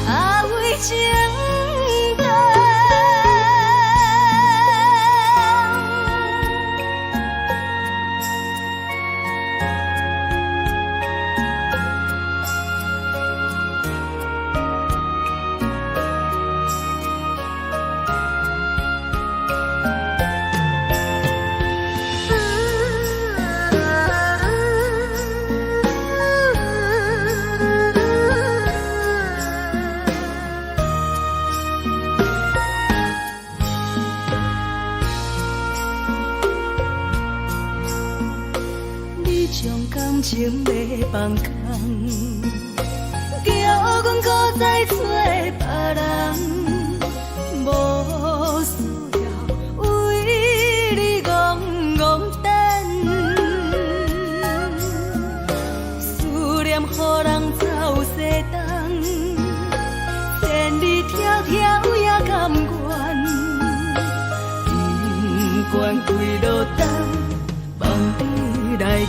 啊為情等。你將感情欲放空，叫阮閣再找別人，無需要為你戇戇等，思念予人走西東，千里迢迢也甘願，不管幾落冬，放你來揀。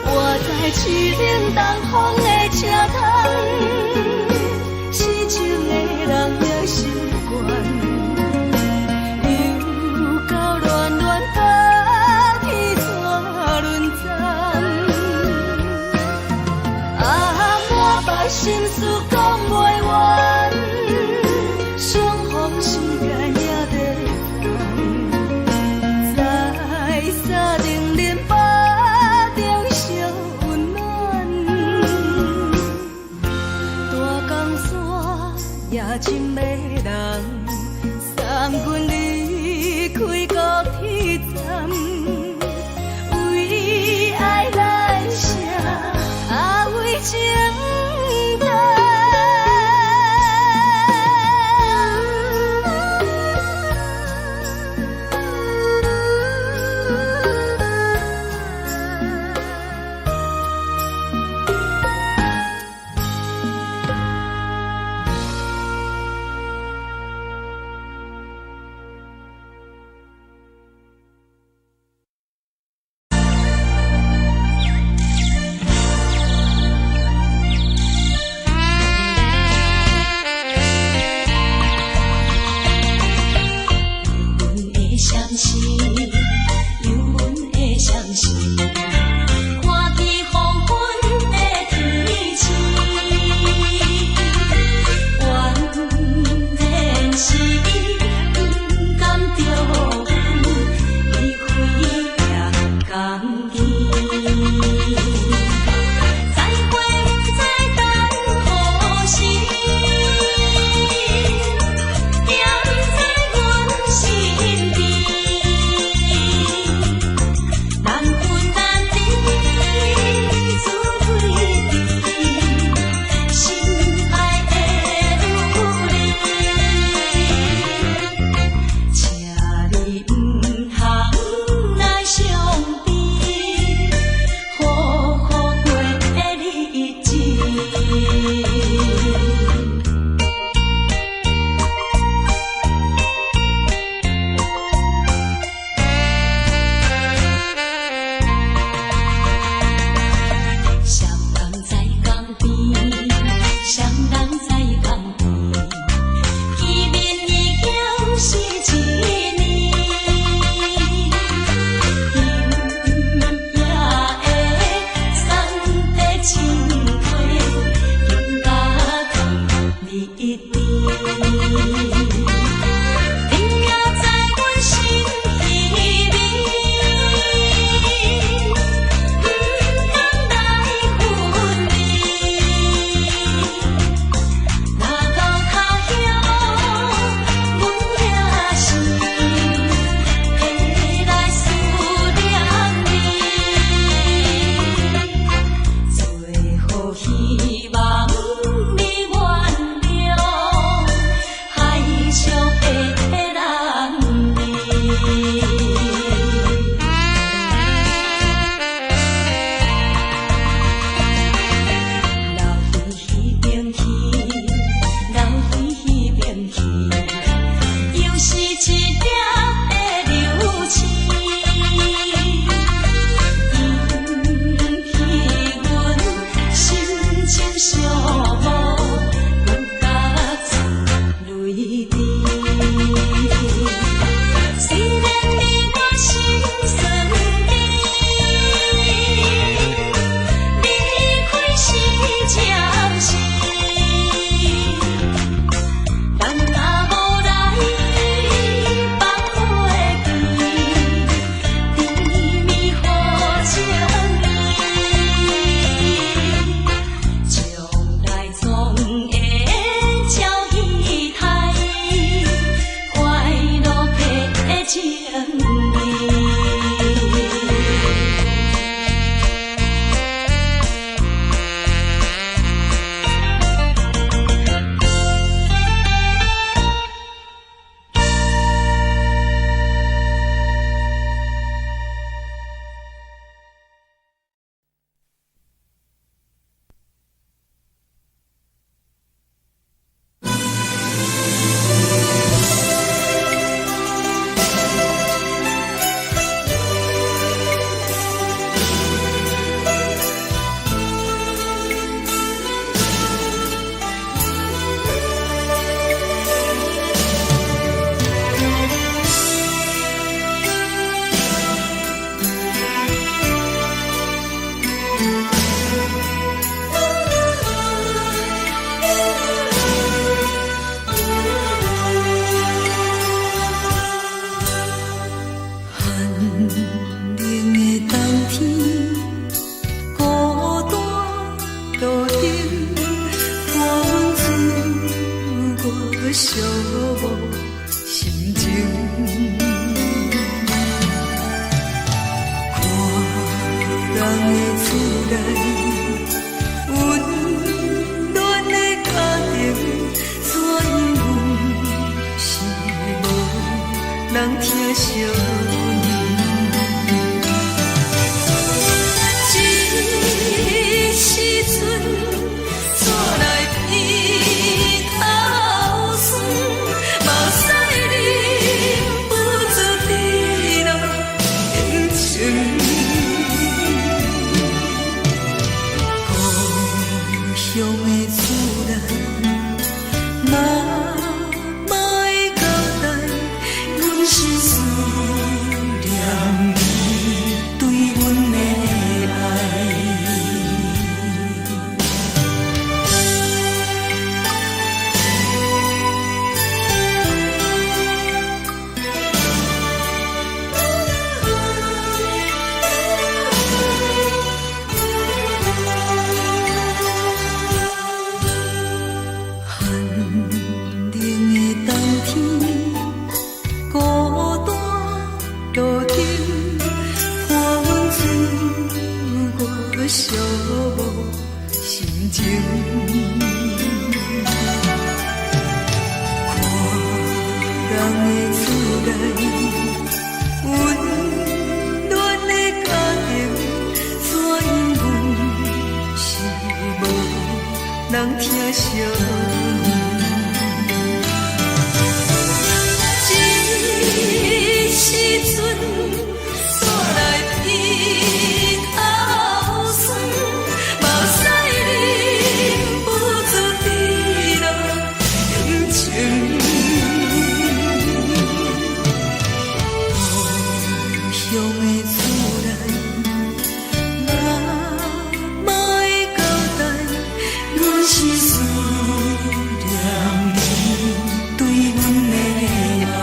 活在淒冷東風的車窗，痴情的人也習慣，又到暖暖高鐵纸轮站，啊，满腹心事講袂完，相逢時間也在等，在三重連腹中相溫暖。大江山也真迷人，送阮離開高鐵站，為愛來寫，啊為情等。去，留彼彼边去，又是一粒的流星。引起阮心情寂寞，阁甲出泪滴。雖然你我心酸甜，離開是暫時，人若無來放袂記，甜蜜予情意，將來總會照彼台，快樂的情意。寒冷的冬天，孤單路燈，伴阮自我寂寞心情。看人的厝內，溫暖的家庭，怎樣阮是無人疼惜阮。這時陣煞來鼻頭酸，目屎忍不住滴落眼睛。故鄉的厝內，媽媽的交代，阮是思念你對阮的愛。寒冷的冬天，孤單路燈，伴阮自我寂寞心情。看人的厝內，溫暖的家庭，怎樣阮是無人疼惜阮。這時陣煞來鼻頭酸，目屎忍不住滴落眼睛。故鄉的厝內，媽媽的交代，阮是思念你對阮的愛。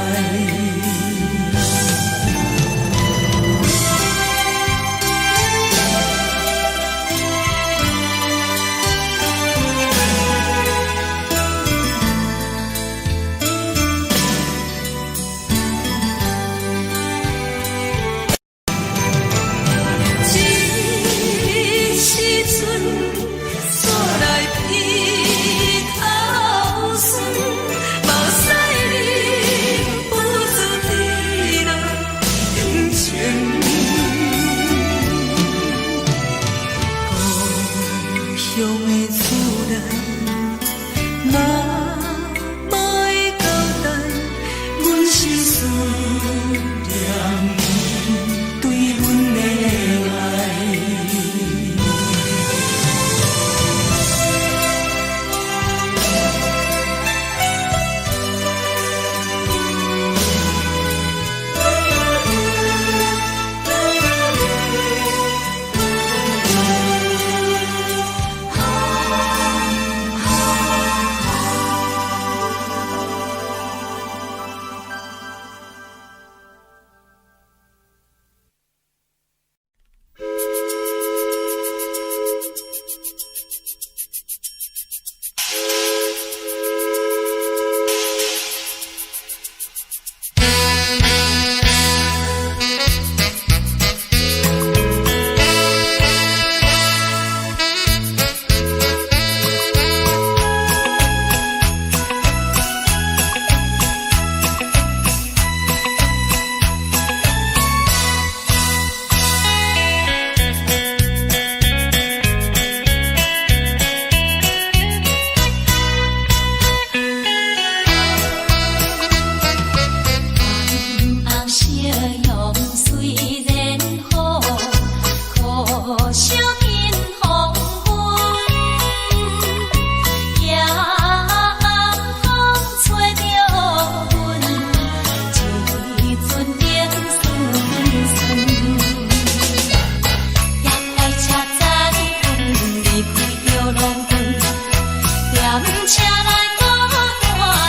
踮車內孤單，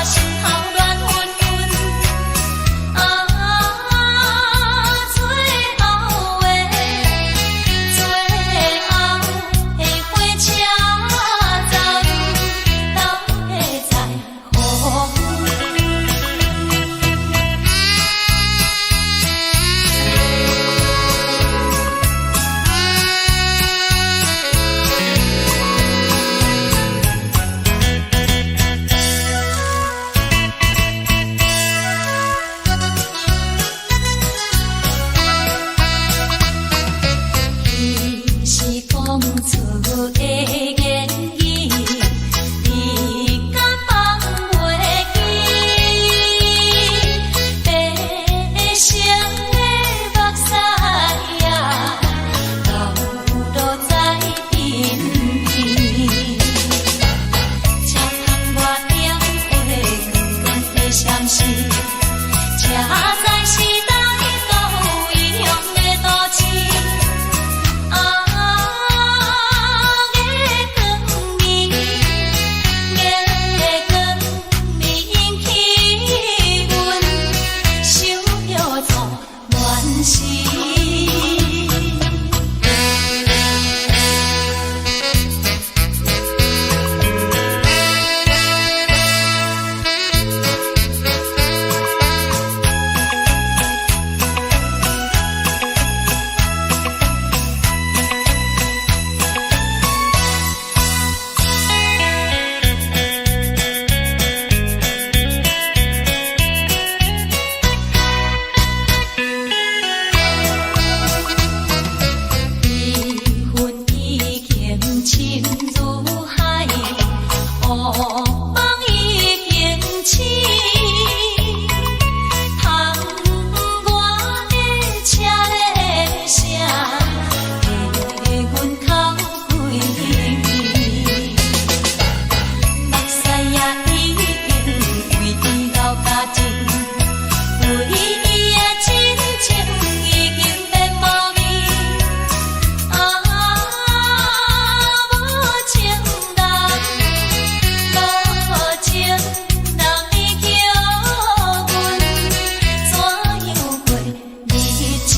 心頭亂暈暈。啊，最後的最後的火車站，等下再予。彼是講出的言語，你敢放袂記？白色的目屎啊，流落在鬢邊。車窗外燈火光光的閃烁，這才是咱故異鄉的都市。啊，月光暝，月光暝引起阮想著做亂時。悲恨已經深如海，烏夢已經醒。窗外的車鈴聲，替阮哭幾暝。目屎也已經為伊流乾淨，為伊的真情已經變無味。啊，無情人，無情人，你叫阮怎樣過日子？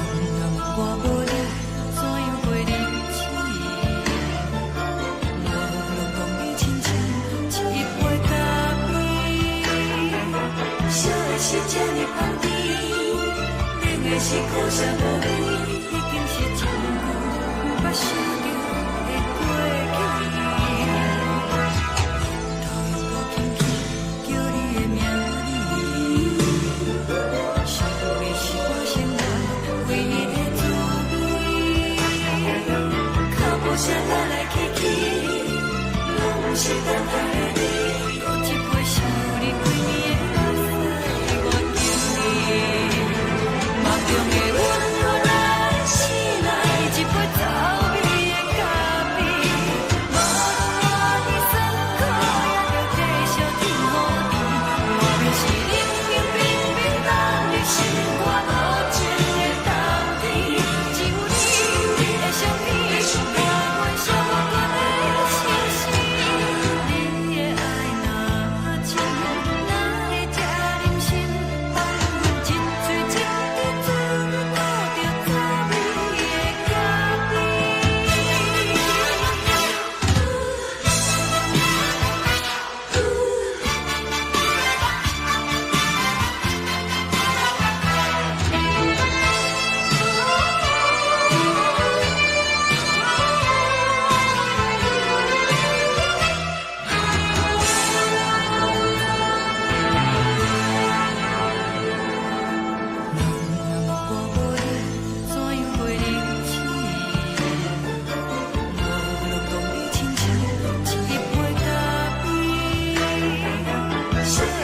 人若問我無你，怎樣過日子？我攏講你親像一杯咖啡，燒的是這呢香甜，冷的是苦澀無味，已經是真久毋捌想著的過去。頭用我輕輕叫你的名字，想你是我生活唯一的滋味。腳步聲來來去去，攏毋是等待的你。搁一杯想你規暝的目屎，我敬你。夢中的阮予人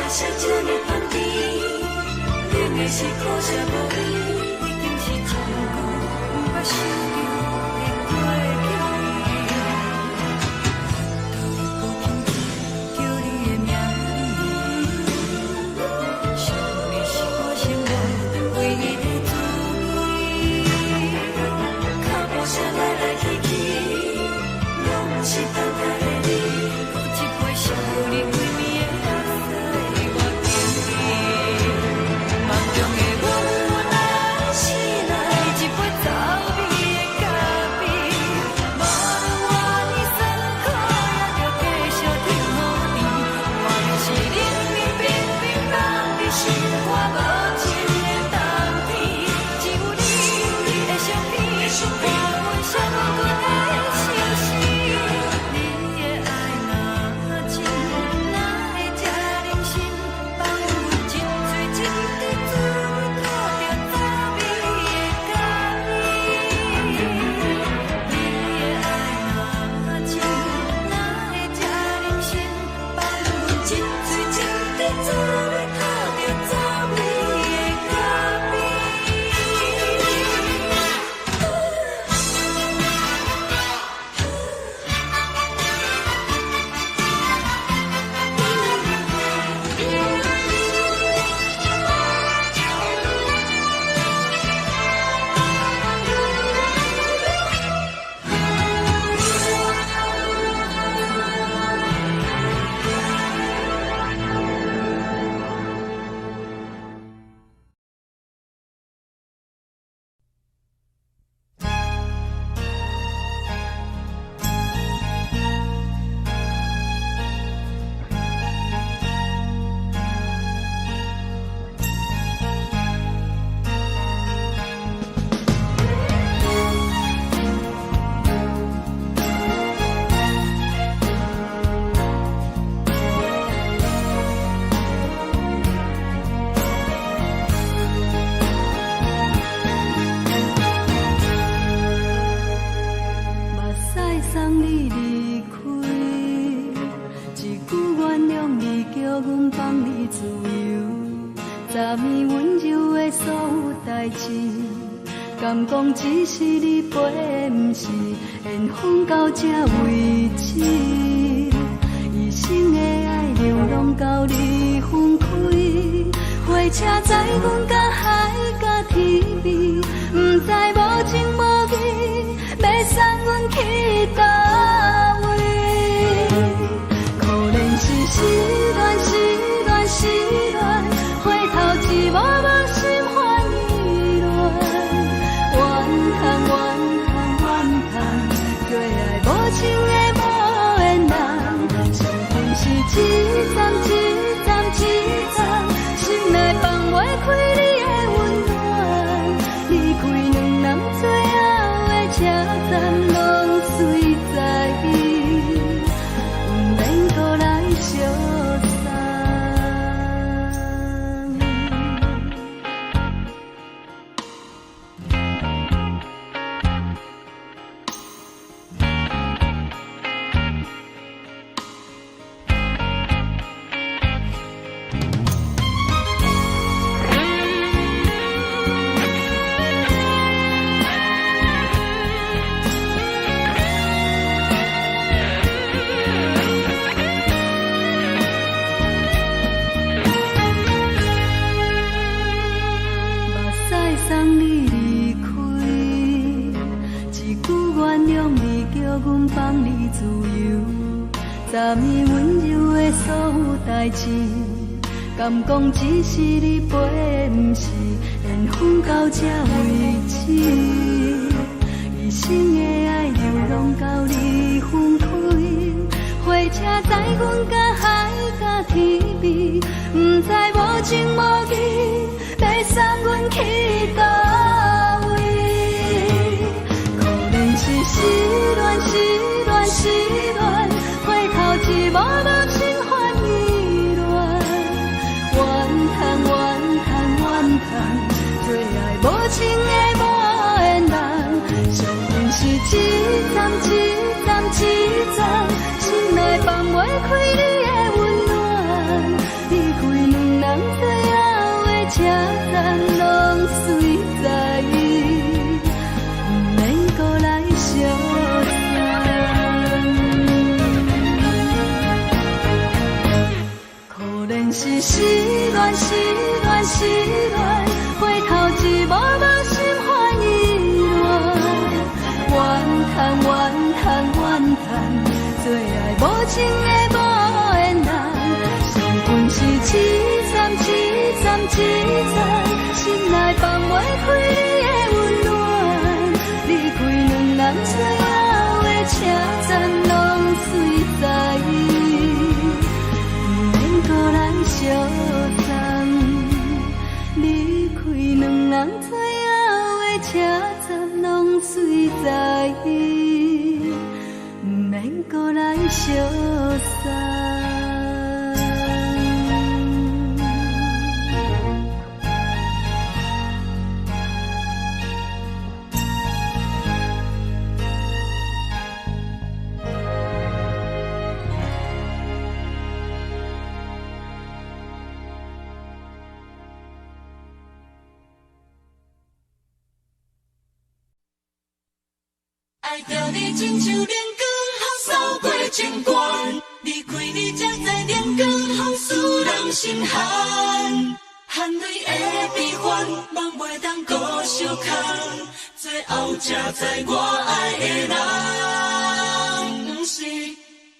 惜這呢香甜，冷的是苦澀無味，已經是真久毋捌想著的過去。頭閣輕輕叫你的名字，想你是我生活唯一的滋味。腳步聲來來去去，攏是等待的你。閣一杯想你規暝的眼屎，我敬你。夢中的阮來是來一杯走味的咖啡，無論偌呢酸苦，也著繼續挺予甜。外面是冷冷冰冰凍佇心肝無情的冬天，只有你的相片，伴阮寂寞的相思。你的愛若真，哪會這忍心放阮一喙一滴滋味吐著走味的咖啡？你的愛若真，哪會這忍心放阮一喙一滴滋味吐著走味的咖啡？目屎送你離開，一句原諒你，叫阮放你自由。昨暝溫柔的所有代誌，敢講只是你陪的，毋是緣分到這為止。一生的愛流浪到你分開，火車載阮甲海甲天邊，毋知無情無義，欲送阮去佗位？可憐是失戀，失戀，失戀，回頭一幕幕心煩意亂。怨嘆怨嘆怨嘆，做愛無情的無緣人，上恨是一站一站一站，心內放袂開你的溫暖。離開兩人最後的車站，攏隨在意，毋免閣來相送。目屎送你離開，一句原諒你，叫阮放你自由。昨暝溫柔的所有代誌，敢講只是你陪的，毋是緣分到這為止。一生的愛流浪到你分開，火車載阮甲海甲天邊，毋知無情無義，欲送阮去佗位？可憐是失戀，失戀，失戀，回頭一幕幕心煩意亂。怨嘆怨嘆怨嘆，做愛無情的無緣人，上恨是一站一站一站，心內放袂開你的溫暖。離開兩阮是失戀失戀失戀，回頭一望無心煩意亂，怨嘆怨嘆怨嘆，做愛無情的無緣人，是阮是淒慘淒慘淒慘，心內放袂開你的溫暖，離開兩人最後的車站，攏隨在，毋免閣來相送。離開兩人最後的車站，攏隨在，毋免閣來相送。愛著你親像冷光予掃過情關，離開你才知冷光予使人心寒，含淚的悲歡，夢袂當閣相空，最後才知我愛的人，毋是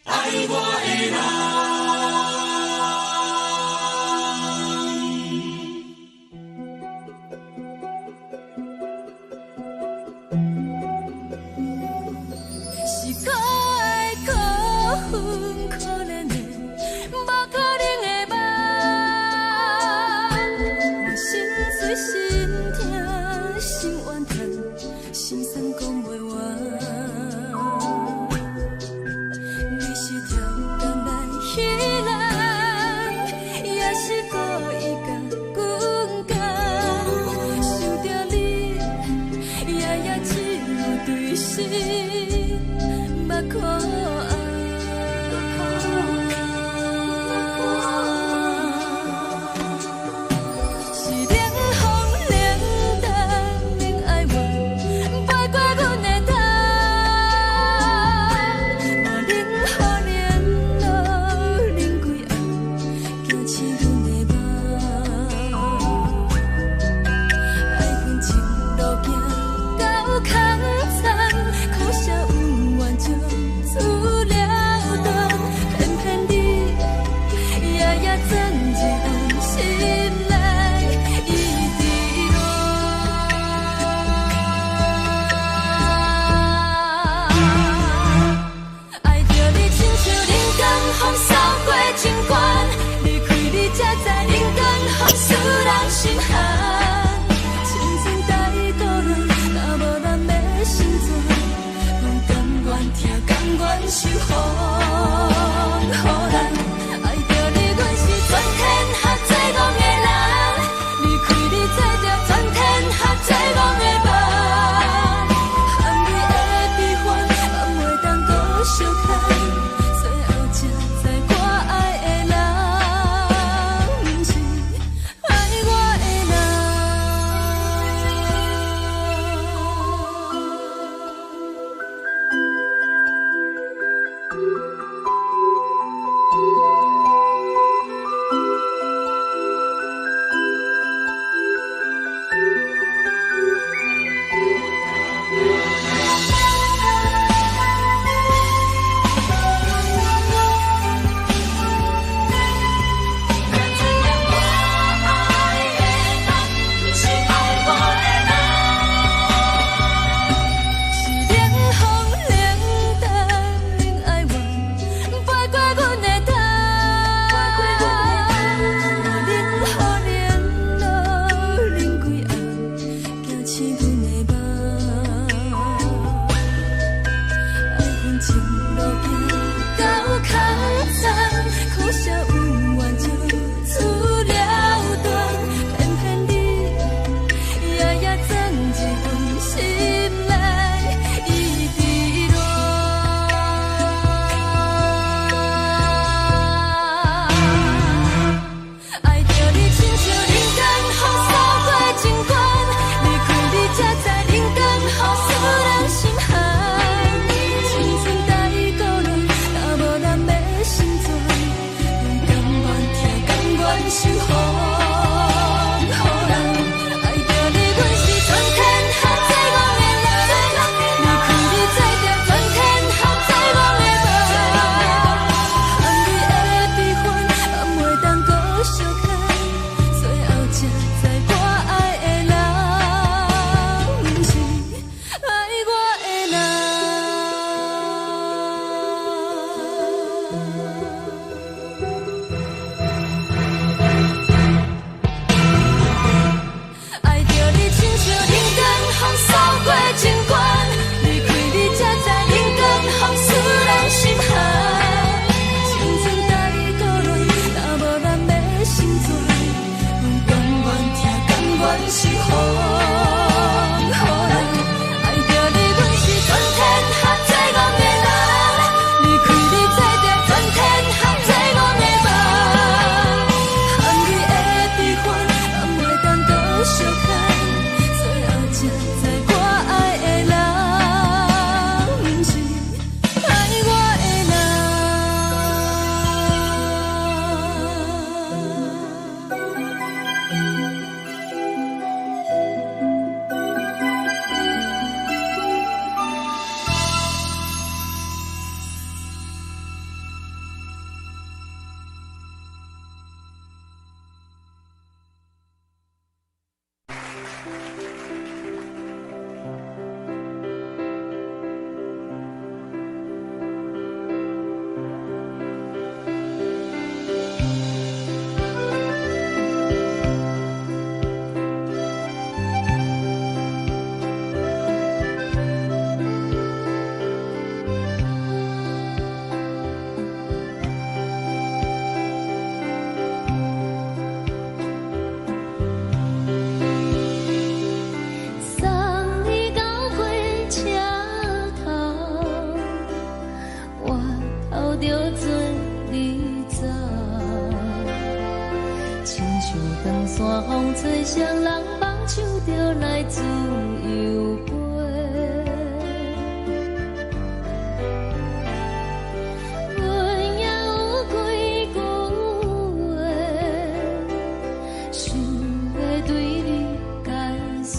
愛我的人。是可愛可恨可憐的，無可能的夢。我心碎心疼心怨嘆，心酸講袂完。你是超工來彼像長山風吹，誰人放手就來自由飛。阮也有幾句話，想欲對你解釋，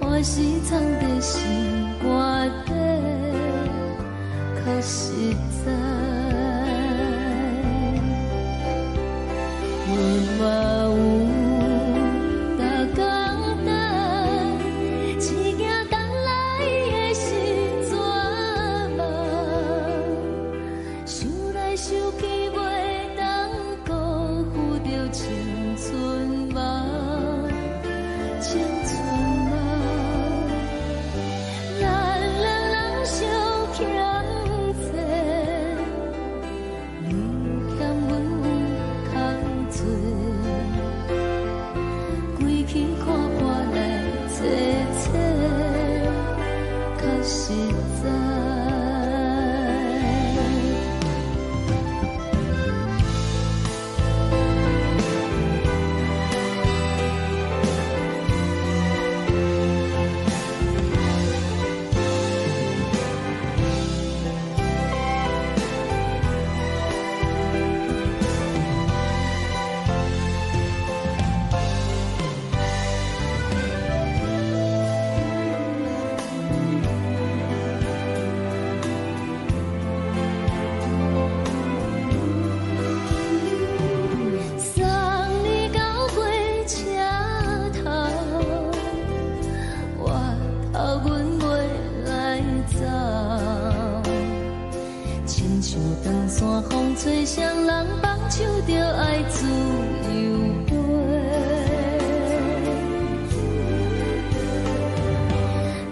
看是藏佇心肝底，較實在。阮嘛有逐工等，一行等來的是绝望，想來想去袂當辜負著青春夢，青春夢。咱兩人相欠債，你欠阮有空做，規氣看破來坐坐，較實在。送你到火車頭，我頭阮袂來走。親像長山風吹，誰人放手就愛自由飛。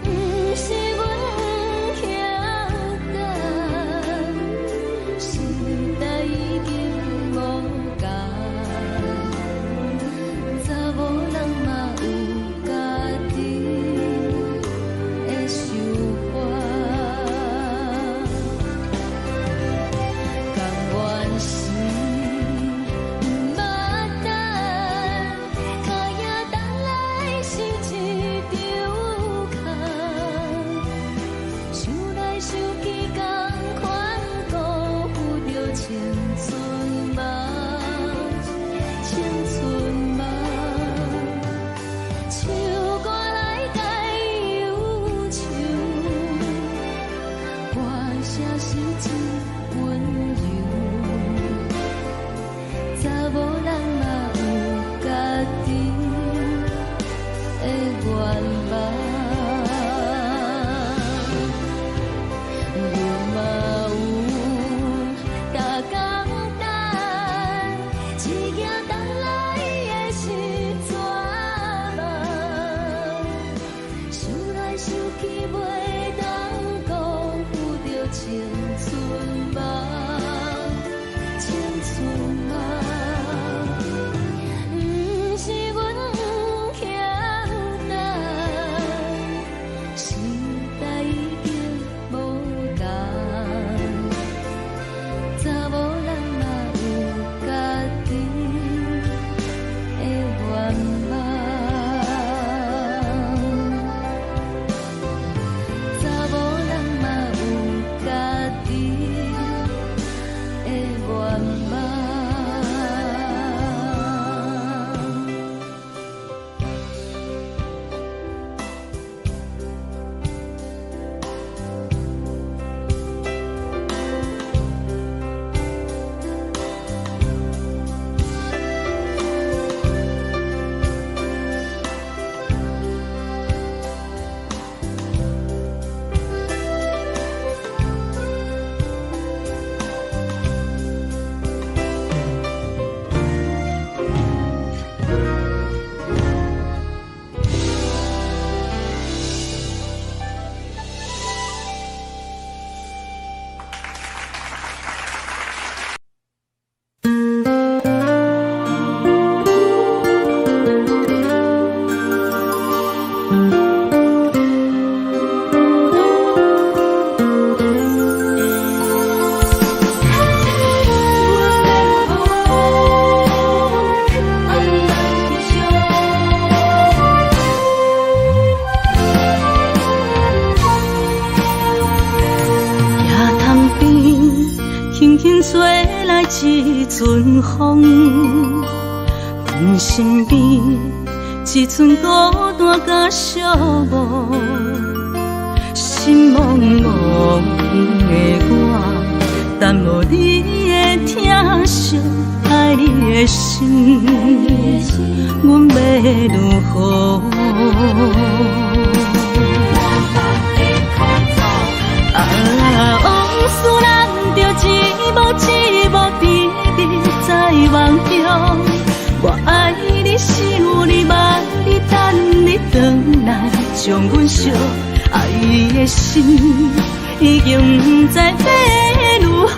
毋是阮不肯等，時代已經無仝，查某人嘛有家己的想法。甘願是毋捌等，跤影等來是一場空，想來想去，仝款辜負著青春夢，青春夢。唱歌來解憂愁，歌聲是真溫柔。查某人嘛有家己的願望，阮嘛有逐工等，一行等來的是绝望，想來想去袂當辜負著青春夢，青春夢。毋是阮不肯等，時代已經無仝，查某人嘛有家己的願望，查某人嘛有家己的願望。吹來一陣風，阮身邊一陣孤單佮寂寞，心茫茫的我，等無你的疼惜，愛你的心，阮欲如何？啊，往事咱著一幕一幕甜蜜在夢中。我愛你，想你，望你，等你轉來，將阮惜愛的心已經毋知欲如何。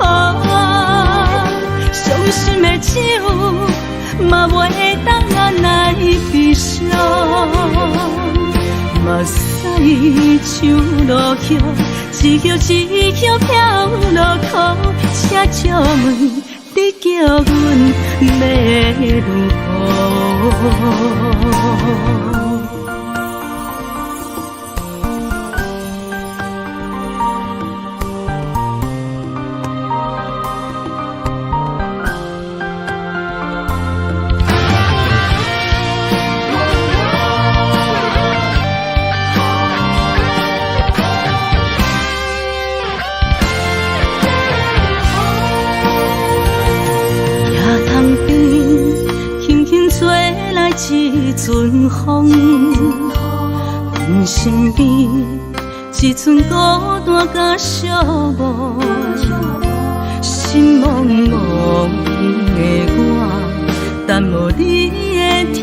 傷心的酒嘛袂當按來悲傷，目屎像落雨，一葉一葉飄落苦，請借問你叫阮欲如何？一陣風，阮身邊一陣孤單佮寂寞，心茫茫的我，等無你的疼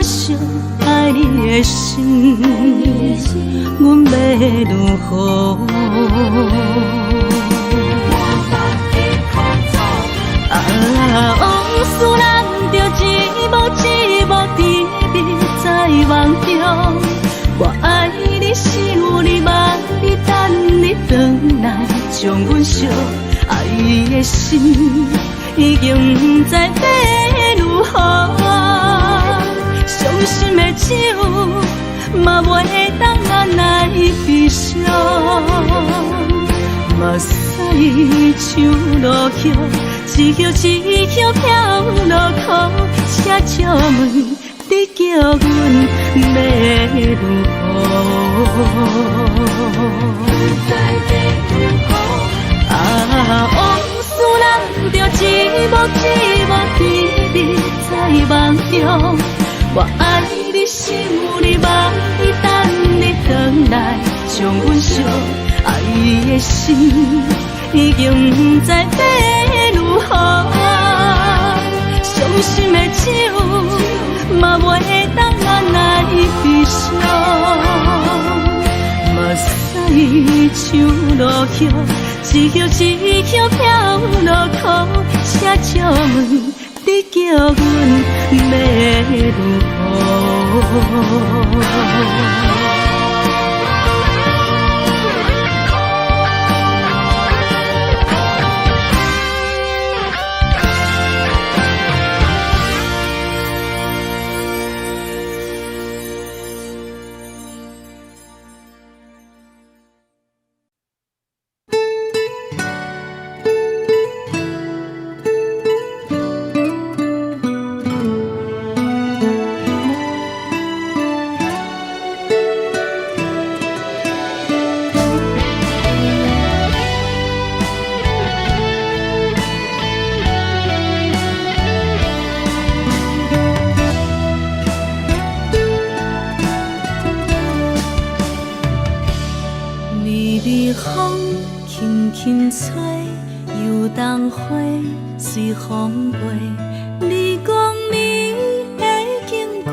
惜，愛你的心，阮欲如何？啊，往事咱著一幕一幕甜蜜在夢中。我愛你，想你，望你，等你轉來，將阮惜愛的心已經毋知欲如何。傷心的酒嘛袂當按來悲傷，目屎像落雨，一葉一葉飄落苦，請借問你叫阮欲如何？啊，往事咱著一幕一幕甜蜜在夢中。我愛你，想你，望你，等你轉來，將阮惜愛的心已經毋知欲如何。傷心的酒嘛袂當按來悲傷，目屎像落雨，一葉一葉飄落苦，請借問你叫阮欲如何？轻吹，游东花随风飞。你讲你会经过，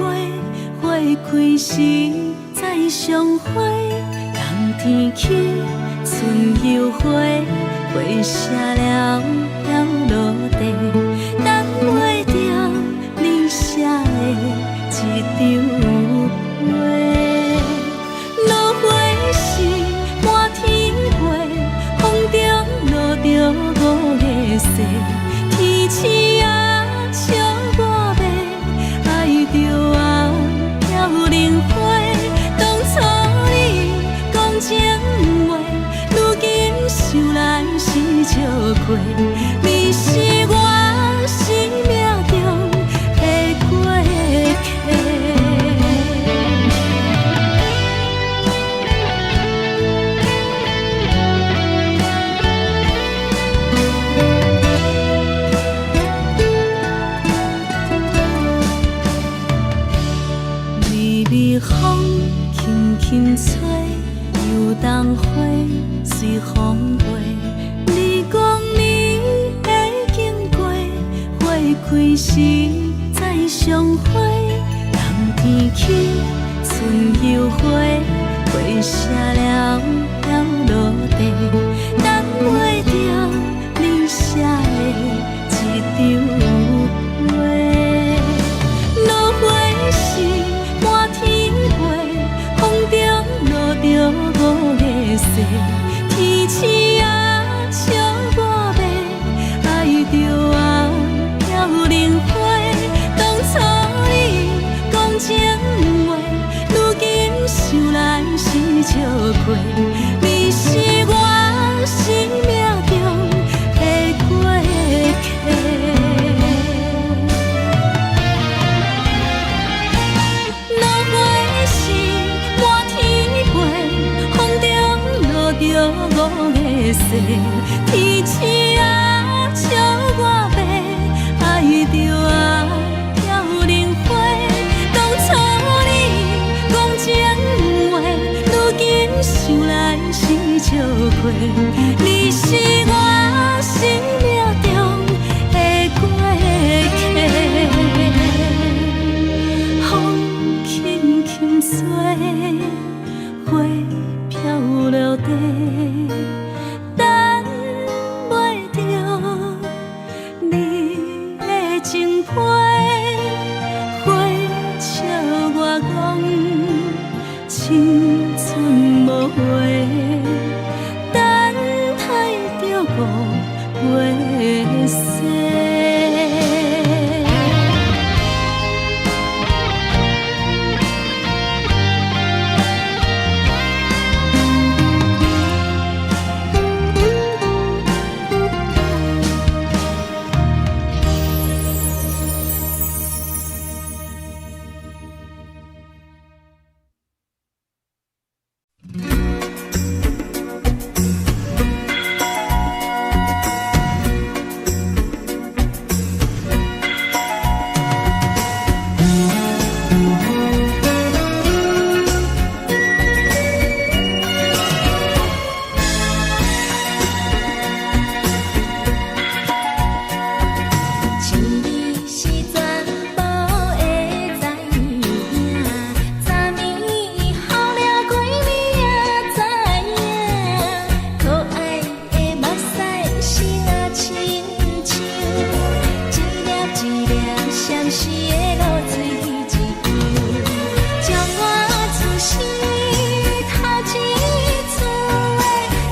花开时再相会。冬天起，春又回，花谢了飘落地，等袂著你写的这张批。落花时满天飞，风中落著五个雪，天星啊笑我欲爱著啊飘零花。当初你讲情话，如今想来是笑亏。你是開時再相會，冬天起春又回，花謝了飄落地，等袂著你寫的一張批。落花時滿天飛，風中落著五个誓，天星啊笑我欲，愛著啊飄零花。當初你講情話，如今想來是笑虧。你是我生命中的過客。落花時滿天飛，風中落著五个誓，天星啊笑我欲，愛著啊飄零花。當初你講情話，如今想來是笑虧。你是我生命中的過客。風輕輕吹，花飄落地，等袂著你的情批，花笑我講青春無話，等待著五月雪。情你是全部的知影，昨暝雨了规暝也知影，可愛的目屎是若親像一粒一粒相思的露水一樣，將我自生頭一次的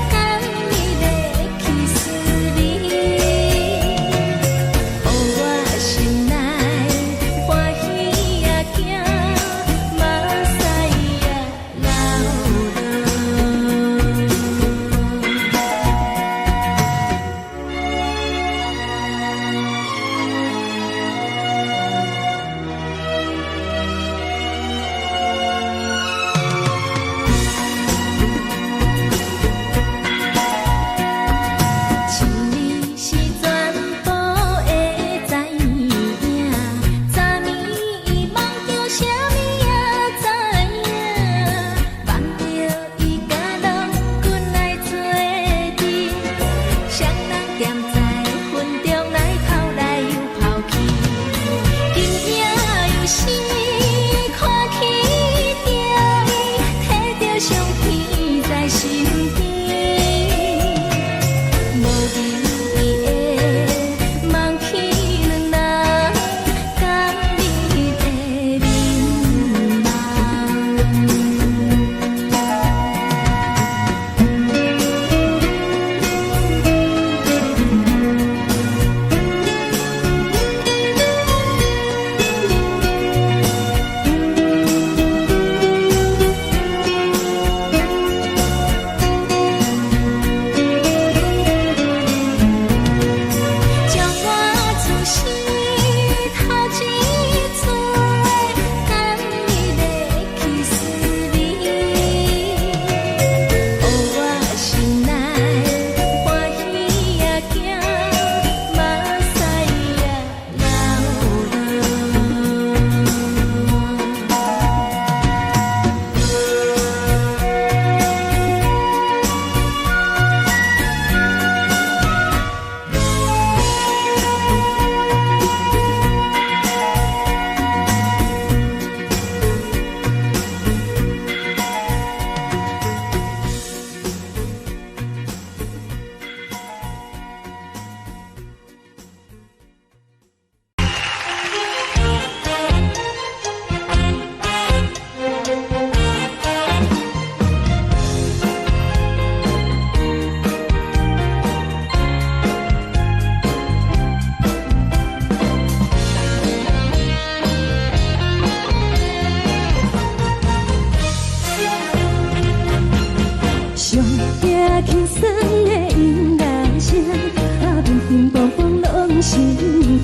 甘蜜的去思你。予我心內歡喜也驚，目屎也流落。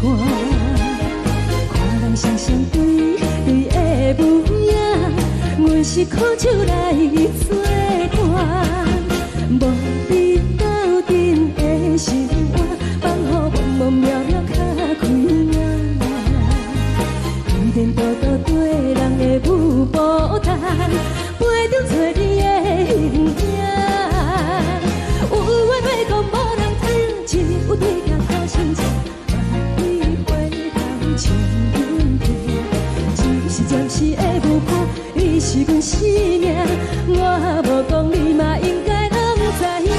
肝。看人双雙對對的舞影，阮是苦酒來做伴，無你鬥陣的生活，放予茫茫渺渺較開眼。天道道對人的舞步單，陪中找你的形影。有話欲講無人聽，只有對鏡苦心情。萬里回頭唱阮聽，只是暫時的舞伴，你是阮生命。我無講你嘛應該攏知影，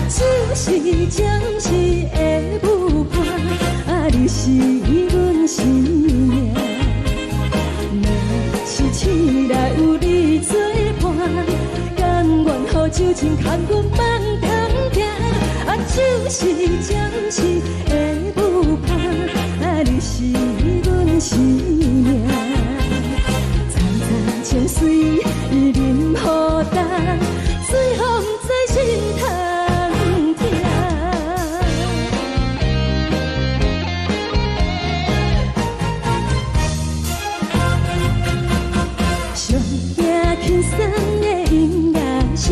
只是暫時的舞伴，啊，你是阮生命。若是醒來有你做伴，甘願予酒精牽阮放通行。啊，只是暫時的舞伴，啊，你是阮生命。層層情水伊啉予乾，水予毋知心通疼。上驚輕鬆的音樂聲，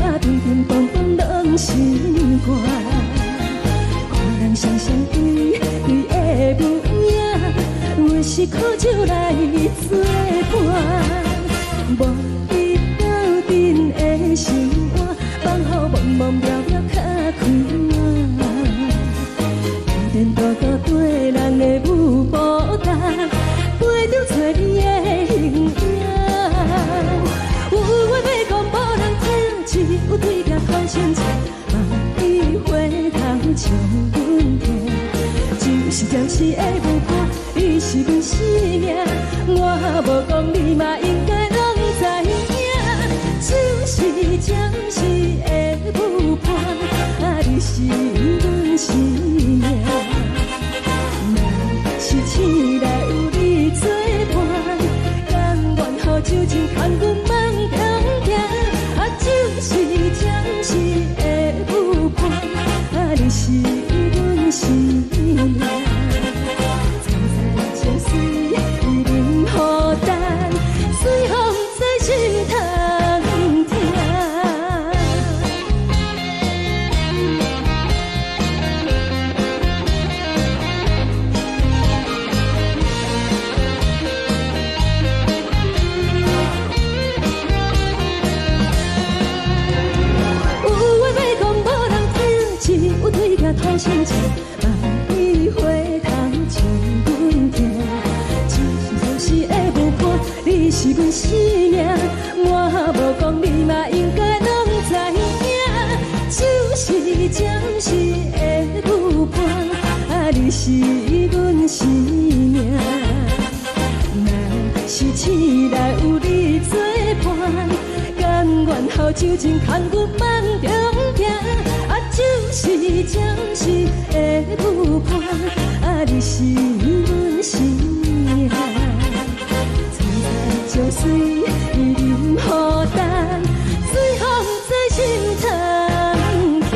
啊，乒乒乓乓攏是歌。看人雙雙對對的舞影，阮是苦酒來做伴，無你鬥陣的生活，放予茫茫渺渺較開眼。天道道對人的舞步單，陪中找你的形影。有話欲講無人聽，只有對鏡苦心情。望你回頭唱阮聽，只是暫時的舞伴，你是阮生命。我無講你嘛應該攏知影，只是暫時的舞伴，啊，你是阮生命。若是醒來有你做伴，甘願予酒精牽阮放通行。啊，只是暫時的舞伴，啊，你是阮生命。層層情水伊啉予乾，水予毋知心通疼。有話欲講無人聽，只有對鏡吐心情。望你回頭唱阮聽，只是暫時的舞伴，你是阮生命。我無講你嘛應該攏知影，只是暫時的舞伴，啊，你是阮生命。若是醒來有你做伴，甘願予酒精牽阮放中行。啊，只是暫時的舞伴，啊，你是阮生命。層層情水伊啉予乾，水予毋知心通疼。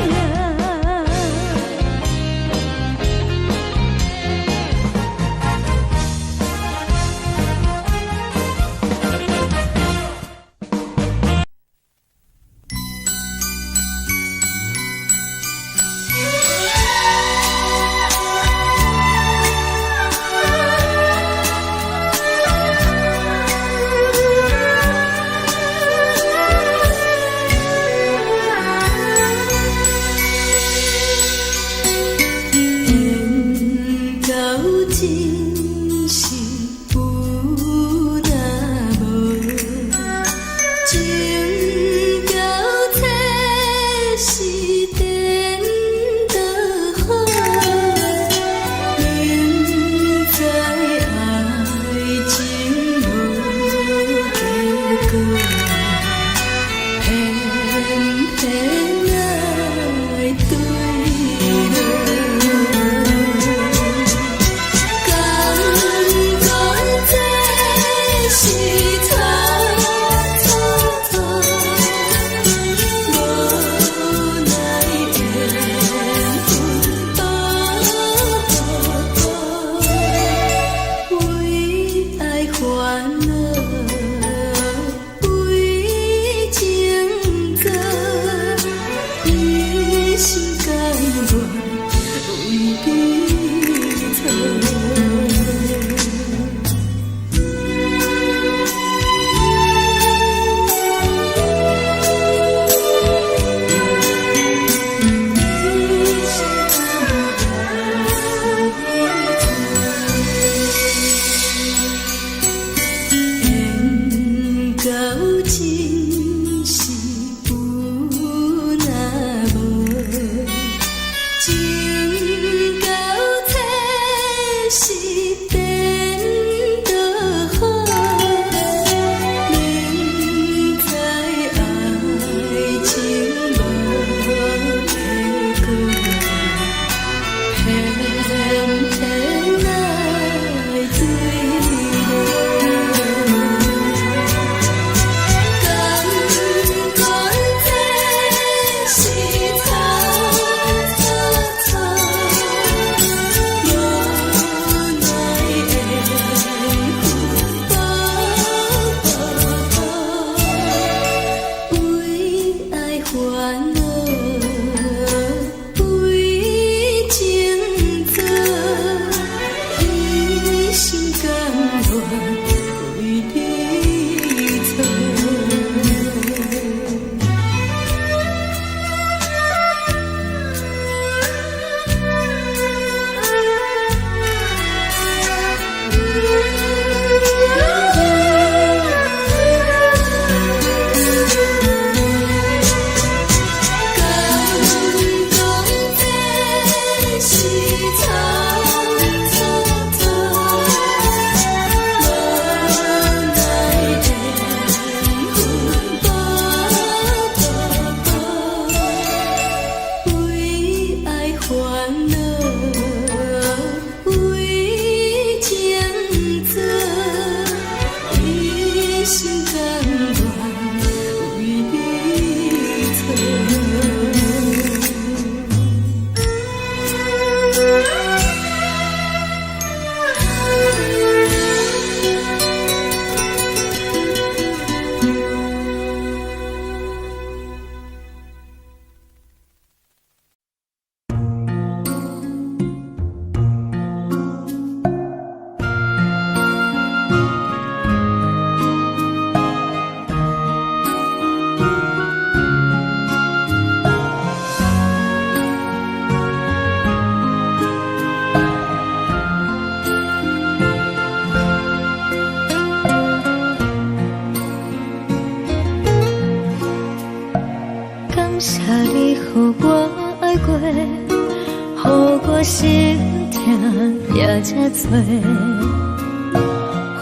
也這濟，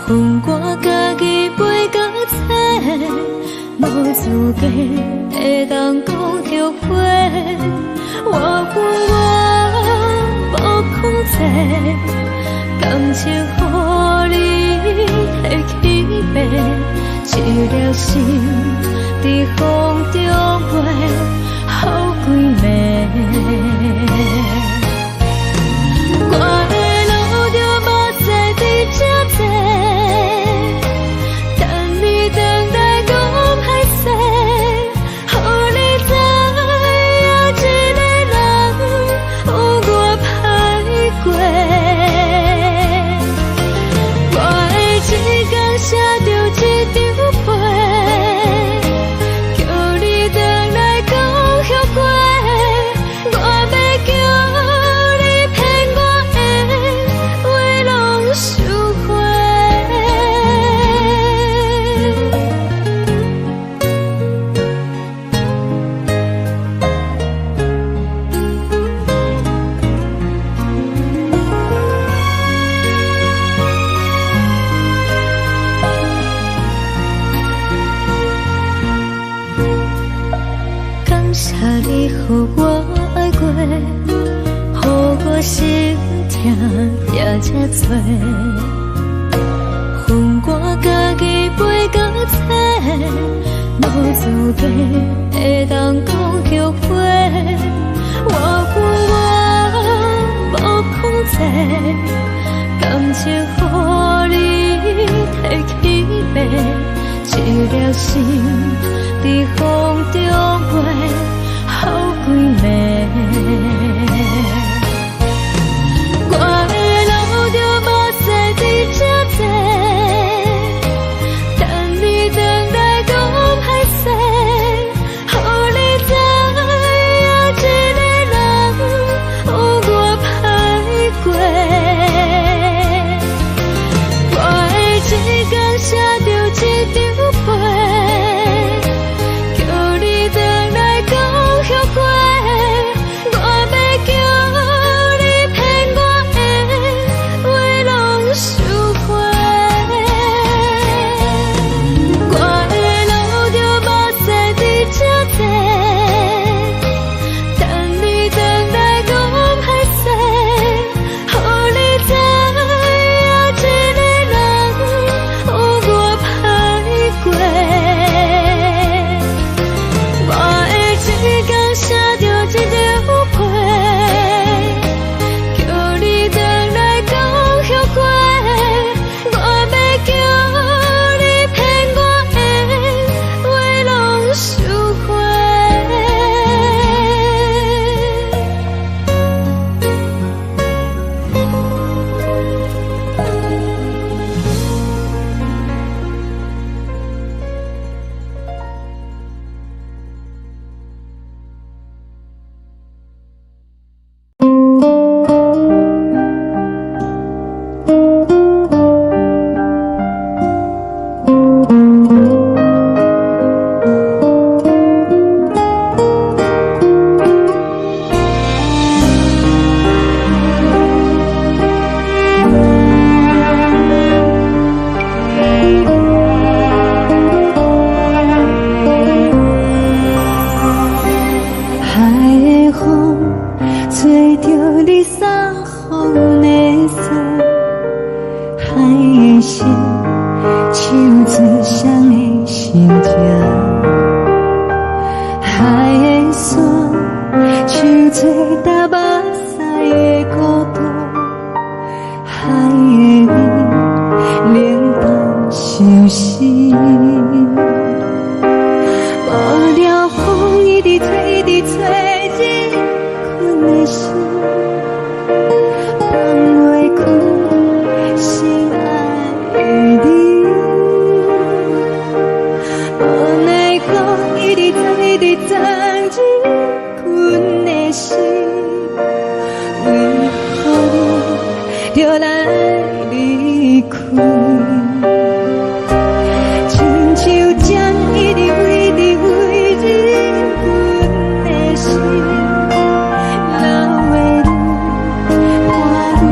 予我家己飞到册，無資格會當講後悔。我恨我無控制，感情予你提去爬，一粒心佇風中飛，予幾暝。我會流著目屎佇這坐，等你轉來講歹勢，予你知影一个人有偌歹過。我會一工寫著一張批，叫你轉來講後悔。我欲叫你騙我的話攏收回。感謝你予我愛過，予我心疼也這濟，予我家己飛到冊，無資格會當講後悔。我恨我無控制，感情予你提去爬，一粒心佇風中飛，予幾暝。我會流著目屎佇這坐，等你轉來講歹勢，予你知影一個人有偌歹過。我會一工寫著一張批，叫你轉來講後悔。我欲叫你騙我的話攏收回。我會流著目屎佇這坐，等你轉來講歹勢，予你知影一個人有偌歹過。我會一工寫著一張批，叫你轉來講後悔。我欲叫你騙我的話攏收回。海的風吹著你送予的衫，海的心唱出誰的心情，海的山唱出搭目屎的孤單，海的雨冷淡相思。無聊風一直吹，一直吹，入困的心，放袂開心愛的你。無奈何一直藏，一直藏入困的心，為何你著來離開？親像針一直飛，一直飛入阮的心，流的淚伴阮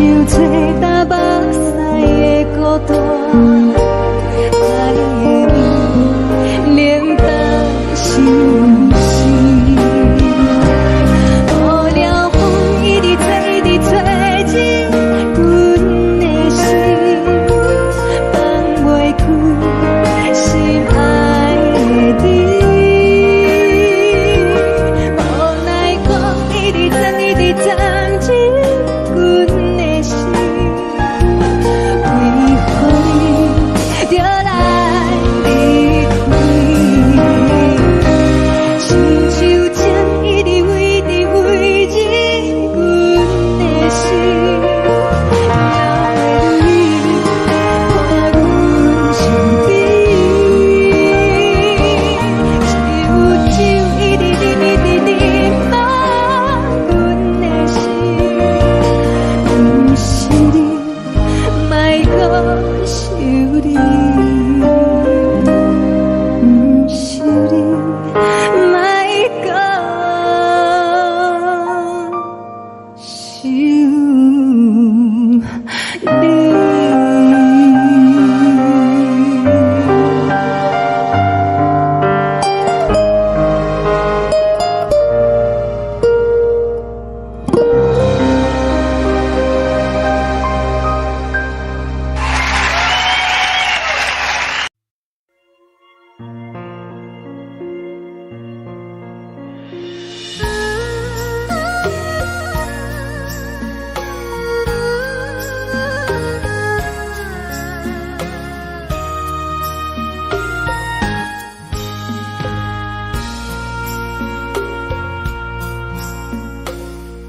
做焦目屎的孤單，愛的你冷淡相思。無聊風一直吹，一直吹進阮的心，放袂開心愛的你。無奈講一直鑽，一直鑽進阮的心，為何你著來離開？親像針一直飛，一直飛進阮的心，哪會你看阮身邊？只有酒一直啉，一直啉滿阮的心，毋是你，莫閣想你，毋是你，莫閣想你。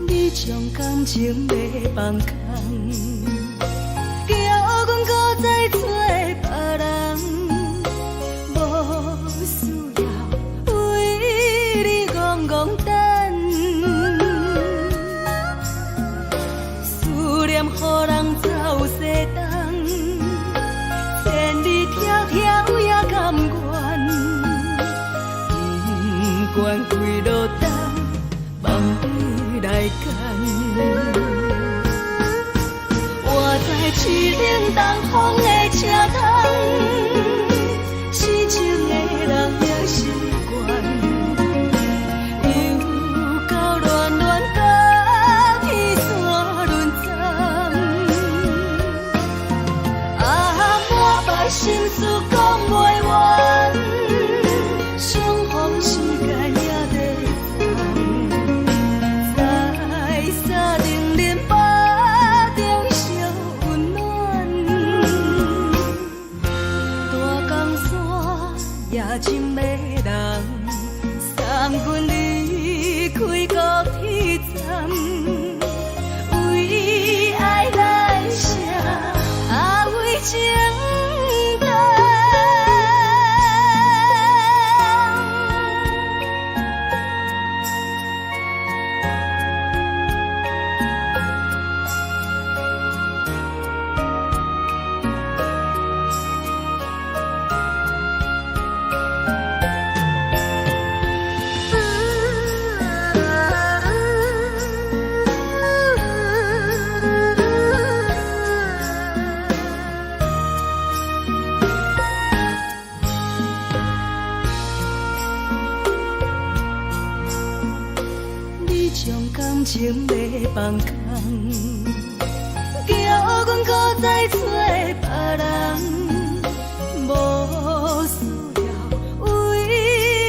你將感情欲放空，叫阮閣再找別人，無需要為你戇戇等，思念予人走西東，千里迢迢也甘願，不管幾落冬，放你來揀。我知凄冷東風的車窗，痴情的人也習慣，又到亂亂甲天山輪轉，啊，满腹心事講袂完，相逢時間也短暫，在三重林腹中相溫暖，大江山也真迷人，送阮離開高鐵站，為愛來寫，啊為情等。你將感情欲放空，叫阮閣再找別人，無需要為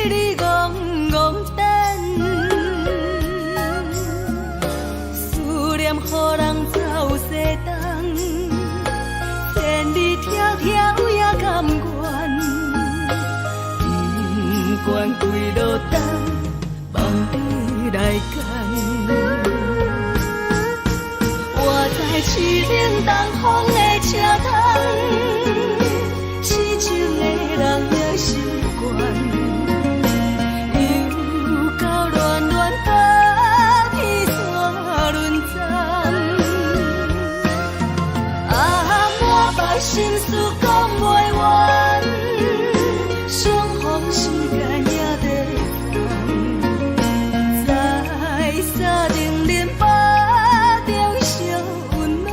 你戇戇等，思念予人走西東，千里迢迢也甘願，不管幾落冬，放你來揀。我知凄冷東風的車窗，痴情的人也習慣，又到亂亂甲天山輪轉，啊，滿腹心事講袂完，相逢時間也短暫，在三重林腹中相溫暖，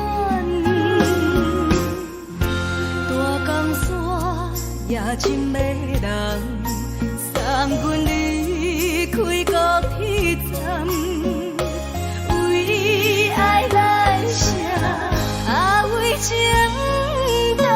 深的人，送阮離開高鐵站，為愛來寫，啊為情等。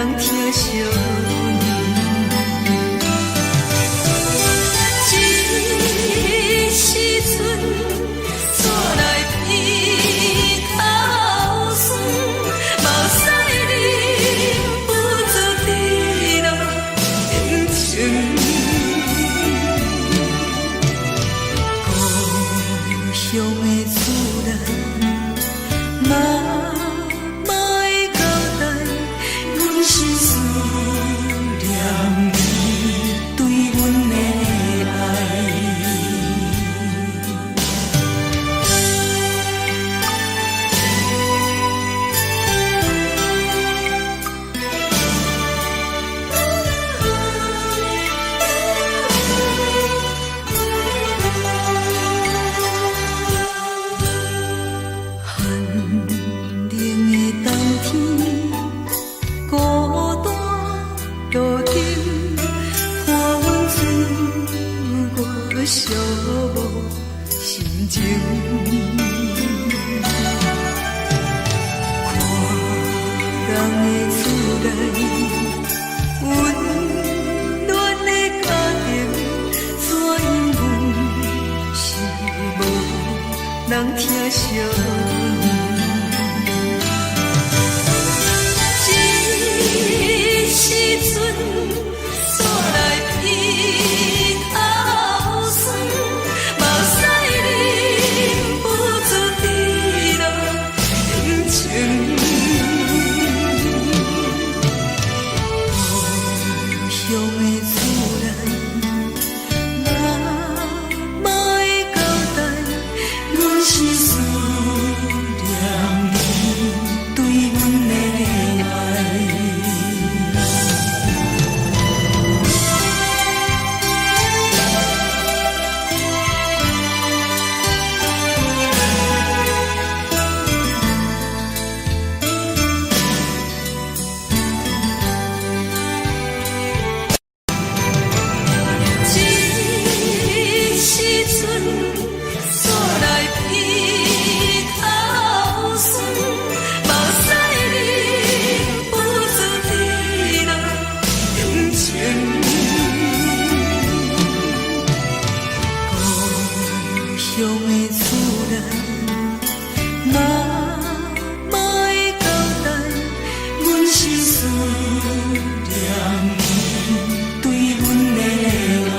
人疼惜阮。這時陣，煞來鼻頭酸，目屎忍不住直落眼睛。故鄉的厝內，媽媽的交代，阮是思念你對阮的愛。寒冷的冬天，孤單路燈，伴阮自我寂寞心情。看人的厝內，溫暖的家庭，怎樣阮是無人疼惜阮。這時陣，煞來鼻頭酸，目屎忍不住直落眼睛。故鄉的厝內，媽媽的交代，阮是思念你對阮的愛。這時陣，煞來鼻頭酸，目屎忍不住直落眼睛。故鄉的厝內，媽媽的交代，阮是思念你對阮的愛。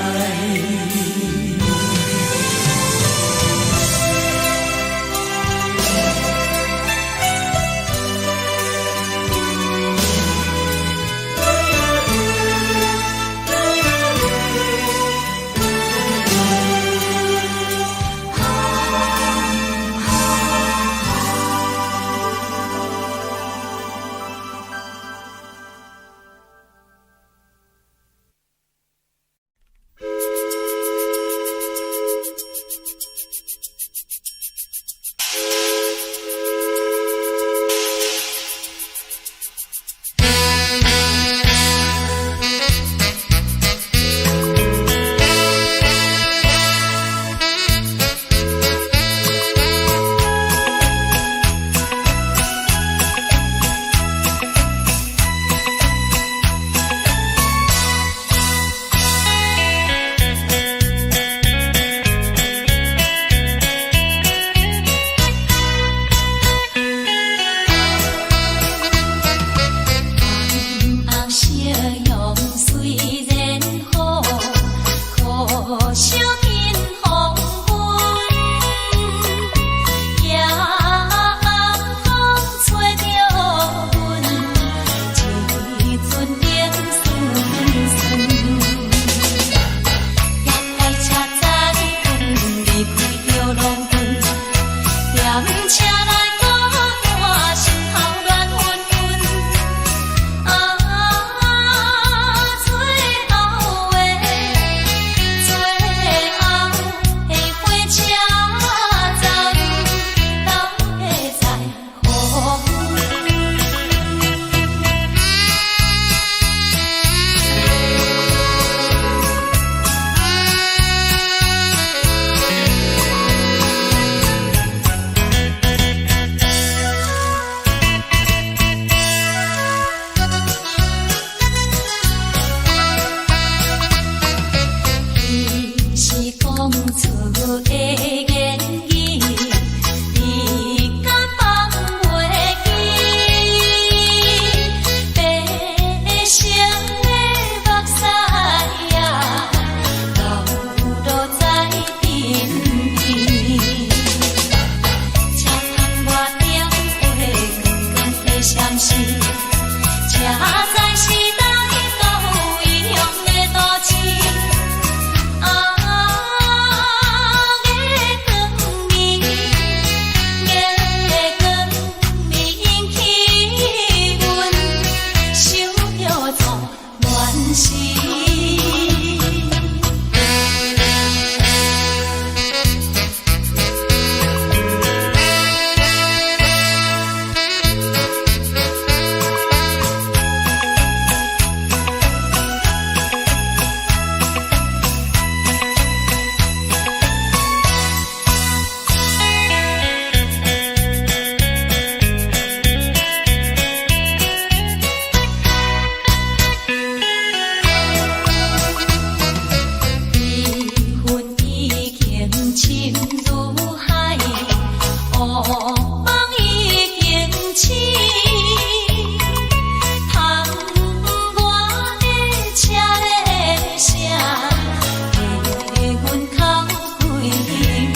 如海，烏夢已經醒。窗外的車的聲，伫阮口規暝。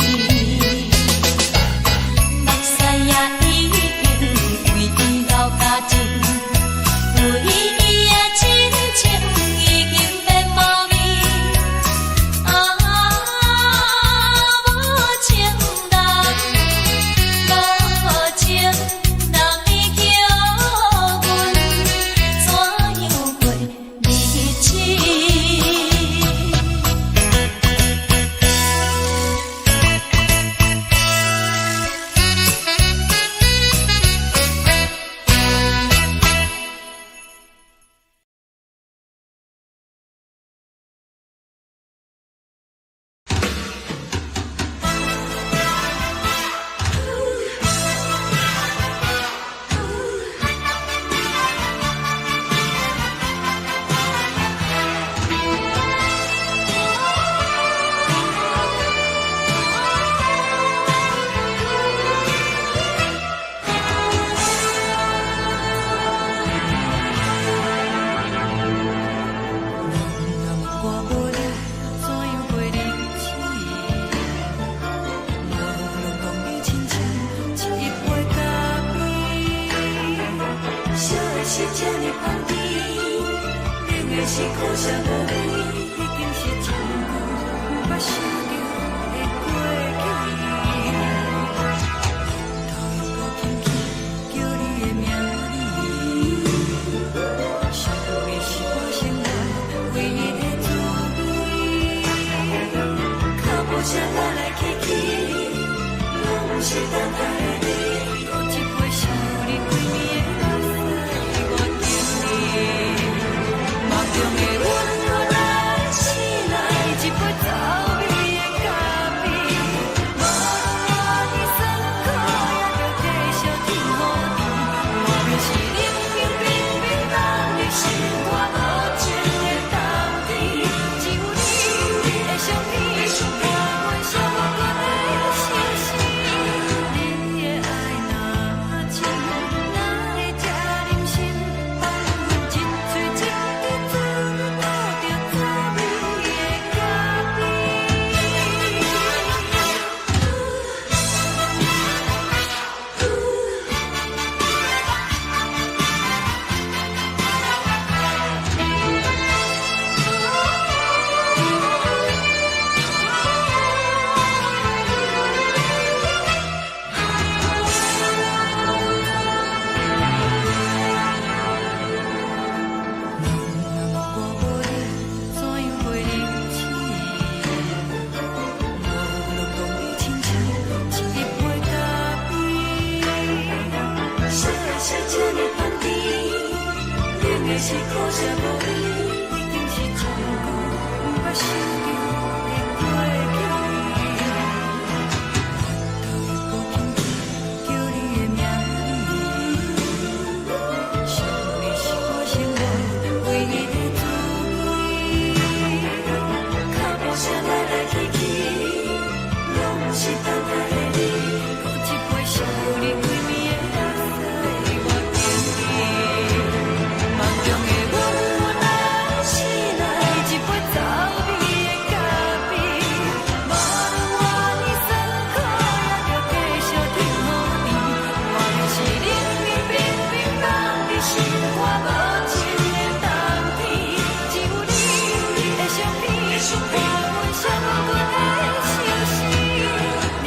目屎也已經為伊流乾淨，為伊的真情已經變無味。啊，無情人，無情人，你叫阮怎樣過日子？若我無你，怎樣過日子？無論講你親像一杯咖啡，燒的是這呢香甜，冷的是苦澀無味，已經是真久毋捌想著的過去。頭又閣輕輕叫你的名字，想你是我生活唯一的滋味。腳步聲來來去去，攏毋是等待的你。閣一杯想你規暝的目屎，我敬你。夢中的阮予來醒來，一杯走味的咖啡。無論偌尼酸苦，也著繼續天予甜。我就是冷冰冰冰凍佇心肝無情的冬天，只有你的相片，伴阮寂寞的相思。你的愛若真，哪會這忍心放阮一喙一支嘴吐著滋味的咖啡？若我無你，怎樣過日子？無論講你親像一杯咖啡，燒的是這呢香甜，冷的是苦澀無味，已經是真久毋捌想著的過去。頭又閣輕輕叫你的名字，想你是我生活唯一的滋味。腳步聲來來去去，攏毋是等待的你。閣一杯想你規暝的目屎，我敬你。夢中的阮來醒來，一杯走味的咖啡。無論偌尼酸苦，也著繼續天予甜。我就是冷冰冰冰凍佇心肝無情的冬天，只有你的相片，伴阮寂寞的相思。你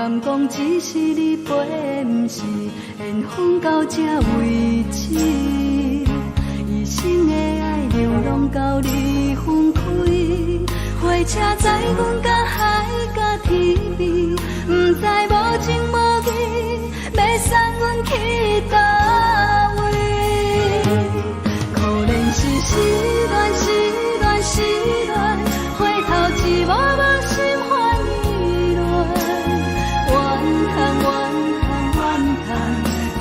敢講只是你陪，毋是緣分到這為止。一生的愛流浪到你分開，火車載阮到海角天邊，毋知無情無義，欲送阮去佗位。可憐是失戀，失戀，失戀，回頭一幕幕心煩意亂。怨嘆怨嘆怨嘆，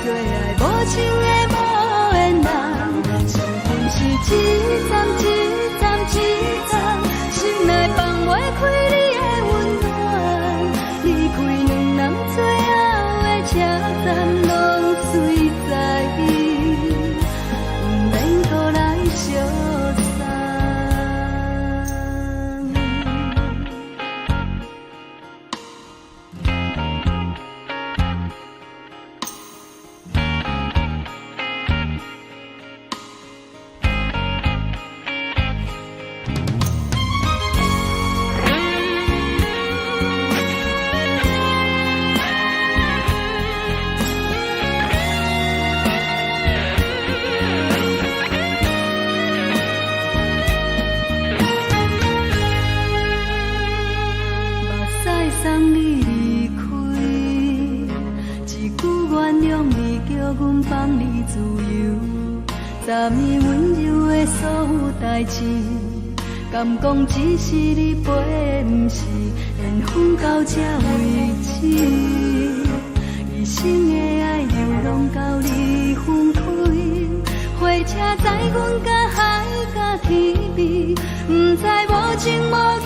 做愛無情的無緣人，相逢是一站一站一站，心內放袂開你的溫暖。離開兩人最後的車站，攏隨在意，毋免閣來相送。目屎送你離開，一句原諒你，叫阮放你自由。昨暝溫柔的所有代誌，敢講只是你陪，毋是緣分到這為止。一生的愛流浪到你分開，火車載阮到海角天邊，毋知無情無義，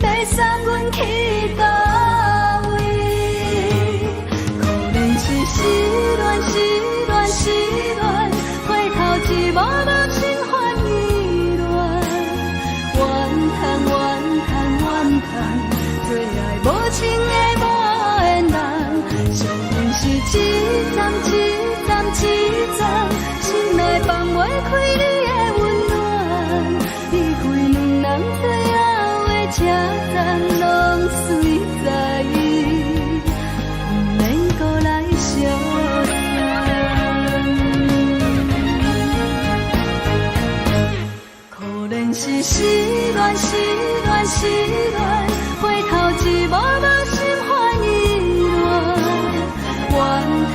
欲送阮去佗位。可憐是失戀，失戀，失戀，回頭一幕幕心煩意亂。怨嘆怨嘆怨嘆，做愛無情的無緣人，相逢是一站一站一站，心內放袂開你的溫暖。離開兩人最後的車站，攏隨在意，毋免閣來相送。可憐是失戀，失戀，失戀，回頭一幕幕心煩意亂。怨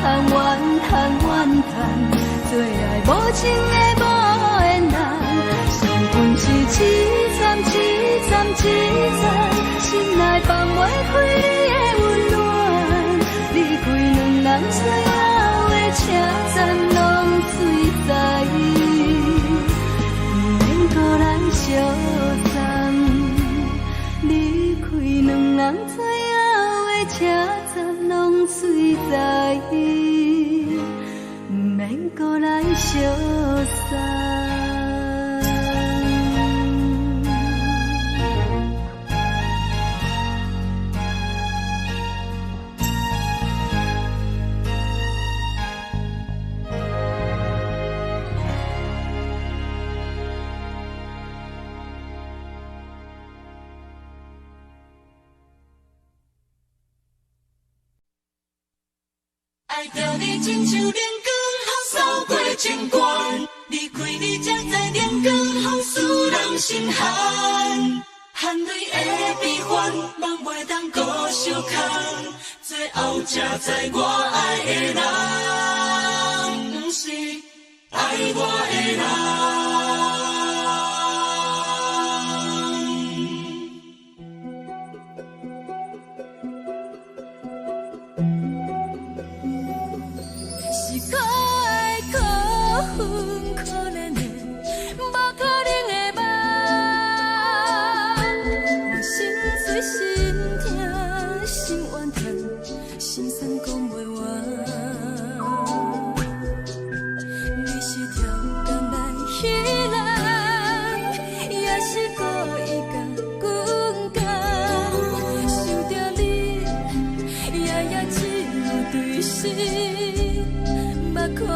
嘆怨嘆怨嘆，做愛無情的無緣人，相逢是一站一站一站，心內放袂開你的溫暖。離開兩人最後的車站，攏隨在意，毋免閣來相送。離開兩人最後的車站，攏隨在意，毋免閣來相送。愛著你親像冷光予掃過情關，離開你才知冷光予使人心寒。汗淚的悲歡，夢袂當閣相牽，最後才知我愛的人，毋是愛我的人。是可愛可恨可憐的，無可能的夢。我心碎心痛心怨叹，心酸講袂完。你是超工來彼人，也是故意共阮講。想著你，夜夜只有對心。目苦紅。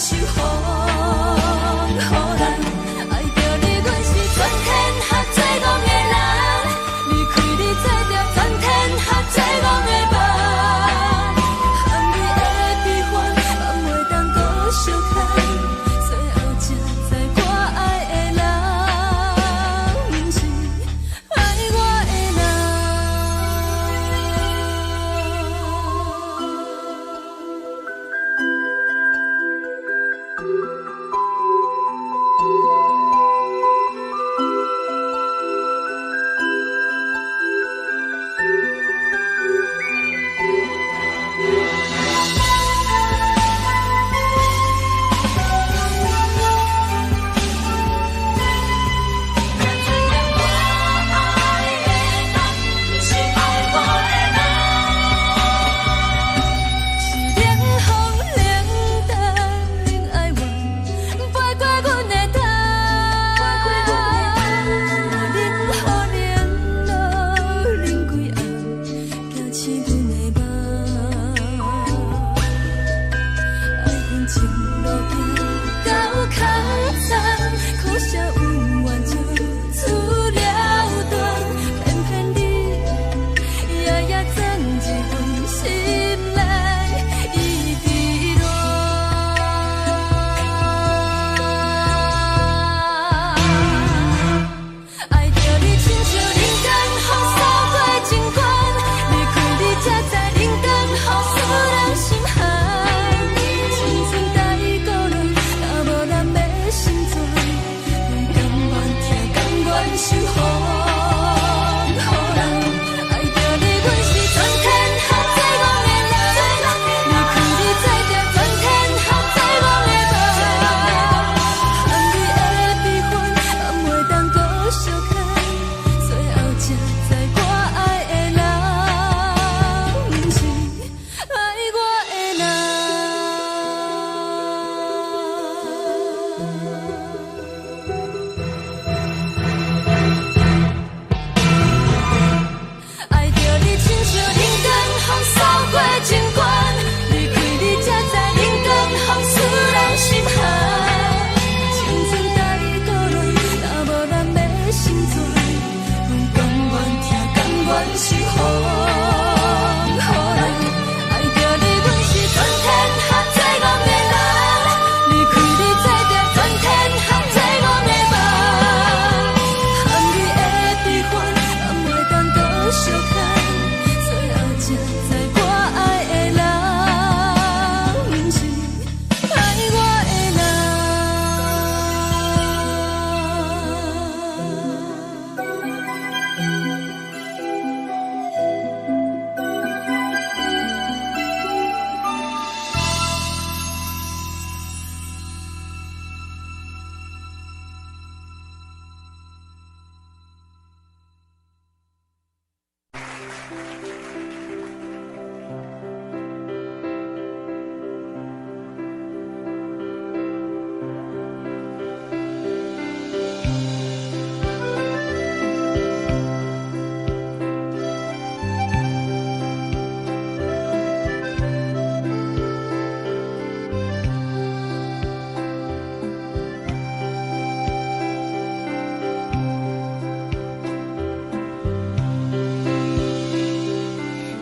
受予人。愛著你，阮是全天下最戇的人。離開你，做著全天下最戇的夢。含你的悲歡，放袂當閣相牽。最後才知我愛的人，毋是愛我的人。是冷風冷淡冷哀怨，飛過阮的頭。冷雨冷露冷規暗，驚醒阮的夢。愛恨情路行到空残，可惜恩怨就此了斷，偏偏你夜夜鑽入阮心內，一直戀。愛著你親像人間風掃過情關，離開你才知人間風使人心寒。青春太孤單，若無人欲心轉，阮甘願疼，甘願受予人。愛著你，阮是全天下最戇的人。離開你，做著全天下最戇的夢。含你的悲歡，放袂當閣相牽。最後才知我愛的人，毋是愛我的人。愛著你，親像人間風掃過情關，離開你才知人間風使人心寒。青春太孤單，若無人欲心轉，阮甘願疼，甘願受予人。愛著你，阮是全天下最戇的人。離開你，做著全天下最戇的夢。含你的悲歡，放袂當閣相牽。最後才知我愛的人，毋是愛我的人。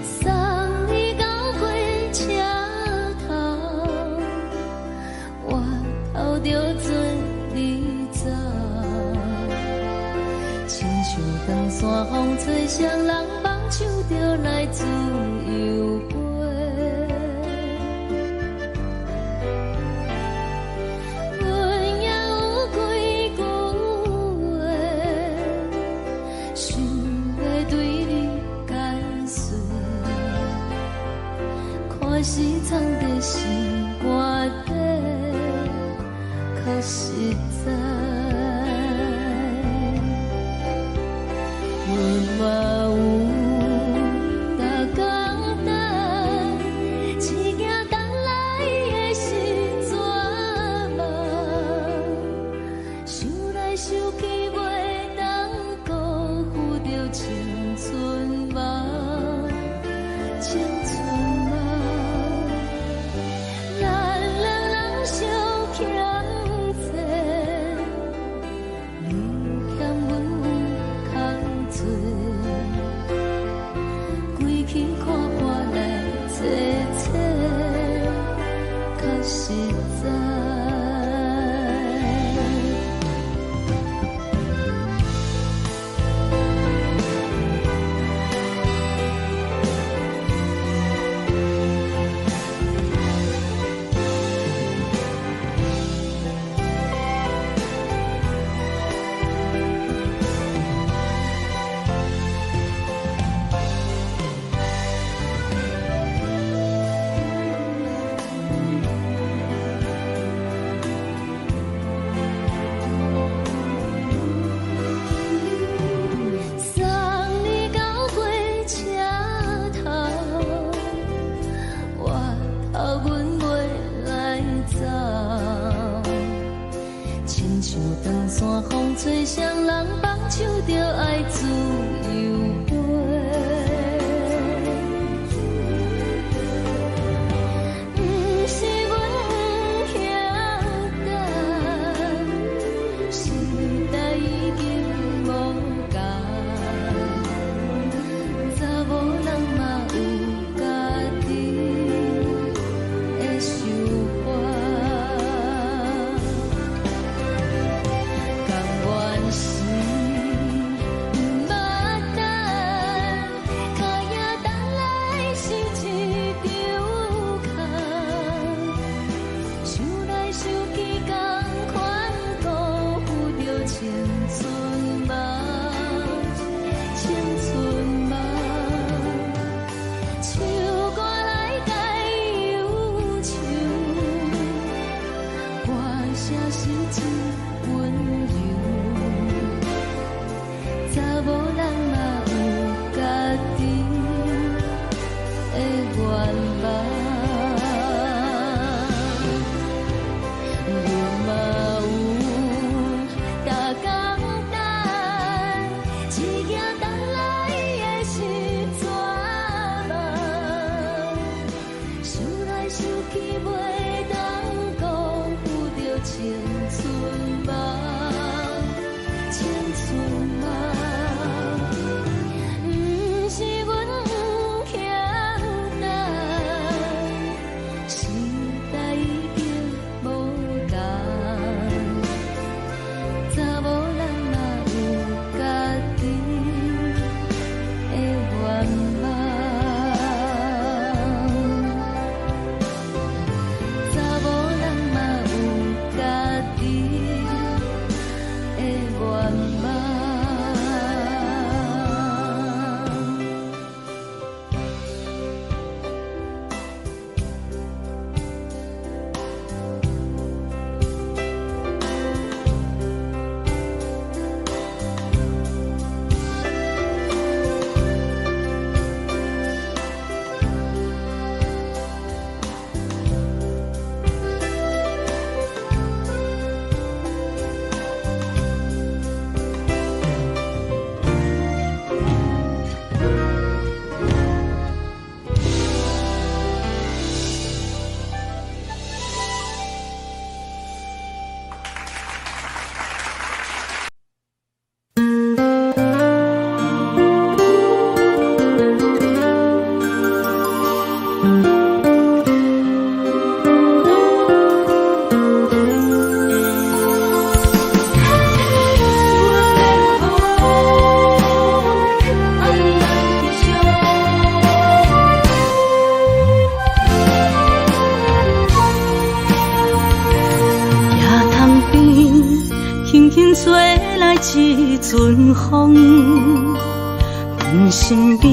送你到火車頭，我偷著做你走，親像長山風吹，雙人放手就來自由飛。阮也有幾句話，想欲對你解釋。看是藏佇心肝底，較實在。阮嘛有逐工等，只驚等來的是絕望。想來想去，袂當辜負著青春夢，青春夢。咱兩人相親像長山風吹，啥人放手就愛自由飛。毋是阮不曉等，時代已經無仝，查某人嘛有家己的想法。甘願是毋捌等，脚影等來是一場空。想來想去，仝款辜負著青春夢，青春夢。唱歌來解憂愁，歌聲是真溫柔。查某人嘛有家己的願望，阮嘛有逐工等，一行等來的是绝望。想來想去，袂當辜負著青春夢，青春夢。毋是阮不曉等，時代已經無仝，查某人嘛有家己的願望，查某人嘛有家己的願望。野塘邊，輕輕吹來一陣風，阮身邊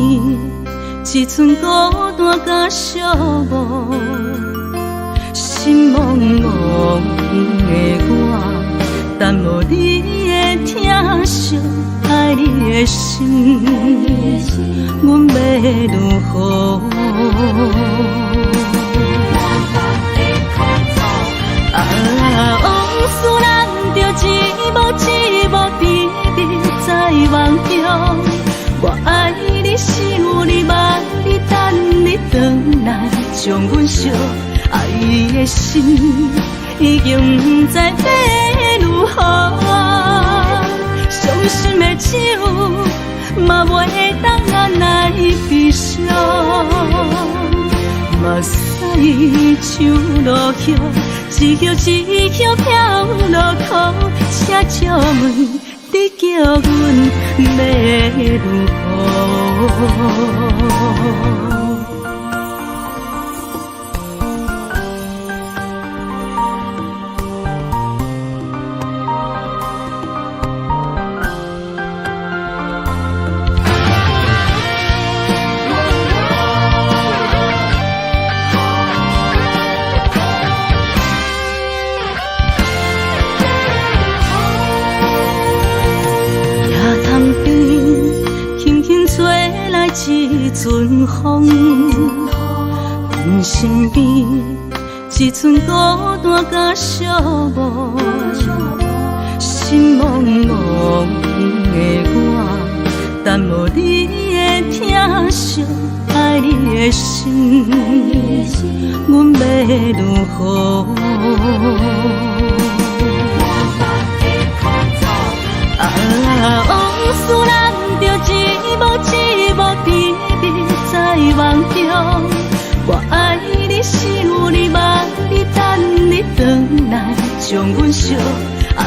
一陣孤單佮寂寞，心茫茫的我，等無你的疼惜，愛你的心，阮欲如何？啊，往事咱就一幕一幕甜蜜在夢中。我愛你，想你，望你，等你轉來，將阮惜愛的心已經不知欲如何。傷心的酒嘛袂當按捺悲傷。目屎像落雨，一葉一葉飄落苦，請借問你叫阮欲如何？野塘邊，輕輕吹來一陣風，阮身邊一陣孤單佮寂寞。心茫茫的我，等無你的疼惜，愛你的心，阮欲如何？啊，往事難著一幕一幕甜蜜在夢中。我愛你，想你，望你，等你轉來，將阮惜愛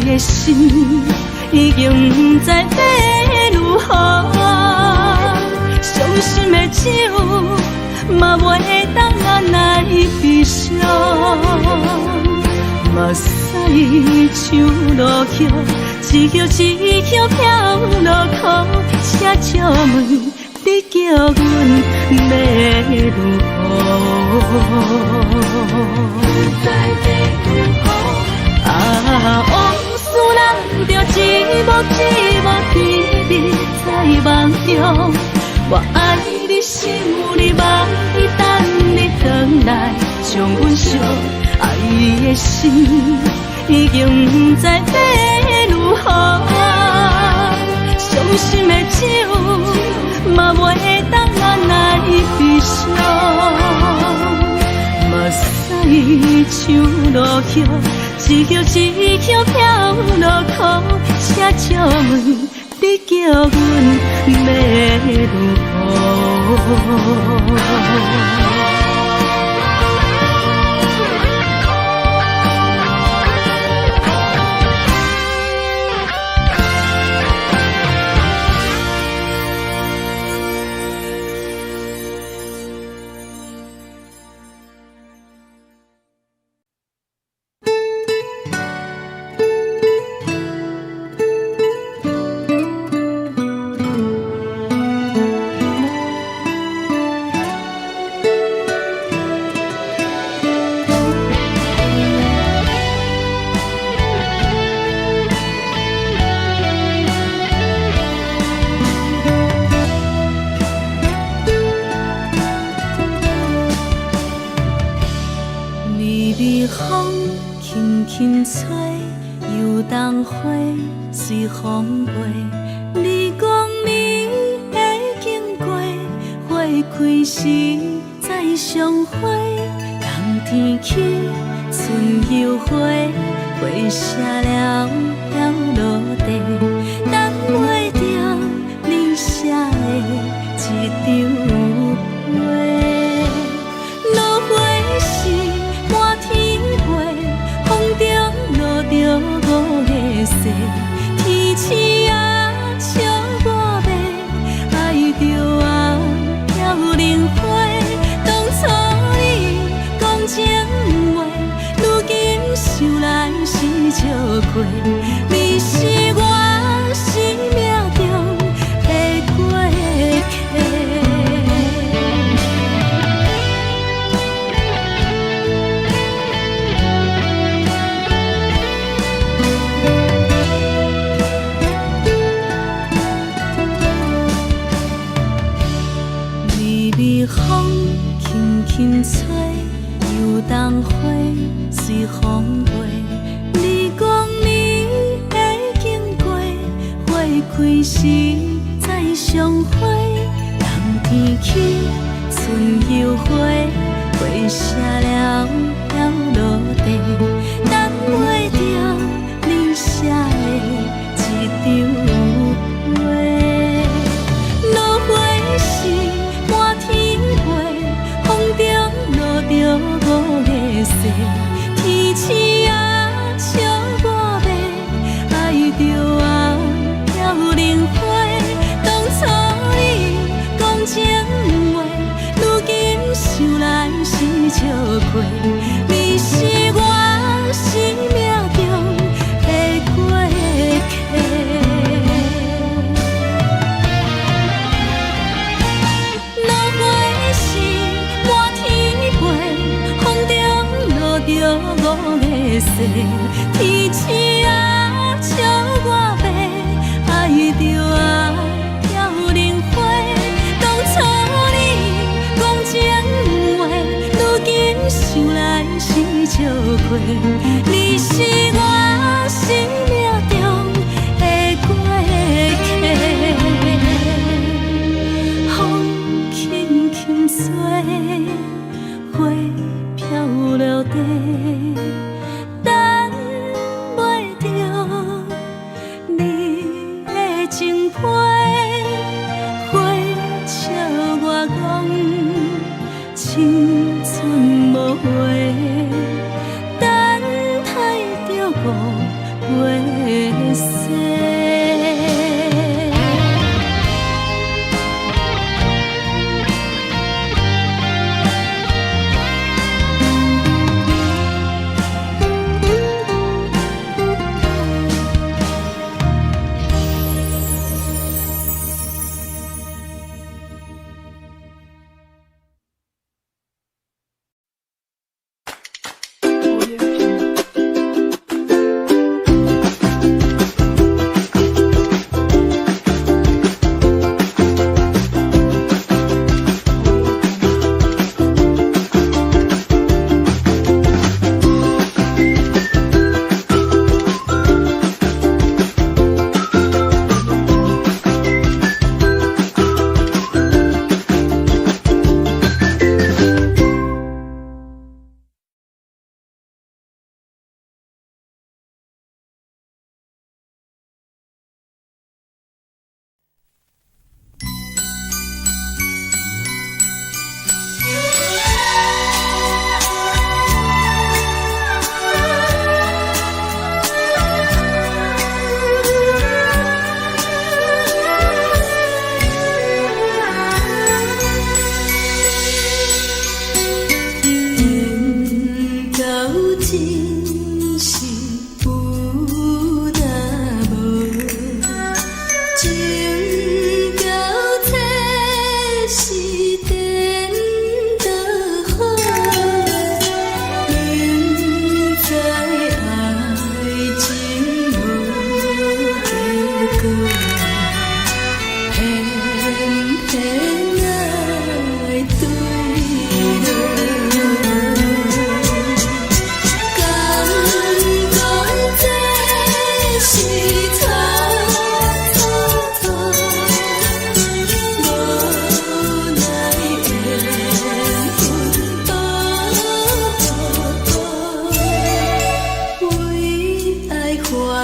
的心已經毋知欲如何。傷心的酒嘛袂當按捺悲傷，目屎像落雨，一葉一葉飄落苦，請借問你叫阮欲如何？啊，往事難著一幕一幕甜蜜在夢中。我愛你，想你，望你，等你轉來，將阮惜愛的心已經毋知欲如何。傷心的酒嘛袂當按捺悲傷，目屎像落雨，一葉一葉飄落苦，請借問你叫阮欲如何？微微風輕輕吹，油桐花隨風飛。你講你會經過，花開時再相會。冬天起，春又回，花謝了飄落地，等袂著你寫的一張批。落花時滿天飛，風中落著五个誓，天鼠仔笑我欲愛著啊飄零花。當初你講情話，如今想來是笑話，你是我生命中的過客。微微風輕輕吹，油桐花隨風飛。你講你會經過，花開時再相會。冬天起，春又回，花謝了飄落地，等袂著你寫的一張批。落花時滿天飛，風中落著五个誓，天鼠仔笑我欲愛著啊飄零花。當初你講情話，如今想來是笑話，你是我生命中的過客。落花時滿天飛，風中落著五个誓，天鼠仔笑我欲愛著啊飄零花。當初你講情話，如今想來是笑話，你是我生命中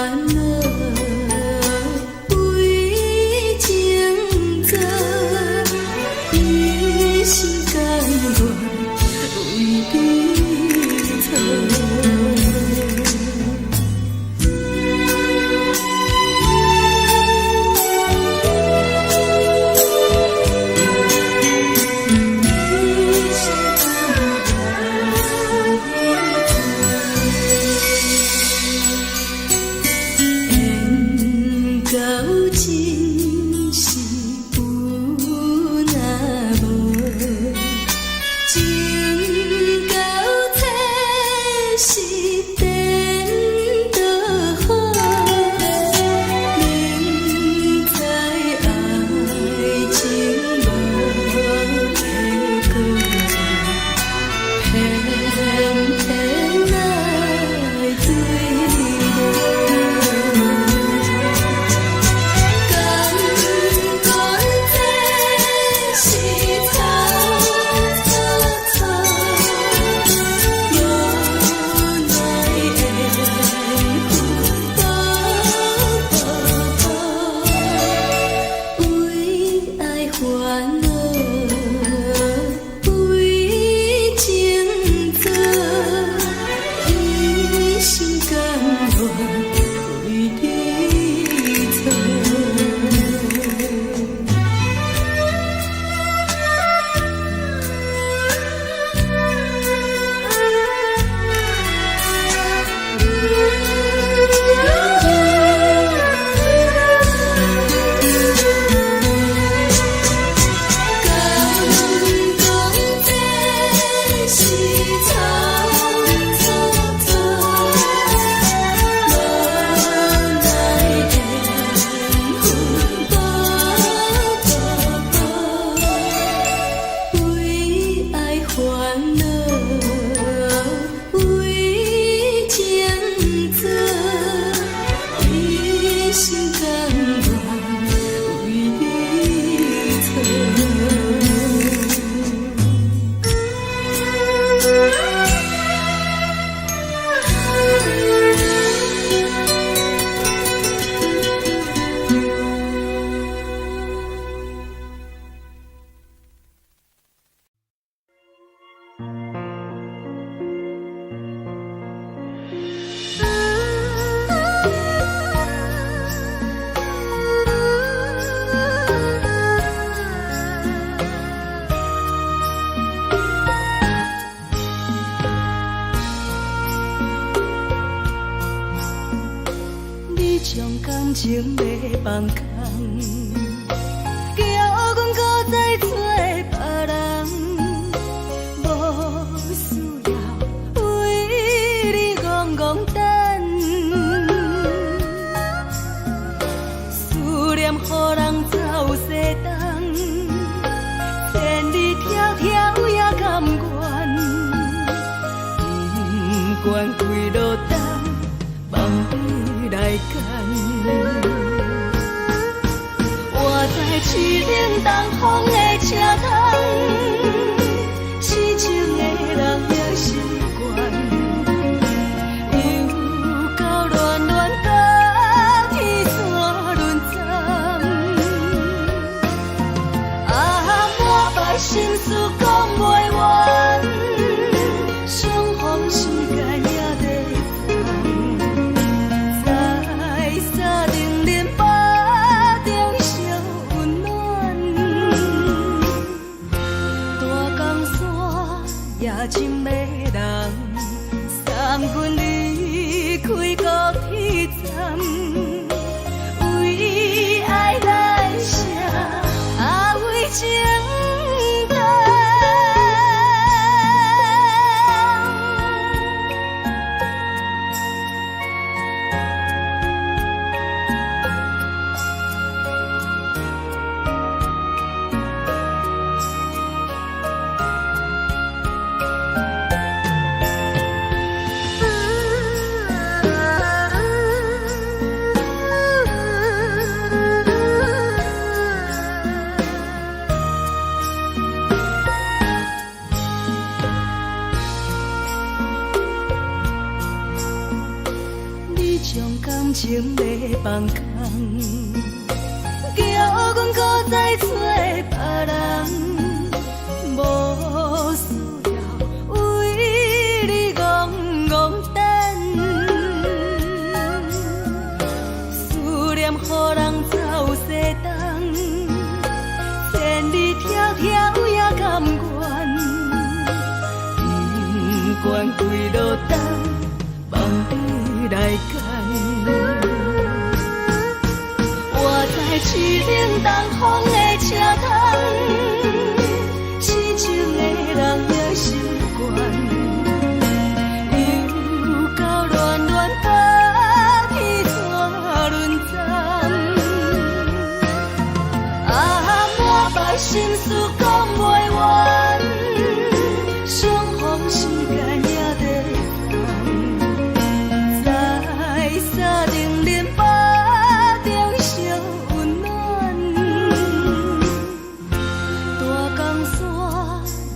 煩惱，為情做，一心甘願為你做。緣到盡時有若無，情到徹時顛倒好，明知愛情無結果，偏偏愛對無。甘願這是草草草，無奈緣分薄薄，為愛煩惱，為情做，一心甘願為你做。甘願這是草草草，無奈緣分薄薄薄，為愛煩惱，為情做，一心甘願為你做。你將感情欲放空，叫阮閣再找別人，無需要為你戇戇等，思念予人走西東，千里迢迢也甘願，不管幾落冬，望你來牽。我知凄冷東風的車窗，痴情的人也習慣，又到暖暖甲天山轮转，啊，满腹心事講袂完，相逢時間也在等，在三重林腹中相溫暖，大江山也真迷人，送阮離開高鐵站，為愛來寫，啊為情等。將感情欲放空，叫阮閣再揣別人，無需要為你戇戇等，思念予人走西東，千里迢迢也甘願，不管幾落冬，望你來牽。我知凄冷東風的車窗，痴情的人也習慣。又到暖暖白天怎轮转？啊，满腹心事講袂完，相逢時間也短暫，在三重恁腹中相溫暖，大江山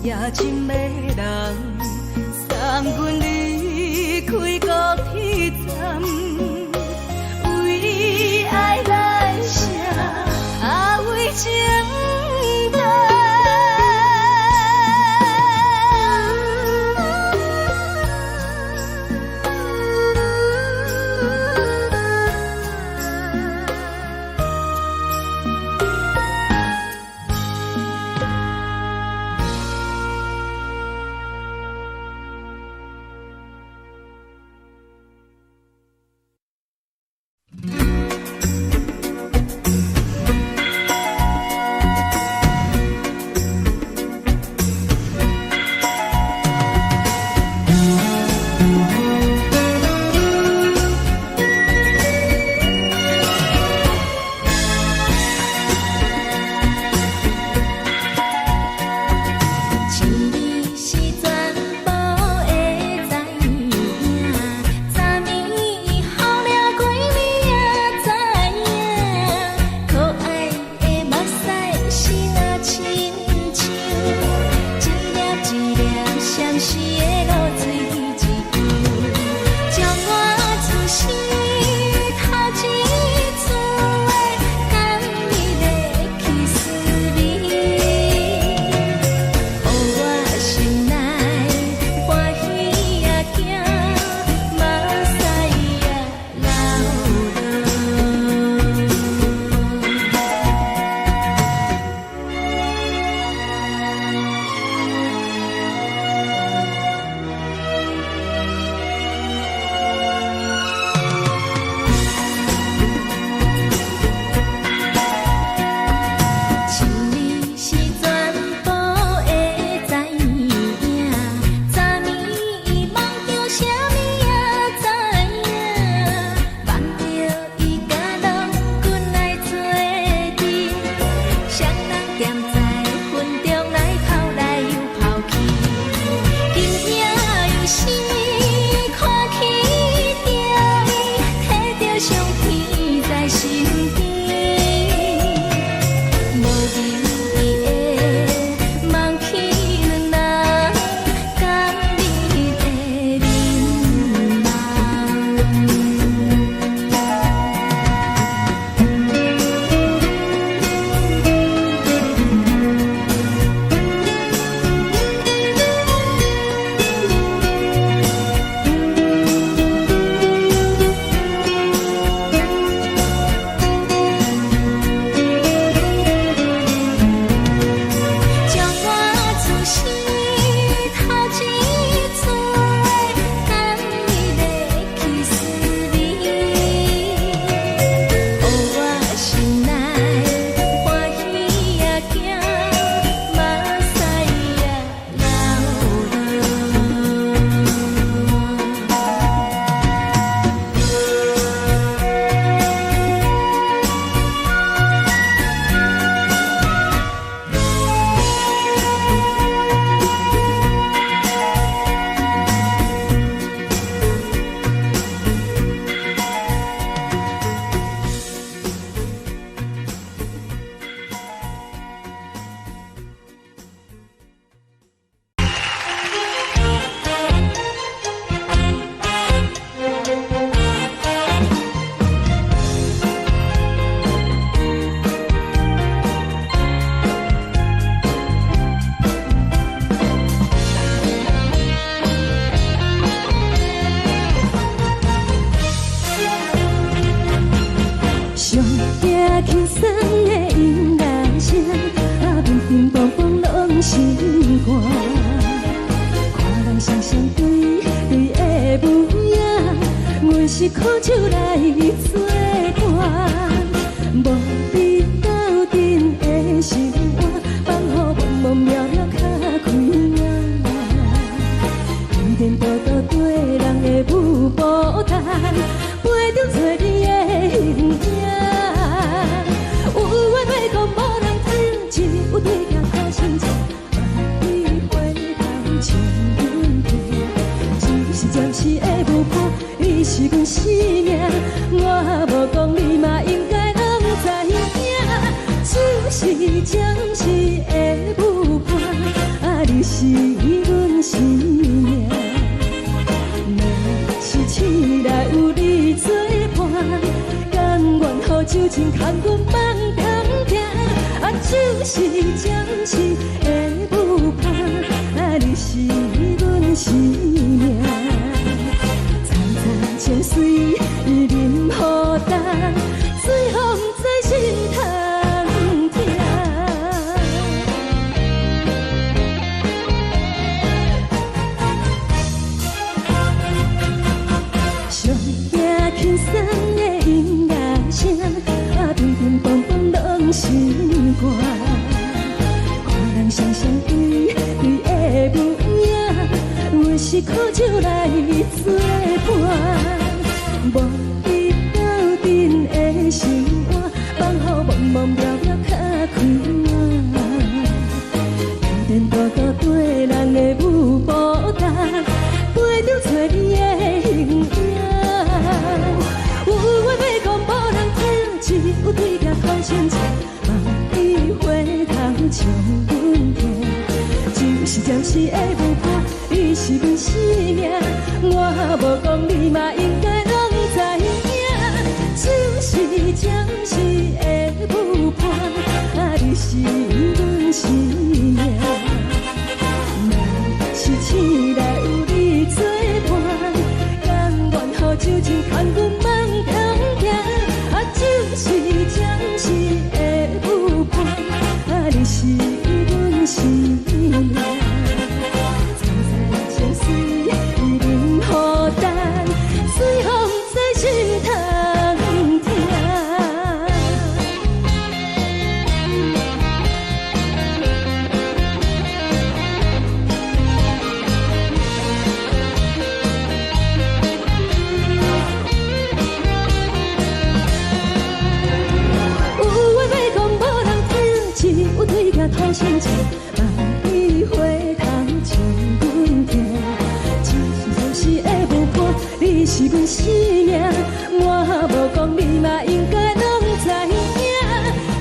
也真迷人，送阮離開高鐵站，為愛來寫，啊為情等。情你是全部的知影，昨暝雨了规暝也知影，可愛的目屎是若親像一粒一粒閃爍的露水一樣，將我此生頭一次的甘蜜的去思味。予我心內歡喜也驚，目屎也流落。情你是全部的知影，昨暝夢著啥物也知影，望著伊佮郎君來做陣，雙人踮在雲中來跑來又跑去，今夜又是看起著伊，提著相片在身邊。無言伊會忘去兩人甘蜜的面貌。輕鬆的音樂聲，啊，乒乒乓乓攏心肝。看人雙雙對對的舞影，阮是苦酒來做伴，無比鬥陣的心肝，放予茫茫渺渺較開眼。天多多對人的舞步動，陪著找你的形影。有話欲講無人聽，只有對鏡苦心情，万里回頭唱阮聽。只是暫時的舞伴，你是阮生命，我無講你嘛應該攏知影。只是暫時的舞伴，啊，你是阮生命。若是醒來有你作伴，甘願予酒精牽阮放中行。啊，只是暫時的舞伴，啊，你是阮生命。層層情水淋雨重，水予毋知心通疼。上驚輕鬆的音樂聲，啊，乒乒乓乓攏心肝。看人雙雙對對的舞影，阮是苦酒來做伴，無比鬥陣的心肝，放予茫茫渺渺較開眼。天多多對人的舞步動，陪著找你的形影。有話欲講無人聽，只有對鏡苦心情，望你回頭唱阮聽。只是暫時的舞伴，你是阮生命，我無講你嘛應該攏知影。只是暫時的舞伴，啊，你是阮生命。若是醒來有你作伴，甘願予酒精牽阮放中行。啊，只是暫時的舞伴，啊，你是阮生命。層層情水淋雨重，水予毋知心通疼。有話欲講無人聽，只有對鏡吐心情，望你回頭唱阮聽。只是暫時的舞伴，你是阮生命，我無講你嘛應該攏知影。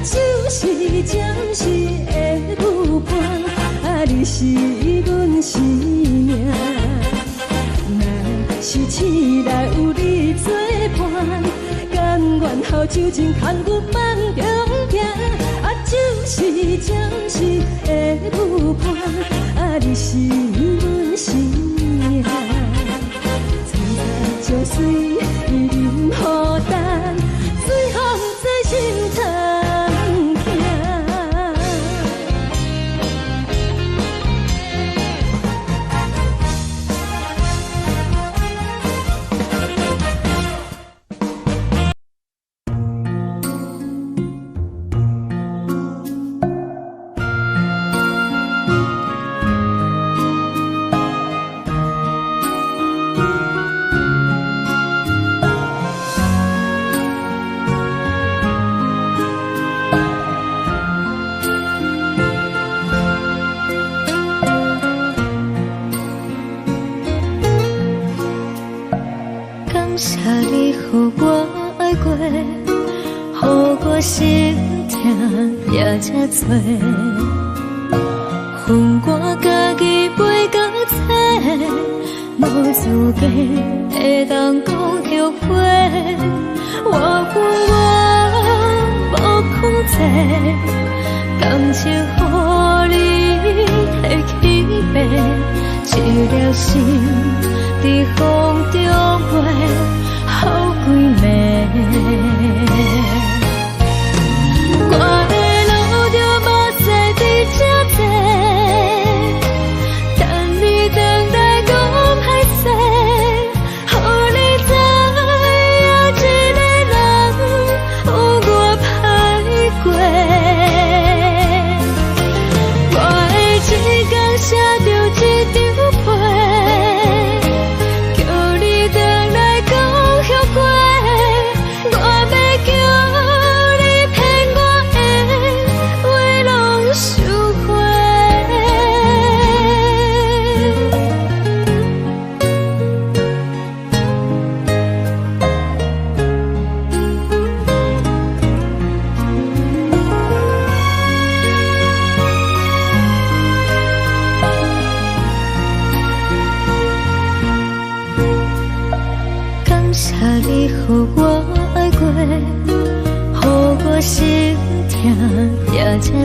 只是暫時的舞伴，啊，你是阮生命。若是醒來有你作伴，甘願予酒精牽阮放中行。啊，只是暫時的舞伴，啊，你是阮生命。層層情水淋雨重，水予毋知心通疼。感謝你予我愛過，予我心疼也這多。分我家己背甲找，無資格會當講後悔。我有我無控制，感情予你提起爬，一粒心佇風中飛，予規暝。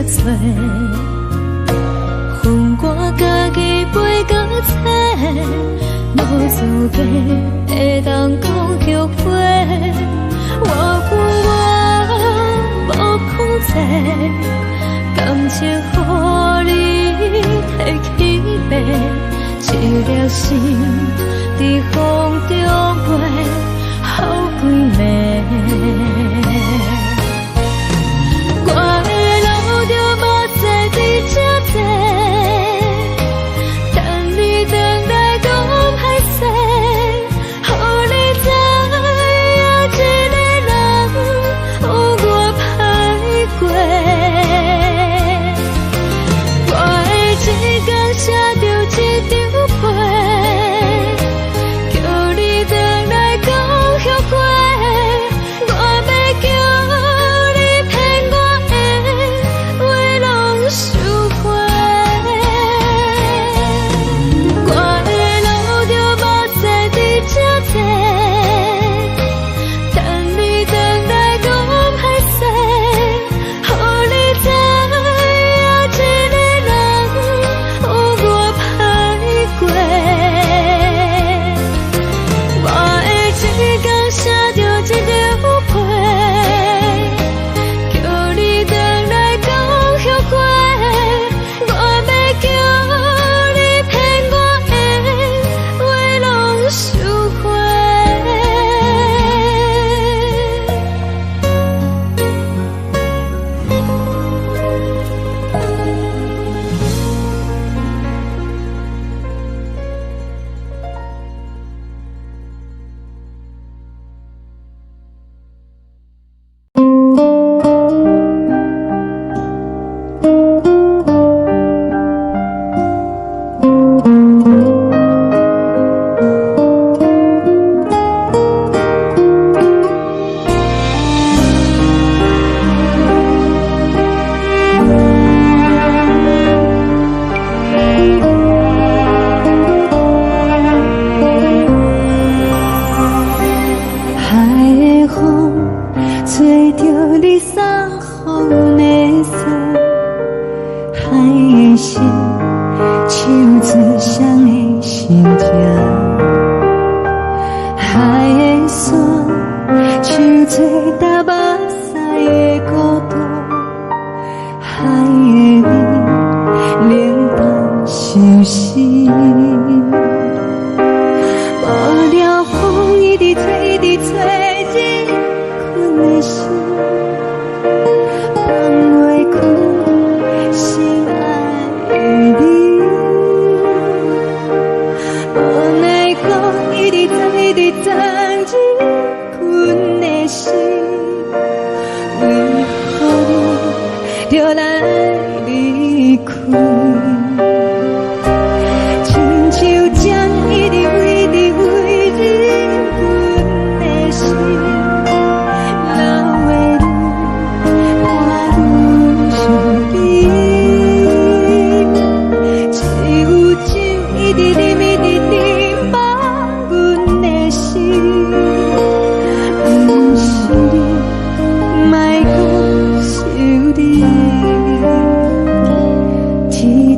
找，予我家己飞到册，無資格會當講後悔。我不我無控制，感情予你提去爬，一粒心佇風中飛，好幾暝。我會流著目屎佇這坐，等你轉來講歹勢，予你知影一个人有偌歹過。我會一工寫著一張批，叫你轉來講後悔。我欲叫你騙我的話攏收回。我會流著目屎佇這坐，等你轉來講歹勢，予你知影一個人有偌歹過。我會一工寫著一張批，叫你轉來講後悔。我欲叫你騙我的話攏收回。海的風吹著你送予阮的衫，海的心唱出誰的心情，海的山唱出搭目屎的孤單，海的味冷淡相思。無聊風一直吹，一直吹，入阮的心，放袂開心愛的你。無奈何一直鑽，一直鑽入阮的心，為何你著來離開？親像針一直一直飛入阮的心，老的愈看愈想你。只有酒一直啉，一直啉，放阮的心，毋是你，莫閣想你。天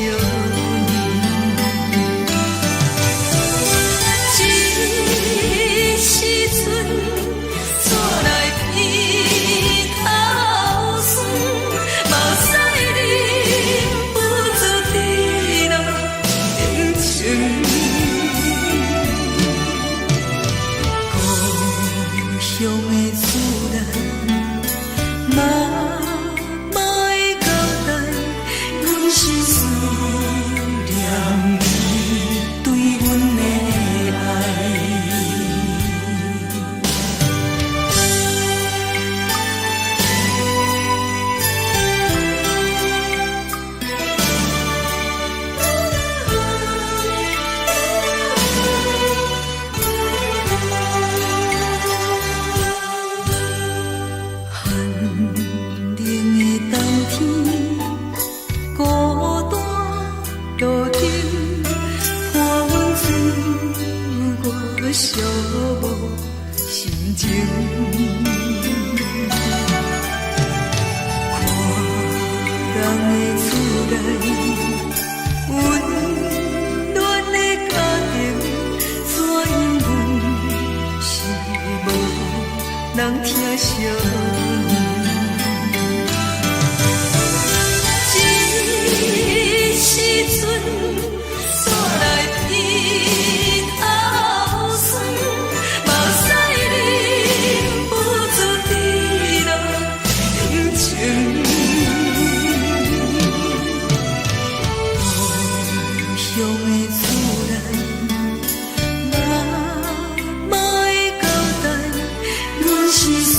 阮。這時陣煞來鼻頭酸，目屎忍不住滴落眼睛。故鄉的厝內，媽媽的交代，阮是思念你對阮的愛。寒冷的冬天，孤單路燈，伴阮自我寂寞心情。看人的厝內，溫暖的家庭，怎樣阮是無人疼惜阮。這時陣煞來鼻頭酸，目屎忍不住滴落眼睛。故鄉的厝內，媽媽的交代，阮是思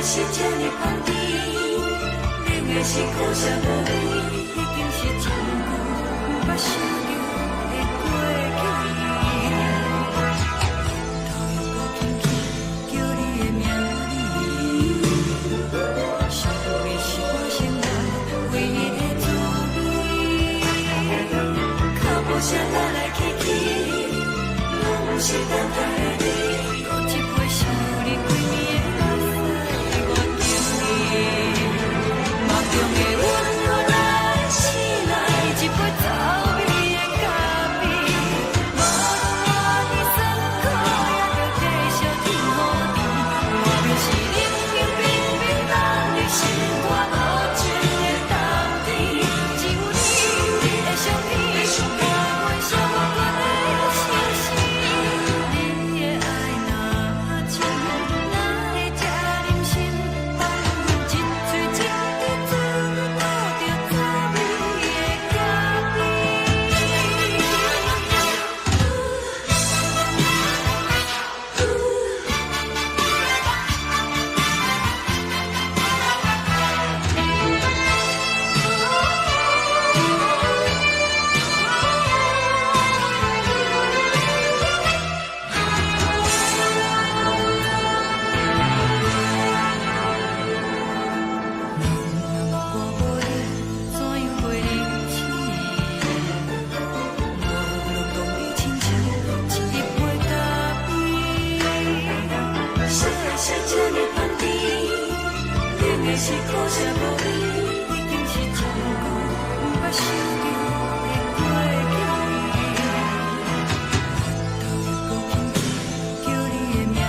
是這呢香甜，冷的是苦澀無味，已經是真久毋捌想著的過去。頭又閣輕輕叫你的名字，想你是我生活唯一的滋味。腳步聲來來去去，攏毋是等待的你。閣一杯想你規暝的目屎，我敬你。夢中的阮予咱醒來，一杯走味的咖啡。無論偌尼酸苦，也著繼續天雨甜。外面是冷冷冰冰，凍入心肝無情的冬天。只有你的相片，伴阮寂寞的相思。你的愛若真，哪會這忍心放阮一喙一滴水吐著走味的咖啡？我無你，怎樣過日子？我攏當你親像一杯咖啡。啥的是這呢香甜，冷的是苦澀無味，已經是真久毋捌想著的過去。頭又閣輕輕叫你的名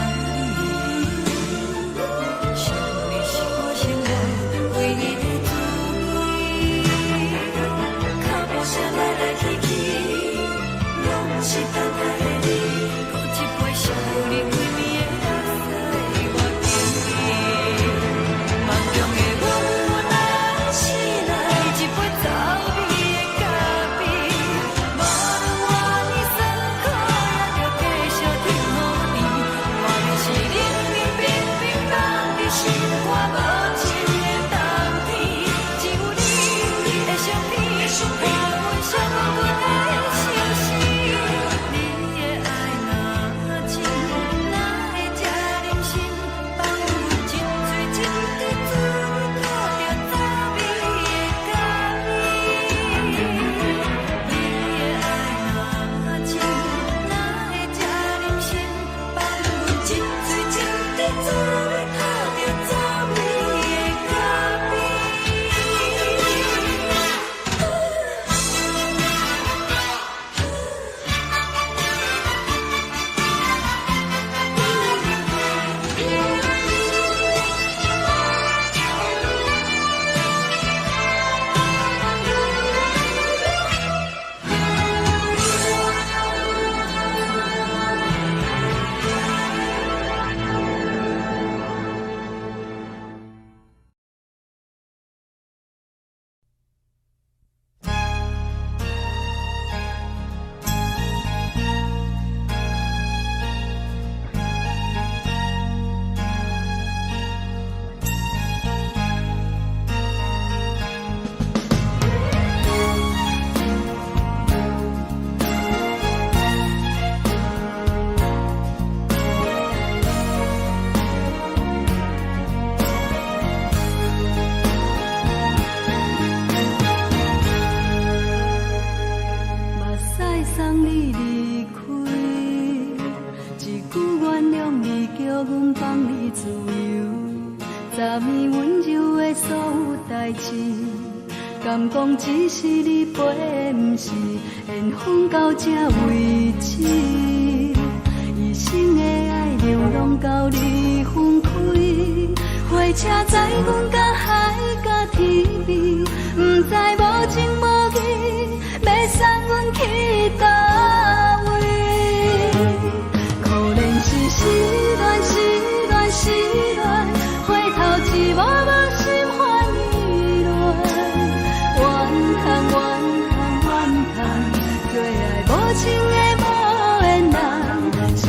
字，想你是我生活唯一的滋味。腳步聲來來去去，攏毋是等待的你。閣一杯想你規暝的目屎，我敬你。夢中的阮予咱醒來，一杯走味的咖啡。無論偌尼酸苦，也著繼續天雨甜。外面是冷冷冰冰，凍入心肝無情的冬天。只有你的相片，伴阮寂寞的相思。你的愛若真，哪會這忍心放阮一喙一滴水吐著走味的咖啡？你的愛若真，哪會這忍心放阮一喙一滴水吐著走味的咖啡？目屎送你離開，一句原諒你，叫阮放你自由。昨暝溫柔的所有代誌，敢講只是你陪的，毋是緣分到這為止。一生的愛流浪到你分開，火車載阮甲海甲天邊，毋知無情無義，欲送阮去佗位？可憐是失戀，失戀，失戀，回頭一幕幕心煩意亂。怨嘆怨嘆怨嘆，做愛無情的無緣人，傷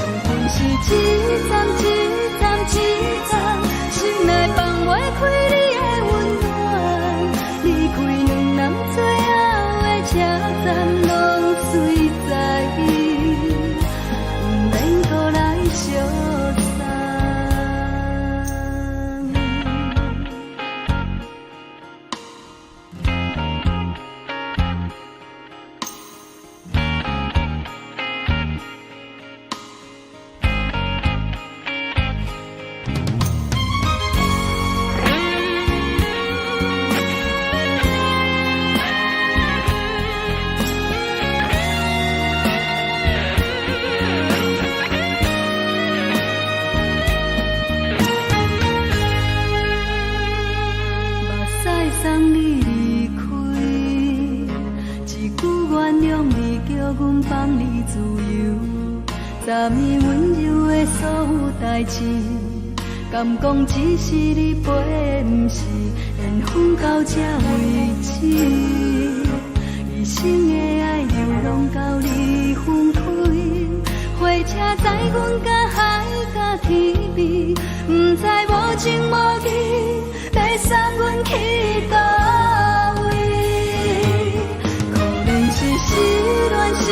心是一站一站一站，心內放自由。昨暝溫柔的所有代誌，敢講只是你陪的，毋是緣分到這為止。一生的愛流浪到你分開，火車載阮甲海佮天邊，毋知無情無義，欲送阮去佗位？可能是失戀失